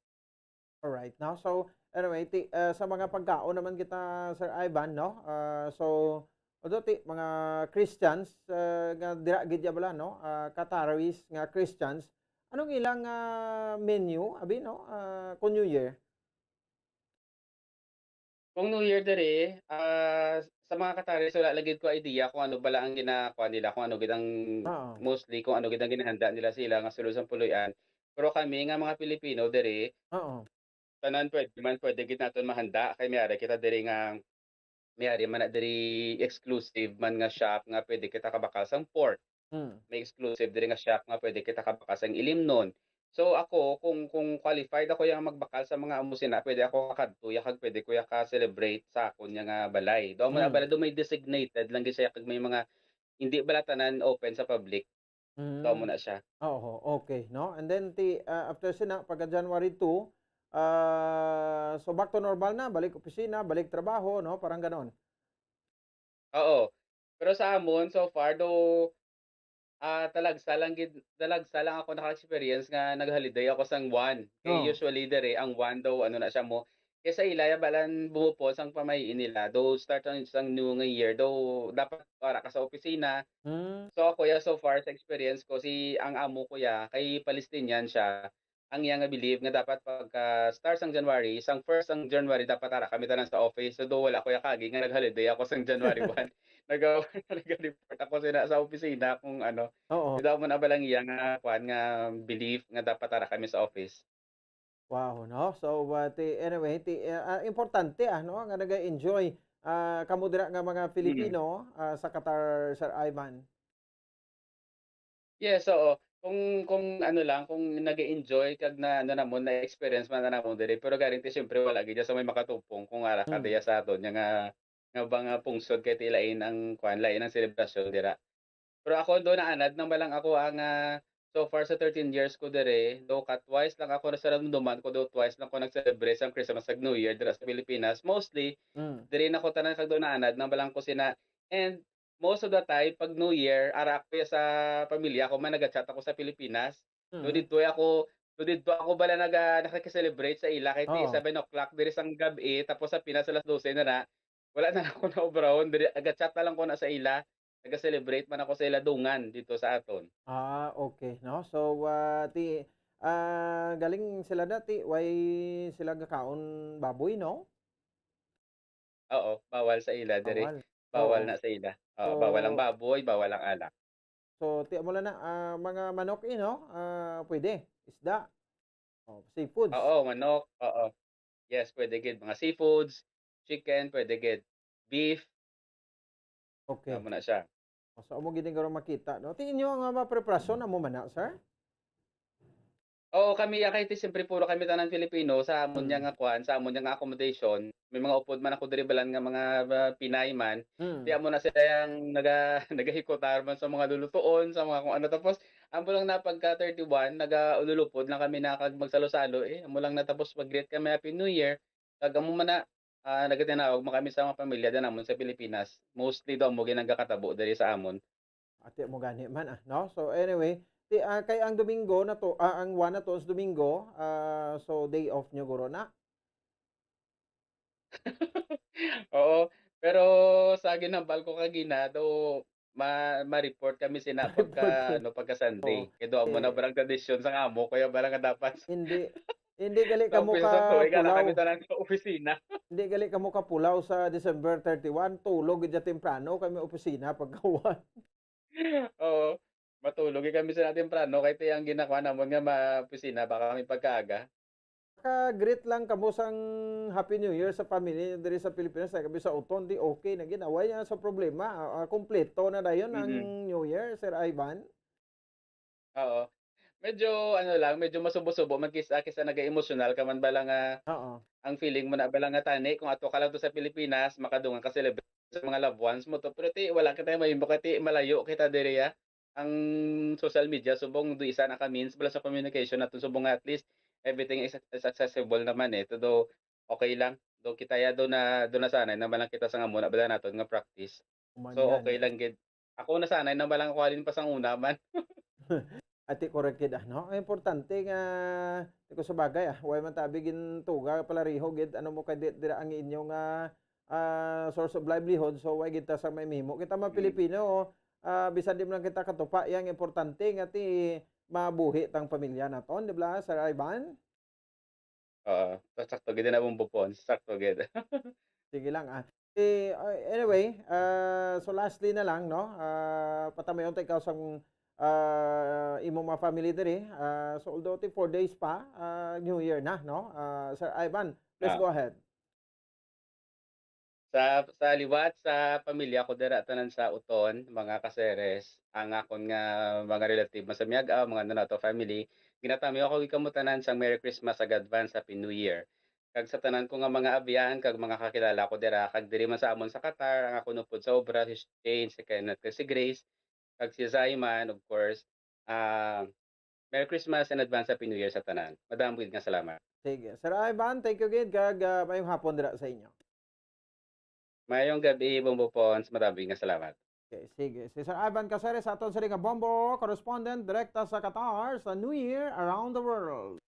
Alright, no? So, anyway, ti-, ah, sa mga pagkaon naman kita, Sir Ivan, no? Ah, so, although ti-, mga Christians, ah, nga dira gid ya bala, no? Ah, Qataris nga Christians, anong ilang, ah, menu, abi, no? Ah, kung New Year? Kung New Year diri, ah, sa mga Qataris, wala lagi ko idea kung ano bala ang ginakuha nila, kung ano gid ang Oo. mostly, kung ano gid ang ginahanda nila sila nga sulod sa puloy-an. Pero kami nga mga Pilipino diri, Oo. tanan pwede man, pwede gid naton mahanda, kay may ari kita diri nga, may ari man na diri exclusive man nga shop nga pwede kita kabakal sang pork. Hmm. May exclusive diri nga shop nga pwede kita kabakal sang ilimnon. So, ako, kung, kung qualified ako yang magbakal sa mga amo sina, pwede ako kakadto ya kag pwede ko ya ka-celebrate sa akon ya nga balay. Do amo na Hmm. bala, do may designated lang gid siya kag may mga, hindi bala tanan open sa public. Do amo Hmm. na siya. Oo, okay, no? And then, ti-, ah, after sina, pagka January two, ah, so back to normal na, balik opisina, balik trabaho, no? Parang ganon. Oo. Pero sa amon, so far, do, ah, talagsa lang gid, talagsa lang ako naka-experience nga nag-holiday ako sang one. Kay Oh. usually diri, ang one daw, ano na siya mo, kay sa ila, ya balan bumupol sang pamahiin nila. Do start ang, sang new nga year, do dapat wala ka sa opisina. Hmm. So ako, ya, so far sa experience ko, si, ang amo ko, ya, kay Palestinian siya. Ang iya nga believe nga dapat pagka start sang January, sang first sang January, dapat ara kami tanan sa office. So, do wala ko ya kagi nga nag-holiday ako sang January one. Naga-, naga-report ako sa, sa opisina kung ano. Oo. Daw mo na ba lang iya nga, kuan, nga belief nga dapat ara kami sa office? Wow, no? So, uh, ti-, anyway, ti-, uh, uh, importante, ah, no, nga naga-enjoy, ah, kamo dira nga mga Mm. Filipino, ah, sa Qatar, Sir Ivan. Yes, oo. Kung, kung ano lang, kung nag-e-enjoy kag na, ano namon, na-experience man na namon diri, pero garing ti, siyempre, wala gid sa may makatupong kung ara ka Mm. diya sa aton nga, nga, nga ba nga pungsod kay ti lain ang, kuan, lain ang selebrasyon dira. Pero ako do naanad nang balang ako ang, ah, so far sa thirteen years ko diri, do ka twice lang ako sa naramdaman ko, do twice lang ko nag-celebrate sang Christmas kag New Year dira sa Pilipinas. Mostly, Mm. diri na ko tanan kag do naanad nang balang ko sina. And most of the time, pag New Year, ara ako sa pamilya ko man, naga-chat ako sa Pilipinas. Do Mm. didto ako, do didto ako bala naga-, nakaka-celebrate sa ila kay ti Oo. seven o'clock diri sang gab-i, tapos sa Pinas alas dose na na. Wala na ako naobrahon diri, naga-chat na lang ko na sa ila. Naga-celebrate man ako sa ila dungan dito sa aton. Ah, okay, no? So, ah, ti, ah, galing sila dati, way sila gakaon baboy, no? Oo, bawal sa ila diri. Bawal. Bawal Oo. na sa ila. Oo, bawal ang So, baboy, bawal ang alak. So, ti amo lang na, ah, mga manok, eh, no? Ah, pwede. Isda. Oh, seafoods. Oo, manok, oo. Yes, pwede gid. Mga seafoods, chicken, pwede gid. Beef, Okay. Amo na siya. So, amo gid ang garo makita, no? Ti inyo nga mga preparasyon, amo man na, sir? Oo, kami, ah, kay ti siyempre puro kami tanan Filipino sa amon niya Mm. nga kuan, sa amon niya nga accommodation. May mga upod man ako diri balan nga mga, ah, Pinay man. Mm. Di amo na sila yang naga-, nagahikutar man sa mga lulutuon, sa mga kung ano. Tapos, amo lang na pagka thirty-one, nagaululupod lang kami na kag magsalo-salo, eh. Amo lang na tapos mag-greet kami Happy New Year. Kag amo man na, ah, nagatinawag man kami sa mga pamilya da namon sa Pilipinas. Mostly daw amo gid nagakatabo diri sa amon. Ati mo gani man, ah, no? So, anyway, ti, ah, kay ang Domingo na to, ah, ang one na to sa Domingo, ah, so day off nyo guro na? Oo, pero sa ginhambal ko kagina, do ma-, ma-report kami sina pagka, Ma-report. ano, pagka Sunday. Oo. Kay do amo na Eh. barang tradisyon sang amo, kaya barang nga dapat Hindi, hindi gali sa kamo umpisa sa tuig, ana kami kapulaw. tanan sa opisina. Hindi gali kamo kapulaw sa December thirty-one, tulog gid temprano kami opisina pagka one. Oo. Matulog gid kami sa temprano kay ti ang ginakuha namon nga ma-, opisina, baka kami pagkaaga. Ka-greet lang kamo sang Happy New Year sa family diri sa Pilipinas, sa gabi sa uton, di okay na gid. Away na sa problema. Ah, ah, kompleto na dayon ang Mm. New Year, Sir Ivan. Oo. Medyo, ano lang, medyo masubo-subo man kis-, ah, kis-a naga-emosyonal ka man bala nga Oo. ang feeling mo na bala nga tani kung ato ka lang to sa Pilipinas, makadungan ka celebrate sa mga loved ones mo to. Pero ti, wala kita mahimo kay ti malayo kita diri, ah. Ang social media subong do isa na ka means bala sa communication nato subong nga at least everything is, is accessible naman, eh. Todo okay lang. Do kita ya, do na, do nasanay naman lang kita sa nga muna bala naton nga practice. Human So, gani. okay lang gid. Ako nasanay na ba lang ako halin pa sang una man. Ati, correct gid, ah, no? Ang importante nga, di ko sa bagay, ah, way man tabi gintuga, palariho gid, ano mo kay di-, dira ang inyo nga, ah, source of livelihood, so way gid ta sa may mimo. Kita mga Mm. Pilipino, ah, bisan di man lang kita katupa, yang importante nga ti mabuhi tang pamilya naton, di ba, Sir Ivan? Oo, sakto gid na, Bong Bopon, sakto gid. Sige lang, ah. Eh, ah, anyway, ah, so lastly na lang, no? Ah, patamayon ta ikaw sang, ah, imo mga family diri. Ah, so although ti four days pa, ah, New Year na, no? Ah, Sir Ivan, please Ah. go ahead. Sa, sa liwat sa pamilya ko dira tanan sa Uton, mga kaseres, ang akon nga mga relative man sa Miag-aw, mga ano nato, family, ginatami ako gid kamo tanan sang Merry Christmas ag advance Happy New Year. Kag sa tanan ko nga mga abyan kag mga kakilala ko dira, kag diri man sa amon sa Qatar, ang akon upod sa obra, si Shane, si Kenneth, kag si Grace, kag si Zayman, of course. Ah, Merry Christmas and advance Happy New Year sa tanan. Madamo gid nga salamat. Sige. Sir Ivan, thank you gid, kag, ah, mayong hapon dira sa inyo. Mayong gabi, Bombo Pons. Madamo gid nga salamat. Okay, sige. Si Sir Ivan Caceres, aton sini nga Bombo correspondent, direkta sa Qatar, sa New Year Around the World.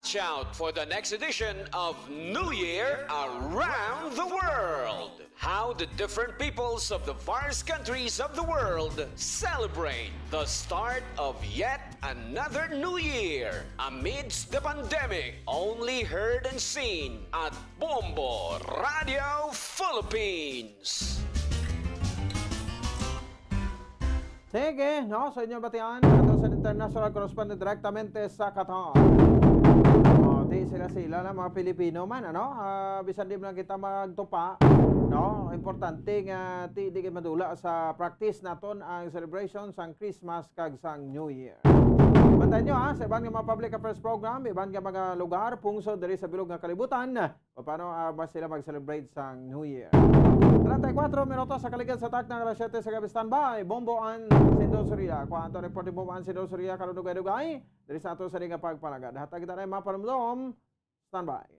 Watch out for the next edition of New Year Around the World. How the different peoples of the various countries of the world celebrate the start of yet another new year amidst the pandemic, only heard and seen at Bombo Radio Philippines. Sige, no? Sa inyo batian, ato sa international correspondent direktamente sa Qatar. Oh, Di sila-sila lang, mga Pilipino man, ano? Ah, bisan di man kita magtupa, no? Importante nga ti-, di kay madula sa practice naton ang celebration sang Christmas kag sang New Year. Bantayan nyo, ha, sa iban nga mga public affairs program, iban nga mga lugar, pungsod diri sa bilog nga kalibutan, paano, ah, ba sila mag-celebrate sang New Year. Treinta y cuatro minutos sa kaligad sa takna, alas siyete sa gabi. Standby, Bombo An Sindon Soria. Kuha ang report ni Bombo An Sindon Soria, karon dugay-dugay. Diri sa ato sa nga pagpalagad, hatag kita na yung mga panumdom. Standby.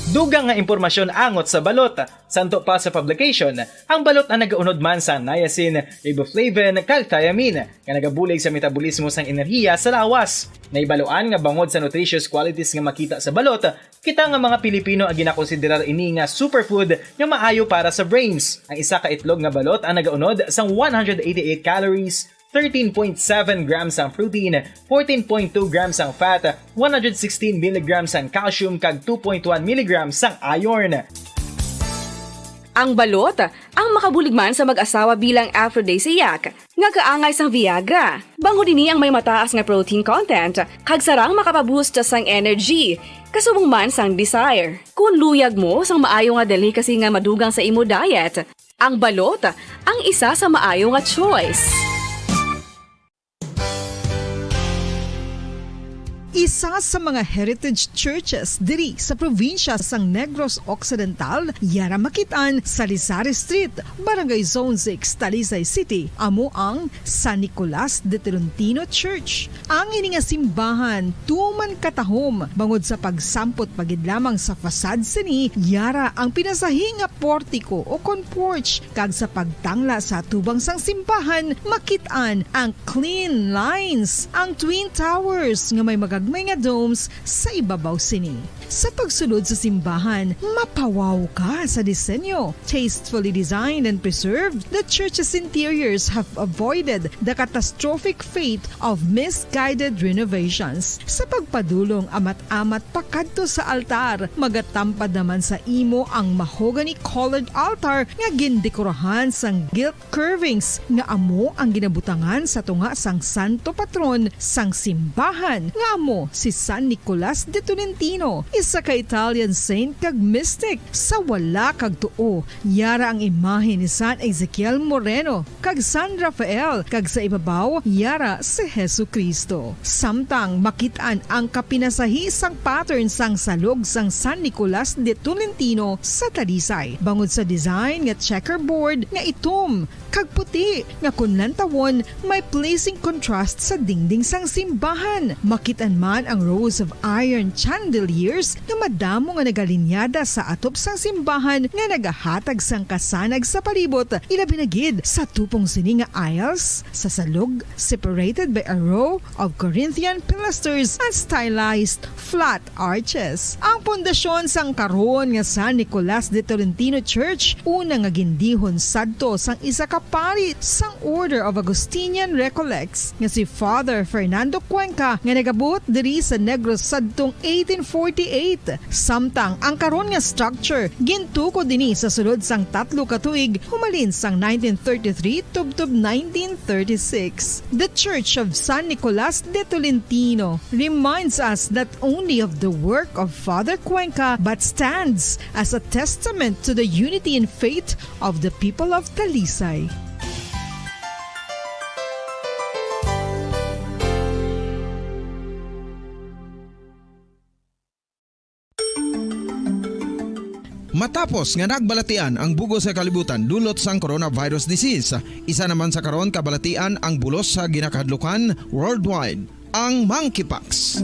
Dugang nga impormasyon angot sa balot. Santo pa sa publication, ang balot ang nagaunod man sang niacin, riboflavin, kag thiamine, nga nagabulig sa metabolismo sang enerhiya sa lawas. Nahibaluan nga bangod sa nutritious qualities nga makita sa balot, kita nga mga Pilipino ang ginakonsiderar ini nga superfood nga maayo para sa brains. Ang isa ka itlog nga balot ang nagaunod sang one hundred eighty-eight calories, thirteen point seven grams ang protein, fourteen point two grams ang fat, one hundred sixteen milligrams ang calcium, kag two point one milligrams ang iron. Ang balot, ang makabulig man sa mag-asawa bilang aphrodisiac, nga kaangay sang Viagra. Bangod ini ang may mataas nga protein content, kag sarang makapaboost sang energy, kasubong man sang desire. Kung luyag mo sang maayo nga delicacy nga madugang sa imo diet, ang balot ang isa sa maayo nga choice. Isa sa mga heritage churches diri sa probinsya sang Negros Occidental, yara makit-an sa Salizare Street, Barangay Zone six, Talisay City, amo ang San Nicolas de Tolentino Church. Ang ini nga simbahan tuman katahom bangod sa pagsampot pa gid lamang sa facade sini, yara ang pinasahi nga portiko o kon porch, kag sa pagtangla sa atubang sang simbahan makit-an ang clean lines, ang twin towers nga may magagmay nga domes sa ibabaw sini. Sa pagsulod sa simbahan, mapawaw ka sa disenyo. Tastefully designed and preserved, the church's interiors have avoided the catastrophic fate of misguided renovations. Sa pagpadulong amat-amat pakadto sa altar, magatampad naman sa imo ang mahogany-colored altar nga gindekorahan sang gilt curvings nga amo ang ginabutangan sa tunga sang santo patron sang simbahan, nga amo si San Nicolas de Tolentino, isa ka Italian saint kag mystic. Sa wala kag tuo, yara ang imahe ni San Ezekiel Moreno kag San Rafael, kag sa ibabaw, yara si Jesu-Cristo. Samtang makit-an ang kapinasahi sang pattern sang salog sang San Nicolas de Tolentino sa Talisay, bangod sa design nga checkerboard nga itom kag puti nga kon lantawon may pleasing contrast sa dingding sang simbahan. Makit-an man ang rows of iron chandeliers nga madamo nga nagalinyada sa atop sang simbahan nga nagahatag sang kasanag sa palibot, ilabi na gid sa tupong sini nga aisles sa salog, separated by a row of Corinthian pilasters and stylized flat arches. Ang pundasyon sang karon nga San Nicolas de Tolentino Church, una nga gindihon sadto sang isa ka pari sang Order of Augustinian Recollects nga si Father Fernando Cuenca, nga nagabuot diri sa Negros sadtong eighteen forty-eight. Samtang ang karon nga structure gintukod ini sa sulod sang tatlo ka tuig, humalin sang nineteen thirty-three tubtob nineteen thirty-six. The Church of San Nicolas de Tolentino reminds us not only of the work of Father Cuenca but stands as a testament to the unity in faith of the people of Talisay. Matapos nga nagbalatian ang bug-os nga kalibutan dulot sang coronavirus disease, isa naman sa karon kabalatian ang bulos sa ginakahadlukan worldwide, ang monkeypox.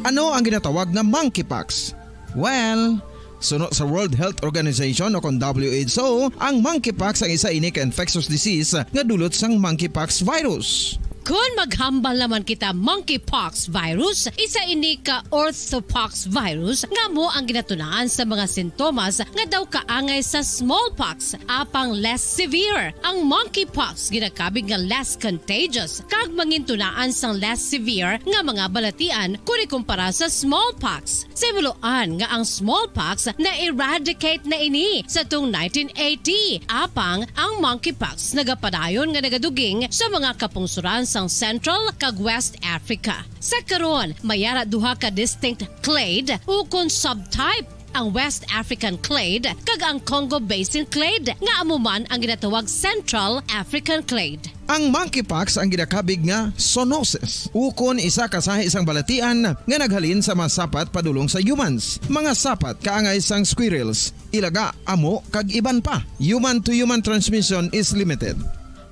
Ano ang ginatawag nga monkeypox? Well, suno sa World Health Organization o kon W H O, ang monkeypox ang isa ini ka infectious disease nga dulot sang monkeypox virus. Kon maghambal naman kita monkeypox virus, isa ini ka orthopox virus nga amo ang ginatunaan sa mga sintomas nga daw kaangay sa smallpox, apang less severe. Ang monkeypox ginakabig nga less contagious kag mangintunaan sang less severe nga mga balatian kon ikumpara sa smallpox. Sa hibaluan nga ang smallpox na-eradicate na ini sa tung nineteen eighty, apang ang monkeypox nagapadayon nga nagaduging sa mga kapungsoran sang Central kag West Africa. Sa karon, may ara duha ka distinct clade ukon subtype, ang West African clade kag ang Congo Basin clade, nga amo man ang ginatawag Central African clade. Ang monkeypox ang ginakabig nga zoonosis, ukon isa ka sahi sang balatian nga naghalin sa mga sapat padulong sa humans, mga sapat kaangay sang squirrels, ilaga, amo, kag iban pa. Human-to-human transmission is limited.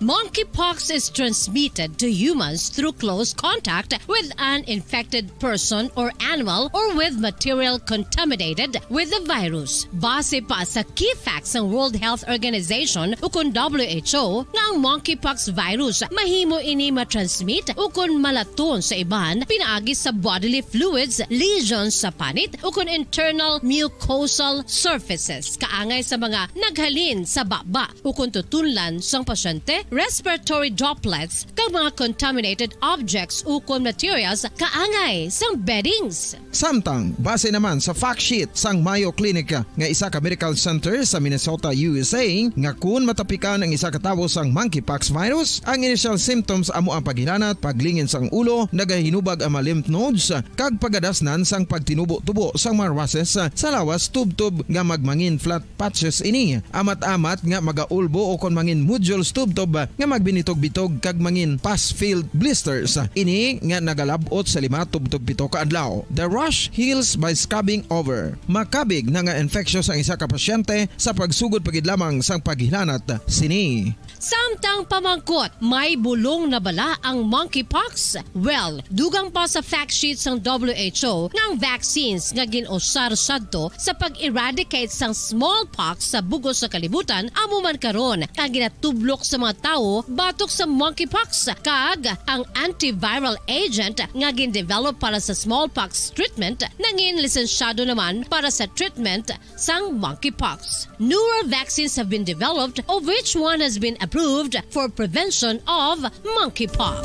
Monkeypox is transmitted to humans through close contact with an infected person or animal or with material contaminated with the virus. Base pa sa key facts sang World Health Organization ukon W H O, nga ang monkeypox virus mahimo ini matransmit ukon malaton sa iban pinaagi sa bodily fluids, lesions sa panit, ukon internal mucosal surfaces, kaangay sa mga naghalin sa baba ukon tutunlan sang pasyente, respiratory droplets, kag mga contaminated objects ukon materials kaangay sang beddings. Samtang, base naman sa fact sheet sang Mayo Clinic nga isa ka medical center sa Minnesota, U S A, nga kun matapikan ang isa ka tawo sang monkeypox virus, ang initial symptoms amo ang paghilanat, paglingin sang ulo, nagahinubag ang mga lymph nodes, kag pagadasnan sang pagtinubo-tubo sang mga rushes sa lawas tubtob nga magmangin flat patches ini. Amat-amat nga magaulbo ukon mangin nodules tubtob nga magbinitog-bitog kag mangin pus-filled blisters. Ini nga nagalab-ot sa lima tubtob pito ka adlaw. The rash heals by scabbing over. Makabig na nga infectious ang isa ka pasyente sa pagsugod pa gid lamang sang paghilanat sini. Samtang pamangkot, may bulong na bala ang monkeypox? Well, dugang pa sa fact sheet sang W H O nga ang vaccines nga gin-usar sadto sa pag-eradicate sang smallpox sa bug-os nga kalibutan amo man karon ang ginatublok sa mga tawo batok sa monkeypox, kag ang antiviral agent nga gin-develop para sa smallpox treatment nangin lisensyado naman para sa treatment sang monkeypox. Newer vaccines have been developed, of which one has been approved for prevention of monkeypox.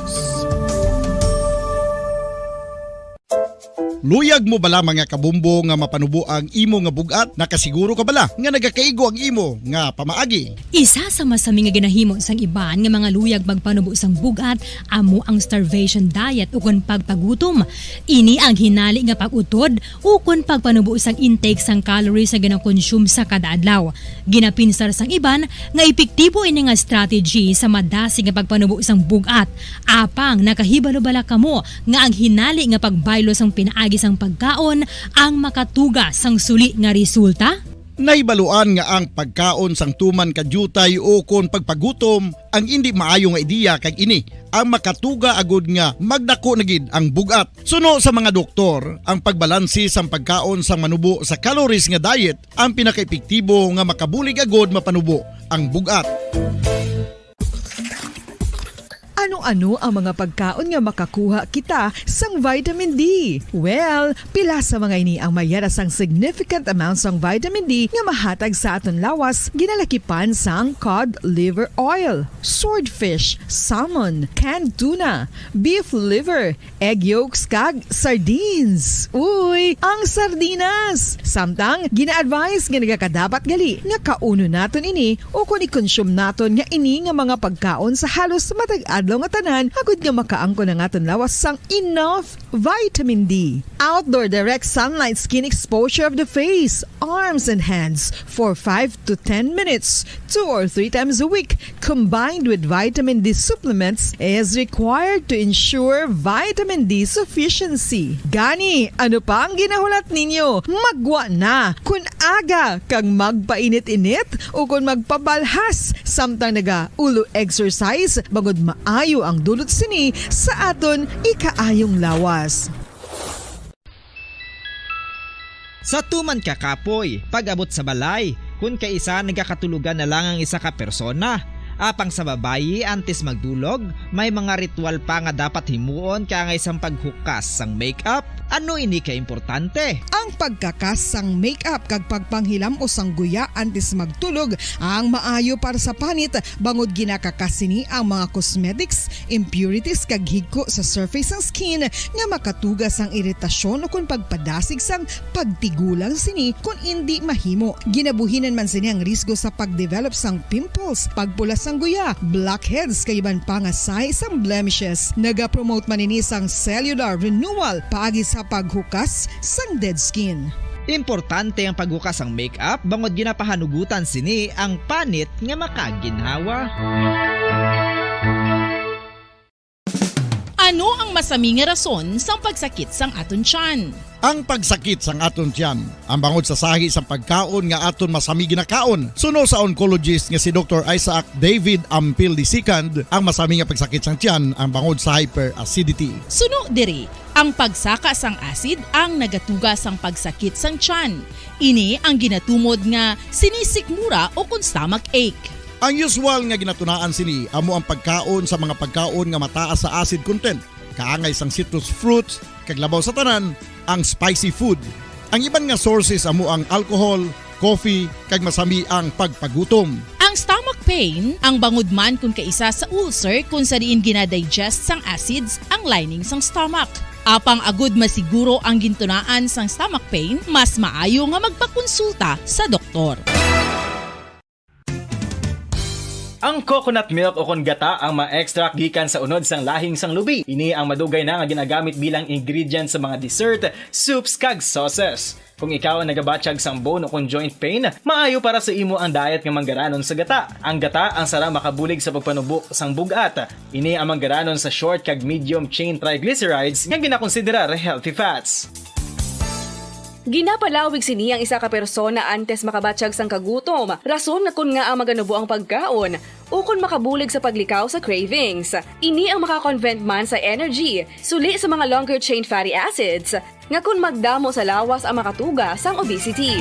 Luyag mo bala, mga kabumbo, nga mapanubo ang imo nga bug-at? Nakasiguro ka bala nga nagakaigo ang imo nga pamaagi? Isa sa masami nga ginahimo sang iban nga mga luyag magpanubo sang bug-at amo ang starvation diet ukon pagpagutom. Ini ang hinali nga pag-utod ukon pagpanubo sang intake sang calories nga ginakonsume sa kada adlaw. Ginapinsar sang iban nga epektibo ini nga strategy sa madasig nga pagpanubo sang bug-at. Apang nakahibalo bala kamo nga ang hinali nga pagbaylo sang pinaagi sang pagkaon ang makatuga sang suli nga resulta? Nahibaluan nga ang pagkaon sang tuman ka diutay ukon pagpagutom ang indi maayo nga ideya, kag ini ang makatuga agud nga magdako na gid ang bug-at. Suno sa mga doktor, ang pagbalanse sang pagkaon sang manubo sa calories nga diet ang pinakaepektibo nga makabulig agud mapanubo ang bug-at. Ano-ano ang mga pagkaon nga makakuha kita sang vitamin D? Well, pila sa mga ini ang may yara sang significant amount sang vitamin D nga mahatag sa aton lawas, ginalakipan sang cod liver oil, swordfish, salmon, canned tuna, beef liver, egg yolks, kag sardines. Uy, ang sardinas! Samtang, gina-advise nga nagakadapat gali nga kaunon naton ini ukon i-consume naton nga ini nga mga pagkaon sa halos matag adlaw nga tanan agud nga makaangkon ang aton lawas sang enough vitamin D. Outdoor direct sunlight skin exposure of the face, arms, and hands for five to ten minutes, two or three times a week, combined with vitamin D supplements, is required to ensure vitamin D sufficiency. Gani, ano pa ang ginahulat ninyo? Maggwa na! Kun aga kag magpainit-init ukon magpabalhas samtang naga-ulo exercise, bangod maayo ang dulot sini sa aton ikaayong lawas. Sa tuman ka kapoy, pag-abot sa balay, kun kaisa nagakatulogan na lang ang isa ka persona. Apang sa babayi, antes magdulog, may mga ritual pa nga dapat himuon kaangay sang paghukas sang makeup, Ano ini ka importante? Ang pagkakas sang makeup kag pagpanghilam-os sang guya antes magtulog ang maayo para sa panit, bangod ginakakas sini ang mga cosmetics, impurities kag higko sa surface sang skin nga makatuga sang iritasyon ukon pagpadasig sang pagtigulang sini kon indi mahimo. Ginabuhinan man sini ang risgo sa pagdevelop sang pimples, pagpula sang guya, blackheads kag iban pa nga sahi sang blemishes. Nagapromote man ini sang cellular renewal paagi sa paghukas sang dead skin. Importante ang paghukas sang makeup bangod ginapahanugutan sini ang panit nga makaginhawa. Ano ang masami nga rason sang pagsakit sang aton tiyan? Ang pagsakit sang aton tiyan ang bangod sa sahi sang pagkaon nga aton masami ginakaon. Suno sa oncologist nga si Doktor Isaac David Ampil the second, ang masami nga pagsakit sang tiyan ang bangod sa hyperacidity. Suno diri, ang pagsaka sang acid ang nagatuga sang pagsakit sang tiyan. Ini ang ginatumod nga sinisikmura o kon stomach ache. Ang usual nga ginatunaan sini amo ang pagkaon sa mga pagkaon nga mataas sa acid content, kaangay sang citrus fruits, kag labaw sa tanan, ang spicy food. Ang iban nga sources amo ang alcohol, coffee, kag masami ang pagpagutom. Ang stomach pain ang bangod man kon kaisa sa ulcer kon sa diin ginadigest sang acids ang lining sang stomach. Apang agud masiguro ang gintunaan sang stomach pain, mas maayo nga magpakonsulta sa doktor. Ang coconut milk o kon gata ang ma-extract gikan sa unod sang lahing sang lubi. Ini ang madugay na nga ginagamit bilang ingredient sa mga dessert, soups, kag sauces. Kung ikaw ang nagabatyag sang bone o kon joint pain, maayo para sa imo ang diet nga manggaranon sa gata. Ang gata ang sara makabulig sa pagpanubo sang bug-at. Ini ang manggaranon sa short kag medium chain triglycerides nga ginakonsiderar healthy fats. Ginapalawig sini ang isa ka persona antes makabatyag sang kagutom, rason nga kon ngaa maganubo ang pagkaon, ukon makabulig sa paglikaw sa cravings. Ini ang maka-convert man sa energy, suli sa mga longer chain fatty acids, nga kon magdamo sa lawas ang makatuga sang obesity.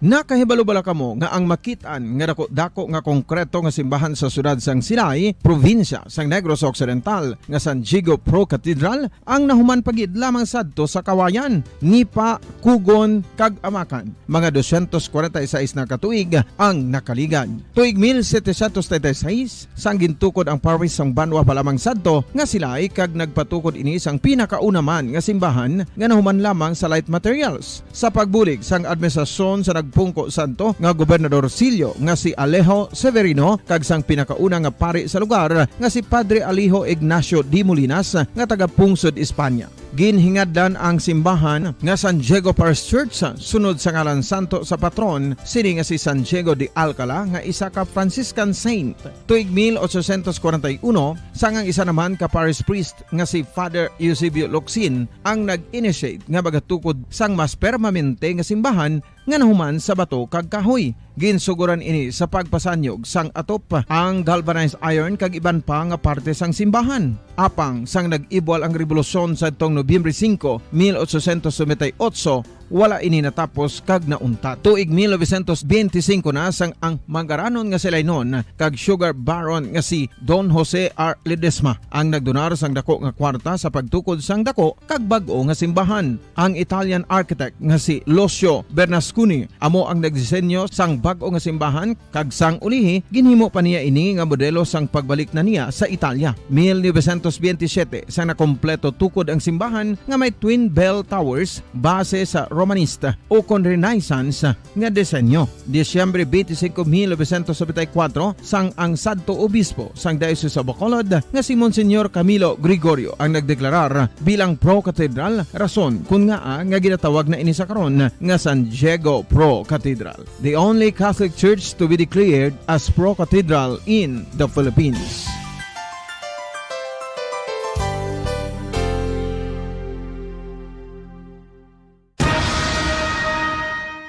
Nakahibalo bala kamo nga ang makit-an nga daku-daku nga konkreto nga simbahan sa siyudad sang Silay, probinsya sang Negros Occidental, nga San Diego Pro Cathedral ang nahuman pa gid lamang sadto sa Kawayan, Nipa, Cogon, kag Amacan? Mga dosyentos kwarenta y seis na ka tuig ang nakaligad. Tuig mil setecientos treinta y seis, sang gintukod ang parish sang banwa pa lamang sadto nga Silay, kag nagpatukod ini sang pinakauna man nga simbahan nga nahuman lamang sa light materials. Sa pagbulig sang administrasyon sa nagpungko sadto nga Gobernador Silio nga si Alejo Severino kag sang pinakauna nga pari sa lugar nga si Padre Alijo Ignacio de Molinas nga taga Pungsod, Espanya. Ginhingadlan ang simbahan nga San Diego Parish Church sunod sa ngalan santo sa patron sini nga si San Diego de Alcala nga isa ka Franciscan saint. Tuig mil ochocientos kwarenta y uno, sang ang isa naman ka parish priest nga si Father Eusebio Locsin ang nag-initiate nga magatukod sang mas permanente nga simbahan nga nahuman sa bato kag kahoy. Ginsugoran ini sa pagpasanyog sang atop, ang galvanized iron kag iban pa nga parte sang simbahan. Apang sang nag-ibwal ang rebolusyon sadtong Nobyembre singko, mil ochocientos noventa y ocho, wala ini natapos kag nauntat. Tuig mil novecientos benti singko na sang ang manggaranon nga Silaynon kag sugar baron nga si Don Jose R. Ledesma ang nagdonar sang dako nga kwarta sa pagtukod sang dako kag bag-o nga simbahan. Ang Italian architect nga si Lucio Bernasconi amo ang nagdisenyo sang bag-o nga simbahan, kag sang ulihi ginhimo pa niya ini nga modelo sang pagbalik na niya sa Italia. Mil novecientos benti siyete sang nakompleto tukod ang simbahan nga may twin bell towers base sa Romanista ukon Renaissance nga disenyo. Disyembre benti singko, mil novecientos nobenta y kuwatro, sang ang sadto obispo sang Diocese of Bacolod nga si Monsignor Camilo Gregorio ang nagdeklarar bilang pro-cathedral, rason kon ngaa nga ginatawag na ini sa karon nga San Diego Pro Cathedral, the only Catholic Church to be declared as pro-cathedral in the Philippines.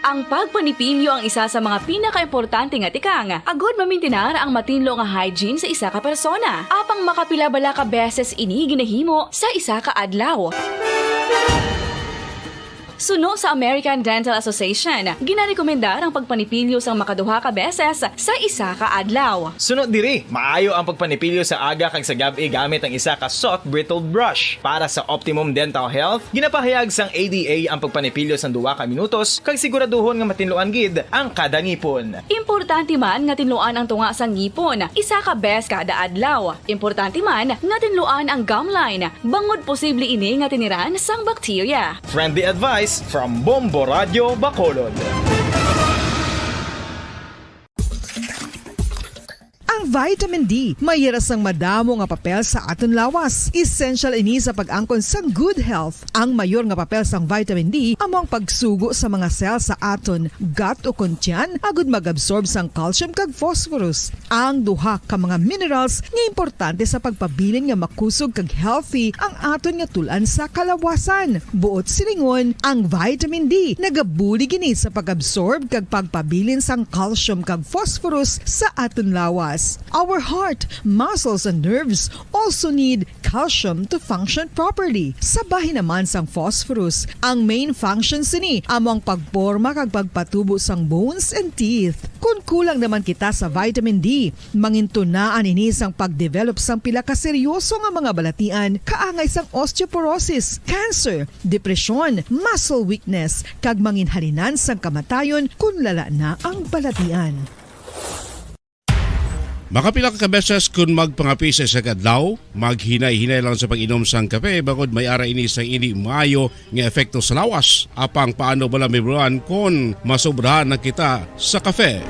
Ang pagpanipilyo ang isa sa mga pinakaimportante nga tikang agud mamintinar ang matinlo nga hygiene sa isa ka persona. Apang makapila bala ka beses ini ginahimo sa isa ka adlaw? Suno sa American Dental Association, ginarekomendar ang pagpanipilyo sang makaduha ka beses sa isa ka adlaw. Suno diri, maayo ang pagpanipilyo sa aga kag sa gab-i gamit ang isa ka soft bristled brush. Para sa optimum dental health, ginapahayag sang A D A ang pagpanipilyo sang duha ka minutos kag siguraduhon nga matinluan gid ang kada ngipon. Importante man nga tinluan ang tunga sang ngipon isa ka bes kada adlaw. Importante man nga tinluan ang gum line, bangod posible ini nga tiniran sang bakterya. Friendly advice from Bombo Radio Bacolod. Ang vitamin D may yara sang madamo nga papel sa aton lawas. Essential ini sa pag-angkon sang good health. Ang mayor nga papel sang vitamin D amo ang pagsugo sa mga cell sa aton gut o kon tiyan agud mag-absorb sang calcium kag phosphorus, ang duha ka mga minerals nga importante sa pagpabilin nga makusog kag healthy ang aton nga tul-an sa kalawasan. Buot silingon, ang vitamin D nagabulig ini sa pag-absorb kag pagpabilin sang calcium kag phosphorus sa aton lawas. Our heart, muscles, and nerves also need calcium to function properly. Sa bahin naman sang phosphorus, ang main function sini amo ang pagporma kag pagpatubo sang bones and teeth. Kon kulang naman kita sa vitamin D, mangintunaan ini sang pag-develop sang pila ka seryoso nga mga balatian, kaangay sang osteoporosis, cancer, depresyon, muscle weakness, kag manginhalinan sang kamatayon kon lala na ang balatian. Makapila ka beses kon magpangapi sa isa ka adlaw, maghinay-hinay lang sa pag-inom sang kape, bangod may ara ini sang indi maayo nga epekto sa lawas. Apang paano bala mahibaluan kon masobrahan na kita sa kape?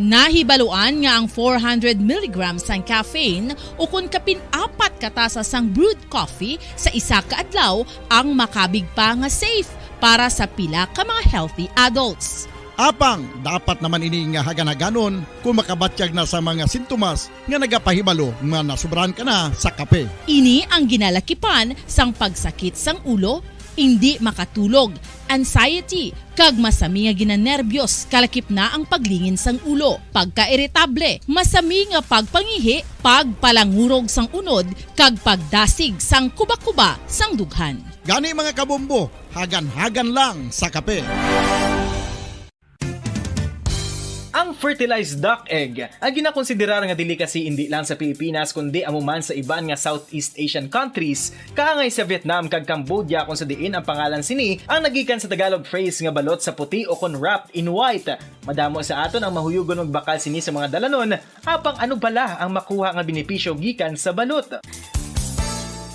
Nahibaluan nga ang four hundred milligrams sang caffeine ukon kapin apat ka tasa sang brewed coffee sa isa ka adlaw ang makabig pa nga safe para sa pila ka mga healthy adults. Apang dapat naman ini nga hagan-haganon kon makabatyag na sa mga sintomas nga nagapahibalo nga nasobrahan ka na sa kape. Ini ang ginalakipan sang pagsakit sang ulo, indi makatulog, anxiety, kag masami nga ginanerbiyos, kalakip na ang paglingin sang ulo, pagkairitable, masami nga pagpangihi, pagpalangurog sang unod, kag pagdasig sang kubakuba sang dughan. Gani, mga kabombo, hagan-hagan lang sa kape. Ang fertilized duck egg, ang ginakonsiderar nga delicacy indi lang sa Pilipinas kundi amo man sa iban nga Southeast Asian countries, kaangay sa Vietnam kag Cambodia, kung sa diin ang pangalan sini ang nagikan sa Tagalog phrase nga balot sa puti o kon wrapped in white. Madamo sa aton ang mahuyugon magbakal sini sa mga dalanon, apang ano bala ang makuha nga benepisyo gikan sa balot?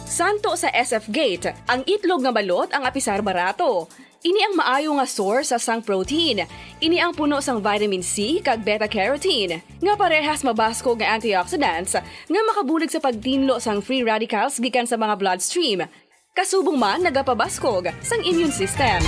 Santo sa S F Gate, ang itlog nga balot ang apisar barato. Ini ang maayo nga source sang protein. Ini ang puno sang vitamin C kag beta carotene, nga parehas mabaskog nga antioxidants nga makabulig sa pagtinlo sang free radicals gikan sa mga bloodstream. Kasubong man nagapabaskog sang immune system.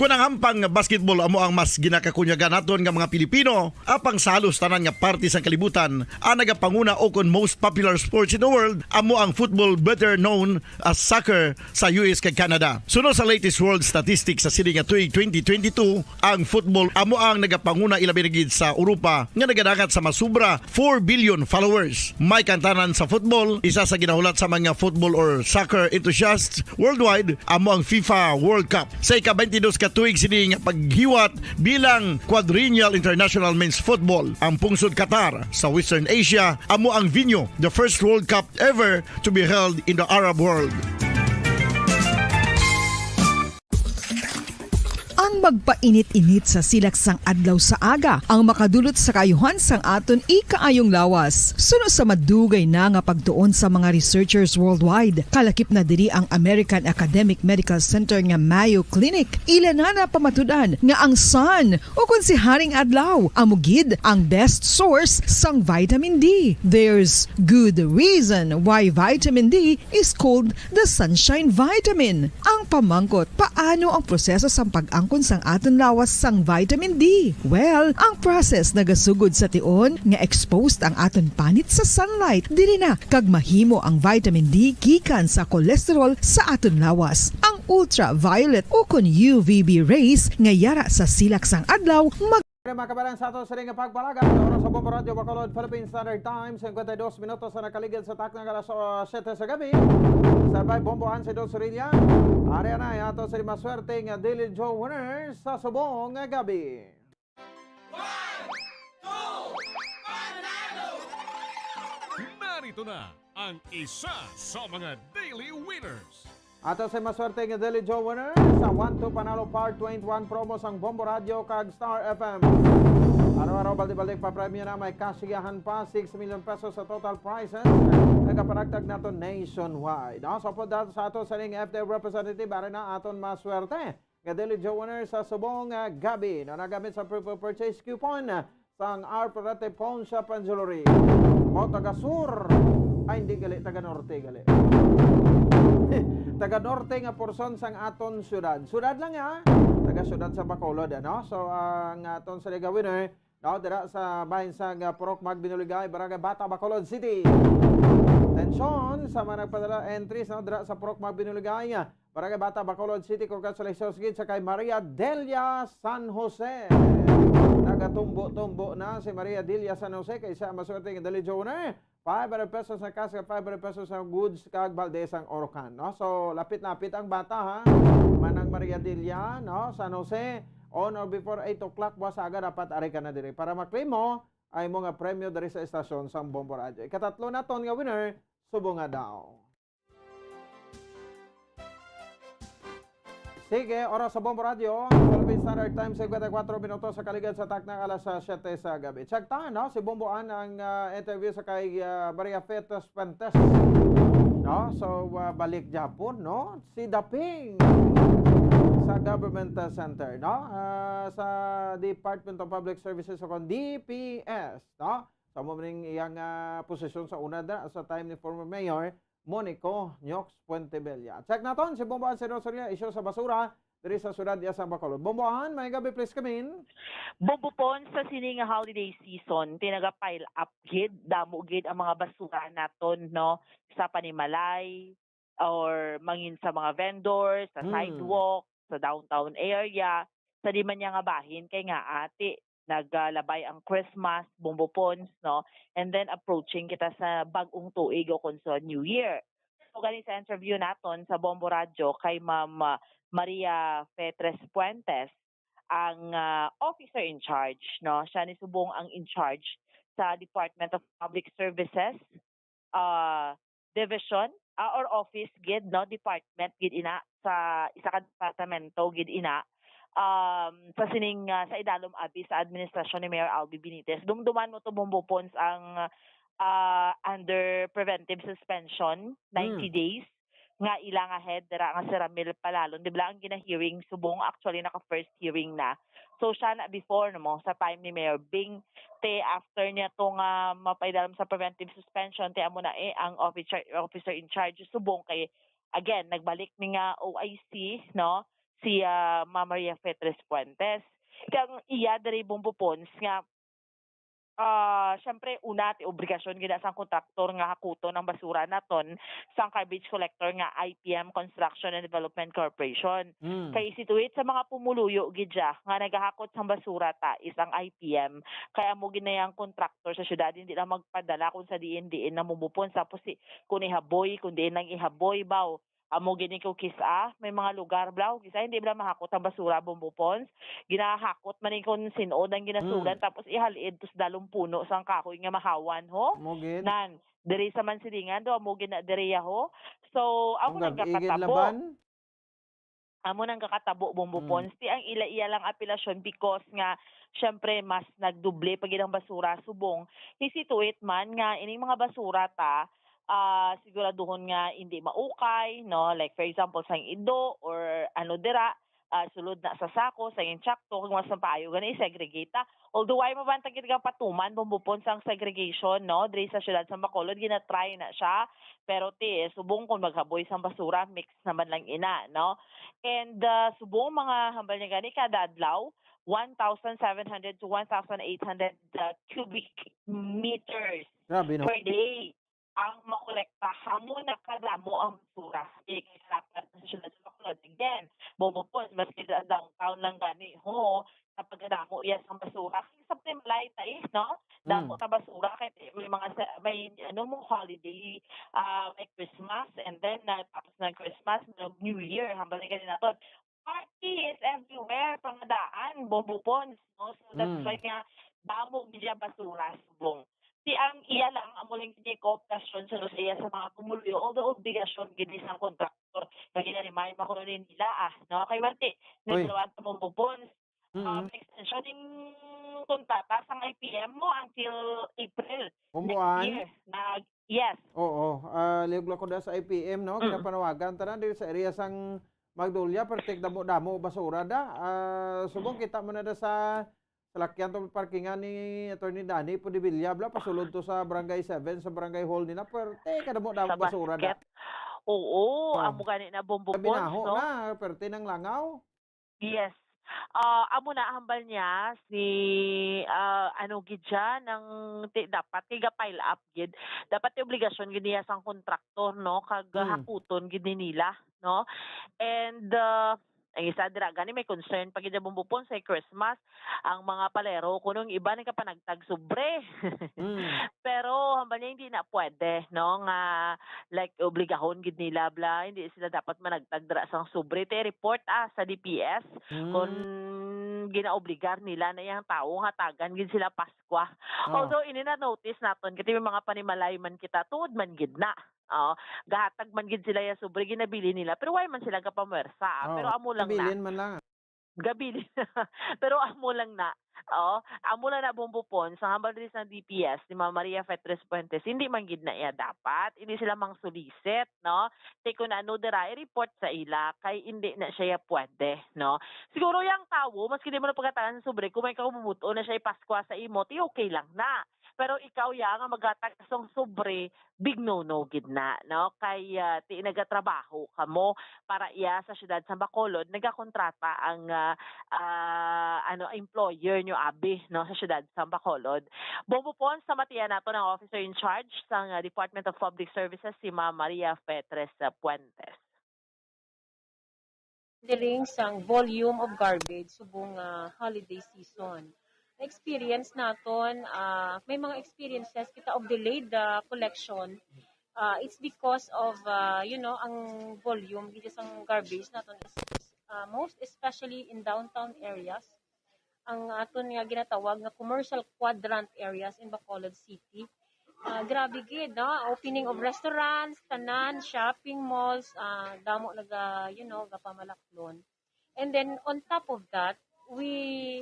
Kon ang hampang nga basketball amo ang mas ginakakunyagan naton nga mga Pilipino, apang sa halos tanan nga parte sang kalibutan, ang nagapanguna o kon most popular sports in the world amo ang football, better known as soccer, sa U S kag Canada. Suno sa latest world statistics sa sini nga tuig twenty twenty-two, ang football amo ang nagapanguna, ilabi na gid sa Europa, nga nagadangat sa masubra four billion followers. May kaangtanan sa football, isa sa ginahulat sa mga football or soccer enthusiasts worldwide amo ang FIFA World Cup. Sa ika-twenty-dos ka tuig sini nga paghiwat bilang Quadrennial International Men's Football, ang pungsod Qatar sa Western Asia amo ang venue, the first World Cup ever to be held in the Arab world. Ang magpainit-init sa silak sang adlaw sa aga ang makadulot sa kaayuhan sang aton ikaayong lawas. Suno sa madugay na nga pagtuon sa mga researchers worldwide, kalakip na diri ang American Academic Medical Center nga Mayo Clinic, ila na napamatud-an nga ang sun, o kon si Haring Adlaw, amo gid ang best source sang vitamin D. There's good reason why vitamin D is called the sunshine vitamin. Ang pamangkot, paano ang proseso sang pag-angkon sang aton lawas sang vitamin D? Well, ang process nagasugod sa tion nga exposed ang aton panit sa sunlight. Diri na kag mahimo ang vitamin D gikan sa cholesterol sa aton lawas. Ang ultraviolet o kon U V B rays nga yara sa silak sang adlaw mag- Kaya, mga kabayan, sa ato sa ring pagpalagan, oras sa Bombo Radyo Bacolod, Philippine Standard Time, singkwenta y dos minutos sa nakaligid sa takna nga alas, ah, siyete sa gabi. Standby, Bombo Ansi Dos Sorilla. Ari na ang ato sa maswerte nga Daily Draw winner sa subong nga gabi. One, two, panalo! Narito na ang isa sa mga daily winners. Ato sa maswerte nga Daily Draw winner sa One Two Panalo Part twenty-one promo sang Bombo Radio kag Star F M. Araw-araw, balde-balde papremyo na, may kasiyahan pa, six million pesos sa total prizes. Nagapanagtag nato nationwide. No? So, po dato sa ato sa ning F D A representative, ari na aton maswerte nga Daily Draw winner sa subong nga gabi, no, nagamit sa pre-, pre-, purchase coupon sang Arperate Pawn Shop and Jewelry. O taga Sur. Ay, hindi gali, taga Norte gali. Taga Norte nga porson sang aton syudad. Syudad lang, ha? Taga syudad sa Bacolod, ano? So, ang aton sa Liga winner, no, dira sa bahin sang, ah, Purok Magbinuligay, Barangay Bata, Bacolod City. Atensyon sa mga nagpadala entries, no, dira sa Purok Magbinuligay, ah, Barangay Bata, Bacolod City. Congratulations gid sa kay Maria Delia San Jose. Nagatumbo-tumbo na si Maria Delia San Jose kay siya maswerte nga Daily Draw winner. Five hundred pesos sa cash, five hundred pesos sa goods kag balde sang Orocan, no? So, lapit-lapit ang bata, ha? Manang Maria Delia, no? San Jose, on or before eight o'clock buwas aga, dapat ari ka na diri para maklimo ay mo nga premyo diri sa estasyon sang Bombo Radio. Ikatatlo naton nga winner, subong nga daw. Sige, oras sa Bombo Radio, Philippine Standard Time, singkwenta y kuwatro minutos sa kaligad sa takna alas, ah, siyete sa gabi. Check ta, no? Si Bombo An ang, ah, interview sa kay, ah, Maria Fetes Fuentes. No? So, ah, balik gyapon, no? Si Daping sa Government, ah, Center, no? Ah, sa Department of Public Services o kon D P S, no? Sa mo ning iyang, ah, posisyon sa una da, sa time ni former Mayor Monico Nyox Puentebella. Check naton si Bombo An Sir Rosario, isyu sa basura diri sa siyudad iya sa Bacolod. Bombo An, may gabi, please come in. Bombo Pons, sa sini nga holiday season, tinaga-pile up gid, damo gid ang mga basura naton, no, sa panimalay, or mangin sa mga vendors, sa Hmm. sidewalk, sa downtown area, sa di man niya nga bahin, kay nga ati, nagalabay ang Christmas, Bombo Pons, no? And then approaching kita sa bag-ong tuig o kon sa New Year. So, gani sa interview naton sa Bombo Radyo kay Ma'am, ah, Maria Fetres Fuentes, ang, ah, officer in charge, no? Siya ni subong ang in charge sa Department of Public Services, ah, division, ah, or office gid, no, department gid ina sa isa ka departamento gid ina, um, sa sining, ah, sa idalom abi sa administrasyon ni Mayor Albee Benitez. Dumduman mo to, Bombo Pons, ang, ah, under preventive suspension, ninety Hmm. days, nga ila nga head dira nga si Ramil Palalon, di ba, ang gina-hearing subong, actually, naka-first hearing na. So, siya na before, no, mo, sa time ni Mayor Bing, te, after niya to nga mapaidalom sa preventive suspension, te, amo na, eh, ang officer, officer in charge subong kay, again, nagbalik ni nga O I C, no, si, ah, Ma'am Maria Fetres Fuentes. Kay ang iya diri, Bombo Pons, nga, ah, syempre, una, ti obligasyon gid na sang kontraktor nga hakuton ang basura naton sang garbage collector nga I P M Construction and Development Corporation. Mm. Kay situate sa mga pumuluyo gid siya nga nagahakot sang basura ta is ang I P M. Kay amo gid na yang kontraktor sa syudad, hindi lang magpadala kung sa diin-diin na mubupon. Tapos si, kung ihaboy, kung diin lang ihaboy, baw. Amo gid ni ko kis-a, may mga lugar, blaw, kis-a hindi bala mahakot ang basura, Bombo Pons. Ginahakot man ni kung sin-od ang ginasulan, Mm. tapos ihal-id to sa dalong puno sang kahoy nga mahawan, ho? Amo gid. Nan, diri sa Mansilingan, do, amo gid na diri, ho? So, amo Ang nang gab-i gid kakatabo. laban? Amo nang kakatabo, Bombo Mm. Pons. Ti ang ila-iya lang apelasyon because nga, syempre, mas nagdoble pa gid ang basura subong. He see to it man nga ining mga basura ta, ah, siguraduhon nga hindi maukay, no? Like, for example, sang ido or ano dira, ah, sulod na sa sako, sang insakto, kung mas mapaayo gani, i-segregate ta. Although, ay mabantag gid nga patuman, Bombo Pons, sang segregation, no? Diri sa siyudad sa Bacolod, ginatry na siya. Pero ti, subong kung maghaboy sang basura, mix naman lang ina, no? And, ah, subong mga hambal niya gani, kada adlaw, one thousand seven hundred to one thousand eight hundred, ah, cubic meters Grabe, no? per day ang makolekta. Amo na kadamo ang basura. Eh, kay sa dapat sa siyudad sa Bacolod. Again, Bombo Pons, maski sa downtown lang gani, ho, sa pagkadamo iya sang basura. Kay sa Panimalay ta, eh, no? Damo Mm. ta basura, kay may mga sa, may, ano mo, holiday, ah, may Christmas, and then, ah, tapos ng Christmas, New Year, hambal ni ganina to. Party is everywhere, pangadaan, Bombo Pons, no? So, that's Mm. why nga, damo gid siya basura, subong. Si ang iya lang, amo lang gid kooperasyon sa Lucia sa mga pumuluyo, although obligasyon gid ni sang kontraktor, nga gina-remind mo kuno ni nila, ah, no? Kay Marti, Uy. naglawan ta, Bombo Pons, Mm. um, extension ning kontrata sang I P M mo until April Kung next buwan? year. Na, yes. Oo, ah, lihog lang ko da sa I P M, no? Mm. Ginapanawagan tanan diri sa area sang Magnolia, pertik damo-damo basura da. Ah, subong kita mo na da sa salakyan to parkingan ni Attorney Danny Podevilla, bla, pasulod to sa Barangay seven, sa Barangay Hall nila, perti kadamo-damo Sa basura da. basket. Oo, Oh. amo gani na, Bombo Sa Pons, binaho no? na, perti nang langaw. Yes. Ah, amo na hambal niya si, ah, ano gid siya, nang ti-, dapat kay ga-pile up gid. Dapat ti obligasyon gid niya sang kontraktor, no, kag Hmm. hakuton gid ni nila, no? And, ah, ang isa dira gani may concern pa gid, Bombo Pons, sa Christmas, ang mga palero kuno ang iba nagkapanagtag sobre. Hmm. Pero hambal niya hindi na pwede, no, nga, like, obligahon gid nila, bla, hindi sila dapat managtag dira sang sobre. Ti report, ah, sa D P S Hmm. kung ginaobligar nila na iyang tawo nga tagan gid sila Paskwa. Oh. Although ini na notice naton, kay may mga Panimalay man kita, tuod man gid na. Oh, gahatag man gid sila ya sobre, ginabili nila, pero wala man sila gapamwersa, ah. Oh, Pero amo lang na. Gabilin man lang. Gabilin. Pero amo lang na. Oh, amo lang na, Bombo Pons, ang hambal diri sa D P S ni Ma'am Maria Fetres Fuentes, hindi man gid na iya dapat, hindi sila mang solicit, no? Kay kung ano dira, i-report sa ila, kay hindi na siya pwede, no? Siguro yang tawo, maski di mo na pagkatagan sa sobre, kung may kabubuto na siya ipaskwa sa imo, ti okay lang na. Pero ikaw ya nga maghatag sang sobre, big no-no gid na, no? Kay, ah, ti nagatrabaho kamo para iya sa siyudad sa Bacolod, nagakontrata ang, ah, ah, ano, employer nyo, abi, no, sa siyudad sa Bacolod. Bombo Pons, sa matiyan nato ng officer in charge sa, ah, Department of Public Services, si Ma'am Maria Fetres, ah, Puentes. Handling sang volume of garbage subong nga holiday season. Na-experience naton, ah, may mga experiences kita of delayed, ah, collection. Ah, it's because of, ah, you know, ang volume gid sang garbage naton is, ah, most especially in downtown areas. Ang aton nga ginatawag nga commercial quadrant areas in Bacolod City. Ah, grabe gid, no? Opening of restaurants, tanan, shopping malls, ah, damo naga, you know, gapamalaklon. And then, on top of that, we,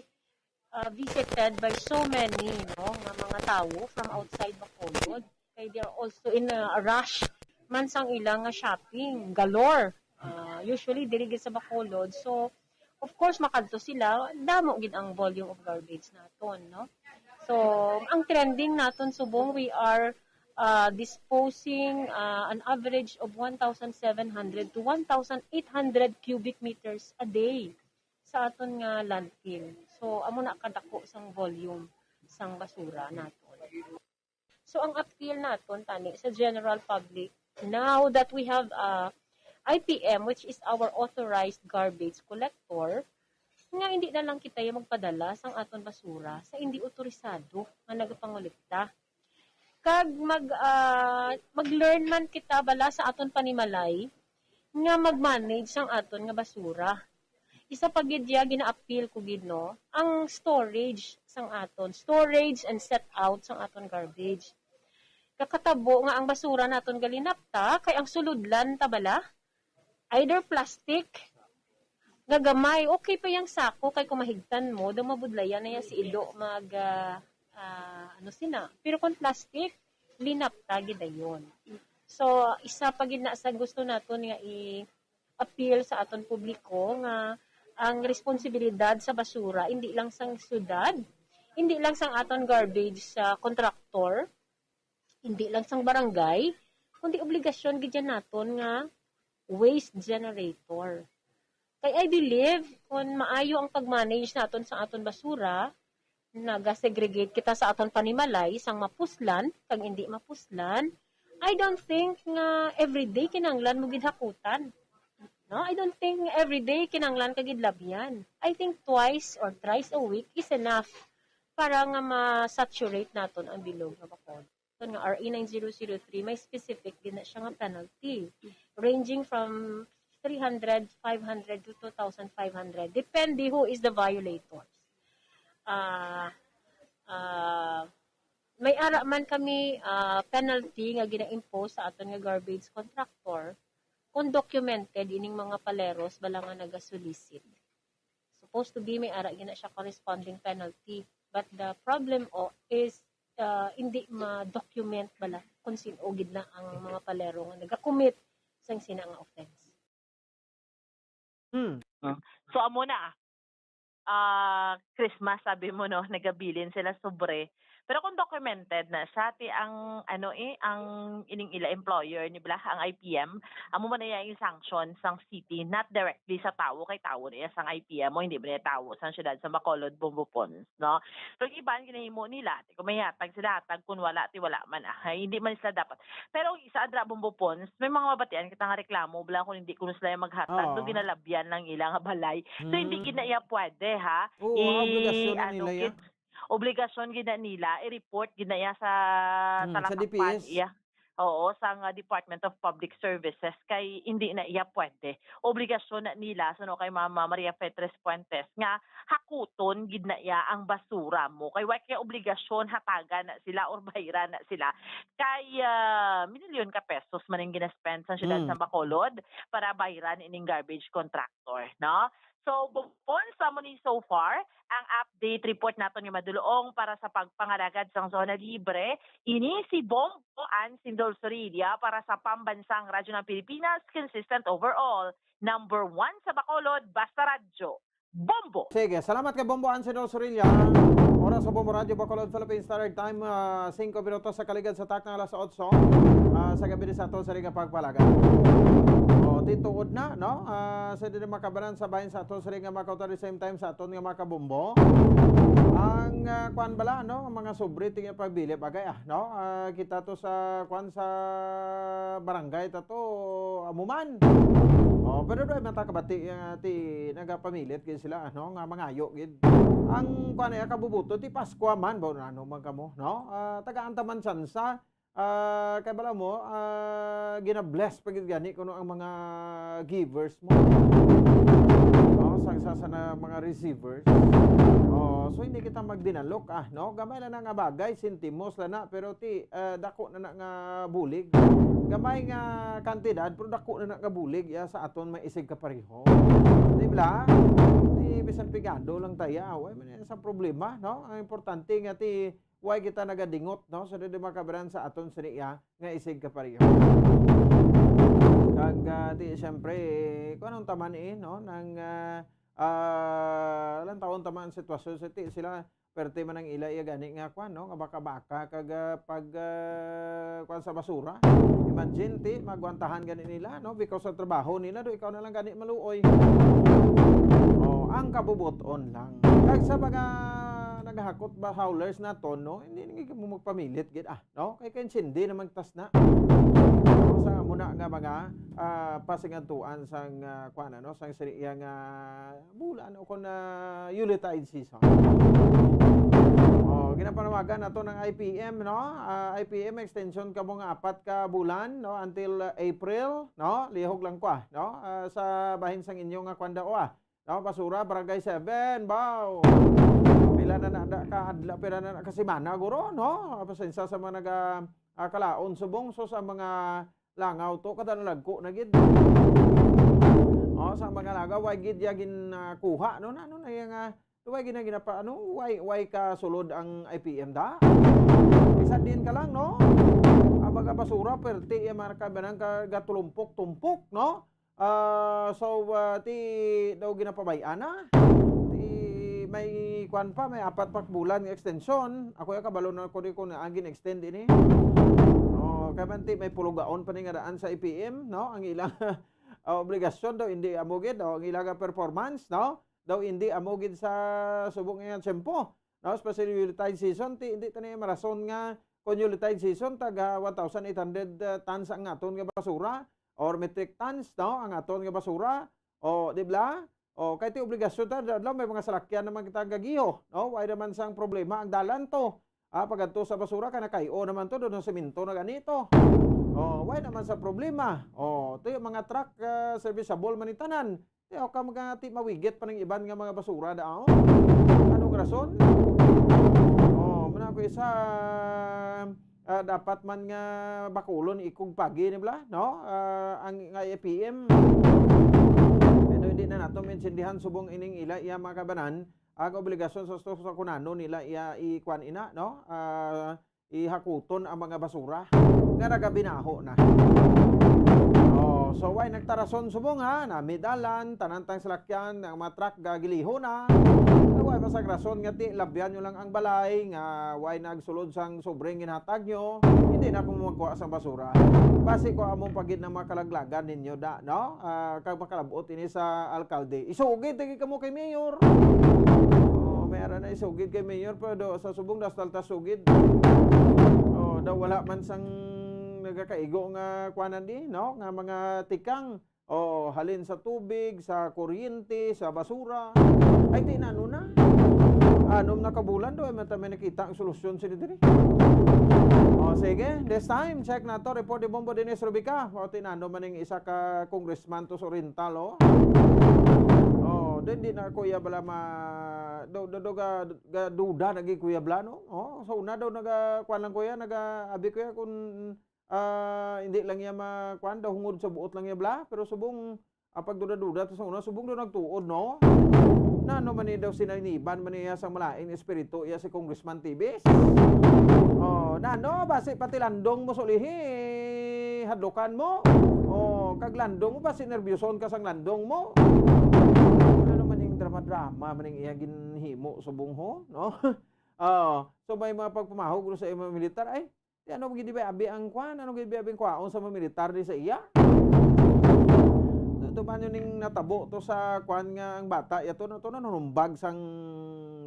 ah, visited by so many, no, nga mga tawo from outside Bacolod. Kay they are also in a rush man sang ilang nga shopping, galore. Ah, usually, diri gid sa Bacolod. So, of course, makadto sila, damo gid ang volume of garbage naton, no? So, ang trending naton subong, we are, ah, disposing, ah, an average of one thousand seven hundred to one thousand eight hundred cubic meters a day sa aton nga landfill. So, amo na kadako sang volume sang basura naton. So, ang appeal naton tani sa general public, now that we have, uh, I P M, which is our authorized garbage collector, nga hindi na lang kita yung magpadala sang aton basura sa hindi otorisado nga nagapangolekta. Kag mag, ah, mag-learn man kita bala sa aton panimalay nga mag-manage sang aton nga basura. Isa pa gid ya gina-appeal ko gid, no, ang storage sang aton, storage and set out sang aton garbage. Kakatabo nga ang basura naton galinapta kay ang sulodlan ta bala, either plastic nga gamay, okay pa yang sako kay kung mahigtan mo, daw mabudlayan na ya si ilo mag, ah, ah, ano sina. Pero kung plastic, linapta gid dayon. So, isa pa gid na sa gusto naton nga i appeal sa aton publiko nga ang responsibilidad sa basura hindi lang sang syudad, hindi lang sang aton garbage sa kontraktor, hindi lang sang barangay, kundi obligasyon gid yan naton nga waste generator. Kay I believe, kung maayo ang pag-manage naton sa aton basura, naga-segregate kita sa aton panimalay sang mapuslan kag indi mapuslan, I don't think nga everyday kinahanglan mo gid hakutan. No, I don't think every day kinahanglan ka gid labyan. I think twice or thrice a week is enough para nga ma-saturate naton ang bilog nga Bacolod. Ito nga R A nine zero zero three, may specific gid na siya nga penalty, ranging from three hundred, five hundred to two thousand five hundred, depende who is the violators. Ah, ah, may ara man kami, ah, penalty nga gina-impose sa aton nga garbage contractor kung documented ining mga paleros bala nga nagasolicit. Supposed to be may ara gina siya corresponding penalty. But the problem o is, ah, hindi ma-document bala kung sino gid na ang mga palero nga nagakommit sang sina nga offense. Hmm. So amo na. Ah, Christmas, sabi mo, no, nagabilin sila sobre. Pero kung documented na siya, ti ang ano eh, ang ining ila employer ni bala, ang I P M, amo man na yung sanction sang city, not directly sa tawo, kay tawo na iya sang I P M, o hindi ba niya tawo sang syudad sa Bacolod, Bombo Pons, no? Pero ang iban ginahimo nila, ti kung may hatag sila, hatag, kung wala, ti wala man, ah. Ay, hindi man sila dapat. Pero ang isa, adra, Bombo Pons, may mga mabatian kita nga reklamo bala kung hindi kuno sila yung maghatag, Oo. do ginalabyan lang ila nga balay. So hindi Hmm. gid na iya pwede, ha? Oo, ang obligasyon na ano nila ya. gid, obligasyon gid na nila i-report gid na iya sa Hmm, sa talakapan D P S. iya. Oo, sa nga Department of Public Services, kay hindi na iya pwede. Obligasyon na nila, suno kay Mama Maria Petres Fuentes, nga hakuton gid na iya ang basura mo. Kay wa kay obligasyon hatagan na sila or bayran na sila. Kay ah, minilyon ka pesos man ang ginaspend sa syudad Mm. sa Bacolod para bayran ining garbage contractor, no? So, Bombo Pons, amo ni so far ang update report naton nga madulong para sa pagpangalagad sang zona libre. Ini si Bombo Ann Sindol Sorilla para sa Pambansang Radyo ng Pilipinas, consistent overall, number one sa Bacolod, basta radyo. Bombo! Sige, salamat kay Bombo Ann Sindol Sorilla. Oras sa Bombo Radyo Bacolod, Philippine Standard Time, ah, singko minutos sa kaligad sa takna alas otso, ah, sa gabi sa aton sa ring pagpalagan. O, ti tuod na, no? Ah, sa dili makabanan sa bahin sa aton sa ring mga kautoran, the same time sa aton nga mga kabombo. Ang, ah, kwan bala, no? Ang mga sobre, tingin pagbilib, agay, ah, no? Ah, kita to sa, kwan, sa barangay, ta to, amo man. O, pero doon, mata kabati, ah, ti, nagapamilit, gid sila, no? Nga mangayo, gid. Ang, kwan, eh, kabubuto, ti Paskwa man, ba, ano man kamo, no? Ah, tagaan ta man sansa, ah, kay bala mo, ah, gina-bless pa gid gani kuno ang mga givers mo. No, sang sa, sa na mga receivers. Oh, so hindi kita magdinalok, ah, no? Gamay lang na nga bagay, sentimos lang na, pero ti, ah, dako na na nga bulig. Gamay nga kantidad, pero dako na na nga bulig, ya, sa aton may isig kapareho. Di ba? Ti bisan pigado lang taya, way man sa problema, no? Ang importante nga ti way kita nagadingot, no? So, di makabaran sa aton sini iya nga isig kapareho. Kag, ah, ti, siyempre, kung anong taman eh, no? Nang, ah, ah, lang taon taman ang sitwasyon sa ti, sila, perte man ang ila iya gani nga kwan, no? Nga baka-baka, kag, ah, pag, ah, kwan sa basura. Imagine, ti, magwantahan gani nila, no? Because sa trabaho nila, do ikaw na lang gani maluoy. Oh, ang kabubuton lang. Kag sa mga naghakot ba howlers naton, no? Hindi, hindi mo magpamilit, gid, ah. No? Kay kaintindi naman tas na. No? Sa muna nga mga, ah, pasingantuan sang, ah, kuan, ano, sang siriya nga bulan o kon, ah, Yuletide season. Oh, ginapanawagan nato ng I P M, no? Ah, I P M extension ka mo nga apat ka bulan, no? Until, ah, April, no? Lihog lang kwa, no? Ah, sa bahin sang inyo nga kwanda o, ah. No, basura, Barangay seven, baw. Pila na na, na ka adlaw, pila na na ka semana, guro, no? Pasensya sa mga naga, ah, kalaon subong, so sa mga langaw to, kada nalagko na gid. Oh, sa mga langaw, way gid ya gin, ah, kuha, no? Na, ano na yung, ah, way gid na ginapa, ano? Way, way ka sulod ang I P M da? Isa din ka lang, no? Ang mga basura, perte, yung mga kabanang ka, gatulumpok-tumpok, no? Ah, so, ah, ti daw ginapabay-an na. Ti may kwan pa, may apat pa bulan nga extension. Ako ya kabalo na ko di ko na ang gin-extend ini. Oh, kay man ti may pulugaon pa ni nga daan sa I P M, no? Ang ilang, ah, obligasyon daw hindi amo gid, oh, ang ilang performance, no? Daw hindi amo gid sa subong nga tiyempo, no? Especially Yuletide season, ti hindi tani marason nga kung Yuletide season taga one thousand eight hundred, ah, tons ang aton nga basura. or metric tons, no, ang aton nga basura. O, di ba? O, kay ti obligasyon ta, da-, da-, may mga salakyan naman kita gagiho, no? Wala naman sang problema ang dalan to. Ah, pagadto sa basura ka, nakay-o naman to, doon ang semento na ganito. O, wala naman sa problema. O, to yung mga truck, ah, serviceable man yung tanan. Di, o ka mga ti mawigit pa ng iban nga mga basura daw. Anong rason? O, muna ko isa, ah, dapat man nga bakulon ikog pagi ni bla, no? Ah, ang nga A P M. Pero hindi na nato maintindihan subong ining ila iya mga kabanan, ang obligasyon sa, sa, sa kunano nila iya ikuan ina, no? Ah, ihakuton ang mga basura nga nagabinaho na. Oh, so why nagtarason subong ha? Namidalan, tanan tang salakyan, ang mga truck gagiliho na. Nga why masag rason nga ti labyan nyo lang ang balay nga why nagsulod sang sobreng ginhatag nyo, hindi na ako magkuha sang basura. Basi ko among pagid na mga kalaglagan ninyo da, no? Ah, kag makalabot ini sa alkalde. Isugid lagi kamo kay mayor. Oh, may ara na isugid kay mayor, pero do, sa subong dastal ta sugid. Oh, daw wala man sang nagakaigo nga kuanan di, no? Nga mga tikang. Oh, halin sa tubig, sa kuryente, sa basura. Ay, tinano na. Anom na kabulan do, ay man ta may nakita ang solusyon sila diri. Oh, sige, this time, check na to. Report ni Bombo Dennis Rubica. O, tinano man ning isa ka congressman to sa Oriental, oh. Oh, then di na Kuya Bala ma-, do, do, do, ga, ga duda na gid Kuya Bala, no? Oh, so una daw naga, kuwan lang Kuya, naga, abi Kuya, kung, ah, hindi lang iya ma-, kuwan daw, hungod sa buot lang iya bla, pero subong, ah, pagduda-duda to sa una, subong daw nagtuod, no? Nano man ni daw sinaniban man niya sang malain espiritu iya si Congressman Tibis? Oh, nano, basi pati landong mo sulihi, hadlukan mo. Oh, kag landong mo, basi nerbyuson ka sang landong mo. Ano man yung drama-drama man yung iya ginhimo subong ho, no? Oh, so may mga pagpamahog sa mga militar, ay, di ano gid ba abi ang kwan? Ano gid ba abi ang kwaon sa mga militar di sa iya? Tutuman yun ning natabo to sa kwan nga ang bata, yato na to na nanumbag sang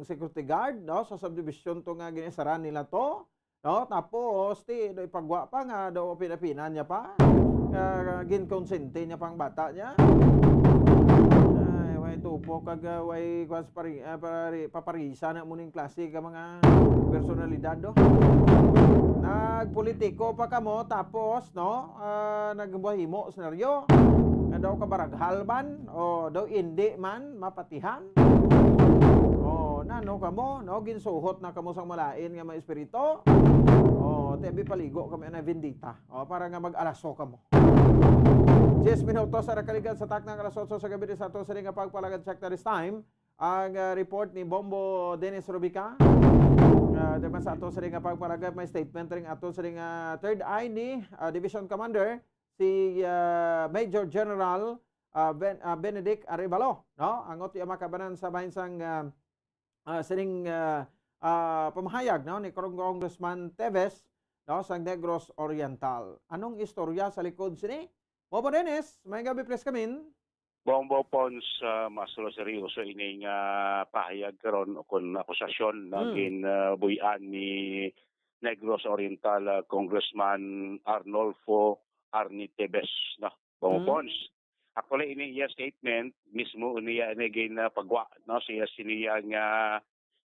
security guard, no? Sa subdivision to nga ginasaran nila to, no? Tapos, ti, do ipagwa pa nga, do pinapinan niya pa. Nga ginkonsente niya pang bata niya. Ay, way tupo kag, ah, way kwas pari-, ah, pari-, paparisa na mo ning klase ka mga personalidad, do. Nagpolitiko pa kamo, tapos, no, ah, nagbuhimo senaryo. Nga daw kabaraghal man, o daw indi man, mapatihan. O, nano kamo, no, ginsuhot na kamo sang malain nga mga espiritu. O, tebi paligo kami na vendita. O, para nga mag-alaso kamo. Diyes minutos sa nakaligan sa taknang alas otso sa gabi sa ato sa nga pagpalagad check na this time. Ang, ah, report ni Bombo Dennis Rubica. Ah, naman sa ato sa nga pagpalagad may statement ring ato sa nga third eye ni, ah, Division Commander si, ah, Major General, ah, Ben-, ah, Benedict Arevalo, no? Ang uti ang makabanan sa bahin sang, ah, ah, sining, ah, ah, pamahayag, no, ni Cong-, Congressman Teves, no, sa Negros Oriental. Anong istorya sa likod sini? Bobo Dennis, may gabi, please, kamin. Bongbong Pons, ah, mas seryoso ini nga pahayag karon o kun akusasyon na Hmm. gin, ah, buy-an ni Negros Oriental, ah, Congressman Arnolfo Arnie Teves, no? Bongbong Hmm. Pons. Actually, ini iya statement, mismo niya ini gin, ah, pagwa, no? Siya siniya nga,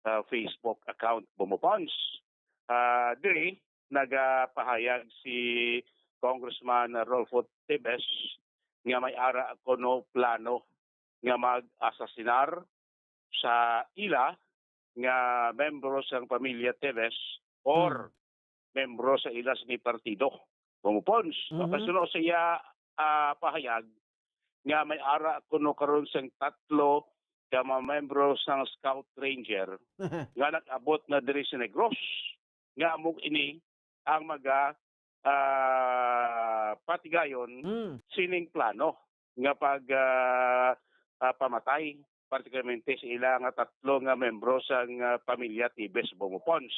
ah, Facebook account, Bongbong Pons. Ah, diri, nagapahayag si Congressman Rodolfo Teves nga may ara kuno plano nga mag-asasinar sa ila nga membro sang pamilya Teves or Hmm. membro sa ila sini partido. Bongbong Pons, Mhm. mapasuno sa iya, ah, pahayag nga may ara kuno karon sang tatlo ka mga membro sang Scout Ranger nga nag-abot na diri sa Negros, nga amo ini ang maga, ah, patigayon Mm. sining plano nga pag, ah, ah, pamatay, partikularmente sa ila nga tatlo nga membro sang, ah, pamilya Teves Bongbong Pons.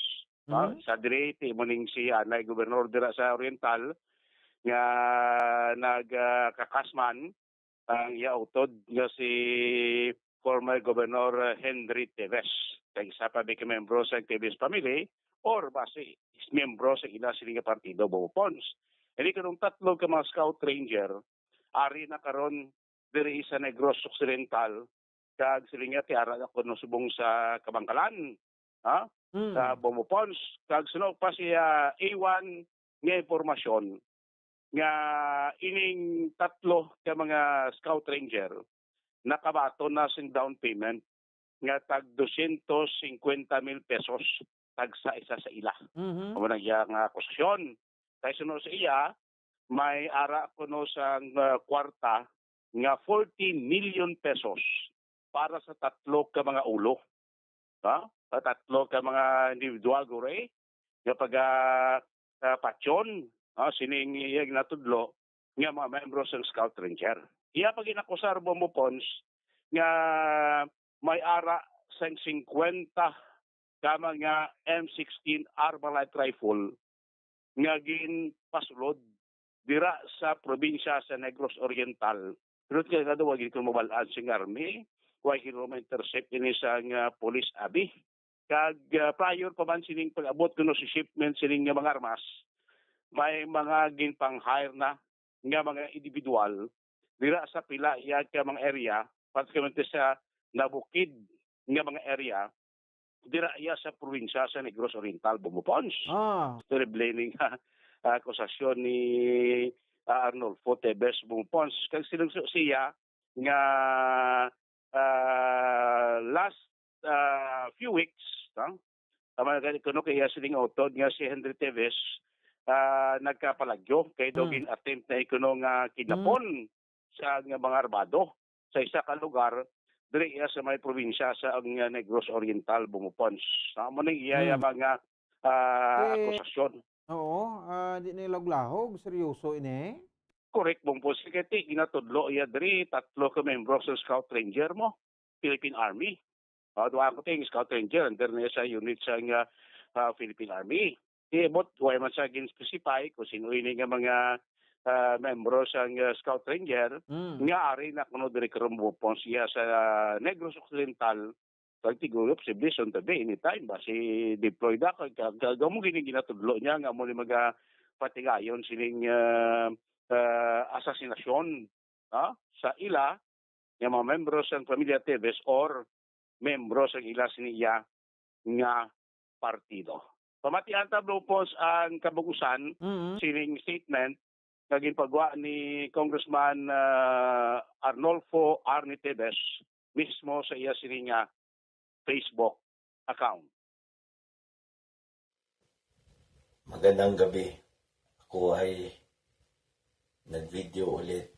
No? Mhm. Sa diri, ti mo ning si anay gobernador dira sa Oriental nga nag, ah, kakasman ang iya utod nga si former Governor Henry Teves. Kag isa pa may ka membro sa Teves family or basi is membro sa ila sini nga partido, Bongbong Pons. Ini kanong tatlo ka mga Scout Ranger ari na karon diri sa Negros Occidental, kag siling niya ti ara na kuno subong sa Kabankalan, ha? Mm. Sa Bombo Ponds, kag suno pa siya iwan nga impormasyon nga ining tatlo ka mga scout ranger nakabaton na sing down payment nga tag dosyentos singkwenta mil pesos tagsa isa sa ila. Mhm. Amo na iya nga akusasyon. Kay suno sa iya, may ara kuno sang, ah, kwarta nga forty million pesos para sa tatlo ka mga ulo. Ha? Sa tatlo ka mga individual, guro, eh, nga paga, ah, patyon, ha, sining iya ginatudlo nga mga membro sang Scout Ranger. Iya pa ginakusar, Bombo Pons, nga may ara sang singkwenta ka mga M sixteen Armalite rifle nga ginpasulod dira sa probinsya sa Negros Oriental. Pero kaya nga daw, wa gid ko mabal-an sing army, wa gid ko ma-intercept ini sang, ah, police abi. Kag, ah, prior pa man sining pag-abot kuno sa shipment sining nga mga armas, may mga ginpang-hire na nga mga individual dira sa pila iya ka mga area, particularmente sa nabukid nga mga area, dira iya sa probinsya sa Negros Oriental, Bombo Pons. Ah. Terrible ning, ah, akusasyon ni, ah, Arnulfo Teves Bombo Pons. Kag sinugso siya nga, ah, last, ah, few weeks, no? Tama na gani kuno kay iya sining utod nga si Henry Teves, ah, nagkapalagyo kay daw Mm. gin-attempt na kuno nga kidnapon sa nga mga armado sa isa ka lugar diri iya sa may probinsya sa ang, ah, Negros Oriental, Bombo Pons. Amo ning iya Mm. mga, ah, Eh, akusasyon. Oo, ah, di na lahog-lahog, seryoso ini. Correct, Bombo Pons. Kay ti ginatudlo iya diri tatlo ka membro sa Scout Ranger mo, Philippine Army. Ah, duha ko ting Scout Ranger under na sa unit sa nga, ah, Philippine Army. Di, but why man sa gin-specify kung sino ini nga mga, ah, membro sa nga Scout Ranger Mm. nga ari na kuno diri karon, Bombo Pons, iya sa, ah, Negros Occidental. Kag tiguyo, posible, soon to be, anytime ba, si deploy na, kag, kag, kag amo gini ginatudlo niya nga amo ni mga patigayon sining, ah, ah, asasinasyon, ha? Sa ila, nga mga membro sang pamilya Teves or membro sang ila sini iya nga partido. Pamatian ta, Bombo Pons, ang kabug-usan Mm. sining statement nga ginpagwa ni Congressman, ah, Arnulfo Arnie Teves mismo sa iya sini nga Facebook account. Magandang gabi. Ako ay nag-video ulit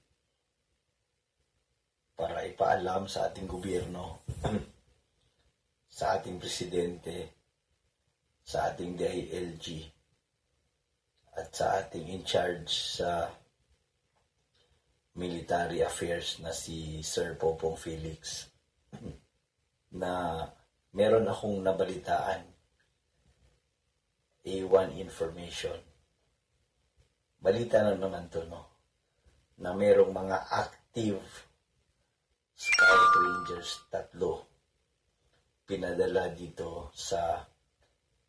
para ipaalam sa ating gobyerno, sa ating presidente, sa ating D I L G, at sa ating in charge sa military affairs na si Sir Popong Felix na meron akong nabalitaan, A one information. Balita na naman to, no? Na merong mga active Scout Rangers tatlo pinadala dito sa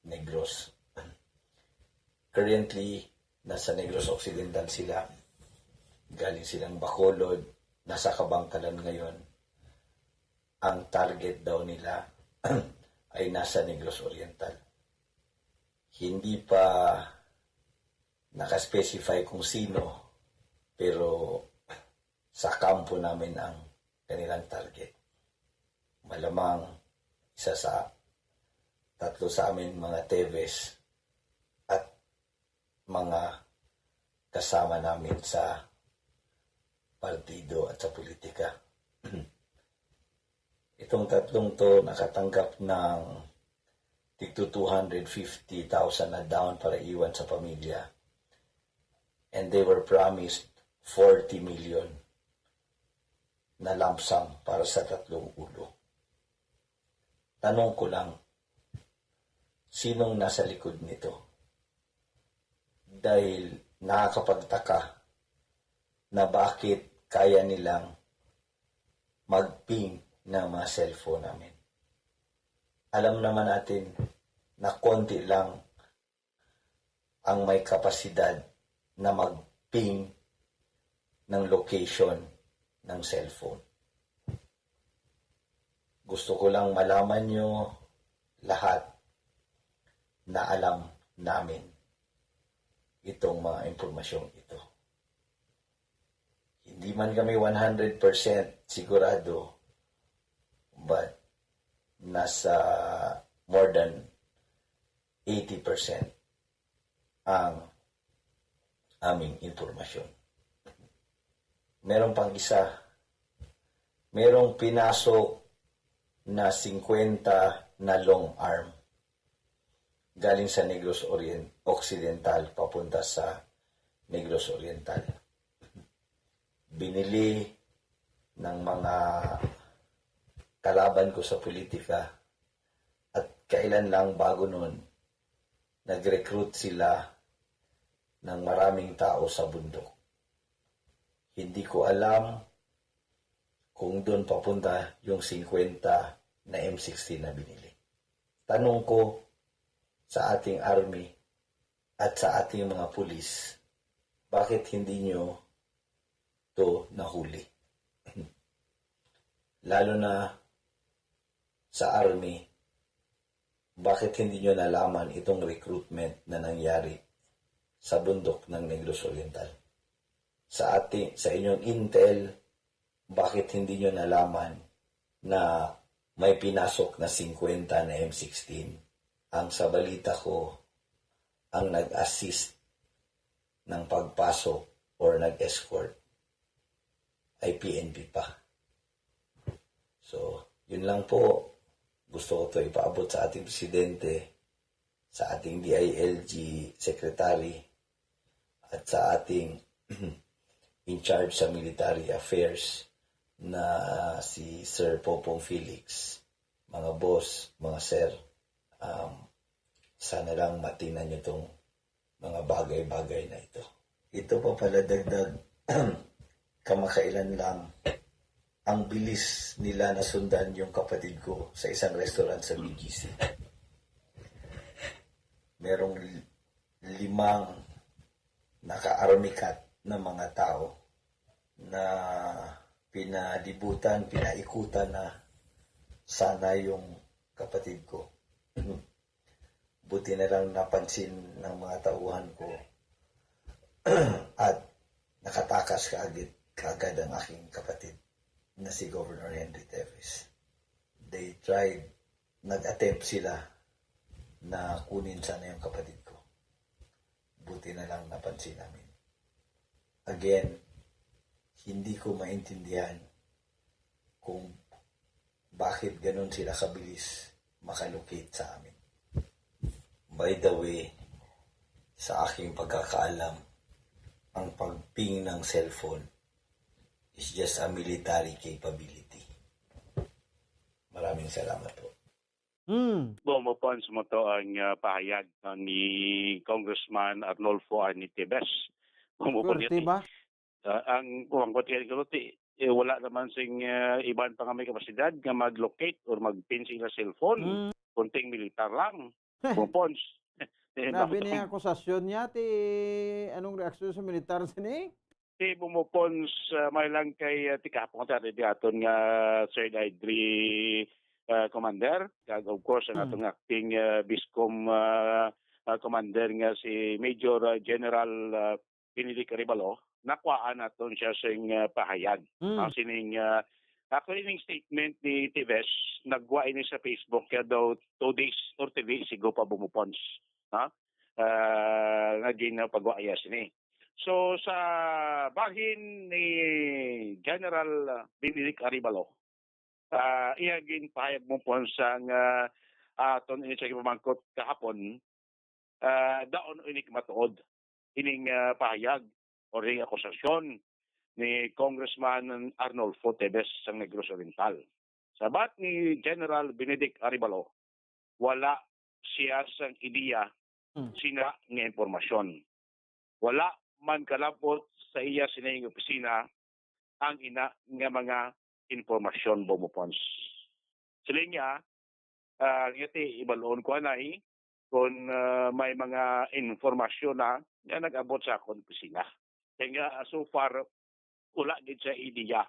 Negros. Currently, nasa Negros Occidental sila. Galing silang Bacolod, nasa Kabankalan ngayon. Ang target daw nila ay nasa Negros Oriental. Hindi pa naka-specify kung sino, pero sa kampo namin ang kanilang target. Malamang isa sa tatlo sa amin mga Teves at mga kasama namin sa partido at sa politika. Itong tatlong to nakatanggap ng tigto two hundred fifty thousand na down para iwan sa pamilya. And they were promised forty million na lump sum para sa tatlong ulo. Tanong ko lang, sinong nasa likod nito? Dahil nakakapagtaka na bakit kaya nilang mag-ping ng mga cellphone namin. Alam naman natin na konti lang ang may kapasidad na mag-ping ng location ng cellphone. Gusto ko lang malaman nyo lahat na alam namin itong mga impormasyong ito. Hindi man kami one hundred percent sigurado, but nasa more than eighty percent ang aming impormasyon. Meron pang isa, merong pinasok na singkwenta na long arm galing sa Negros Orient, Occidental papunta sa Negros Oriental. Binili ng mga kalaban ko sa politika at kailan lang bago nun, nag-recruit sila ng maraming tao sa bundok. Hindi ko alam kung doon papunta yung singkwenta na M sixteen na binili. Tanong ko sa ating army at sa ating mga pulis, bakit hindi nyo to nahuli? Lalo na sa army, bakit hindi nyo nalaman itong recruitment na nangyari sa bundok ng Negros Oriental? Sa ati-, sa inyong intel, bakit hindi nyo nalaman na may pinasok na singkwenta na M sixteen? Ang sa balita ko, ang nag-assist ng pagpasok or nag-escort ay P N P pa. So, yun lang po. Gusto ko to ipaabot sa ating presidente, sa ating D I L G secretary, at sa ating in charge sa military affairs na si Sir Popong Felix. Mga boss, mga sir, um, sana lang matingnan nyo tong mga bagay-bagay na ito. Ito pa pala dagdag, kamakailan lang, ang bilis nila nasundan yung kapatid ko sa isang restaurant sa B G C. Merong li-, limang naka-army cut na mga tao na pinalibutan, pinaikutan na sana yung kapatid ko. Buti na lang napansin ng mga tauhan ko at nakatakas kaagad, kaagad ang aking kapatid na si Governor Henry Teves. They tried, nag-attempt sila na kunin sana yung kapatid ko. Buti na lang napansin namin. Again, hindi ko maintindihan kung bakit ganun sila kabilis makalocate sa amin. By the way, sa aking pagkakaalam, ang pag-ping ng cellphone is just a military capability. Maraming salamat po. Hmm. Bumupon sa mo to ang ah, pahayag ah, ni Congressman Arnolfo Arnitibes. Bumupon Swerte ba? Ah, ang kuwang ko tiyan ko ti eh, wala naman sing ah, iban pa nga may kapasidad nga mag-locate or mag-pin sila cellphone. Hmm. Kunting militar lang. Bumupon. Eh, Grabe nakutom- ni akusasyon niya ti anong reaksyon sa militar sini? Si Bumupon sa may lang kay uh, tikapon ko tari di aton nga Sir Idri uh, Commander, kag of course ang Hmm. atong acting uh, Biscom uh, uh, Commander nga si Major uh, General uh, Benedict Arevalo, nakuhaan naton siya sing uh, pahayag. Hmm. Ang sining uh, actually ning statement ni Tives nagwa ini sa Facebook kaya daw two days or three days ago pa Bumupons, ha? Uh, nga ginapagwa iya sini. So sa bahin ni General uh, Benedict Arevalo, uh, iya ginpahayag mo po sa nga uh, aton ini sa pamangkot kahapon, uh, daon ini matuod ining uh, pahayag o ring akusasyon ni Congressman Arnolfo Teves sang Negros Oriental. Sabat ni General Benedict Arevalo, wala siya sang ideya Hmm. sina nga impormasyon. Wala man kalabot sa iya sining opisina ang ina nga mga impormasyon, Bumupons. Siling niya, uh, ngati ibalon ko anay kung uh, may mga informasyon na nga nag-abot sa akong opisina. Kaya nga, uh, so far, wala gid siya ideya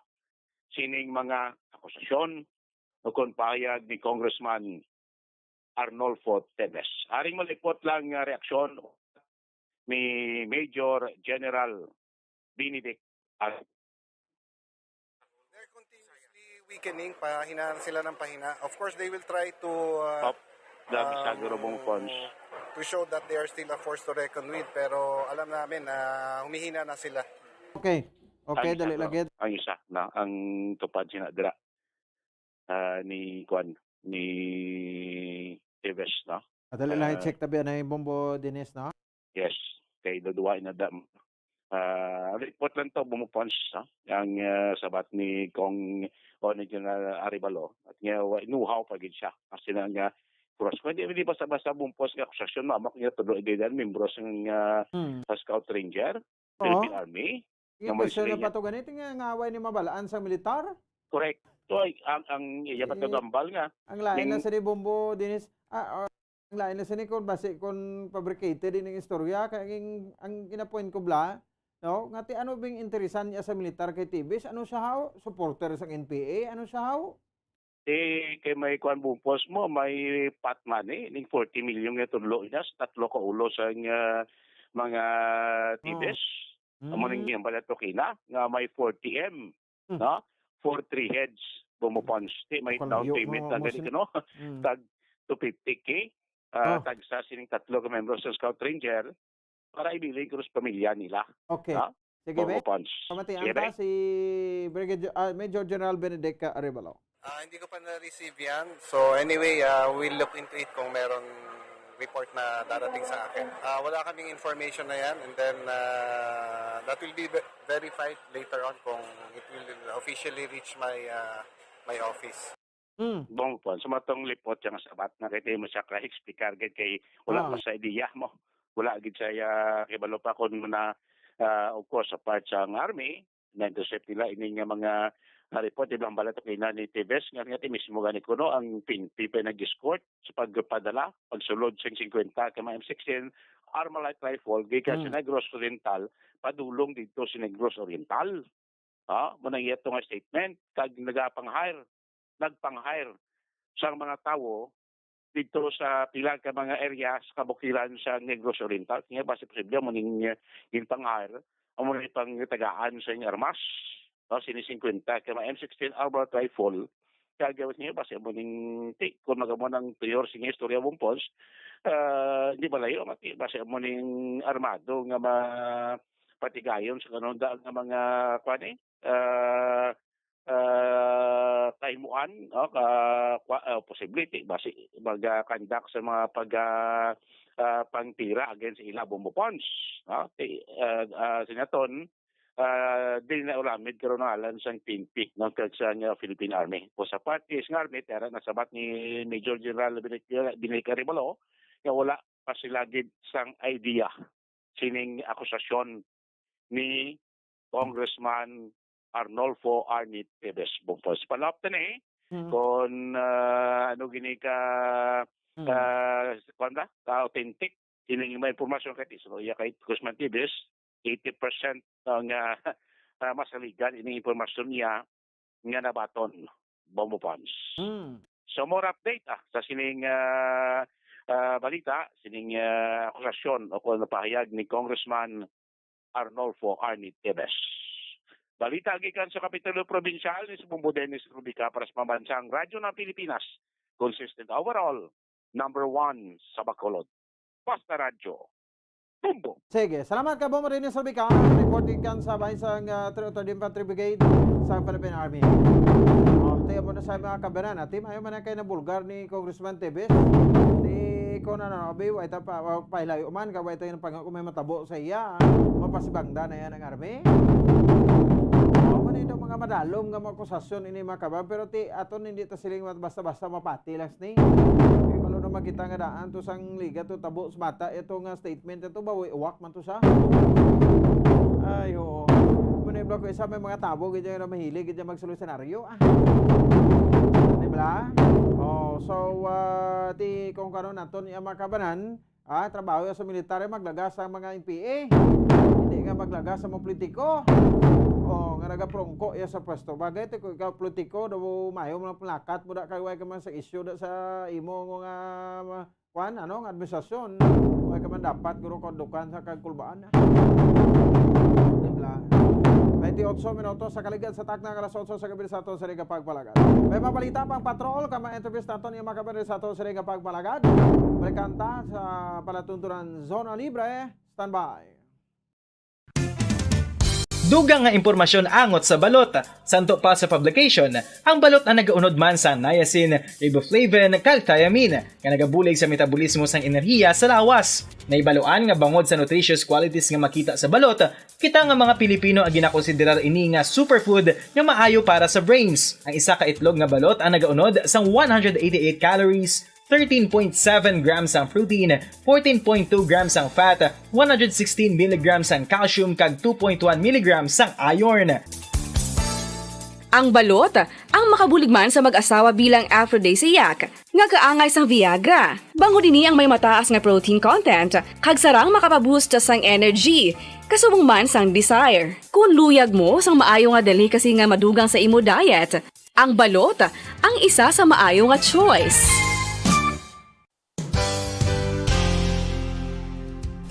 sining mga akusasyon o kon pahayag ni Congressman Arnolfo Teves. Aring malipot lang nga reaksyon ni Major General Benedict Ar- They're continuously weakening, pahina sila ng pahina. Of course, they will try to uh, Pop, dami sa gurubong funds. To show that they are still a force to reckon with, pero alam namin na humihina na sila. Okay. Okay, Ang isa dali to, lagi. Ang isa na ang tupad sina dira ah, ni Kwan, ni Teves, no? Dali lang Ah, i-check tabi na yung Bombo Dennis, no? Yes, kay duduwa na dam. Ah, report lang to, Bombo Pons, no? Ang ah, sabat ni Kong o ni General Arevalo. At nga, wa- inuhaw pa gid siya. Kasi na nga, cross. Kung hindi, hindi basta-basta Bombo Pons nga akusasyon, mamak niya tulo idedan, membro sa nga Hmm. sa Scout Ranger, Oo. Philippine Army, Yung nga may question na sila pa to ganito nga ngaway ni mabalaan sa militar? Correct. So, ay, ang, ang iya pa Eh, gambal nga. Ang lain na Ning- sa ni Bombo Dennis, ah, ah, ang lain na sa ni kung basi kung fabricated din ang istorya, kaya ang, ang ginapoint ko bla, no? Nga ti ano bing interesan niya sa militar kay Tibis? Ano siya haw? Supporter sa N P A? Ano siya haw? Eh, kay may kuan bupos mo, may pot money, ning forty million nga tudlo niya sa tatlo ka ulo sa nga mga Tibis. Amo ning Mm. giyang balato kina nga may forty M, Hmm. no? For three heads, Bombo Pons. Di may down Kalayo payment mo, na mo gani sila. kuno. Mm. Tag two fifty K. Ah, Oh. Tagsa sining tatlo ka membro sa Scout Ranger para ibilin ko sa pamilya nila. Okay. Ha? Sige, be. Bombo Pons. Pamatian Sige, ta be. si Brigadier, ah, Major General Benedict Arevalo. Ah, hindi ko pa na-receive yan. So anyway, ah, we'll look into it kung meron report na darating sa akin. Ah, wala kaming information na yan, and then ah, that will be ve- verified later on kung it will officially reach my ah, my office. Mm. Bombo Pons, sa matong lipot siya nga sabat na kay di mo siya ka-explicar gid kay wala Ah. pa sa idea mo. Wala gid siya kibalo pa kung na, ah, of course, sa part sa ang army, na-intercept nila ini nga mga ah, report, di ba, ang balat kay na ni Tibis, nga nga ti mismo gani kuno ang P N P pa nag-escort sa pagpadala, pagsulod sing fifty ka mga M sixteen Armalite rifle gikan sa Mm. Negros Oriental padulong dito sa Negros Oriental. Ha? Mo nang iya to nga statement, kag nagapang-hire, nagpang-hire sa mga tawo dito sa pila ka mga area sa kabukiran sa Negros Oriental. Kaya basi posible mo ning uh, ginpang-hire, amo na pang tagaan sa iyang armas. No? Sini fifty ka mga M sixteen armored rifle. Kaya gawin niya basi mo ning ti, kung magamo ng prior sa istorya Bombo Pons, ah, hindi malayo, mati, basi mo ning armado nga ma patigayon sa kanundan nga mga kuan eh, ah, ah, kahimuan, no? Ka, kwa, ah, posible ti basi mag-conduct sa mga pag ah, ah, pangtira against sa ila Bombo Pons, no? Ti, ah, ah, sinaton, ah, di na ulamid karon ang alan sang P N P, no, kag sa nga Philippine Army. O sa parte sa Army, tera nasabat ni Major General Binic, Binic Arevalo nga wala pa sila gid sang idea sining akusasyon ni Congressman Arnolfo Arnie Tevez Bombo Pons. Panapta ni Mm. kung ah, ano gini ka Mm. ah, kuwan ba? Ka authentic ining may impormasyon kay so iya kay Congressman Tevez, eighty percent ang ah, ah, masaligan ining impormasyon niya nga nabaton Bombo Pons. Mm. So more update ah, sa sining ah, ah, balita, sining ah, akusasyon o kung napahayag ni Congressman Arnolfo Arnie Tevez. Balita gikan sa Kapitolyo Probinsyal ni Bombo Dennis Rubica para sa Pambansang Radyo ng Pilipinas. Consistent overall, number one sa Bacolod. Basta Radyo. Bombo! Sige, salamat ka Bombo Dennis Rubica. Reporting kan sa bahay sa uh, Three oh third Infantry Brigade sa Philippine Army. Oh, tayo mo na sa mga kabanan. Ati, mayo man na kayo na bulgar ni Congressman Tevez. Di ko na na, abi, wa ita pa, wa pa hilayo man, ka wa ita yung pang-, kung may matabo sa iya, mapasibangda na yan ang army. Oh, man ito mga madalom nga mga akusasyon ini mga kabanan, pero ti, aton hindi ta siling mat-, basta-basta mapati lang sini. Kay balo na makita nga daan to sang liga to tabo sa mata, ito nga statement, ito ba, uwak man to sa. Ay, oo. Muna yung ko isa, may mga tabo, ganyan na mahilig, ganyan magsuloy senaryo. Ah. Di ba? Oh, so, ah, ti, kung karon naton yung mga kabanan, ah, trabaho sa militar, eh, maglagas ang mga N P A. Hindi nga maglagas sa mga politiko. Oh, nga nagaprongko iya sa pwesto. Bagay, ti, kung ikaw politiko, daw mayo man ang panglakat mo, da kay way ka man sa isyu da sa imo nga, ma-, kwan, ano, nga administrasyon. Way ka man dapat, guro, kondukan sa kagkulbaan, ah. Diba? Twenty-eight minutos sa kaligad sa takna nga alas otso sa gabi sa aton sa Riga Pagpalagan. May mabalita pang patrol, ka ma-interviews naton yung mga kabayan sa aton sa Riga Pagpalagan. Balikan ta sa palatuntunan Zona Libre. Standby. Dugang nga impormasyon angot sa balot. Santo pa sa publication, ang balot ang nagaunod man sa niacin, riboflavin, kag thiamine, nga nagabulig sa metabolismo sang enerhiya sa lawas. Nahibaluan nga bangod sa nutritious qualities nga makita sa balot, kita nga mga Pilipino ang ginakonsiderar ini nga superfood nga maayo para sa brains. Ang isa ka itlog nga balot ang nagaunod sang one hundred eighty-eight calories, thirteen point seven grams ang protein, fourteen point two grams ang fat, one hundred sixteen milligrams ang calcium, kag two point one milligrams ang iron. Ang balot, ang makabulig man sa mag-asawa bilang aphrodisiac, nga kaangay sang Viagra. Bangod ini ang may mataas nga protein content, kag sarang makapaboost sang energy, kasubong man sang desire. Kung luyag mo sang maayo nga delicacy nga madugang sa imo diet, ang balot ang isa sa maayo nga choice.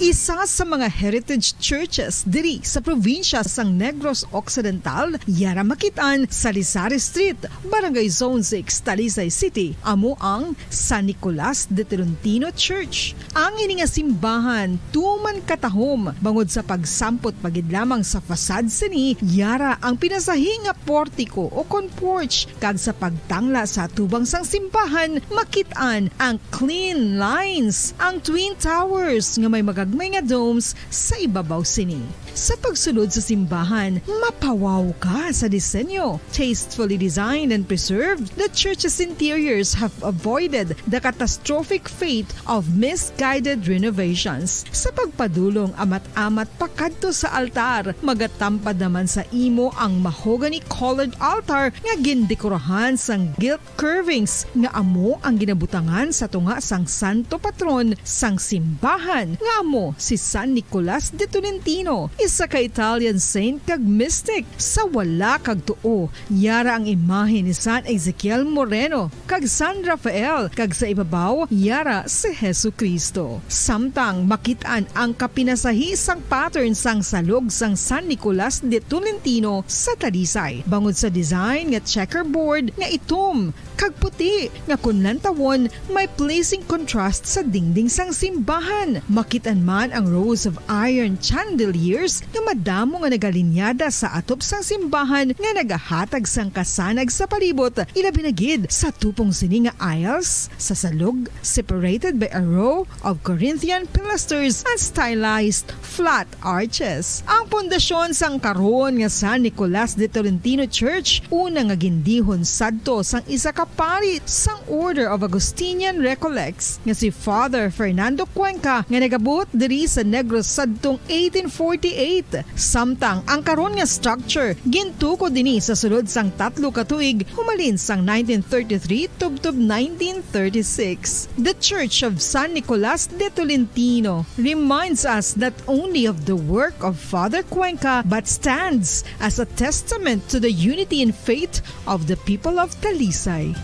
Isa sa mga heritage churches diri sa probinsya sang Negros Occidental, yara makit-an sa Lisari Street, Barangay Zone six, Talisay City, amo ang San Nicolas de Tolentino Church. Ang ini nga simbahan tuman katahom bangod sa pagsampot pa gid lamang sa facade sini, yara ang pinasahi nga portiko o kon porch, kag sa pagtangla sa atubang sang simbahan makit-an ang clean lines, ang twin towers nga may magagmay nga domes sa ibabaw sini. Sa pagsulod sa simbahan, mapawaw ka sa disenyo. Tastefully designed and preserved, the church's interiors have avoided the catastrophic fate of misguided renovations. Sa pagpadulong amat-amat pakadto sa altar, magatampad naman sa imo ang mahogany-colored altar nga gindekorahan sang gilt curvings nga amo ang ginabutangan sa tunga sang santo patron sang simbahan, nga amo si San Nicolas de Tolentino, isa ka Italian saint kag mystic. Sa wala kag tuo, yara ang imahe ni San Ezekiel Moreno kag San Rafael, kag sa ibabaw, yara si Jesu-Cristo. Samtang makit-an ang kapinasahi sang pattern sang salog sang San Nicolas de Tolentino sa Talisay, bangod sa design nga checkerboard nga itom kag puti, nga kon lantawon, may pleasing contrast sa dingding sang simbahan. Makit-an man ang rows of iron chandeliers nga madamo nga nagalinyada sa atop sang simbahan nga nagahatag sang kasanag sa palibot, ilabi na gid sa tupong sini nga aisles sa salog, separated by a row of Corinthian pilasters and stylized flat arches. Ang pundasyon sang karon nga San Nicolas de Tolentino Church, una nga gindihon sadto sang isa ka pari sang Order of Augustinian Recollects nga si Father Fernando Cuenca, nga nagabuot diri sa Negros sadtong eighteen forty-eight. Samtang ang karon nga structure gintukod ini sa sulod sang tatlo ka tuig humalin sang nineteen thirty-three tubtob nineteen thirty-six. The Church of San Nicolas de Tolentino reminds us not only of the work of Father Cuenca but stands as a testament to the unity in faith of the people of Talisay.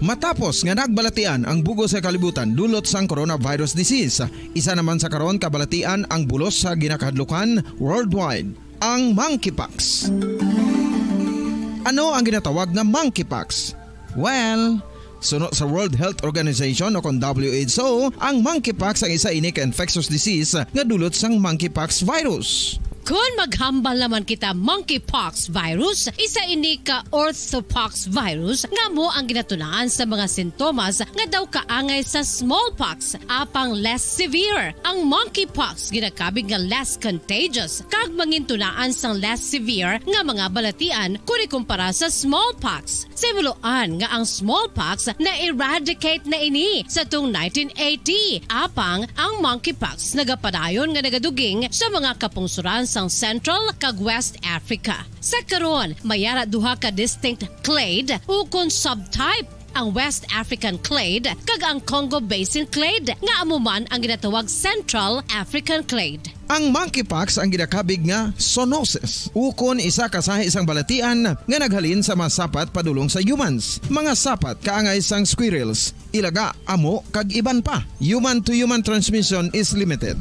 Matapos nga nagbalatian ang bug-os nga kalibutan dulot sang coronavirus disease, isa naman sa karon kabalatian ang bulos sa ginakahadlukan worldwide, ang monkeypox. Ano ang ginatawag nga monkeypox? Well, suno sa World Health Organization o kon W H O, ang monkeypox ang isa ini ka infectious disease nga dulot sang monkeypox virus. Kon maghambal naman kita monkeypox virus, isa ini ka orthopox virus nga amo ang ginatunaan sa mga sintomas nga daw kaangay sa smallpox, apang less severe. Ang monkeypox ginakabig nga less contagious kag mangintunaan sang less severe nga mga balatian kon ikumpara sa smallpox. Sa himuloan nga ang smallpox na-eradicate na ini sa tung nineteen eighty, apang ang monkeypox nagapadayon nga nagaduging sa mga kapungsoran sang Central kag West Africa. Sa karon, may ara duha ka distinct clade ukon subtype ang West African clade, kag ang Congo Basin clade, nga amo man ang ginatawag Central African clade. Ang monkeypox ang ginakabig nga zoonosis, ukon isa ka sahi sang balatian nga naghalin sa mga sapat padulong sa humans, mga sapat kaangay sang squirrels, ilaga, amo, kag iban pa. Human to human transmission is limited.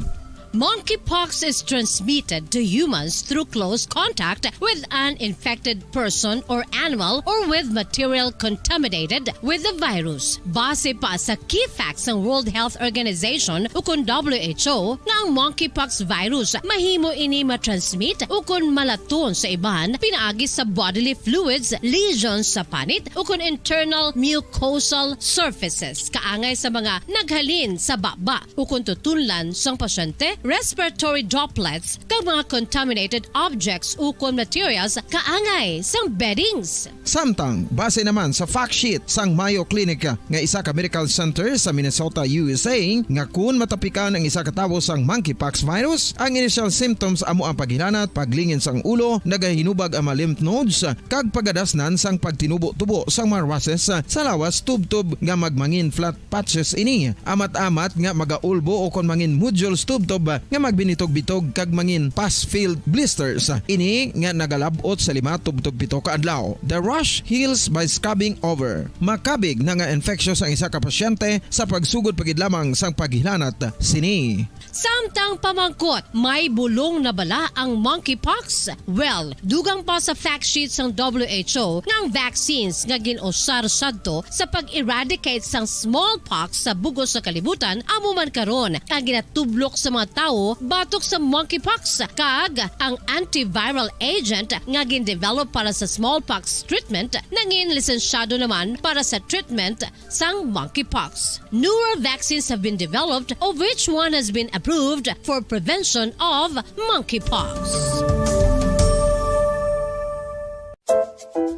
Monkeypox is transmitted to humans through close contact with an infected person or animal or with material contaminated with the virus. Base pa sa key facts sang World Health Organization ukon W H O nga ang monkeypox virus mahimo ini matransmit ukon malaton sa iban pinaagi sa bodily fluids, lesions sa panit ukon internal mucosal surfaces kaangay sa mga naghalin sa baba ukon tutunlan sang pasyente, respiratory droplets, kag mga contaminated objects ukon materials kaangay sang beddings. Samtang, base naman sa fact sheet sang Mayo Clinic nga isa ka medical center sa Minnesota, U S A, nga kun matapikan ang isa ka tawo sang monkeypox virus, ang initial symptoms amo ang paghilanat, paglingin sang ulo, nagahinubag ang mga lymph nodes, kag pagadasnan sang pagtinubo-tubo sang mga rushes sa lawas tubtob nga magmangin flat patches ini. Amat-amat nga magaulbo ukon mangin nodules tubtob nga magbinitog-bitog kag mangin pus-filled blisters. Ini nga nagalab-ot sa lima tubtob pito ka adlaw. The rash heals by scrubbing over. Makabig na nga infectious ang isa ka pasyente sa pagsugod pa gid lamang sang paghilanat sini. Samtang pamangkot, may bulong na bala ang monkeypox? Well, dugang pa sa fact sheet sang W H O nga ang vaccines nga gin-usar sadto sa pag-eradicate sang smallpox sa bug-os nga kalibutan amo man karon ang ginatublok sa mga tawo batok sa monkeypox, kag ang antiviral agent nga gin-develop para sa smallpox treatment nangin lisensyado naman para sa treatment sang monkeypox. Newer vaccines have been developed, of which one has been approved for prevention of monkeypox.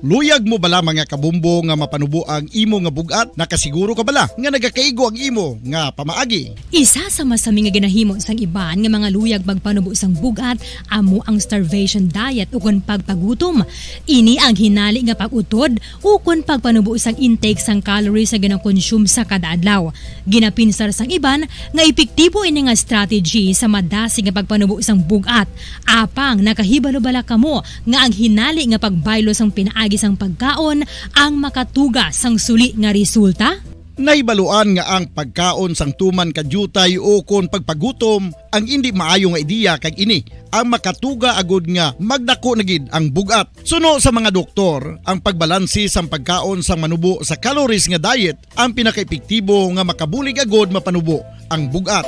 Luyag mo bala, mga kabumbo, nga mapanubo ang imo nga bug-at? Nakasiguro ka bala nga nagakaigo ang imo nga pamaagi? Isa sa masami nga ginahimo sang iban nga mga luyag magpanubo sang bug-at amo ang starvation diet ukon pagpagutom. Ini ang hinali nga pag-utod ukon pagpanubo sang intake sang calories nga ginakonsume sa kada adlaw. Ginapinsar sang iban nga epektibo ini nga strategy sa madasig nga pagpanubo sang bug-at. Apang nakahibalo bala kamo nga ang hinali nga pagbaylo sang pinaagi sang pagkaon ang makatuga sang suli nga resulta? Nahibaluan nga ang pagkaon sang tuman ka diutay ukon pagpagutom ang indi maayo nga ideya, kag ini ang makatuga agud nga magdako na gid ang bug-at. Suno sa mga doktor, ang pagbalansi sang pagkaon sang manubo sa calories nga diet ang pinakaepektibo nga makabulig agud mapanubo ang bug-at.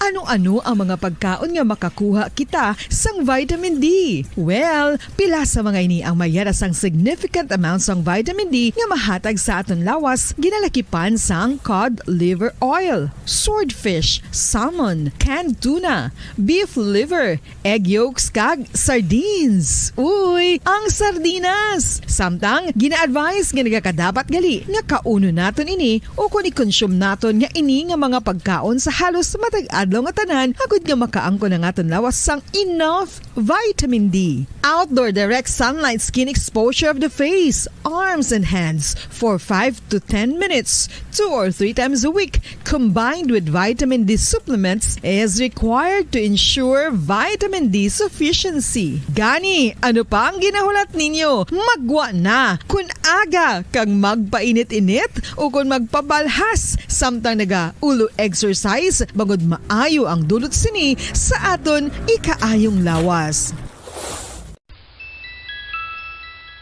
Ano-ano ang mga pagkaon nga makakuha kita sang vitamin D? Well, pila sa mga ini ang mayara sang significant amount sang vitamin D nga mahatag sa aton lawas, ginalakipan sang cod liver oil, swordfish, salmon, canned tuna, beef liver, egg yolks, kag sardines. Uy, ang sardinas! Samtang, gina-advise nga nagakadapat gali nga kaunon naton ini ukon i-consume naton nga ini nga mga pagkaon sa halos matag adlaw nga tanan, agud nga makaangkon ang aton lawas sang enough vitamin D. Outdoor direct sunlight skin exposure of the face, arms, and hands for five to ten minutes, two or three times a week, combined with vitamin D supplements, is required to ensure vitamin D sufficiency. Gani, ano pa ang ginahulat ninyo? Maggwa na! Kun aga kag magpainit-init ukon magpabalhas samtang naga-ulo exercise, bangod maayo ang dulot sini sa aton ikaayong lawas.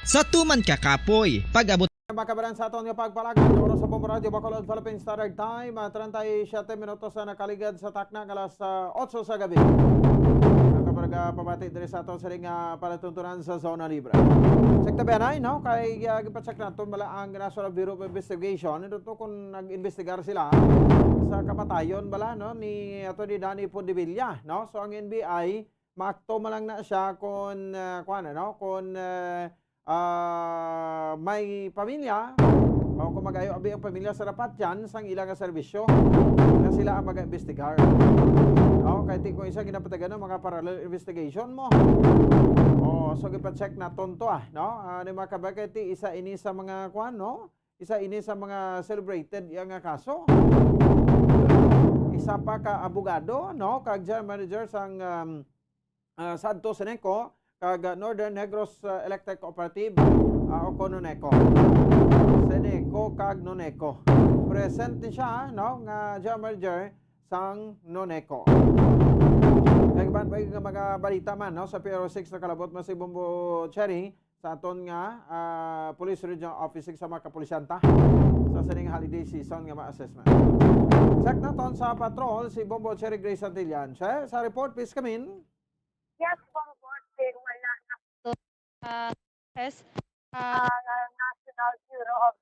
Sa tuman ka kapoy, pag-abot. Makabaran sa aton nga pagpalagad, oras sa Bombo Radio Bacolod, Philippine Standard Time, ah, treinta y siete minutos na nakaligad sa takna nga alas, ah, otso sa gabi. Nakabarga pabati diri sa aton sining, ah, palatuntunan sa Zona Libre. Check tabi anay, no? Kay, ah, gipacheck naton bala ang National Bureau of Investigation, ito to kung nag-investigar sila sa kamatayon bala, no, ni Attorney Danny Podevilla, no? So, ang N B I, maakto man lang na siya kung, ah, kuwan, ano, kung, ah, ah, may pamilya, o kung mag-ayo abi ang pamilya sa dapat dyan, sang ila nga serbisyo, nga sila ang mag-imbestigar. O, kay ti kung isa ginapatagan ng mga parallel investigation mo. O, So, gipa-check naton to, ah, no? Ah, ni mga kabagay, ti, isa ini sa mga, kuwan, no? Isa ini sa mga celebrated iya nga kaso. Isa pa ka abogado, no? Kag general manager sang, um, ah, Santos Seneco, kag, ah, Northern Negros, ah, Electric Cooperative, ah, o kon Noneco. Seneco kag Noneco. Present ni siya, no? Nga general manager sang Noneco. Kag iban pa nga mga balita man, no? Sa P R O six nakalabot man si Bombo Cherry sa aton nga, ah, Police Regional Office sa mga kapulisyanta sa sining holiday season nga mga assessment. Check naton sa patrol si Bombo Cherry Grace Santillan. Che, sa report, please come in. Yes, Bombo, wala na. Ah, yes. Ah, ang, ah, National Bureau of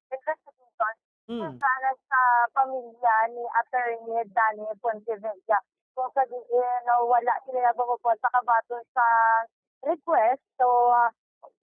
Investigation Mm. para sa pamilya ni Attorney Danny Pontevilla. Kung sa diin, no, wala sila nagpapupon sa kabaton sa request. So, ah,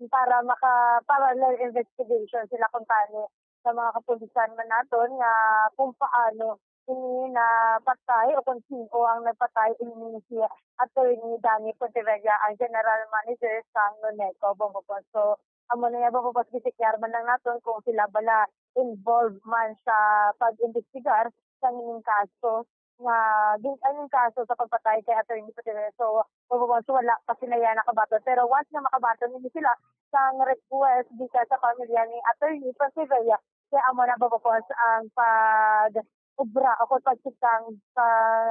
para maka-parallel investigation sila kung tani sa mga kapulisan man naton nga kung paano ini napatay o kung sino ang nagpatay ini si Attorney Danny Pontevilla, ang general manager sa Noneco, Bombo Pons. So, amo na yan, Bombo Pons, gisiklar man lang naton kung sila bala involved man sa pag-imbestigar sa ining kaso nga gin-, ang kaso sa pagpatay kay Attorney Pontevilla. So, Bombo Pons, wala pa sila yan nakabaton. Pero once nga makabaton ini sila, sang request gikan sa pamilya ni Attorney Pontevilla, kaya amo na, Bombo Pons, ang pag-obra o kung pagsikang sa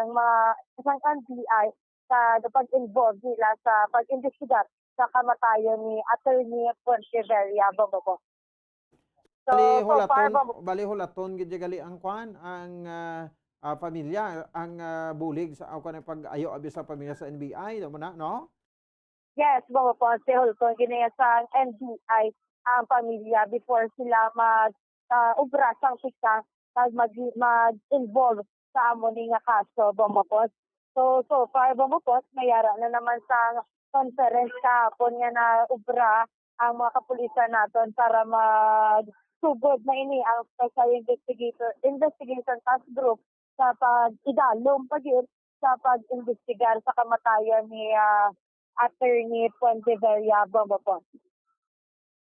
mga, sang N B I sa pag-involve nila sa pag-imbestigar sa kamatayon ni Attorney Pontevilla, Bombo Pons. So, bali, so far, hulaton, Bombo, bali, hulaton gid gali ang kwan, ang, ah, ah, pamilya, ang, ah, bulig sa, o kung ano, pag-ayo abi sa pamilya sa N B I, amo na, no? Yes, Bombo Pons, si Hulton, ginaya sang N B I ang pamilya before sila mag, ah, obra sang sikang, mag, mag, mag-involve sa amo ni nga kaso, Bombo Pons. So, so far, Bombo Pons, may ara na naman sa conference kahapon nga naobra ang mga kapulisan naton para magsugod na ini ang Special Investigator, Investigation Task Group sa pag-idalom pa gyud sa pag-imbestigar sa kamatayan ni, ah, Attorney Pontevilla, Bombo Pons.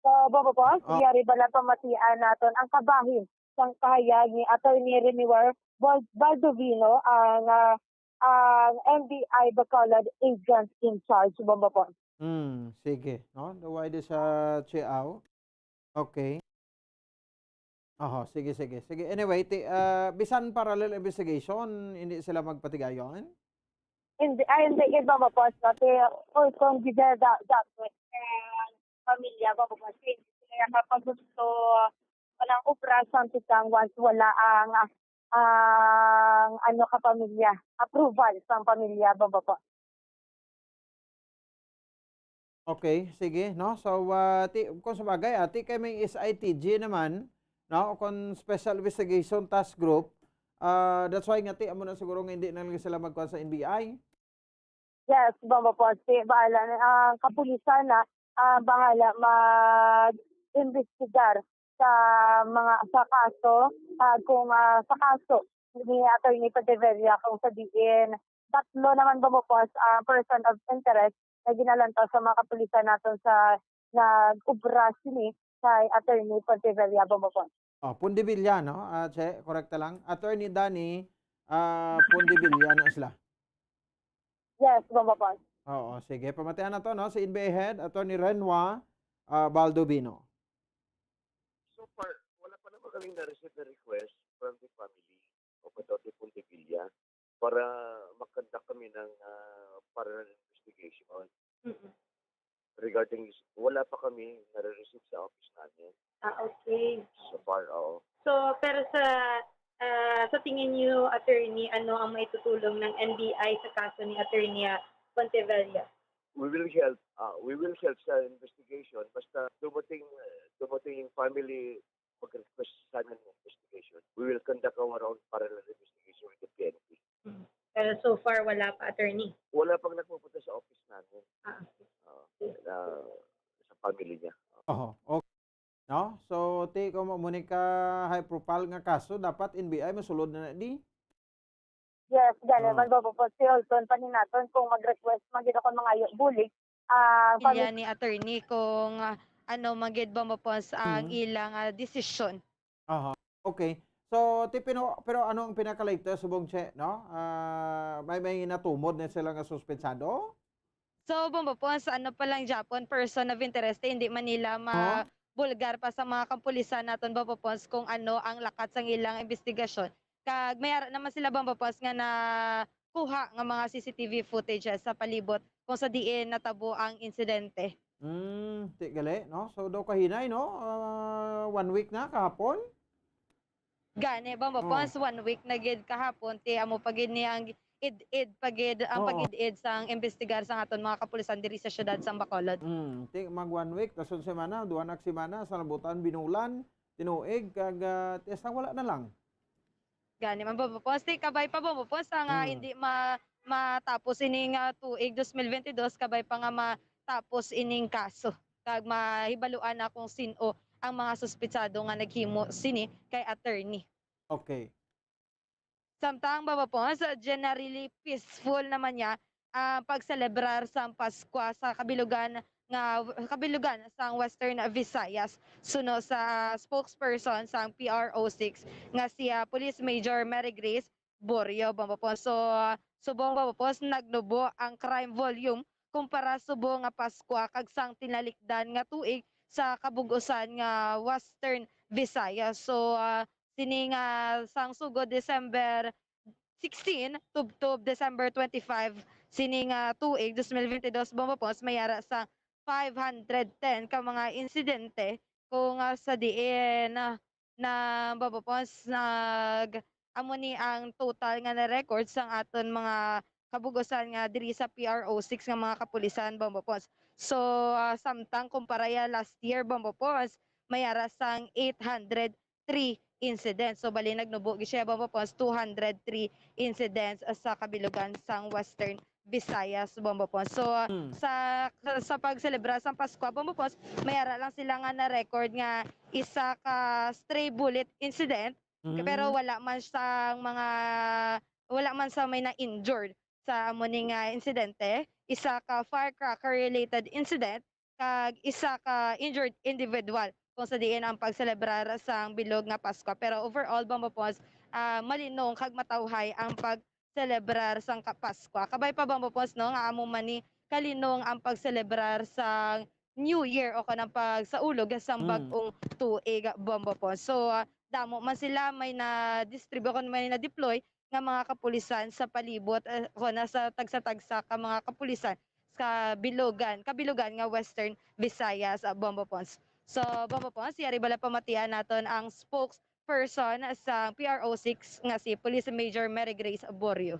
So, Bombo Pons, ah, yari bala pamatian naton ang kabahin sang kahayag ni Attorney Reniwer Bal-, Baldovino, ang, ah, ang N B I Bacolod agent in charge, Bombo Pons. Hmm, sige, no? The wide is, ah, Chiao. Okay. Oho, sige, sige. Sige, anyway, ti-, ah, bisan parallel investigation, hindi sila magpatigayon? Hindi, ay, hindi, iba mo po, pati, o, kung di da-, da-, eh, pamilya, ba, ba, hindi sila kapag gusto, walang obra, something lang, once wala ang, ang, ano, kapamilya, approval sa pamilya, ba, ba, ba. Okay, sige, no? So, ah, ti-, kung sa bagay, ati, kay may S I T G naman, no? O kung Special Investigation Task Group, ah, that's why nga, ti, amo na siguro nga hindi na lang sila magkuha sa N B I. Yes, Bombo Pons, ti, bahala na ang kapulisan na, ah, bahala mag-imbestigar sa mga, sa kaso, ah, kung, ah, sa kaso ni Attorney Pontevilla, kung sa diin tatlo naman, Bombo Pons, ang person of interest na ginalantaw sa mga kapulisan naton sa nag-obra sini kay Attorney Pontevilla, Bombo Pons. Oh, Pontevilla, no? Ah, Che, korekta lang. Attorney Danny, ah, Pontevilla na sila. Yes, Bombo Pons. Oo, sige. Pamatian na to, no? Si N B I Head, Attorney Renwa, ah, Baldovino. So far, wala pa naman kaming na-receive na request from the family of Attorney Pontevilla para mag-conduct kami ng, ah, parallel investigation. Mm-mm. Regarding this, wala pa kami nare-receive sa office namin. Ah, okay. So far, oo. So, pero sa, ah, sa tingin niyo, attorney, ano ang maitutulong ng N B I sa kaso ni Attorney, ah, Pontevilla? We will help, ah, we will help sa investigation. Basta dumating, ah, dumating yung family, mag-request sana ng investigation. We will conduct our own parallel investigation with the P N P. Mm. Pero so far, wala pa, attorney? Wala pang nagpupunta sa office namin. Ah, okay. Ah, na, sa family niya. Oho, okay. No? So, ti, kung mo ni ka high profile nga kaso, dapat N B I masulod na na di? Yes, gani man, Bombo Pons, si Hulton, paninaton kung mag-request man gid ako mangayo bulig, ah, pamilya ni attorney kung, ah, ano man gid, Bombo Pons, ang Mm. ilang, ah, desisyon. Aha. Okay. So, ti-, pero, pero ano ang pinaka-latest, Subong Che, no? Ah, may, may natumod na sila nga suspensado? So, Bombo Pons, ano pa lang gyapon, person of interest, hindi man nila Huh? mabulgar pa sa mga kapulisan naton, Bombo Pons, kung ano ang lakat sang ilang investigasyon. Kag may ara naman sila, Bombo Pons, nga nakuha nga mga C C T V footage sa palibot kung sa diin natabo ang insidente. Hmm, ti gali, no? So, daw kahinay, no? Ah, one week na kahapon? Gani, Bombo Oh. Pons, one week na gid kahapon, ti amo pa gid ni ang id-id pa gid, ang Oo. pag-id-id sang imbestigar sang aton mga kapulisan diri sa siyudad sang Bacolod. Mm, ti mag one week, tas sa semana, duha na ka semana, sa labutan, binulan, tinuig, kag, ah, ti hasta wala na lang. Gani man, Bombo Pons, ti kabay pa, Bombo Pons, nga Mm. hindi ma-, matapos ini nga tuig dos mil bentidós, kabay pa nga matapos ining kaso. Kag mahibaluan na kung sin-o ang mga suspetsado nga naghimo sini kay attorney. Okay. Samtang, Bombo Pons, generally peaceful naman niya ang pagselebrar sang Paskwa sa kabilugan nga, kabilugan sang Western Visayas. Suno sa spokesperson sang P R O six nga si, ah, Police Major Mary Grace Borio, Bombo Pons. So, ah, subong, Bombo Pons, nagnubo ang crime volume kumpara subong nga Paskwa kag sang tinalikdan nga tuig sa kabug-usan nga Western Visayas. So, ah, sini nga sang sugod December sixteen tubtob December twenty-five, sini nga tuig, dos mil bentidós, Bombo Pons, may ara sa five hundred ten ka mga insidente, kung, ah, sa diin, ah, na, Bombo Pons, nag-, amo ni ang total nga na-record sang aton mga kabug-usan nga diri sa P R O six nga mga kapulisan, Bombo Pons. So, ah, samtang kumpara ya last year, Bombo Pons, may ara sang eight hundred three incidents. So, bali, nagnubo gid siya, Bombo Pons, two hundred three incidents sa kabilugan sang Western Visayas, Bombo Pons. So, Hmm. sa, sa pagselebra sang Pasko, Bombo Pons, may ara lang sila nga na-record nga isa ka stray bullet incident, Mhm. pero wala man sang mga, wala man sa may na-injured sa amo ni nga insidente, isa ka firecracker-related incident, kag isa ka injured individual kung sa diin ang pagselebrar sang bilog nga Pasko. Pero overall, Bombo Pons, ah, malinong kag matawhay ang pagselebrar sang ka-, Pasko. Kabay pa, Bombo Pons, no, nga amo man ni kalinong ang pagselebrar sang New Year o kanang pagsaulog sang Mm. bag-ong tuig, Bombo Pons. So, ah, damo man sila may na-distribute o may na-deploy nga mga kapulisan sa palibot, ah, o na sa tagsa-tagsa ka mga kapulisan sa bilugan, kabilugan nga Western Visayas, ah, Bombo Pons. So, Bombo Pons, yari bala pamatian naton ang spokesperson sa P R O six nga si Police Major Mary Grace Borio.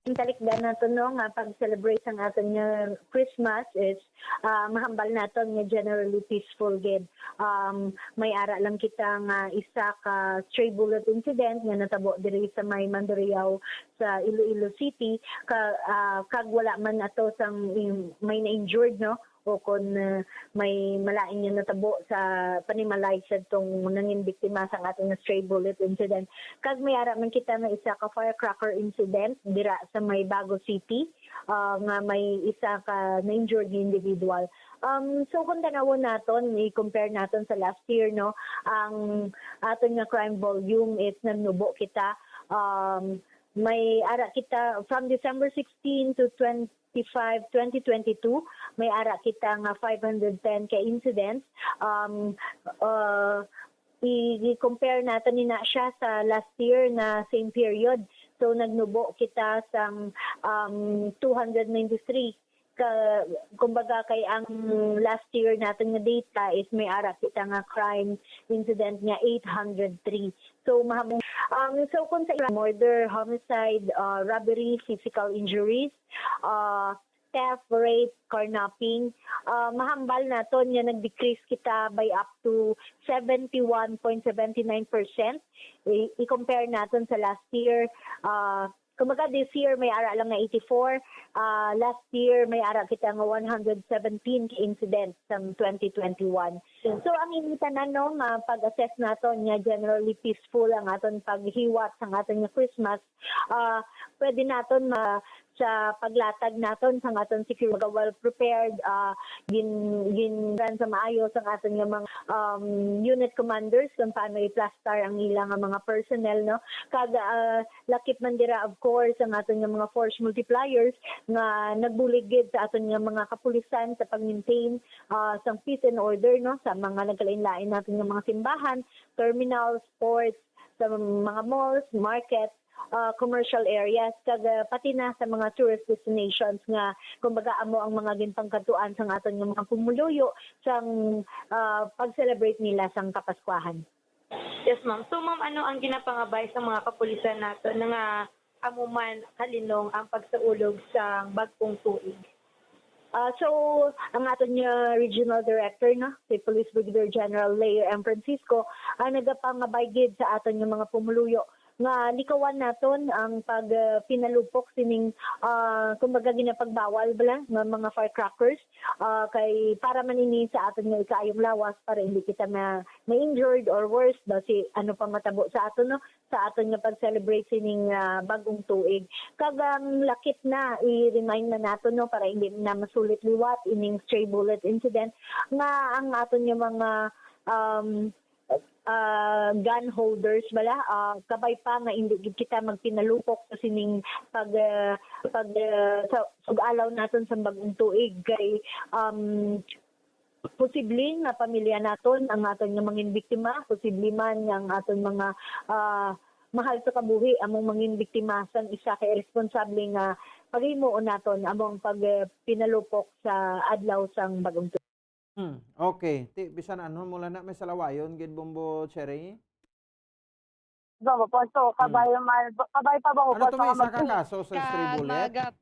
Ang talikdan nato, no, nga pag-celebrate sang aton nga Christmas is, ah, mahambal naton nga generally peaceful gid. Um, may ara lang kita nga isa ka stray bullet incident nga natabo diri sa may Mandurriao sa Iloilo City, ka, ah, kag wala man ato sang in-, may na-injured, no? O kon, ah, may malain nga natabo sa panimalay sa tong nangin biktima sang aton nga stray bullet incident. Kag may ara man kita nga isa ka firecracker incident dira sa may Bago City, ah, nga may isa ka na-injured nga individual. Um, so kung tanawon naton, i-compare naton sa last year, no, ang aton nga crime volume is nagnubo kita, um, may ara kita from December sixteen to twenty-five, twenty twenty-two, may ara kita nga five hundred ten ka incidents. Um, uh, i-, i-compare naton ni na siya sa last year na same period. So, nagnubo kita sang, um, two hundred ninety-three. Ka, kumbaga, kay ang last year natin nga data is may ara kita nga crime incident nga eight hundred three. So, maham-, um, so kung sa murder, homicide, uh, robbery, physical injuries, uh, theft, rape, carnapping, uh, mahambal naton nga nag-decrease kita by up to seventy-one point seventy-nine percent. I, i-compare naton sa last year, uh, kumbaga, this year may ara lang nga eighty-four, ah, last year may ara kita nga one hundred seventeen ka incidents sang twenty twenty-one. So, ang ini tanan, no, nga pag-assess naton nga generally peaceful ang aton paghiwat sang aton nga Christmas, ah, pwede naton ma-, sa paglatag naton sang aton security, mga well prepared, ah, gin-, gin-, sa maayo sang aton nga mga, um, unit commanders kung paano i-plastar ang ila nga mga personnel, no? Kag, ah, lakip man dira, of course, ang aton nga mga force multipliers nga nagbulig gid sa aton nga mga kapulisan sa pag-maintain, ah, sang peace and order, no, sa mga nagkalain-lain naton nga mga simbahan, terminals, ports, sa mga malls, market, ah, commercial areas, kag, ah, pati na sa mga tourist destinations nga, kumbaga, amo ang mga ginpangkadtuan sang aton nga mga pumuluyo sang, ah, pag-celebrate nila sang Kapaskuahan. Yes, ma'am. So, ma'am, ano ang ginapangabay sa mga kapulisan naton nga amo man kalinong ang pagsaulog sa bagong tuig? Ah, so, ang aton nga regional director, no, si Police Brigadier General Leo M. Francisco, ang nagapangabay gid sa aton nga mga pumuluyo nga likawan naton ang pag, ah, pinalupok sining, ah, kumbaga, ginapagbawal bala nga mga firecrackers, ah, kay para man ini sa aton nga ikaayong lawas, para hindi kita ma-, ma-injured or worse ba si ano pa matabo sa aton, no? Sa aton nga pag-celebrate sining, ah, bagong tuig. Kag ang lakip na, i-remind na nato, no, para hindi na masulit liwat ining stray bullet incident, nga ang aton nga mga, um, ah, gun holders bala, ah, kabay pa nga hindi gid kita magpinalupok sa sining pag, ah, pag, ah, sa sug-alaw naton sa bagong tuig kay, um, posible nga pamilya naton ang aton nga mangin biktima, posible man nga ang aton mga, ah, mahal sa kabuhi among mangin biktima sang isa ka irresponsable nga paghimuon naton, amo ang pag, eh, pinalupok sa adlaw sang bagong tuig. Hmm, okay. Ti, bisan ano mo lang na may salawayon gid, Bombo Cherry. Bombo Pons, so, Hmm. kabay man, kabay pa, Bombo Ano Pons, to, may mga isa ka mag- kaso sa stray Kag bullet? Maga-,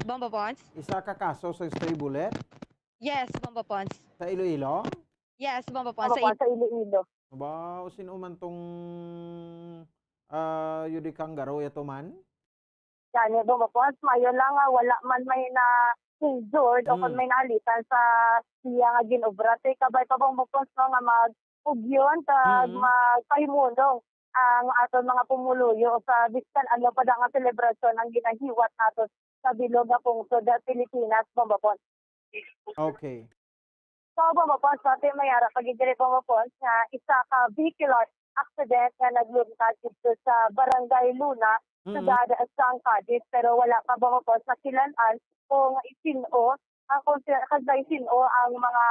Bombo Pons? Isa ka kaso sa stray bullet? Yes, Bombo Pons. Sa Iloilo? Yes, Bombo Pons. Bombo Sa Pons, sa Iloilo. Aba, o sino man tong, ah, Yudi Kangaro, yato man? Gani, Bombo Pons, mayo lang nga wala man may na-injured o kung Hmm. may naalitan sa iya nga ginobra. Ti kabay pa, Bombo Pons, no, nga mag-ugyon kag Mm. magpahimulong ang aton mga pumuluyo sa bisan ano pa da nga selebrasyon ang ginahiwat naton sa bilog nga pungsod sa Pilipinas, Bombo Pons. Okay. So, Bombo Pons, no, ti may ara pa gid diri, Bombo Pons, nga isa ka vehicular accident nga naglungtad didto sa Barangay Luna, Mm. siyudad sang Cadiz, pero wala pa, Bombo Pons, nakilan-an kung sin-o ang, kung si-, kag may sin-o ang mga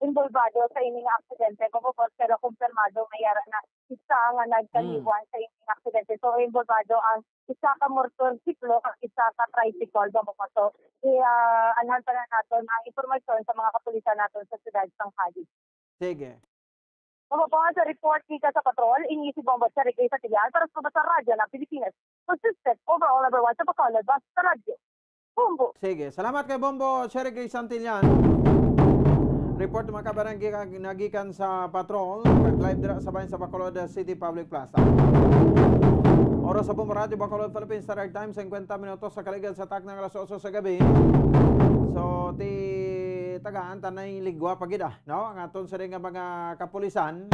involvado sa ini nga aksidente, Bombo Pons, pero kumpirmado may ara na isa nga nagkaliwan Mm. sa ini nga aksidente. So, involvado ang isa ka motorsiklo kag isa ka tricycle, Bombo Pons. So, i-, ah, anhan pa na naton ang impormasyon sa mga kapulisan naton sa siyudad sang Cadiz. Sige. Bombo Pons, sa report gikan sa patrol, ini si Bombo Cherry Gray Santillan para sa Radyo ng Pilipinas. Consistent, overall number one sa Bacolod, basta sa radyo. Bombo. Sige, salamat kay Bombo Cherry Gray Santillan. Report, mga kabarangay, nagikan sa patrol. Nag-live dira sa bayan sa Bacolod City Public Plaza. Oras sa Bombo Radyo Bacolod, Philippines Standard Time, singkwenta minutos sa kaligad sa takna nga alas otso sa gabi. So, ti tagaan tanay ligwa pa gid, ah, no? Ang aton sini nga mga kapulisan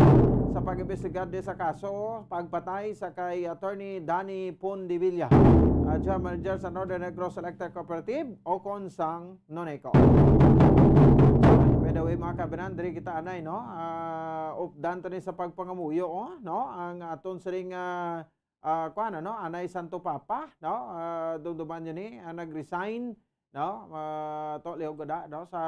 sa pag-imbestigar di sa kaso pagpatay sa kay Attorney Danny Pondevilla, ah, General Manager sa Northern Negros Electric Cooperative, o kon sang Noneco. By the way, mga kabanan, diri kita anay, no? Ah, updan to ni sa pagpangamuyo, oh, no? Ang aton sining, ah, ah, kuwan, ano, anay Santo Papa, no? Ah, dumduman niyo ni, ah, nag-resign, no? Ah, to, lihog da, no? Sa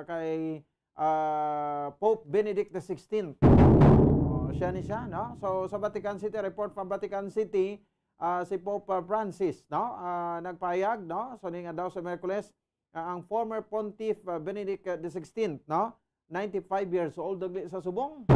kay, ah, Pope Benedict the sixteenth. Oh, siya ni siya, no? So, sa Vatican City, report from Vatican City, ah, si Pope, ah, Francis, no? Ah, nagpahayag, no? So, ning adlaw sa Miyerkules, ah, ang former Pontiff, ah, Benedict, ah, the sixteenth, no? Ninety-five years old, dagli sa subong.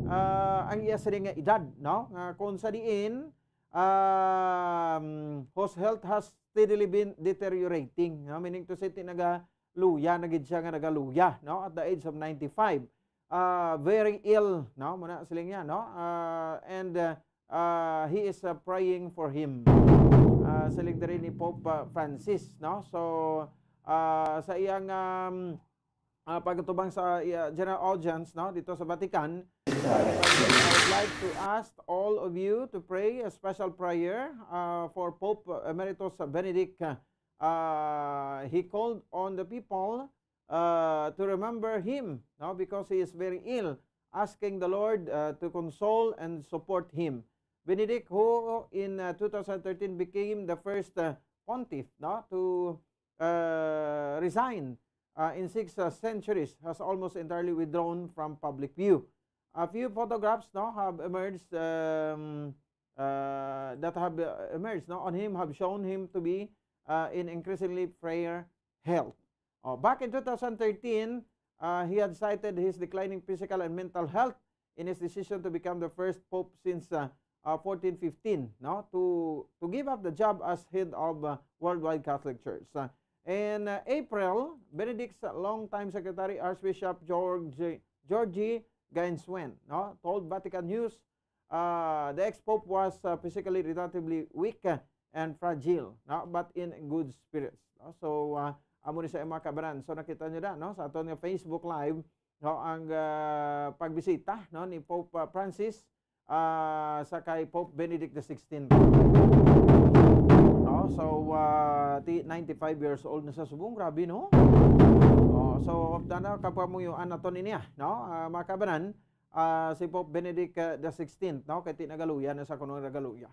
Ah, ang iya sini nga edad, no? Nga kung sa diin, um, whose health has steadily been deteriorating, no? Meaning to say, ti nagaluya na gid siya nga nagaluya, no? At the age of ninety-five. Ah, very ill, no? Muna siling niya, no? Ah, and, ah, ah, he is, ah, praying for him. Ah, siling diri ni Pope, ah, Francis, no? So, ah, sa iyang, um, ah, pagtubang sa, ah, general audience, no, dito sa Vatican, I would like to ask all of you to pray a special prayer, ah, for Pope Emeritus Benedict. Ah, he called on the people, ah, to remember him, no, because he is very ill, asking the Lord, ah, to console and support him. Benedict, who in, ah, two thousand thirteen became the first, ah, pontiff, no, to, ah, resign, ah, in six, ah, centuries, has almost entirely withdrawn from public view. A few photographs, no, have emerged, um, uh, that have, uh, emerged, no, on him have shown him to be, uh, in increasingly frail health. Oh, back in two thousand thirteen, uh, he had cited his declining physical and mental health in his decision to become the first pope since, uh, uh, fourteen fifteen, no, to, to give up the job as head of, uh, Worldwide Catholic Church. Uh, in, uh, April, Benedict's longtime secretary, Archbishop George, Georgie Gainswen, no, told Vatican News, uh, the ex-pope was, uh, physically relatively weak, uh, and fragile, no, but in good spirits, no? So, uh, amo ni sa mga kabanan. So, nakita nyo na, no, sa aton nga Facebook Live, no, ang, ah, pagbisita, no, ni Pope, ah, Francis, ah, sa kay Pope Benedict the sixteenth. No? So, ah, ti-, ninety-five years old na sa subong, grabe, no? Oh, so, dana, kapamuyuan naton niya, no? Ah, mga kabanan, ah, si Pope Benedict, ah, the sixteenth, no? Kay ti nagaluya na sa kuno nagaluya.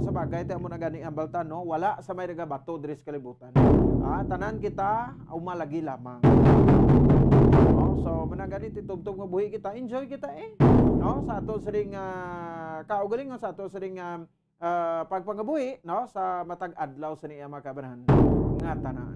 Sa bagay, ti amo na gani ang balta, no? Wala sa may nagabato diri sa kalibutan. Ah, tanan kita umalagi lamang. No? So, managani ti tubtob nga buhi kita, enjoy kita eh. No? Sa ato siring, ah, kaugalingon, sa ato siring, ah, ah, pagpangabuhi, no? Sa matag adlaw sa niya mga kabanan nga tanan.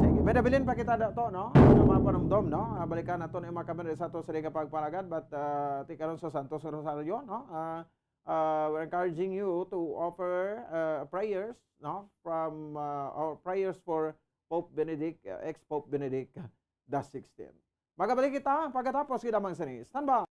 Sige, may nabilin pa kita dato, no? Ano mga panumdom, no? Ah, balikan nato ni mga kabanan sa ato siring nga pagpalagad, but, ah, ti karon sa Santos Rosario, no? Ah, uh, we're encouraging you to offer, uh, prayers, no, from, uh, or prayers for Pope Benedict, uh, ex-Pope Benedict the sixteenth. Magabalik kita pagkatapos, kita mang sini. Stand by.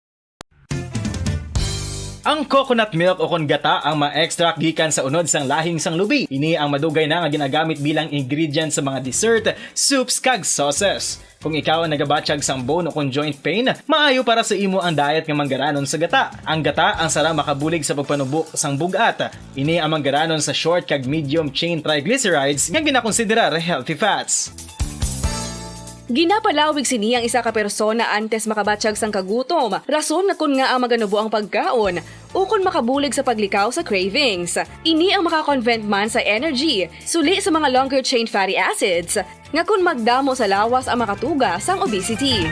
Ang coconut milk o kon gata ang ma-extract gikan sa unod sang lahing sang lubi. Ini ang madugay na nga ginagamit bilang ingredient sa mga dessert, soups, kag sauces. Kung ikaw ang nagabatyag sang bone o kon joint pain, maayo para sa imo ang diet nga manggaranon sa gata. Ang gata ang sara makabulig sa pagpanubo sang bug-at. Ini ang manggaranon sa short kag medium chain triglycerides nga ginakonsiderar healthy fats. Ginapalawig sini ang isa ka persona antes makabatyag sang kagutom, rason na kon ngaa maganubo ang pagkaon, ukon makabulig sa paglikaw sa cravings. Ini ang maka-convert man sa energy, suli sa mga longer chain fatty acids, nga kon magdamo sa lawas ang makatuga sang obesity.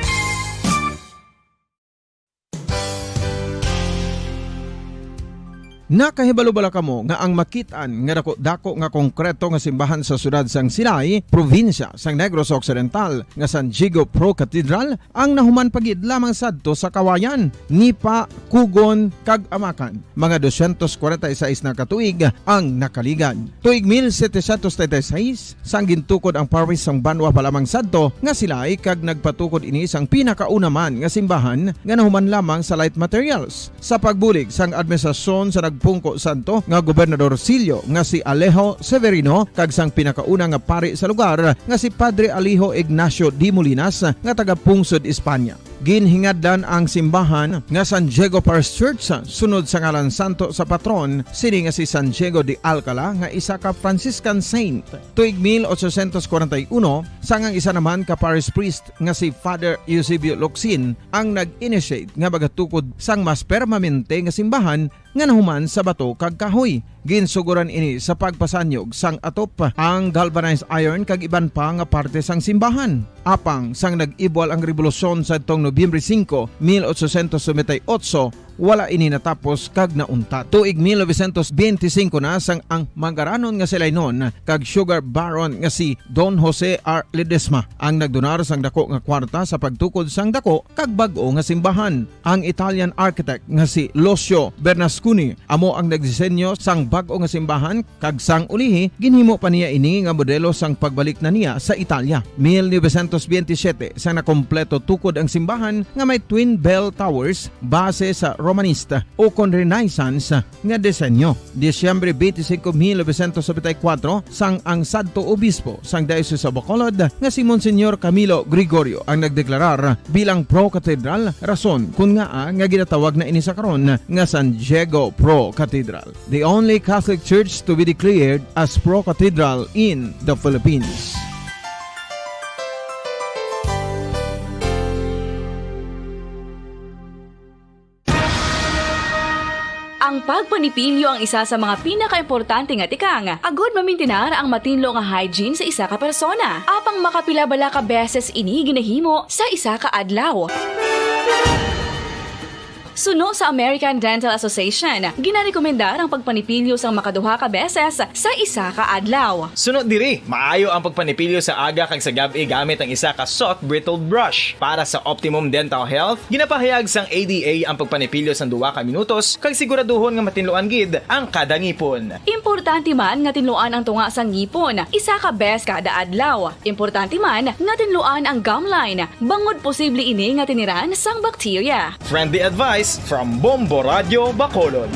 Nakahibalo bala kamo nga ang makit-an nga dako-dako nga konkreto nga simbahan sa siyudad sang Silay, probinsya sang Negros Occidental, nga San Diego Pro Cathedral, ang nahuman pa gid lamang sadto sa Kawayan, Nipa, Kugon, kag Amacan? Mga dosyentos kwarenta y seis na ka tuig ang nakaligad. Tuig mil setecientos treinta y seis, sang gintukod ang parish sang banwa pa lamang sadto nga Silay, kag nagpatukod ini sang pinakauna man nga simbahan nga nahuman lamang sa light materials. Sa pagbulig sang administrasyon sa nagpungko sadto nga Gobernador Sillo nga si Alejo Severino kag sang pinakauna nga pari sa lugar nga si Padre Alejo Ignacio de Molinas nga taga-pungsod Espanya. Ginhingadlan ang simbahan nga San Diego Parish Church sunod sa ngalan santo sa patron sini nga si San Diego de Alcala nga isa ka Franciscan saint. Tuig mil ochocientos kwarenta y uno, sang ang isa naman ka parish priest nga si Father Eusebio Locsin ang nag-initiate nga magatukod sang mas permanente nga simbahan nga nahuman sa bato kag kahoy. Ginsuguran ini sa pagpasanyog sang atop, ang galvanized iron kag iban pa nga parte sang simbahan. Apang sang nag-ibwal ang rebolusyon sadtong Nobyembre singko, mil ochocientos noventa y ocho, wala ini natapos kag nauntat. Tuig mil novecientos benti singko na sang ang manggaranon nga Silaynon kag sugar baron nga si Don Jose R. Ledesma ang nagdonar sang dako nga kwarta sa pagtukod sang dako kag bag-o nga simbahan. Ang Italian architect nga si Lucio Bernasconi amo ang nagdisenyo sang bag-o nga simbahan, kag sang ulihi, ginhimo pa niya ini nga modelo sang pagbalik na niya sa Italia. Mil novecientos benti siyete, sang nakompleto tukod ang simbahan nga may twin bell towers, base sa Romanista ukon Renaissance nga disenyo. Disyembre twenty-five, mil novecientos setenta y cuatro, sang ang sadto obispo sang Diocese of Bacolod nga si Monsignor Camilo Gregorio ang nagdeklarar bilang pro-cathedral, rason kon ngaa nga ginatawag na ini sa karon nga San Diego Pro Cathedral, the only Catholic church to be declared as pro-cathedral in the Philippines. Ang pagpanipilyo ang isa sa mga pinakaimportante nga tikang agod mamintinar ang matinlo nga hygiene sa isa ka persona. Apang makapila bala ka beses ini ginahimo sa isa ka adlaw? Suno sa American Dental Association, ginarekomendar ang pagpanipilyo sang makaduha ka beses sa isa ka adlaw. Suno diri, maayo ang pagpanipilyo sa aga kag sa gab-i gamit ang isa ka soft bristled brush. Para sa optimum dental health, ginapahayag sang A D A ang pagpanipilyo sang duha ka minutos kag siguraduhon nga matinluan gid ang kada ngipon. Importante man nga tinluan ang tunga sang ngipon isa ka bes kada adlaw. Importante man nga tinluan ang gum line, bangod posible ini nga tiniran sang bakterya. Friendly advice from Bombo Radio Bacolod.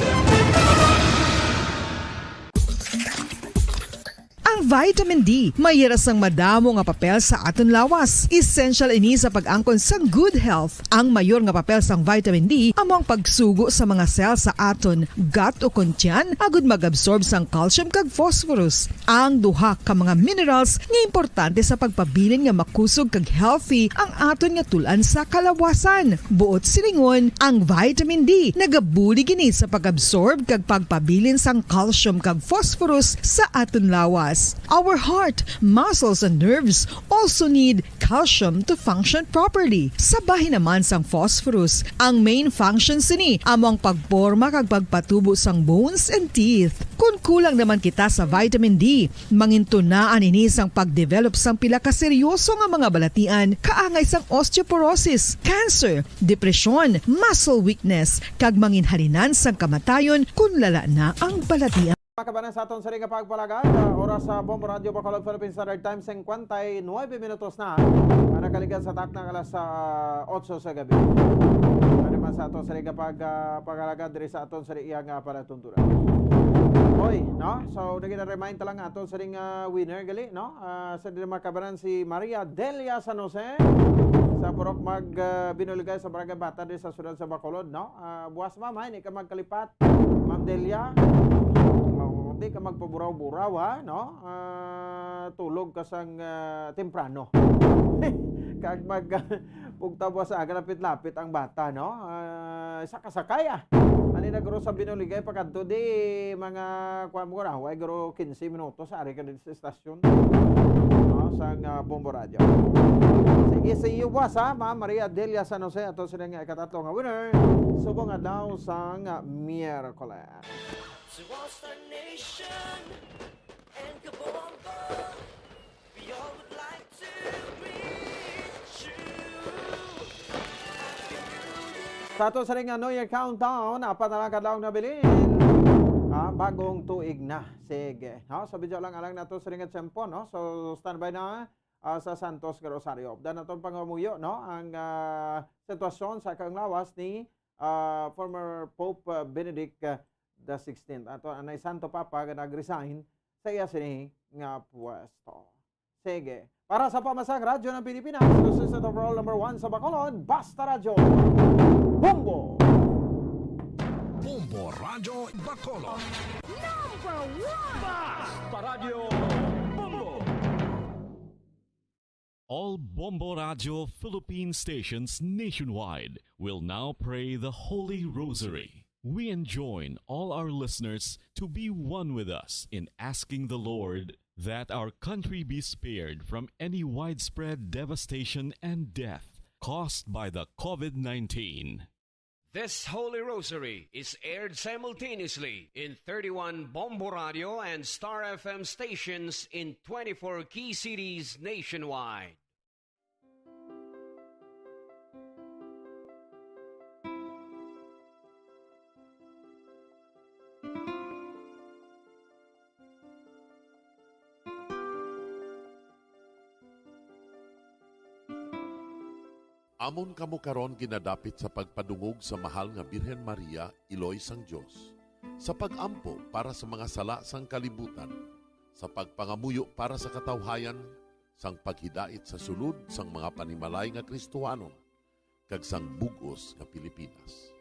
Ang vitamin D may hira sang madamo nga papel sa aton lawas. Essential ini sa pag-angkon sang good health. Ang mayor nga papel sang vitamin D amo ang pagsugo sa mga cell sa aton gut ukon tiyan agud mag-absorb sang calcium kag phosphorus, ang duha ka mga minerals nga importante sa pagpabilin nga makusog kag healthy ang aton nga tul-an sa kalawasan. Buot silingon, ang vitamin D nagabulig ini sa pag-absorb kag pagpabilin sang calcium kag phosphorus sa aton lawas. Our heart, muscles, and nerves also need calcium to function properly. Sa bahin naman sang phosphorus, ang main function sini amo ang pagporma kag pagpatubo sang bones and teeth. Kon kulang naman kita sa vitamin D, mangintunaan ini sang pag-develop sang pila ka seryoso nga mga balatian, kaangay sang osteoporosis, cancer, depresyon, muscle weakness, kag manginhalinan sang kamatayon kon lala na ang balatian. Makabanan sa aton sini nga pagpalagad, ah, oras sa Bombo Radio Bacolod Philippine Standard Time, singkwenta y nuebe minutos na ang nakaligad sa takna alas, ah, otso sa gabi. Ano man sa aton sini nga pag, ah, pagpalagad diri sa aton sini iya nga palatuntunan. Oy, no? So, nagina-remind ta lang aton sini nga winner gali, no? Ah, sa diri makabanan si Maria Delia San Jose sa Purok Mag, ah, Binuligay sa Barangay Bata diri sa siyudad sa Bacolod, no? Ah, buwas, ma'am, ha, hindi ka magkalipat. Ma'am Delia, oh, di ka magpaburaw-buraw, ha, no? Ah, tulog ka sang, ah, temprano. Kag mag, pugtaw buwas sa aga, lapit-lapit ang bata, no? Ah, sakasakay, ah. Ani na guro sa Binuligay, pagkadto di mga, kuwan mo na, way guro quince minutos, ari ka din sa estasyon, no, sang, ah, Bombo Radio. Sige, see you, buwas, ha, Ma'am Maria Delia San Jose, ato sila nga ikatatlo nga winner subong adlaw sang, ah, Miyerkules. To all Star Nation and Kabombo, we all would like to greet you. Sa ato sa ring, ah, New Year Countdown, apat na lang kadlawon nga bilin. Ah, bagong tuig na. Sige. No? So, video lang alang nato sa ring tiyempo, no? So, standby na, ah, sa Santos kag Rosario. Updan naton pangamuyo, no? Ang, ah, sitwasyon sa kaanglawas ni, ah, former Pope, ah, Benedict, ah, the sixteenth. Ato, anay Santo Papa nga nag-resign sa iya sini nga pwesto. Sige. Para sa Pamahalayang Radyo ng Pilipinas, this is the overall number one sa Bacolod, Basta Radyo. Bombo! Bombo Radyo Bacolod. Number one! Basta Radyo Bombo! All Bombo Radio Philippine stations nationwide will now pray the Holy Rosary. We enjoin all our listeners to be one with us in asking the Lord that our country be spared from any widespread devastation and death caused by the covid nineteen. This Holy Rosary is aired simultaneously in thirty-one Bombo Radio and Star F M stations in twenty-four key cities nationwide. Amon kamo karon ginadapit sa pagpadungog sa Mahal nga Birhen Maria, Iloy sang Dios, sa pag-ampo para sa mga sala sang kalibutan, sa pagpangamuyo para sa katawhayan, sang paghidait sa sulod sang mga panimalay nga Kristohanon, kag sang bug-os nga Pilipinas.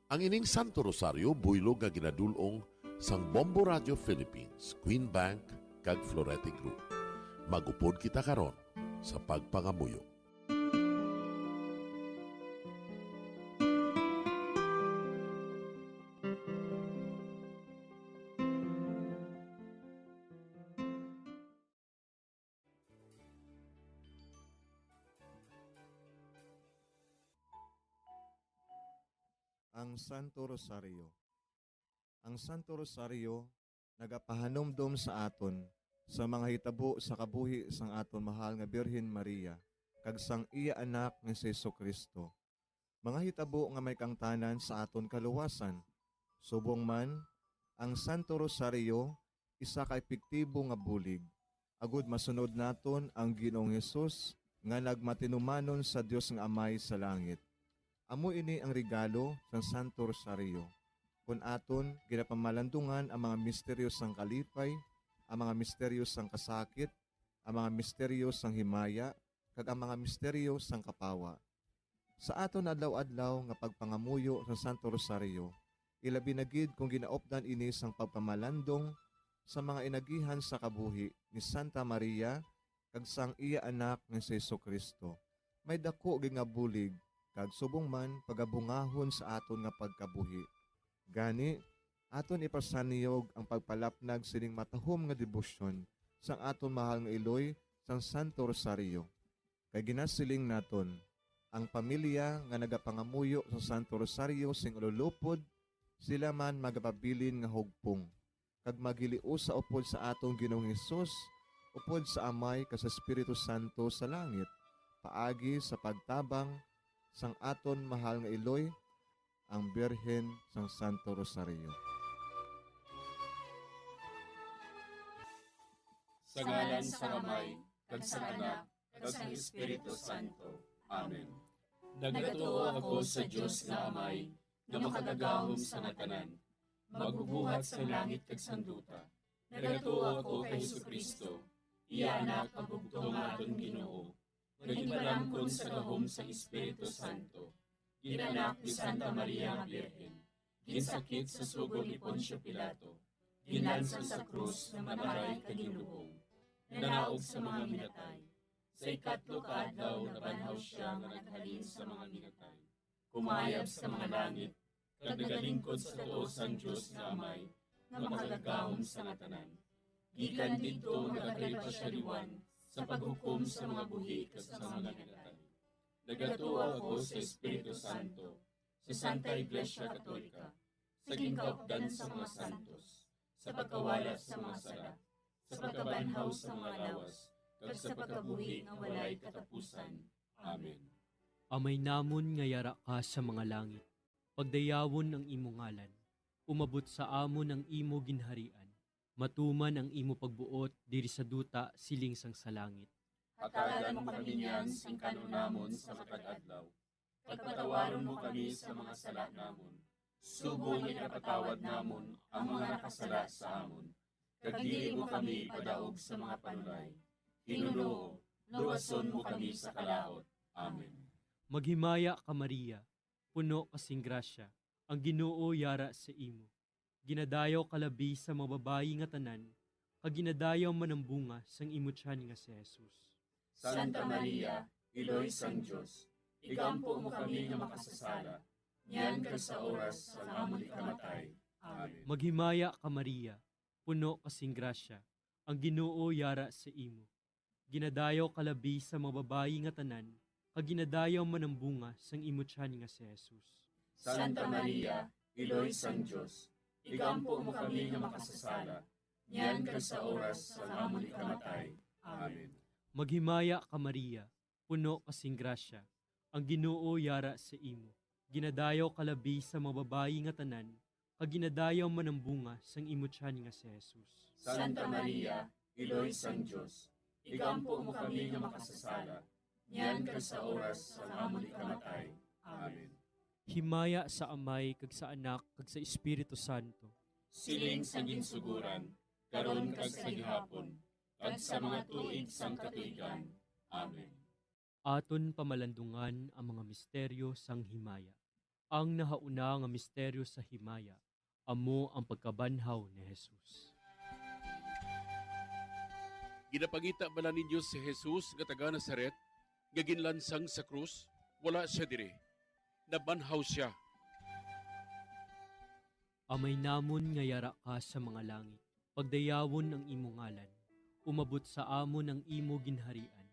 Ang ining Santo Rosario buylog nga ginadul-ong sang Bombo Radio Philippines, Queen Bank, kag Florete Group. Mag-upod kita karon sa pagpangamuyo. Ang Santo Rosario. Ang Santo Rosario nagapahanumdom sa aton sa mga hitabo sa kabuhi sang aton mahal nga Birhen Maria kag sang iya Anak nga si Jesu-Cristo, mga hitabo nga may kaangtanan sa aton kaluwasan. Subong man, ang Santo Rosario isa ka epektibo nga bulig agod masunod naton ang Ginoong Hesus nga nagmatinumanon sa Dios nga Amay sa langit. Amo ini ang regalo sang Santo Rosario. Kon aton ginapamalandungan ang mga misteryo sang kalipay, ang mga misteryo sang kasakit, ang mga misteryo sang himaya, kag ang mga misteryo sang kapawa. Sa aton adlaw-adlaw nga pagpangamuyo sa Santo Rosario, ilabi na gid kon ginaupdan ini sang pagpamalandong sa mga inagihan sa kabuhi ni Santa Maria kag sang iya Anak nga si Jesu-Cristo, may daku gid nga bulig kag subong man pagabungahon sa aton nga pagkabuhi. Gani, aton ipasanyog ang pagpalapnag sining matahom nga debosyon sang aton mahal nga iloy sang Santo Rosario. Kay ginasiling naton, ang pamilya nga nagapangamuyo sa Santo Rosario sing ululupod, sila man magapabilin nga hugpong, kag maghiliusa upod sa aton Ginoong Hesus, upod sa Amay kag sa Espiritu Santo sa langit, paagi sa pagtabang sang aton mahal nga iloy, ang Birhen sang Santo Rosario. Sa ngalan sang Amay, kag sang Anak, kag sang Espiritu Santo. Amen. Nagatuo ako sa Dios nga Amay, nga makagagahom sa nga tanan, magbubuhat sang langit kag sang duta. Nagatuo ako kay Jesu-Cristo, iya Anak nga bugtong nga aton Ginoo, nga ginpalamkon sa gahom sang Espiritu Santo, ginanak ni Santa Maria nga Birhen, ginsakit sa sugo ni Poncio Pilato, ginlansang sa krus nga namatay kag ginlubong, nanaog sa mga minatay. Sa ikatlo ka adlaw nabanhaw sia nga naghalin sa mga minatay. Kumayab sa mga langit, kag nagalingkod sa tuo sang Dios nga Amay, nga makagagahom sa nga tanan. Gikan didto nagakalipa sia liwan sa paghukom sa mga buhi kag sa mga minatay. Nagatuo ako sa Espiritu Santo, sa Santa Iglesia Katolika, sa ginkaupdan sa mga santos, sa pagkawala sa mga sala, sa pagkabanhaw sa mga lawas, kag sa pagkabuhi nga walay katapusan. Amen. Amay namon nga yara ka sa mga langit, pagdayawon ang imo ngalan. Umabot sa amon ang imo ginharian. Matuman ang imo pagbuot diri sa duta siling sang sa langit. Hatagan mo kami niyan sing kan-on namon sa matag adlaw. Pagpatawaron mo kami sa mga sala namon, subong nga ginapatawad namon ang mga nakasala sa amon. Kag dili mo kami ipadaog sa mga panulay. Ginoo, luwason mo kami sa kalaut. Amen. Maghimaya ka, Maria, puno ka sing grasya, ang Ginoo yara sa imo. Ginadayaw ka labi sa mga babayi nga tanan, kag ginadayaw man ang bunga sang imo tiyan nga si Jesus. Santa Maria, Iloy sang Dios, igampo mo kami nga makasasala, niyan kag sa oras sang amon ikamatay. Amen. Maghimaya ka, Maria, puno ka sing grasya, ang Ginoo yara sa imo. Ginadayaw ka labi sa mga babayi nga tanan, kag ginadayaw man ang bunga sang imo tiyan nga si Jesus. Santa Maria, Iloy sang Dios, igampo mo kami nga makasasala, niyan kag sa oras sang amon ikamatay. Amen. Maghimaya ka, Maria, puno ka sing grasya, ang Ginoo yara sa imo. Ginadayaw ka labi sa mga babayi nga tanan, kag ginadayaw man ang bunga sang imo tiyan nga si Jesus. Santa Maria, Iloy sang Dios, igampo mo kami nga makasasala, niyan kag sa oras sang amon ikamatay. Amen. Himaya sa Amay, kag sa Anak, kag sa Espiritu Santo. Siling sa ginsuguran, karon kag sa gihapon, kag sa mga tuig sang katuigan. Amen. Aton pamalandungan ang mga misteryo sang himaya. Ang nahauna nga misteryo sa himaya amo ang pagkabanhaw ni Jesus. Ginapangita bala ninyo si Jesus nga taga Nazaret, nga ginlansang sa krus? Wala sia diri. Nabanhaw sia. Amay namon nga yara ka sa mga langit, pagdayawon ang imo ngalan. Umabot sa amon ang imo ginharian.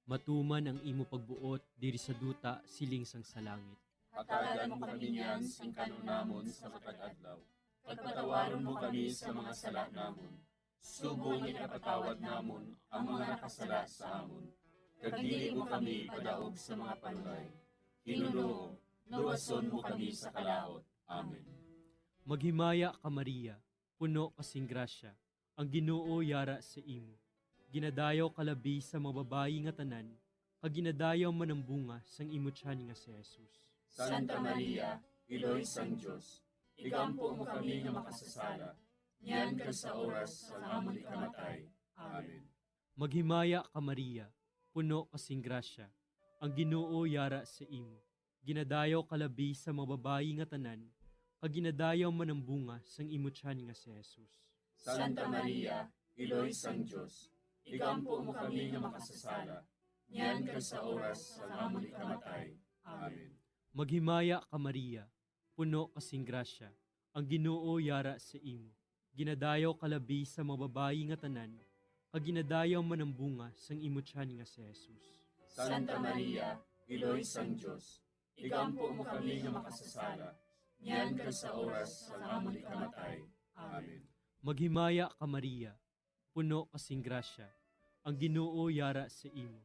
Matuman ang imo pagbuot diri sa duta siling sang sa langit. Hatagan mo kami niyan sing kan-on namon sa matag adlaw, kag patawaron mo kami sa mga sala namon, subong nga ginapatawad namon ang mga nakasala sa amon, kag dili mo kami ipadaog sa mga panulay. Hinunoo, luwason mo kami sa kalaut. Amen. Maghimaya ka, Maria, puno ka sing grasya, ang Ginoo yara sa imo. Ginadayaw ka labi sa mga babayi nga tanan, kag ginadayaw man ang bunga sang imo tiyan nga si Jesus. Santa Maria, Iloy sang Dios, igampo mo kami nga makasasala, niyan kag sa oras sang amon ikamatay. Amen. Maghimaya ka, Maria, puno ka sing grasya, ang Ginoo yara sa imo. Ginadayaw ka labi sa mga babayi nga tanan, kag ginadayaw man ang bunga sang imo tiyan nga si Jesus. Santa Maria, Iloy sang Dios, igampo mo kami nga makasasala, niyan kag sa oras sang amon ikamatay. Amen. Maghimaya ka, Maria, puno ka sing grasya, ang Ginoo yara sa imo. Ginadayaw ka labi sa mga babayi nga tanan, kag ginadayaw man ang bunga sang imo tiyan nga si Jesus. Santa Maria, Iloy sang Dios, igampo mo kami nga makasasala, niyan kag sa oras sang amon ikamatay. Amen. Maghimaya ka, Maria, puno ka sing grasya, ang Ginoo yara sa imo.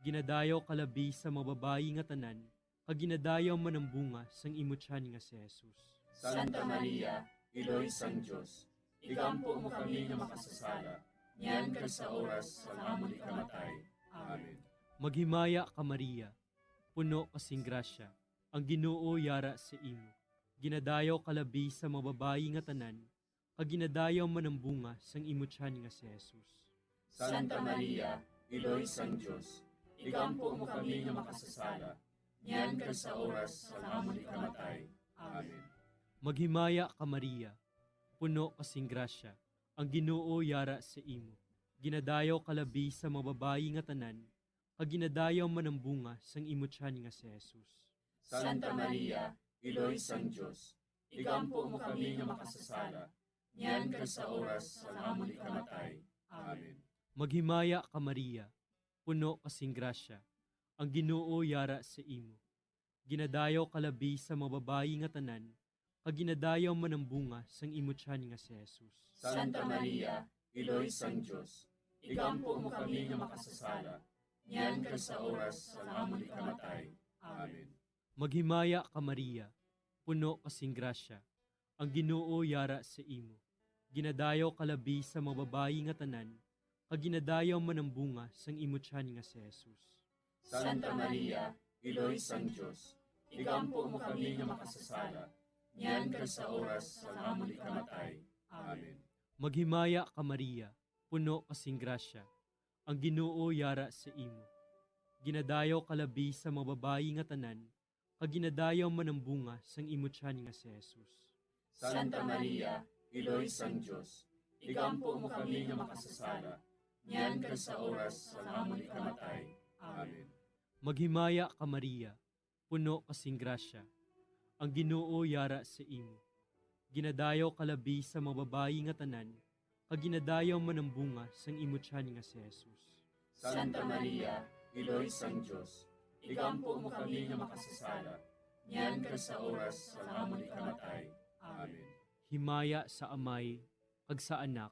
Ginadayaw ka labi sa mga babayi nga tanan, kag ginadayaw man ang bunga sang imo tiyan nga si Jesus. Santa Maria, Iloy sang Dios, igampo mo kami nga makasasala, niyan kag sa oras sang amon ikamatay. Amen. Maghimaya ka, Maria, puno ka sing grasya, ang Ginoo yara sa imo. Ginadayaw ka labi sa mga babayi nga tanan, kag ginadayaw man ang bunga sang imo tiyan nga si Jesus. Santa Maria, Iloy sang Dios, igampo mo kami nga makasasala, niyan kag sa oras sang amon ikamatay. Amen. Maghimaya ka, Maria, puno ka sing grasya, ang Ginoo yara sa imo. Ginadayaw ka labi sa mga babayi nga tanan, kag ginadayaw man ang bunga sang imo tiyan nga si Jesus. Santa Maria, Iloy sang Dios, igampo mo kami nga makasasala, niyan kag sa oras sang amon ikamatay. Amen. Maghimaya ka, Maria, puno ka sing grasya, ang Ginoo yara sa imo. Ginadayaw ka labi sa mga babayi nga tanan, kag ginadayaw man ang bunga sang imo tiyan nga si Jesus. Santa Maria, Iloy sang Dios, igampo mo kami nga makasasala, niyan kag sa oras sang amon ikamatay. Amen. Maghimaya ka, Maria, puno ka sing grasya, ang Ginoo yara sa imo. Ginadayaw ka labi sa mga babayi nga tanan, kag ginadayaw man ang bunga sang imo tiyan nga si Jesus. Santa Maria, Iloy sang Dios, igampo mo kami nga makasasala, niyan kag sa oras sang amon ikamatay. Amen. Maghimaya ka, Maria, puno ka sing grasya, ang Ginoo yara sa imo. Ginadayaw ka labi sa mga babayi nga tanan, kag ginadayaw man ang bunga sang imo tiyan nga si Jesus. Santa Maria, Iloy sang Dios, igampo mo kami nga makasasala, niyan kag sa oras sang amon ikamatay. Amen. Maghimaya ka, Maria, puno ka sing grasya, ang Ginoo yara sa imo. Ginadayaw ka labi sa mga babayi nga tanan, kag ginadayaw man ang bunga sang imo tiyan nga si Jesus. Santa Maria, Iloy sang Dios, igampo mo kami nga makasasala, niyan kag sa oras sang amon ikamatay. Amen. Himaya sa Amay, kag sa Anak,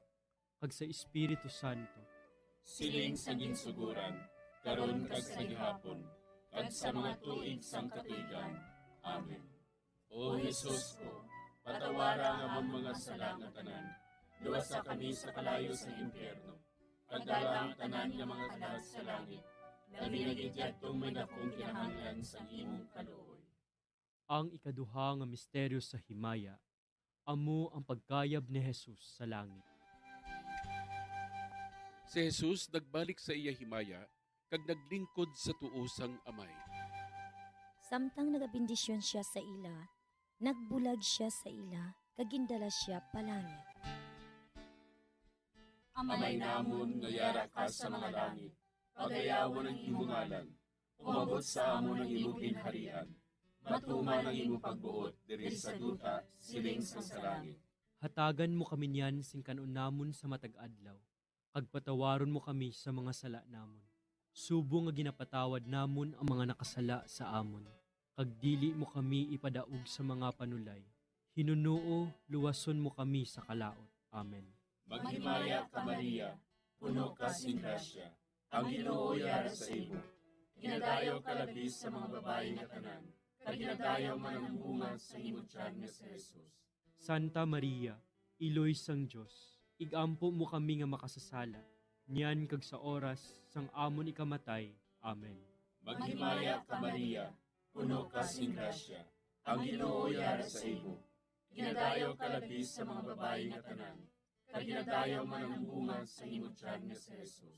kag sa Espiritu Santo. Siling sa ginsuguran, karon kag sa gihapon, kag sa mga tuig sang katuigan. Amen. O Jesus ko, Patawara ang amon mga sala nga tanan. Luwasa kami sa kalayo sang impyerno. Pagdala ang tanan nga mga kalag sa langit. Labi na gid yadtong may dakong kinahanglan sang imong kaluoy. Ang ikaduha nga misteryo sa himaya, amo ang pagkayab ni Jesus sa langit. Si Jesus nagbalik sa iya himaya kag naglingkod sa tuo sang Amay. Samtang nagabendisyon sia sa ila, nagbulag sia sa ila, kag gindala sia palangit. Amay namon nga yara ka sa mga langit, pagayawon ang imo ngalan. Umabot sa amon ang imo ginharian. Matuman ang imo pagbuot diri sa duta, siling sa langit. Hatagan mo kami niyan sing kan-on namon sa matag adlaw, kag patawaron mo kami sa mga sala namon, subong nga ginapatawad namon ang mga nakasala sa amon, kag dili mo kami ipadaog sa mga panulay. Hinunoo, luwason mo kami sa kalaut. Amen. Maghimaya ka, Maria, puno ka sing grasya, ang Ginoo yara sa imo. Ginadayaw ka labi sa mga babayi nga tanan, kag ginadayaw man ang bunga sa imo tiyan nga si Jesus. Santa Maria, Iloy sang Dios, ig-ampo mo kami nga makasasala, niyan kag sa oras sang amon ikamatay. Amen. Maghimaya ka, Maria, puno ka sing grasya, ang Ginoo yara sa imo. Ginadayaw ka labi sa mga babayi nga tanan, kag ginadayaw man ang bunga sa imo tiyan nga si Jesus.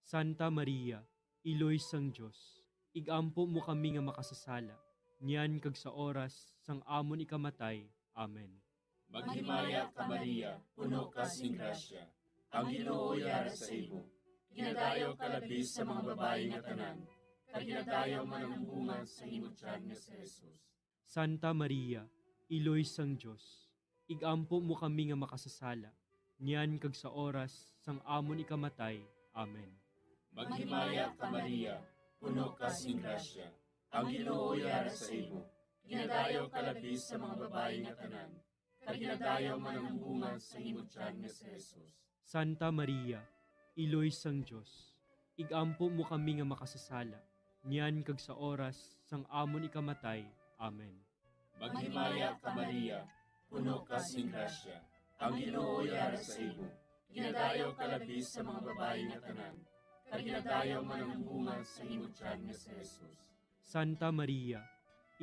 Santa Maria, Iloy sang Dios, ig-ampo mo kami nga makasasala, niyan kag sa oras sang amon ikamatay. Amen. Maghimaya ka, Maria, puno ka sing grasya, ang Ginoo yara sa imo. Ginadayaw ka labi sa mga babayi nga tanan, kag ginadayaw man ang bunga sa imo tiyan nga si Jesus. Santa Maria, Iloy sang Dios, ig-ampo mo kami nga makasasala, niyan kag sa oras sang amon ikamatay. Amen. Maghimaya ka, Maria, puno ka sing grasya, ang Ginoo yara sa imo. Ginadayaw ka labi sa mga babayi nga tanan, kag ginadayaw man ang bunga sa imo tiyan nga si Jesus. Santa Maria, Iloy sang Dios, ig-ampo mo kami nga makasasala, niyan kag sa oras sang amon ikamatay. Amen. Maghimaya ka, Maria, puno ka sing grasya, ang Ginoo yara sa imo. Ginadayaw ka labi sa mga babayi nga tanan, kag ginadayaw man ang bunga sa imo tiyan nga si Jesus. Santa Maria,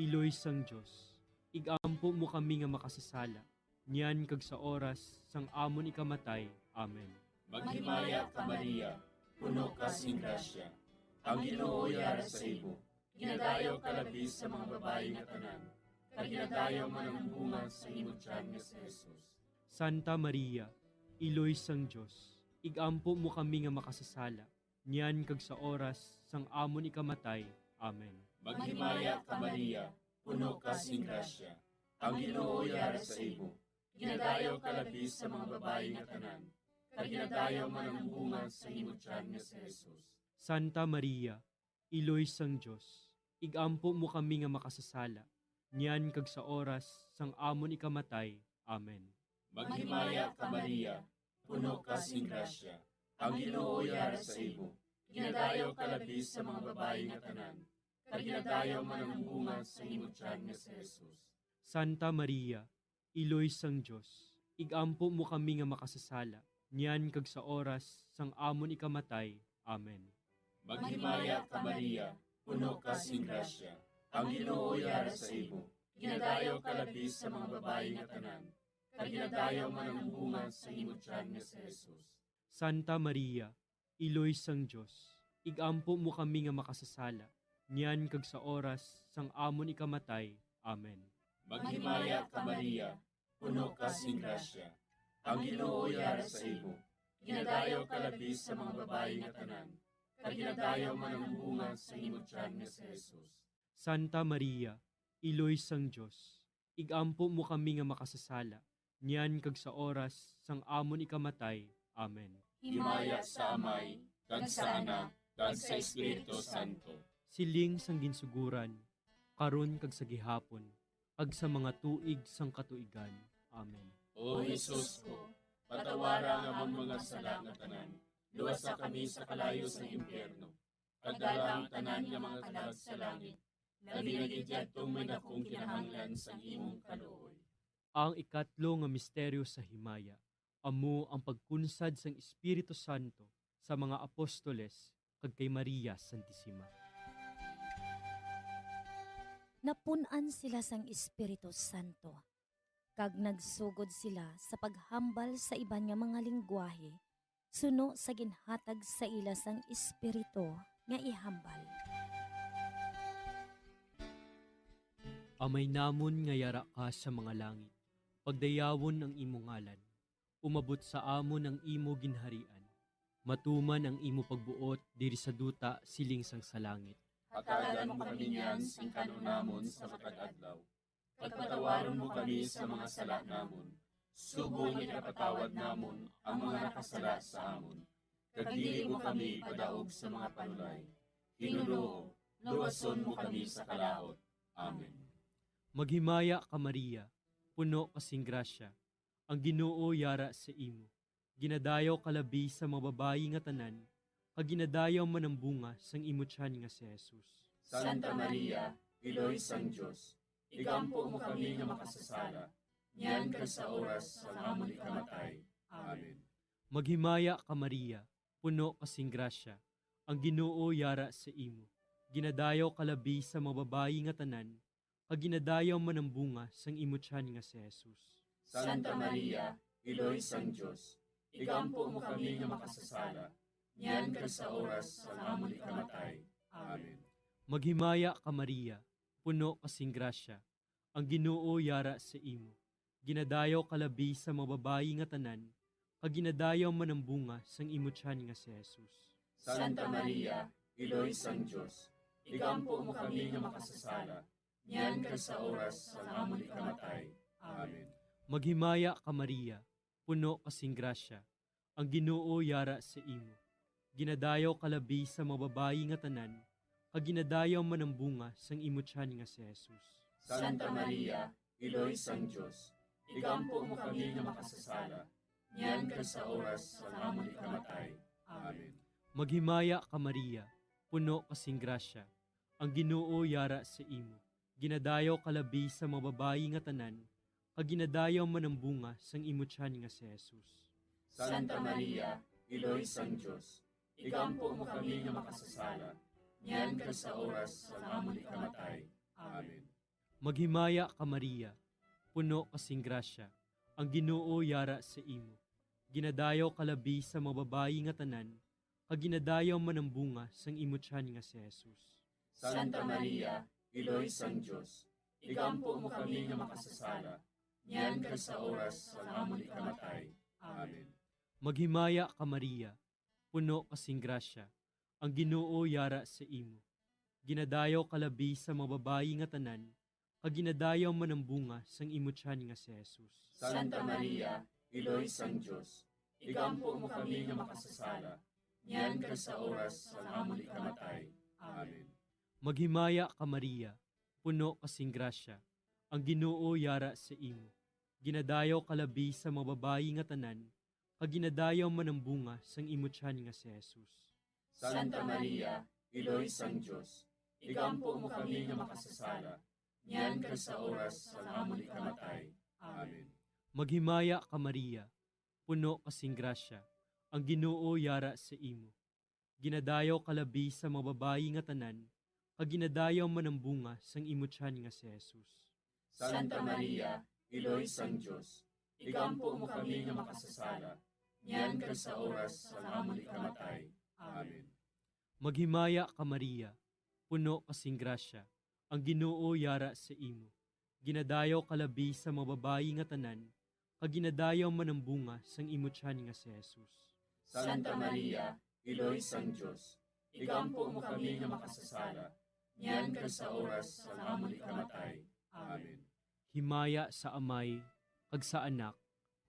Iloy sang Dios, ig-ampo mo kami nga makasasala, niyan kag sa oras sang amon ikamatay. Amen. Maghimaya ka, Maria, puno ka sing grasya, ang Ginoo yara sa imo. Ginadayaw ka labi sa mga babayi nga tanan, kag ginadayaw man ang bunga sa imo tiyan nga si Jesus. Santa Maria, Iloy sang Dios, ig-ampo mo kami nga makasasala, niyan kag sa oras sang amon ikamatay. Amen. Maghimaya ka, Maria, puno ka sing grasya, ang Ginoo yara sa imo. Ginadayaw ka labi sa mga babayi nga tanan, kag ginadayaw man ang bunga sa imo tiyan nga si Jesus. Santa Maria, Iloy sang Dios, ig-ampo mo kami nga makasasala, niyan kag sa oras sang amon ikamatay. Amen. Maghimaya ka, Maria, puno ka sing grasya, ang Ginoo yara sa imo. Ginadayaw ka labi sa mga babayi nga tanan, kag ginadayaw man ang bunga sa imo tiyan nga si Jesus. Santa Maria, Iloy sang Dios, ig-ampo mo kami nga makasasala, niyan kag sa oras sang amon ikamatay. Amen. Maghimaya ka, Maria, puno ka sing grasya, ang Ginoo yara sa imo. Ginadayaw ka labi sa mga babayi nga tanan, kag ginadayaw man ang bunga sa imo tiyan nga si Jesus. Santa Maria, Iloy sang Dios, ig-ampo mo kami nga makasasala, niyan kag sa oras sang amon ikamatay. Amen. Maghimaya ka, Maria, puno ka sing grasya, ang Ginoo yara sa imo. Ginadayaw ka labi sa mga babayi nga tanan, kag ginadayaw man ang bunga sa imo tiyan nga si Jesus. Santa Maria, Iloy sang Dios, ig-ampo mo kami nga makasasala, niyan kag sa oras sang amon ikamatay. Amen. Himaya sa Amay, kag sa Anak, kag sa Espiritu Santo. Siling sang ginsuguran, karon kag sa gihapon, kag sa mga tuig sang katuigan. Amen. O Jesus ko, patawara ang amon mga sala nga tanan, luwasa kami sa kalayo sang impyerno, pagdala ang tanan nga mga kalag sa langit, labi na gid yadtong may dakong kinahanglan sang imong kaluoy. Ang ikatlo nga misteryo sa himaya amo ang pagkunsad sang Espiritu Santo sa mga apostoles kag kay Maria Santisima. Napun-an sila sang Espiritu Santo, kag nagsugod sila sa paghambal sa iban nga mga linggwahe suno sa ginhatag sa ila sang Espiritu nga ihambal. Amay namon nga yara ka sa mga langit, pagdayawon ang imo ngalan. Umabot sa amon ang imo ginharian. Matuman ang imo pagbuot diri sa duta siling sang sa langit. Hatagan mo kami niyan sing kan-on namon sa matag adlaw. Kag patawaron mo kami sa mga sala namon, subong nga ginapatawad namon ang mga nakasala sa amon. Kag dili mo kami ipadaog sa mga panulay. Ginoo, luwason mo kami sa kalaut. Amen. Maghimaya ka, Maria, puno ka sing grasya, ang Ginoo yara sa imo. Ginadayaw ka labi sa mga babayi nga tanan, kag ginadayaw man ang bunga sang imo tiyan nga si Jesus. Santa Maria, Iloy sang Dios, igampo mo kami nga makasasala, niyan kag sa oras sang amon ikamatay. Amen. Maghimaya ka, Maria, puno ka sing grasya, ang Ginoo yara sa imo. Ginadayaw ka labi sa mga babayi nga tanan, kag ginadayaw man ang bunga sang imo tiyan nga si Jesus. Santa Maria, Iloy sang Dios, igampo mo kami nga makasasala, niyan kag sa oras sang amon ikamatay. Amen. Maghimaya ka, Maria, puno ka sing grasya, ang Ginoo yara sa imo. Ginadayaw ka labi sa mga babayi nga tanan, kag ginadayaw man ang bunga sang imo tiyan nga si Jesus. Santa Maria, Iloy sang Dios, igampo mo kami nga makasasala, niyan kag sa oras sang amon ikamatay. Amen. Maghimaya ka, Maria, puno ka sing grasya, ang Ginoo yara sa imo. Ginadayaw ka labi sa mga babayi nga tanan, kag ginadayaw man ang bunga sang imo tiyan nga si Jesus. Santa Maria, Iloy sang Dios, igampo mo kami nga makasasala, niyan kag sa oras sang amon ikamatay. Amen. Maghimaya ka, Maria, puno ka sing grasya, ang Ginoo yara sa imo. Ginadayaw ka labi sa mga babayi nga tanan, kag ginadayaw man ang bunga sang imo tiyan nga si Jesus. Santa Maria, Iloy sang Dios, igampo mo kami nga makasasala, niyan kag sa oras sang amon ikamatay. Amen. Maghimaya ka, Maria, puno ka sing grasya, ang Ginoo yara sa imo. Ginadayaw ka labi sa mga babayi nga tanan, kag ginadayaw man ang bunga sang imo tiyan nga si Jesus. Santa Maria, Iloy sang Dios, igampo mo kami nga makasasala, niyan kag sa oras sang amon ikamatay. Amen. Maghimaya ka, Maria, puno ka sing grasya, ang Ginoo yara sa imo. Ginadayaw ka labi sa mga babayi nga tanan, kag ginadayaw man ang bunga sang imo tiyan nga si Jesus. Santa Maria, Iloy sang Dios, igampo mo kami nga makasasala, niyan kag sa oras sang amon ikamatay. Amen. Maghimaya ka, Maria, puno ka sing grasya, ang Ginoo yara sa imo. Ginadayaw ka labi sa mga babayi nga tanan, kag ginadayaw man ang bunga sang imo tiyan nga si Jesus. Santa Maria, Iloy sang Dios, igampo mo kami nga makasasala, niyan kag sa oras sang amon ikamatay. Amen. Maghimaya ka, Maria, puno ka sing grasya, ang Ginoo yara sa imo. Ginadayaw ka labi sa mga babayi nga tanan, kag ginadayaw man ang bunga sang imo tiyan nga si Jesus. Santa Maria, Iloy sang Dios, igampo mo kami nga makasasala, niyan kag sa oras sang amon ikamatay. Amen. Maghimaya ka, Maria, puno ka sing grasya, ang Ginoo yara sa imo. Ginadayaw ka labi sa mga babayi nga tanan, kag ginadayaw man ang bunga sang imo tiyan nga si Jesus. Santa Maria, Iloy sang Dios, igampo mo kami nga makasasala, niyan kag sa oras sang amon ikamatay. Amen. Himaya sa Amay, kag sa Anak,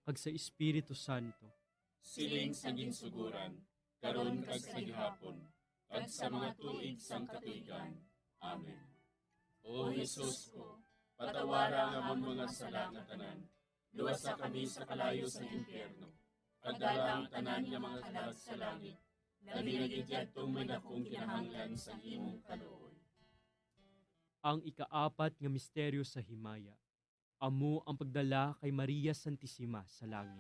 kag sa Espiritu Santo. Siling sa ginsuguran, karon kag sa gihapon, kag sa mga tuig sang katuigan. Amen. O Jesus ko, patawara ang amon mga sala nga tanan, luwasa kami sa kalayo sa impyerno, pagdala ang tanan nga mga kalag sa langit, labi na gid yadtong may dakong kinahanglan sang imong kaluoy. Ang ikaapat nga misteryo sa himaya, Amo ang pagdala kay Maria Santisima sa langit.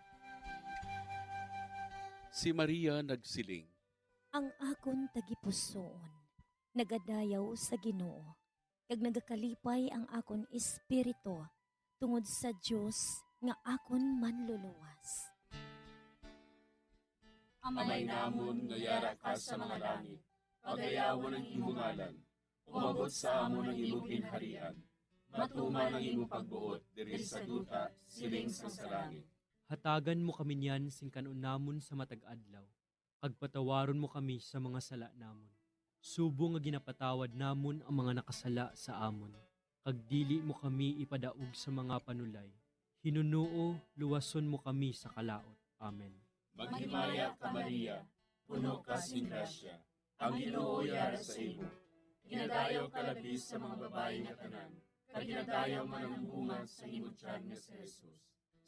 Si Maria nagsiling, Ang akon tagipusoon nagadayaw sa Ginoo, kag nagakalipay ang akon espiritu tungod sa Dios nga akon Manluluwas. Amay namon nga yara ka sa mga langit, pagayawon ang imo ngalan. Umabot sa amon ang imo ginharian. Matuman ang imo pagbuot diri sa duta, siling sang sa langit. Hatagan mo kami niyan sing kan-on namon sa matag adlaw, kag patawaron mo kami sa mga sala namon, subong nga ginapatawad namon ang mga nakasala sa amon, kag dili mo kami ipadaog sa mga panulay. Hinunoo, luwason mo kami sa kalaut. Amen. Maghimaya ka, Maria, puno ka sing grasya, ang Ginoo yara sa imo. Ginadayaw ka labi sa mga babayi nga tanan, kag ginadayaw man ang bunga sa imo tiyan nga si Jesus.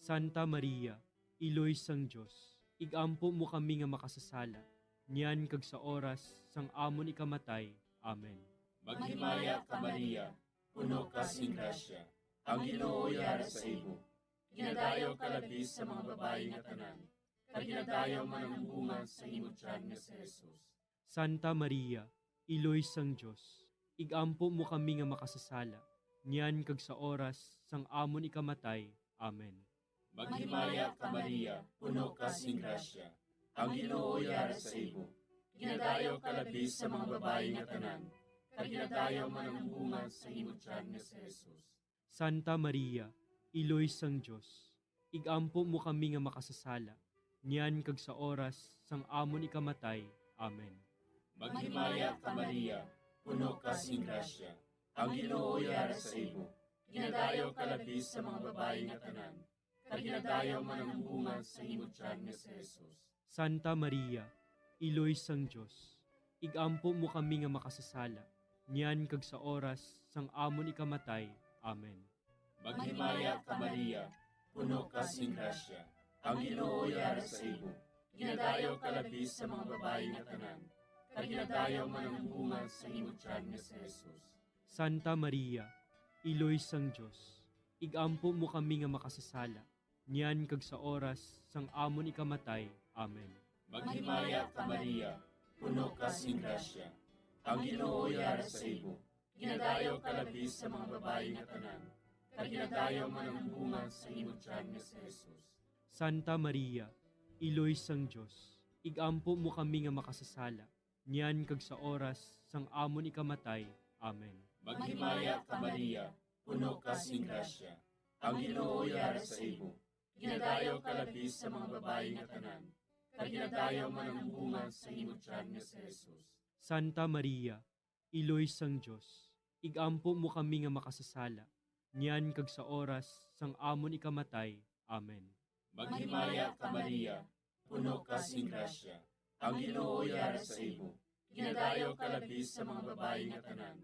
Santa Maria, Iloy sang Dios, ig-ampo mo kami nga makasasala, niyan kag sa oras sang amon ikamatay. Amen. Maghimaya ka, Maria, puno ka sing grasya, ang Ginoo yara sa imo. Ginadayaw ka labi sa mga babayi nga tanan, kag ginadayaw man ang bunga sa imo tiyan nga si Jesus. Santa Maria, Iloy sang Dios, ig-ampo mo kami nga makasasala, niyan kag sa oras sang amon ikamatay. Amen. Maghimaya ka, Maria, puno ka sing grasya, ang Ginoo yara sa imo. Ginadayaw ka labi sa mga babayi nga tanan, kag ginadayaw man ang bunga sa imo tiyan nga si Jesus. Santa Maria, Iloy sang Dios, ig-ampo mo kami nga makasasala, niyan kag sa oras sang amon ikamatay. Amen. Maghimaya ka, Maria, puno ka sing grasya, ang Ginoo yara sa imo. Ginadayaw ka labi sa mga babayi nga tanan, kag ginadayaw man ang bunga sa imo tiyan nga si Jesus. Santa Maria, Iloy sang Dios, ig-ampo mo kami nga makasasala, niyan kag sa oras sang amon ikamatay. Amen. Maghimaya ka, Maria, puno ka sing grasya, ang Ginoo yara sa imo. Ginadayaw ka labi sa mga babayi nga tanan, kag ginadayaw man ang bunga sa imo tiyan nga si Jesus. Santa Maria, Iloy sang Dios, ig-ampo mo kami nga makasasala, niyan kag sa oras sang amon ikamatay. Amen. Maghimaya ka, Maria, puno ka sing grasya, ang Ginoo yara sa imo. Ginadayaw ka labi sa mga babayi nga tanan, kag ginadayaw man ang bunga sa imo tiyan nga si Jesus. Santa Maria, Iloy sang Dios, ig-ampo mo kami nga makasasala, niyan kag sa oras sang amon ikamatay. Amen. Maghimaya ka, Maria, puno ka sing grasya, ang Ginoo yara sa imo. Ginadayaw ka labi sa mga babayi nga tanan, kag ginadayaw man ang bunga sa imo tiyan nga si Jesus. Santa Maria, Iloy sang Dios, ig-ampo mo kami nga makasasala, niyan kag sa oras sang amon ikamatay. Amen. Maghimaya ka, Maria, puno ka sing grasya, ang Ginoo yara sa imo. Ginadayaw ka labi sa mga babayi nga tanan,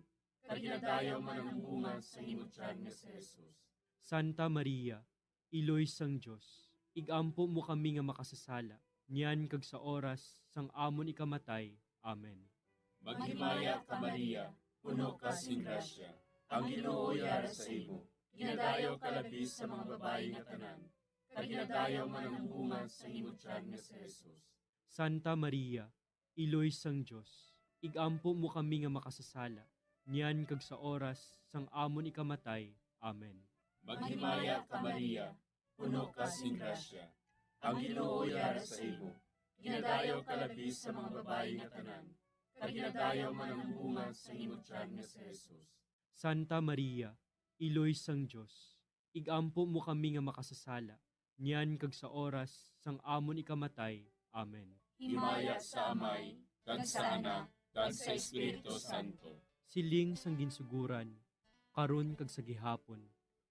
kag ginadayaw man ang bunga sa imo tiyan nga si Jesus. Santa Maria, Iloy sang Dios, ig-ampo mo kami nga makasasala, niyan kag sa oras sang amon ikamatay. Amen. Maghimaya ka, Maria, puno ka sing grasya, ang Ginoo yara sa imo. Ginadayaw ka labi sa mga babayi nga tanan, kag ginadayaw man ang bunga sa imo tiyan nga si Jesus. Santa Maria, Iloy sang Dios, ig-ampo mo kami nga makasasala, niyan kag sa oras sang amon ikamatay. Amen. Maghimaya ka, Maria, puno ka sing grasya, ang Ginoo yara sa imo. Ginadayaw ka labi sa mga babayi nga tanan, kag ginadayaw man ang bunga sa imo tiyan nga si Jesus. Santa Maria, Iloy sang Dios, ig-ampo mo kami nga makasasala, niyan kag sa oras sang amon ikamatay. Amen. Himaya sa Amay, kag sa Anak, kag sa Espiritu Santo. Siling sang ginsuguran, karon kag sa gihapon,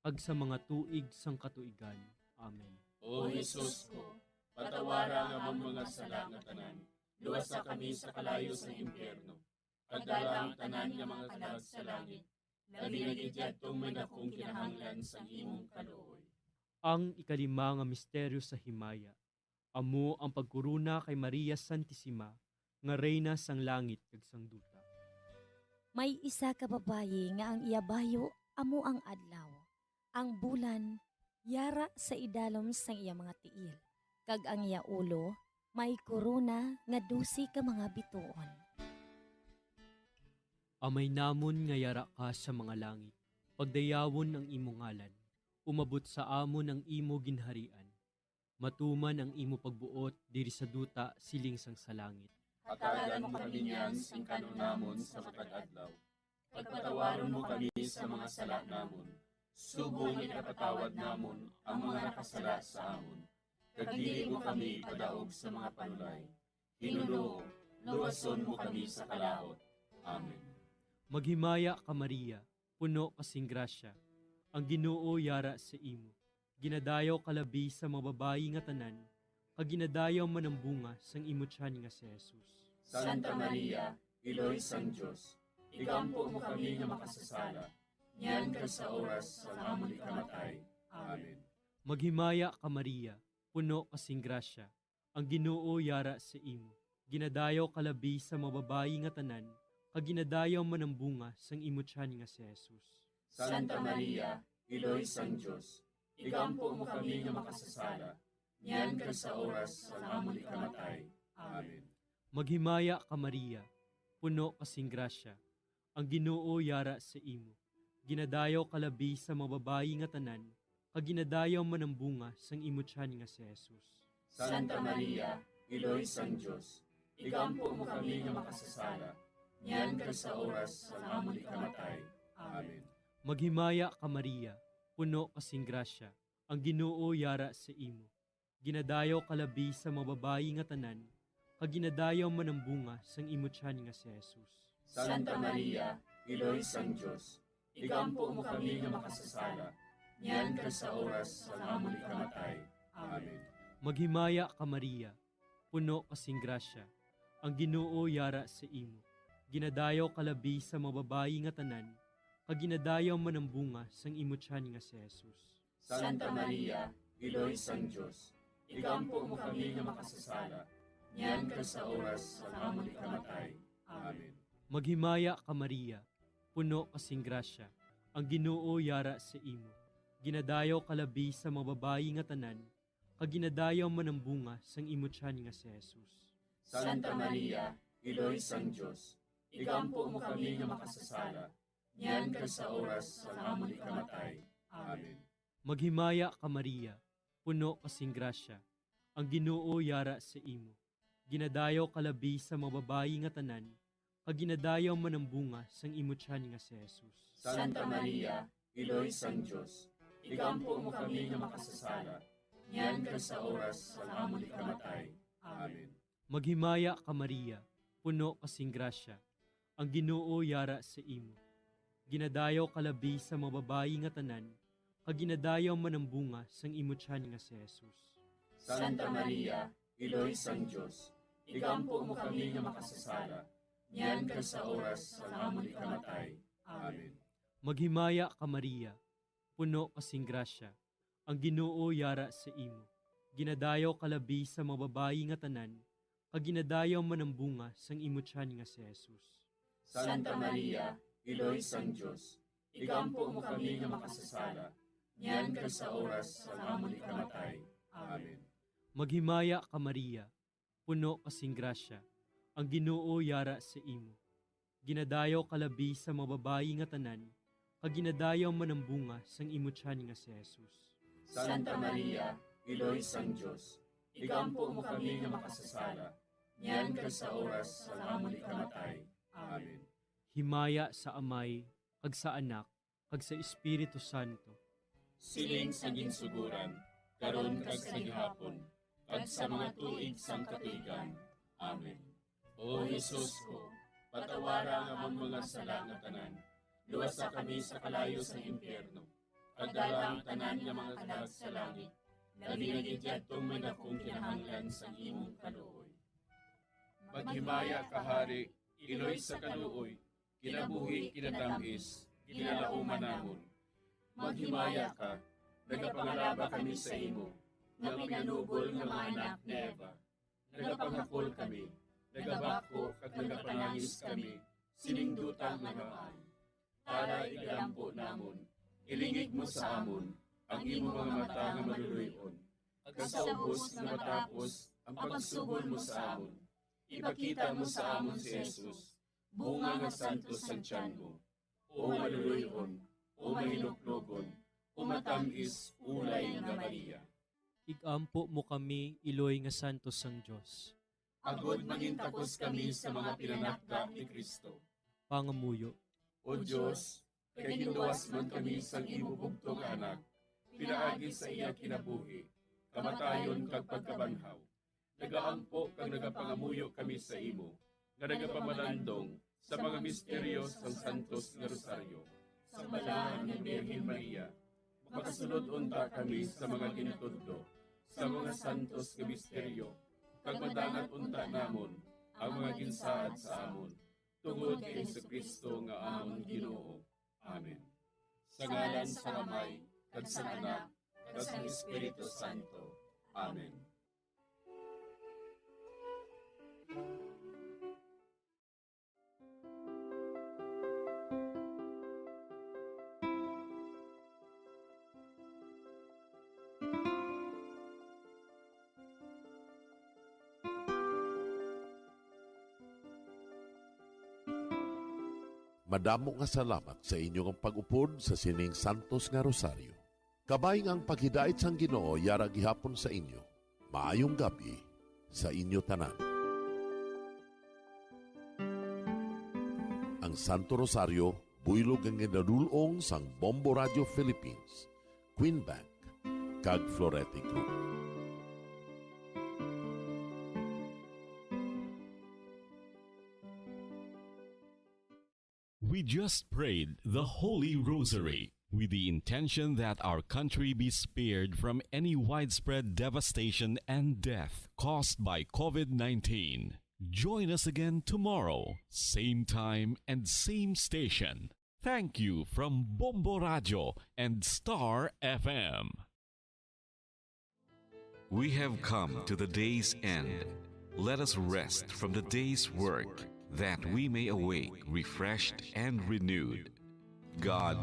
kag sa mga tuig sang katuigan. Amen. O Jesus ko, patawara ang amon mga sala nga tanan, luwasa kami sa kalayo sang impyerno, pagdala ang tanan nga mga kalag sa langit, labi na gid yadtong may dakong kinahanglan sang imong kaluoy. Ang ikalima nga misteryo sa himaya, amo ang pagkorona kay Maria Santisima nga Reyna sang langit kag sang duta. May isa ka babayi nga ang iya bayo amo ang adlaw. Ang bulan yara sa idalom sang iya mga tiil, kag ang iya ulo may korona nga dose ka mga bituon. Amay namon nga yara ka sa mga langit, pagdayawon ang imo ngalan, umabot sa amon ang imo ginharian, matuman ang imo pagbuot diri sa duta siling sang sa langit. Hatagan mo kami niyan sing kan-on namon sa matag adlaw. Pagpatawaron mo kami sa mga sala namon, subong nga ginapatawad namon ang mga nakasala sa amon, kag dili mo kami ipadaog sa mga panulay. Ginoo, luwason mo kami sa kalaut. Amen. Maghimaya ka, Maria, puno ka sing grasya, ang Ginoo yara sa imo. Ginadayaw ka labi sa mga babayi nga tanan, kag ginadayaw man ang bunga sang imo tiyan nga si Jesus. Santa Maria, Iloy sang Dios, igampo mo kami nga makasasala, niyan kag sa oras sang amon ikamatay. Amen. Maghimaya ka, Maria, puno ka sing grasya, ang Ginoo yara sa imo. Ginadayaw ka labi sa mga babayi nga tanan, kag ginadayaw man ang bunga sang imo tiyan nga si Jesus. Santa Maria, Iloy sang Dios, igampo mo kami nga makasasala, niyan kag sa oras sang amon ikamatay. Amen. Maghimaya ka, Maria, puno ka sing grasya, ang Ginoo yara sa imo. Ginadayaw ka labi sa mga babayi nga tanan, kag ginadayaw man ang bunga sang imo tiyan nga si Jesus. Santa Maria, Iloy sang Dios, igampo mo kami nga makasasala, niyan kag sa oras sang amon ikamatay. Amen. Maghimaya ka, Maria, puno ka sing grasya, ang Ginoo yara sa imo. Ginadayaw ka labi sa mga babayi nga tanan, kag ginadayaw man ang bunga sang imo tiyan nga si Jesus. Santa Maria, Iloy sang Dios, igampo mo kami nga makasasala, niyan kag sa oras sang amon ikamatay. Amen. Maghimaya ka, Maria, puno ka sing grasya, ang Ginoo yara sa imo. Ginadayaw ka labi sa mga babayi nga tanan, kag ginadayaw man ang bunga sang imo tiyan nga si Jesus. Santa Maria, Iloy sang Dios, igampo mo kami nga makasasala, niyan kag sa oras sang amon ikamatay. Amen. Maghimaya ka, Maria, puno ka sing grasya, ang Ginoo yara sa imo. Ginadayaw ka labi sa mga babayi nga tanan, kag ginadayaw man ang bunga sang imo tiyan nga si Jesus. Santa Maria, Iloy sang Dios, igampo mo kami nga makasasala, niyan kag sa oras sang amon ikamatay. Amen. Maghimaya ka, Maria, puno ka sing grasya, ang Ginoo yara sa imo. Ginadayaw ka labi sa mga babayi nga tanan, kag ginadayaw man ang bunga sang imo tiyan nga si Jesus. Santa Maria, Iloy sang Dios, igampo mo kami nga makasasala, niyan kag sa oras sang amon ikamatay. Amen. Maghimaya ka, Maria, puno ka sing grasya, ang Ginoo yara sa imo. Ginadayaw ka labi sa mga babayi nga tanan, kag ginadayaw man ang bunga sang imo tiyan nga si Jesus. Santa Maria, Iloy sang Dios, igampo mo kami nga makasasala, niyan kag sa oras sang amon ikamatay. Amen. Maghimaya ka, Maria, puno ka sing grasya, ang Ginoo yara sa imo. Ginadayaw ka labi sa mga babayi nga tanan, kag ginadayaw man ang bunga sang imo tiyan nga si Jesus. Santa Maria, Iloy sang Dios, igampo mo kami nga makasasala, niyan kag sa oras sang amon ikamatay. Amen. Maghimaya ka, Maria, puno ka sing grasya, ang Ginoo yara sa imo. Ginadayaw ka labi sa mga babayi nga tanan, kag ginadayaw man ang bunga sang imo tiyan nga si Jesus. Santa Maria, Iloy sang Dios, igampo mo kami nga makasasala, niyan kag sa oras sang amon ikamatay. Amen. Himaya sa Amay, kag sa Anak, kag sa Espiritu Santo. Siling sa ginsugoran, karon kag sa gihapon, kag sa mga tuig sang katuigan. Amen. O Jesus ko, patawara ang amon mga sala nga tanan, luwasa kami sa kalayo sang impyerno, kag dala ang tanan nga mga kalag sa langit, labi na gid yadtong may dakong kinahanglan sang imong kaluoy. Maghimaya ka, Hari, Iloy sa kaluoy, kinabuhi, kinatam-is, ginalauman namon. Maghimaya ka, nagapangalaba kami sa imo, nga pinanubol nga mga anak ni Eva. Nagapangakol kami, nagabakho kag nagapanangis kami sining duta nga namaan. Tara, igampo namon, Ilingig mo sa amon ang imo mga mata nga maluloy-on, kag sa ubos nga matapos ang pagsuhol mo sa amon, ipakita mo sa amon si Jesus, bunga nga santos sang tiyan mo. O maluloy-on, o mahinuklogon, o matam-is ulay nga Maria. Igampo mo kami, iloy nga santos sang Dios. Agod mangintakos kami sa mga pinanakda ni Cristo. Pangamuyo. O Dios, kay ginluwas man kami sang imo bugtong nga Anak, pinaagi sa iya kinabuhi, kamatayon kag pagkabanhaw, nagaampo kag nagapangamuyo kami sa imo, nga nagapamalandong sa mga misteryo sang Santos nga Rosaryo. Sa Balaan nga Birhen Maria, makasulod unta kami sa mga ginatudlo sa mga santos nga misteryo, kag madangat unta namon ang mga ginsaad sa amon, tungod kay Jesu-Cristo nga amon Ginoo. Amen. Sa ngalan sang Amay, kag sang Anak, kag sang Espiritu Santo. Amen. Madamo nga salamat sa inyo nga pag-upod sa sining santos nga rosaryo. Kabay nga ang paghidait sang Ginoo yara gihapon sa inyo. Maayong gab-i sa inyo tanan. Ang Santo Rosario, buylog nga ginadul-ong sang Bombo Radio Philippines, Queen Bank, kag Florete Group. We just prayed the Holy Rosary with the intention that our country be spared from any widespread devastation and death caused by COVID nineteen. Join us again tomorrow, same time and same station. Thank you from Bombo Radio and Star F M. We have come to the day's end. Let us rest from the day's work, that we may awake refreshed and renewed. God,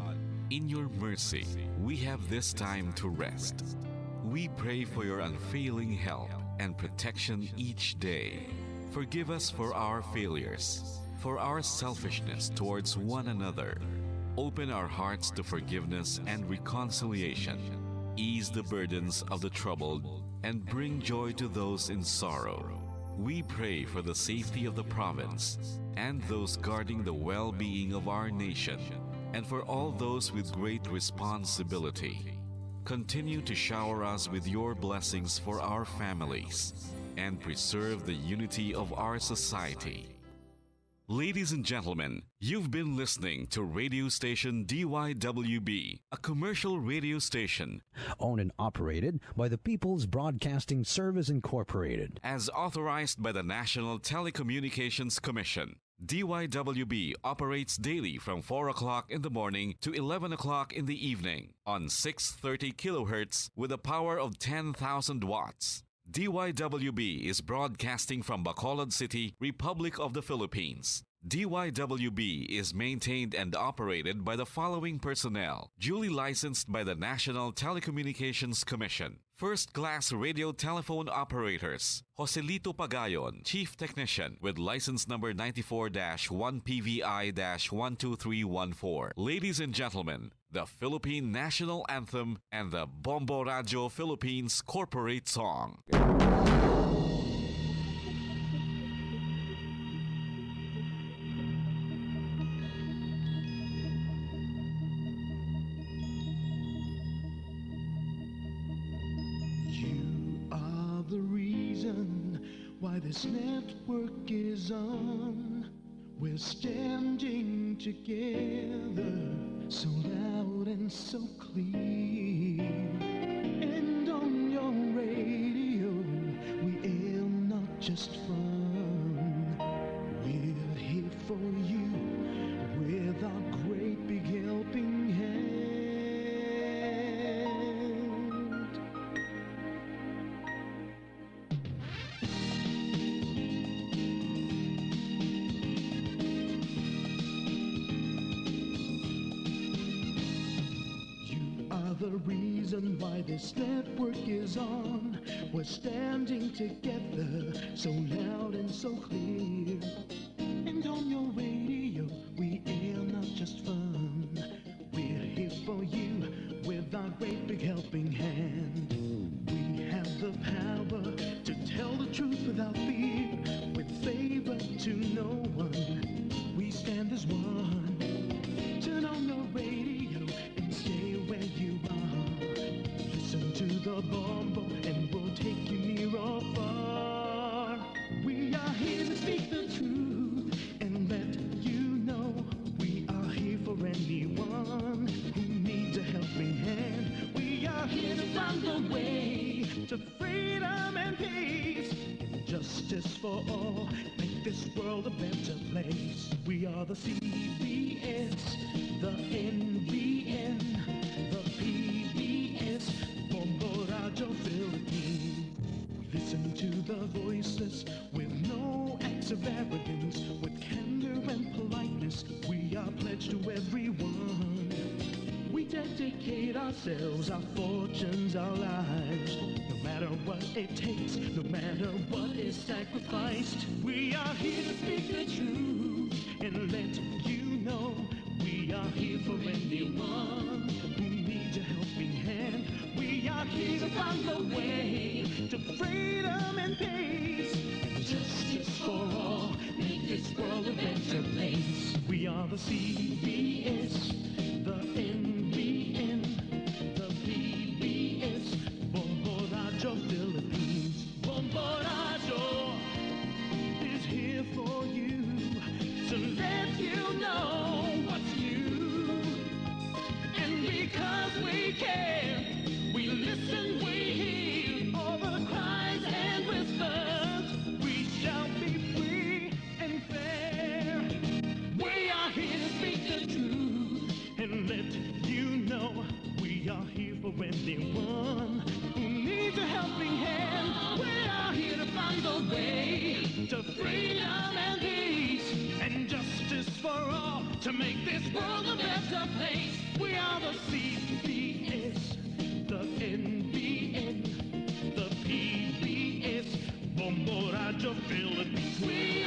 in your mercy, we have this time to rest. We pray for your unfailing help and protection each day. Forgive us for our failures, for our selfishness towards one another. Open our hearts to forgiveness and reconciliation. Ease the burdens of the troubled and bring joy to those in sorrow. We pray for the safety of the province and those guarding the well-being of our nation, and for all those with great responsibility. Continue to shower us with your blessings for our families and preserve the unity of our society. Ladies and gentlemen, you've been listening to radio station D Y W B, a commercial radio station owned and operated by the People's Broadcasting Service Incorporated. As authorized by the National Telecommunications Commission. D Y W B operates daily from four o'clock in the morning to eleven o'clock in the evening on six thirty kilohertz with a power of ten thousand watts. D Y W B is broadcasting from Bacolod City, Republic of the Philippines. D Y W B is maintained and operated by the following personnel, duly licensed by the National Telecommunications Commission. First-class radio telephone operators, Joselito Pagayon, Chief Technician, with license number ninety-four dash one P V I dash one two three one four. Ladies and gentlemen, the Philippine National Anthem and the Bombo Radio Philippines Corporate Song. You are the reason why this network is on. We're standing together, so loud and so clear. And on your radio, we aim not just fun. We're here for you with our great big helping hand. The reason why this network is on. We're standing together, so loud and so clear. And on your radio, we air not just fun. We're here for you with our great big helping hand. We have the power to tell the truth without fear, with favor to no one. We stand as one. Turn on your radio and stay where you are. Listen to the Bombo and we'll take you near or far. We are here to speak the truth and let you know we are here for anyone who needs a helping hand. We are here to find the way to freedom and peace and justice for all. Make this world a better place. We are the C B S, the N B N, the P B S, Bombo Radyo Philippines. We listen to the voiceless with no acts of arrogance, with candor and politeness. We are pledged to everyone. We dedicate ourselves, our fortunes, our lives. No matter what it takes, no matter what is sacrificed, we are here to speak the truth and let you know we are here for anyone who needs a helping hand. We are here to find the way to freedom and peace and justice for all. Make this world a better place. We are the C B S, the N B N, the P B S, Bombo Radyo Philippines. Bombo Radyo is here for you to let you know what's new. And because we care, we listen, we hear all the cries and whispers. We shall be free and fair. We are here to speak the truth and let you know we are here for anyone who needs a helping hand. We are here to find the way to freedom and peace and justice for all, to make this world a better place. We are the C B S, the N B N, the P B S, Bombo Radyo Philippines. We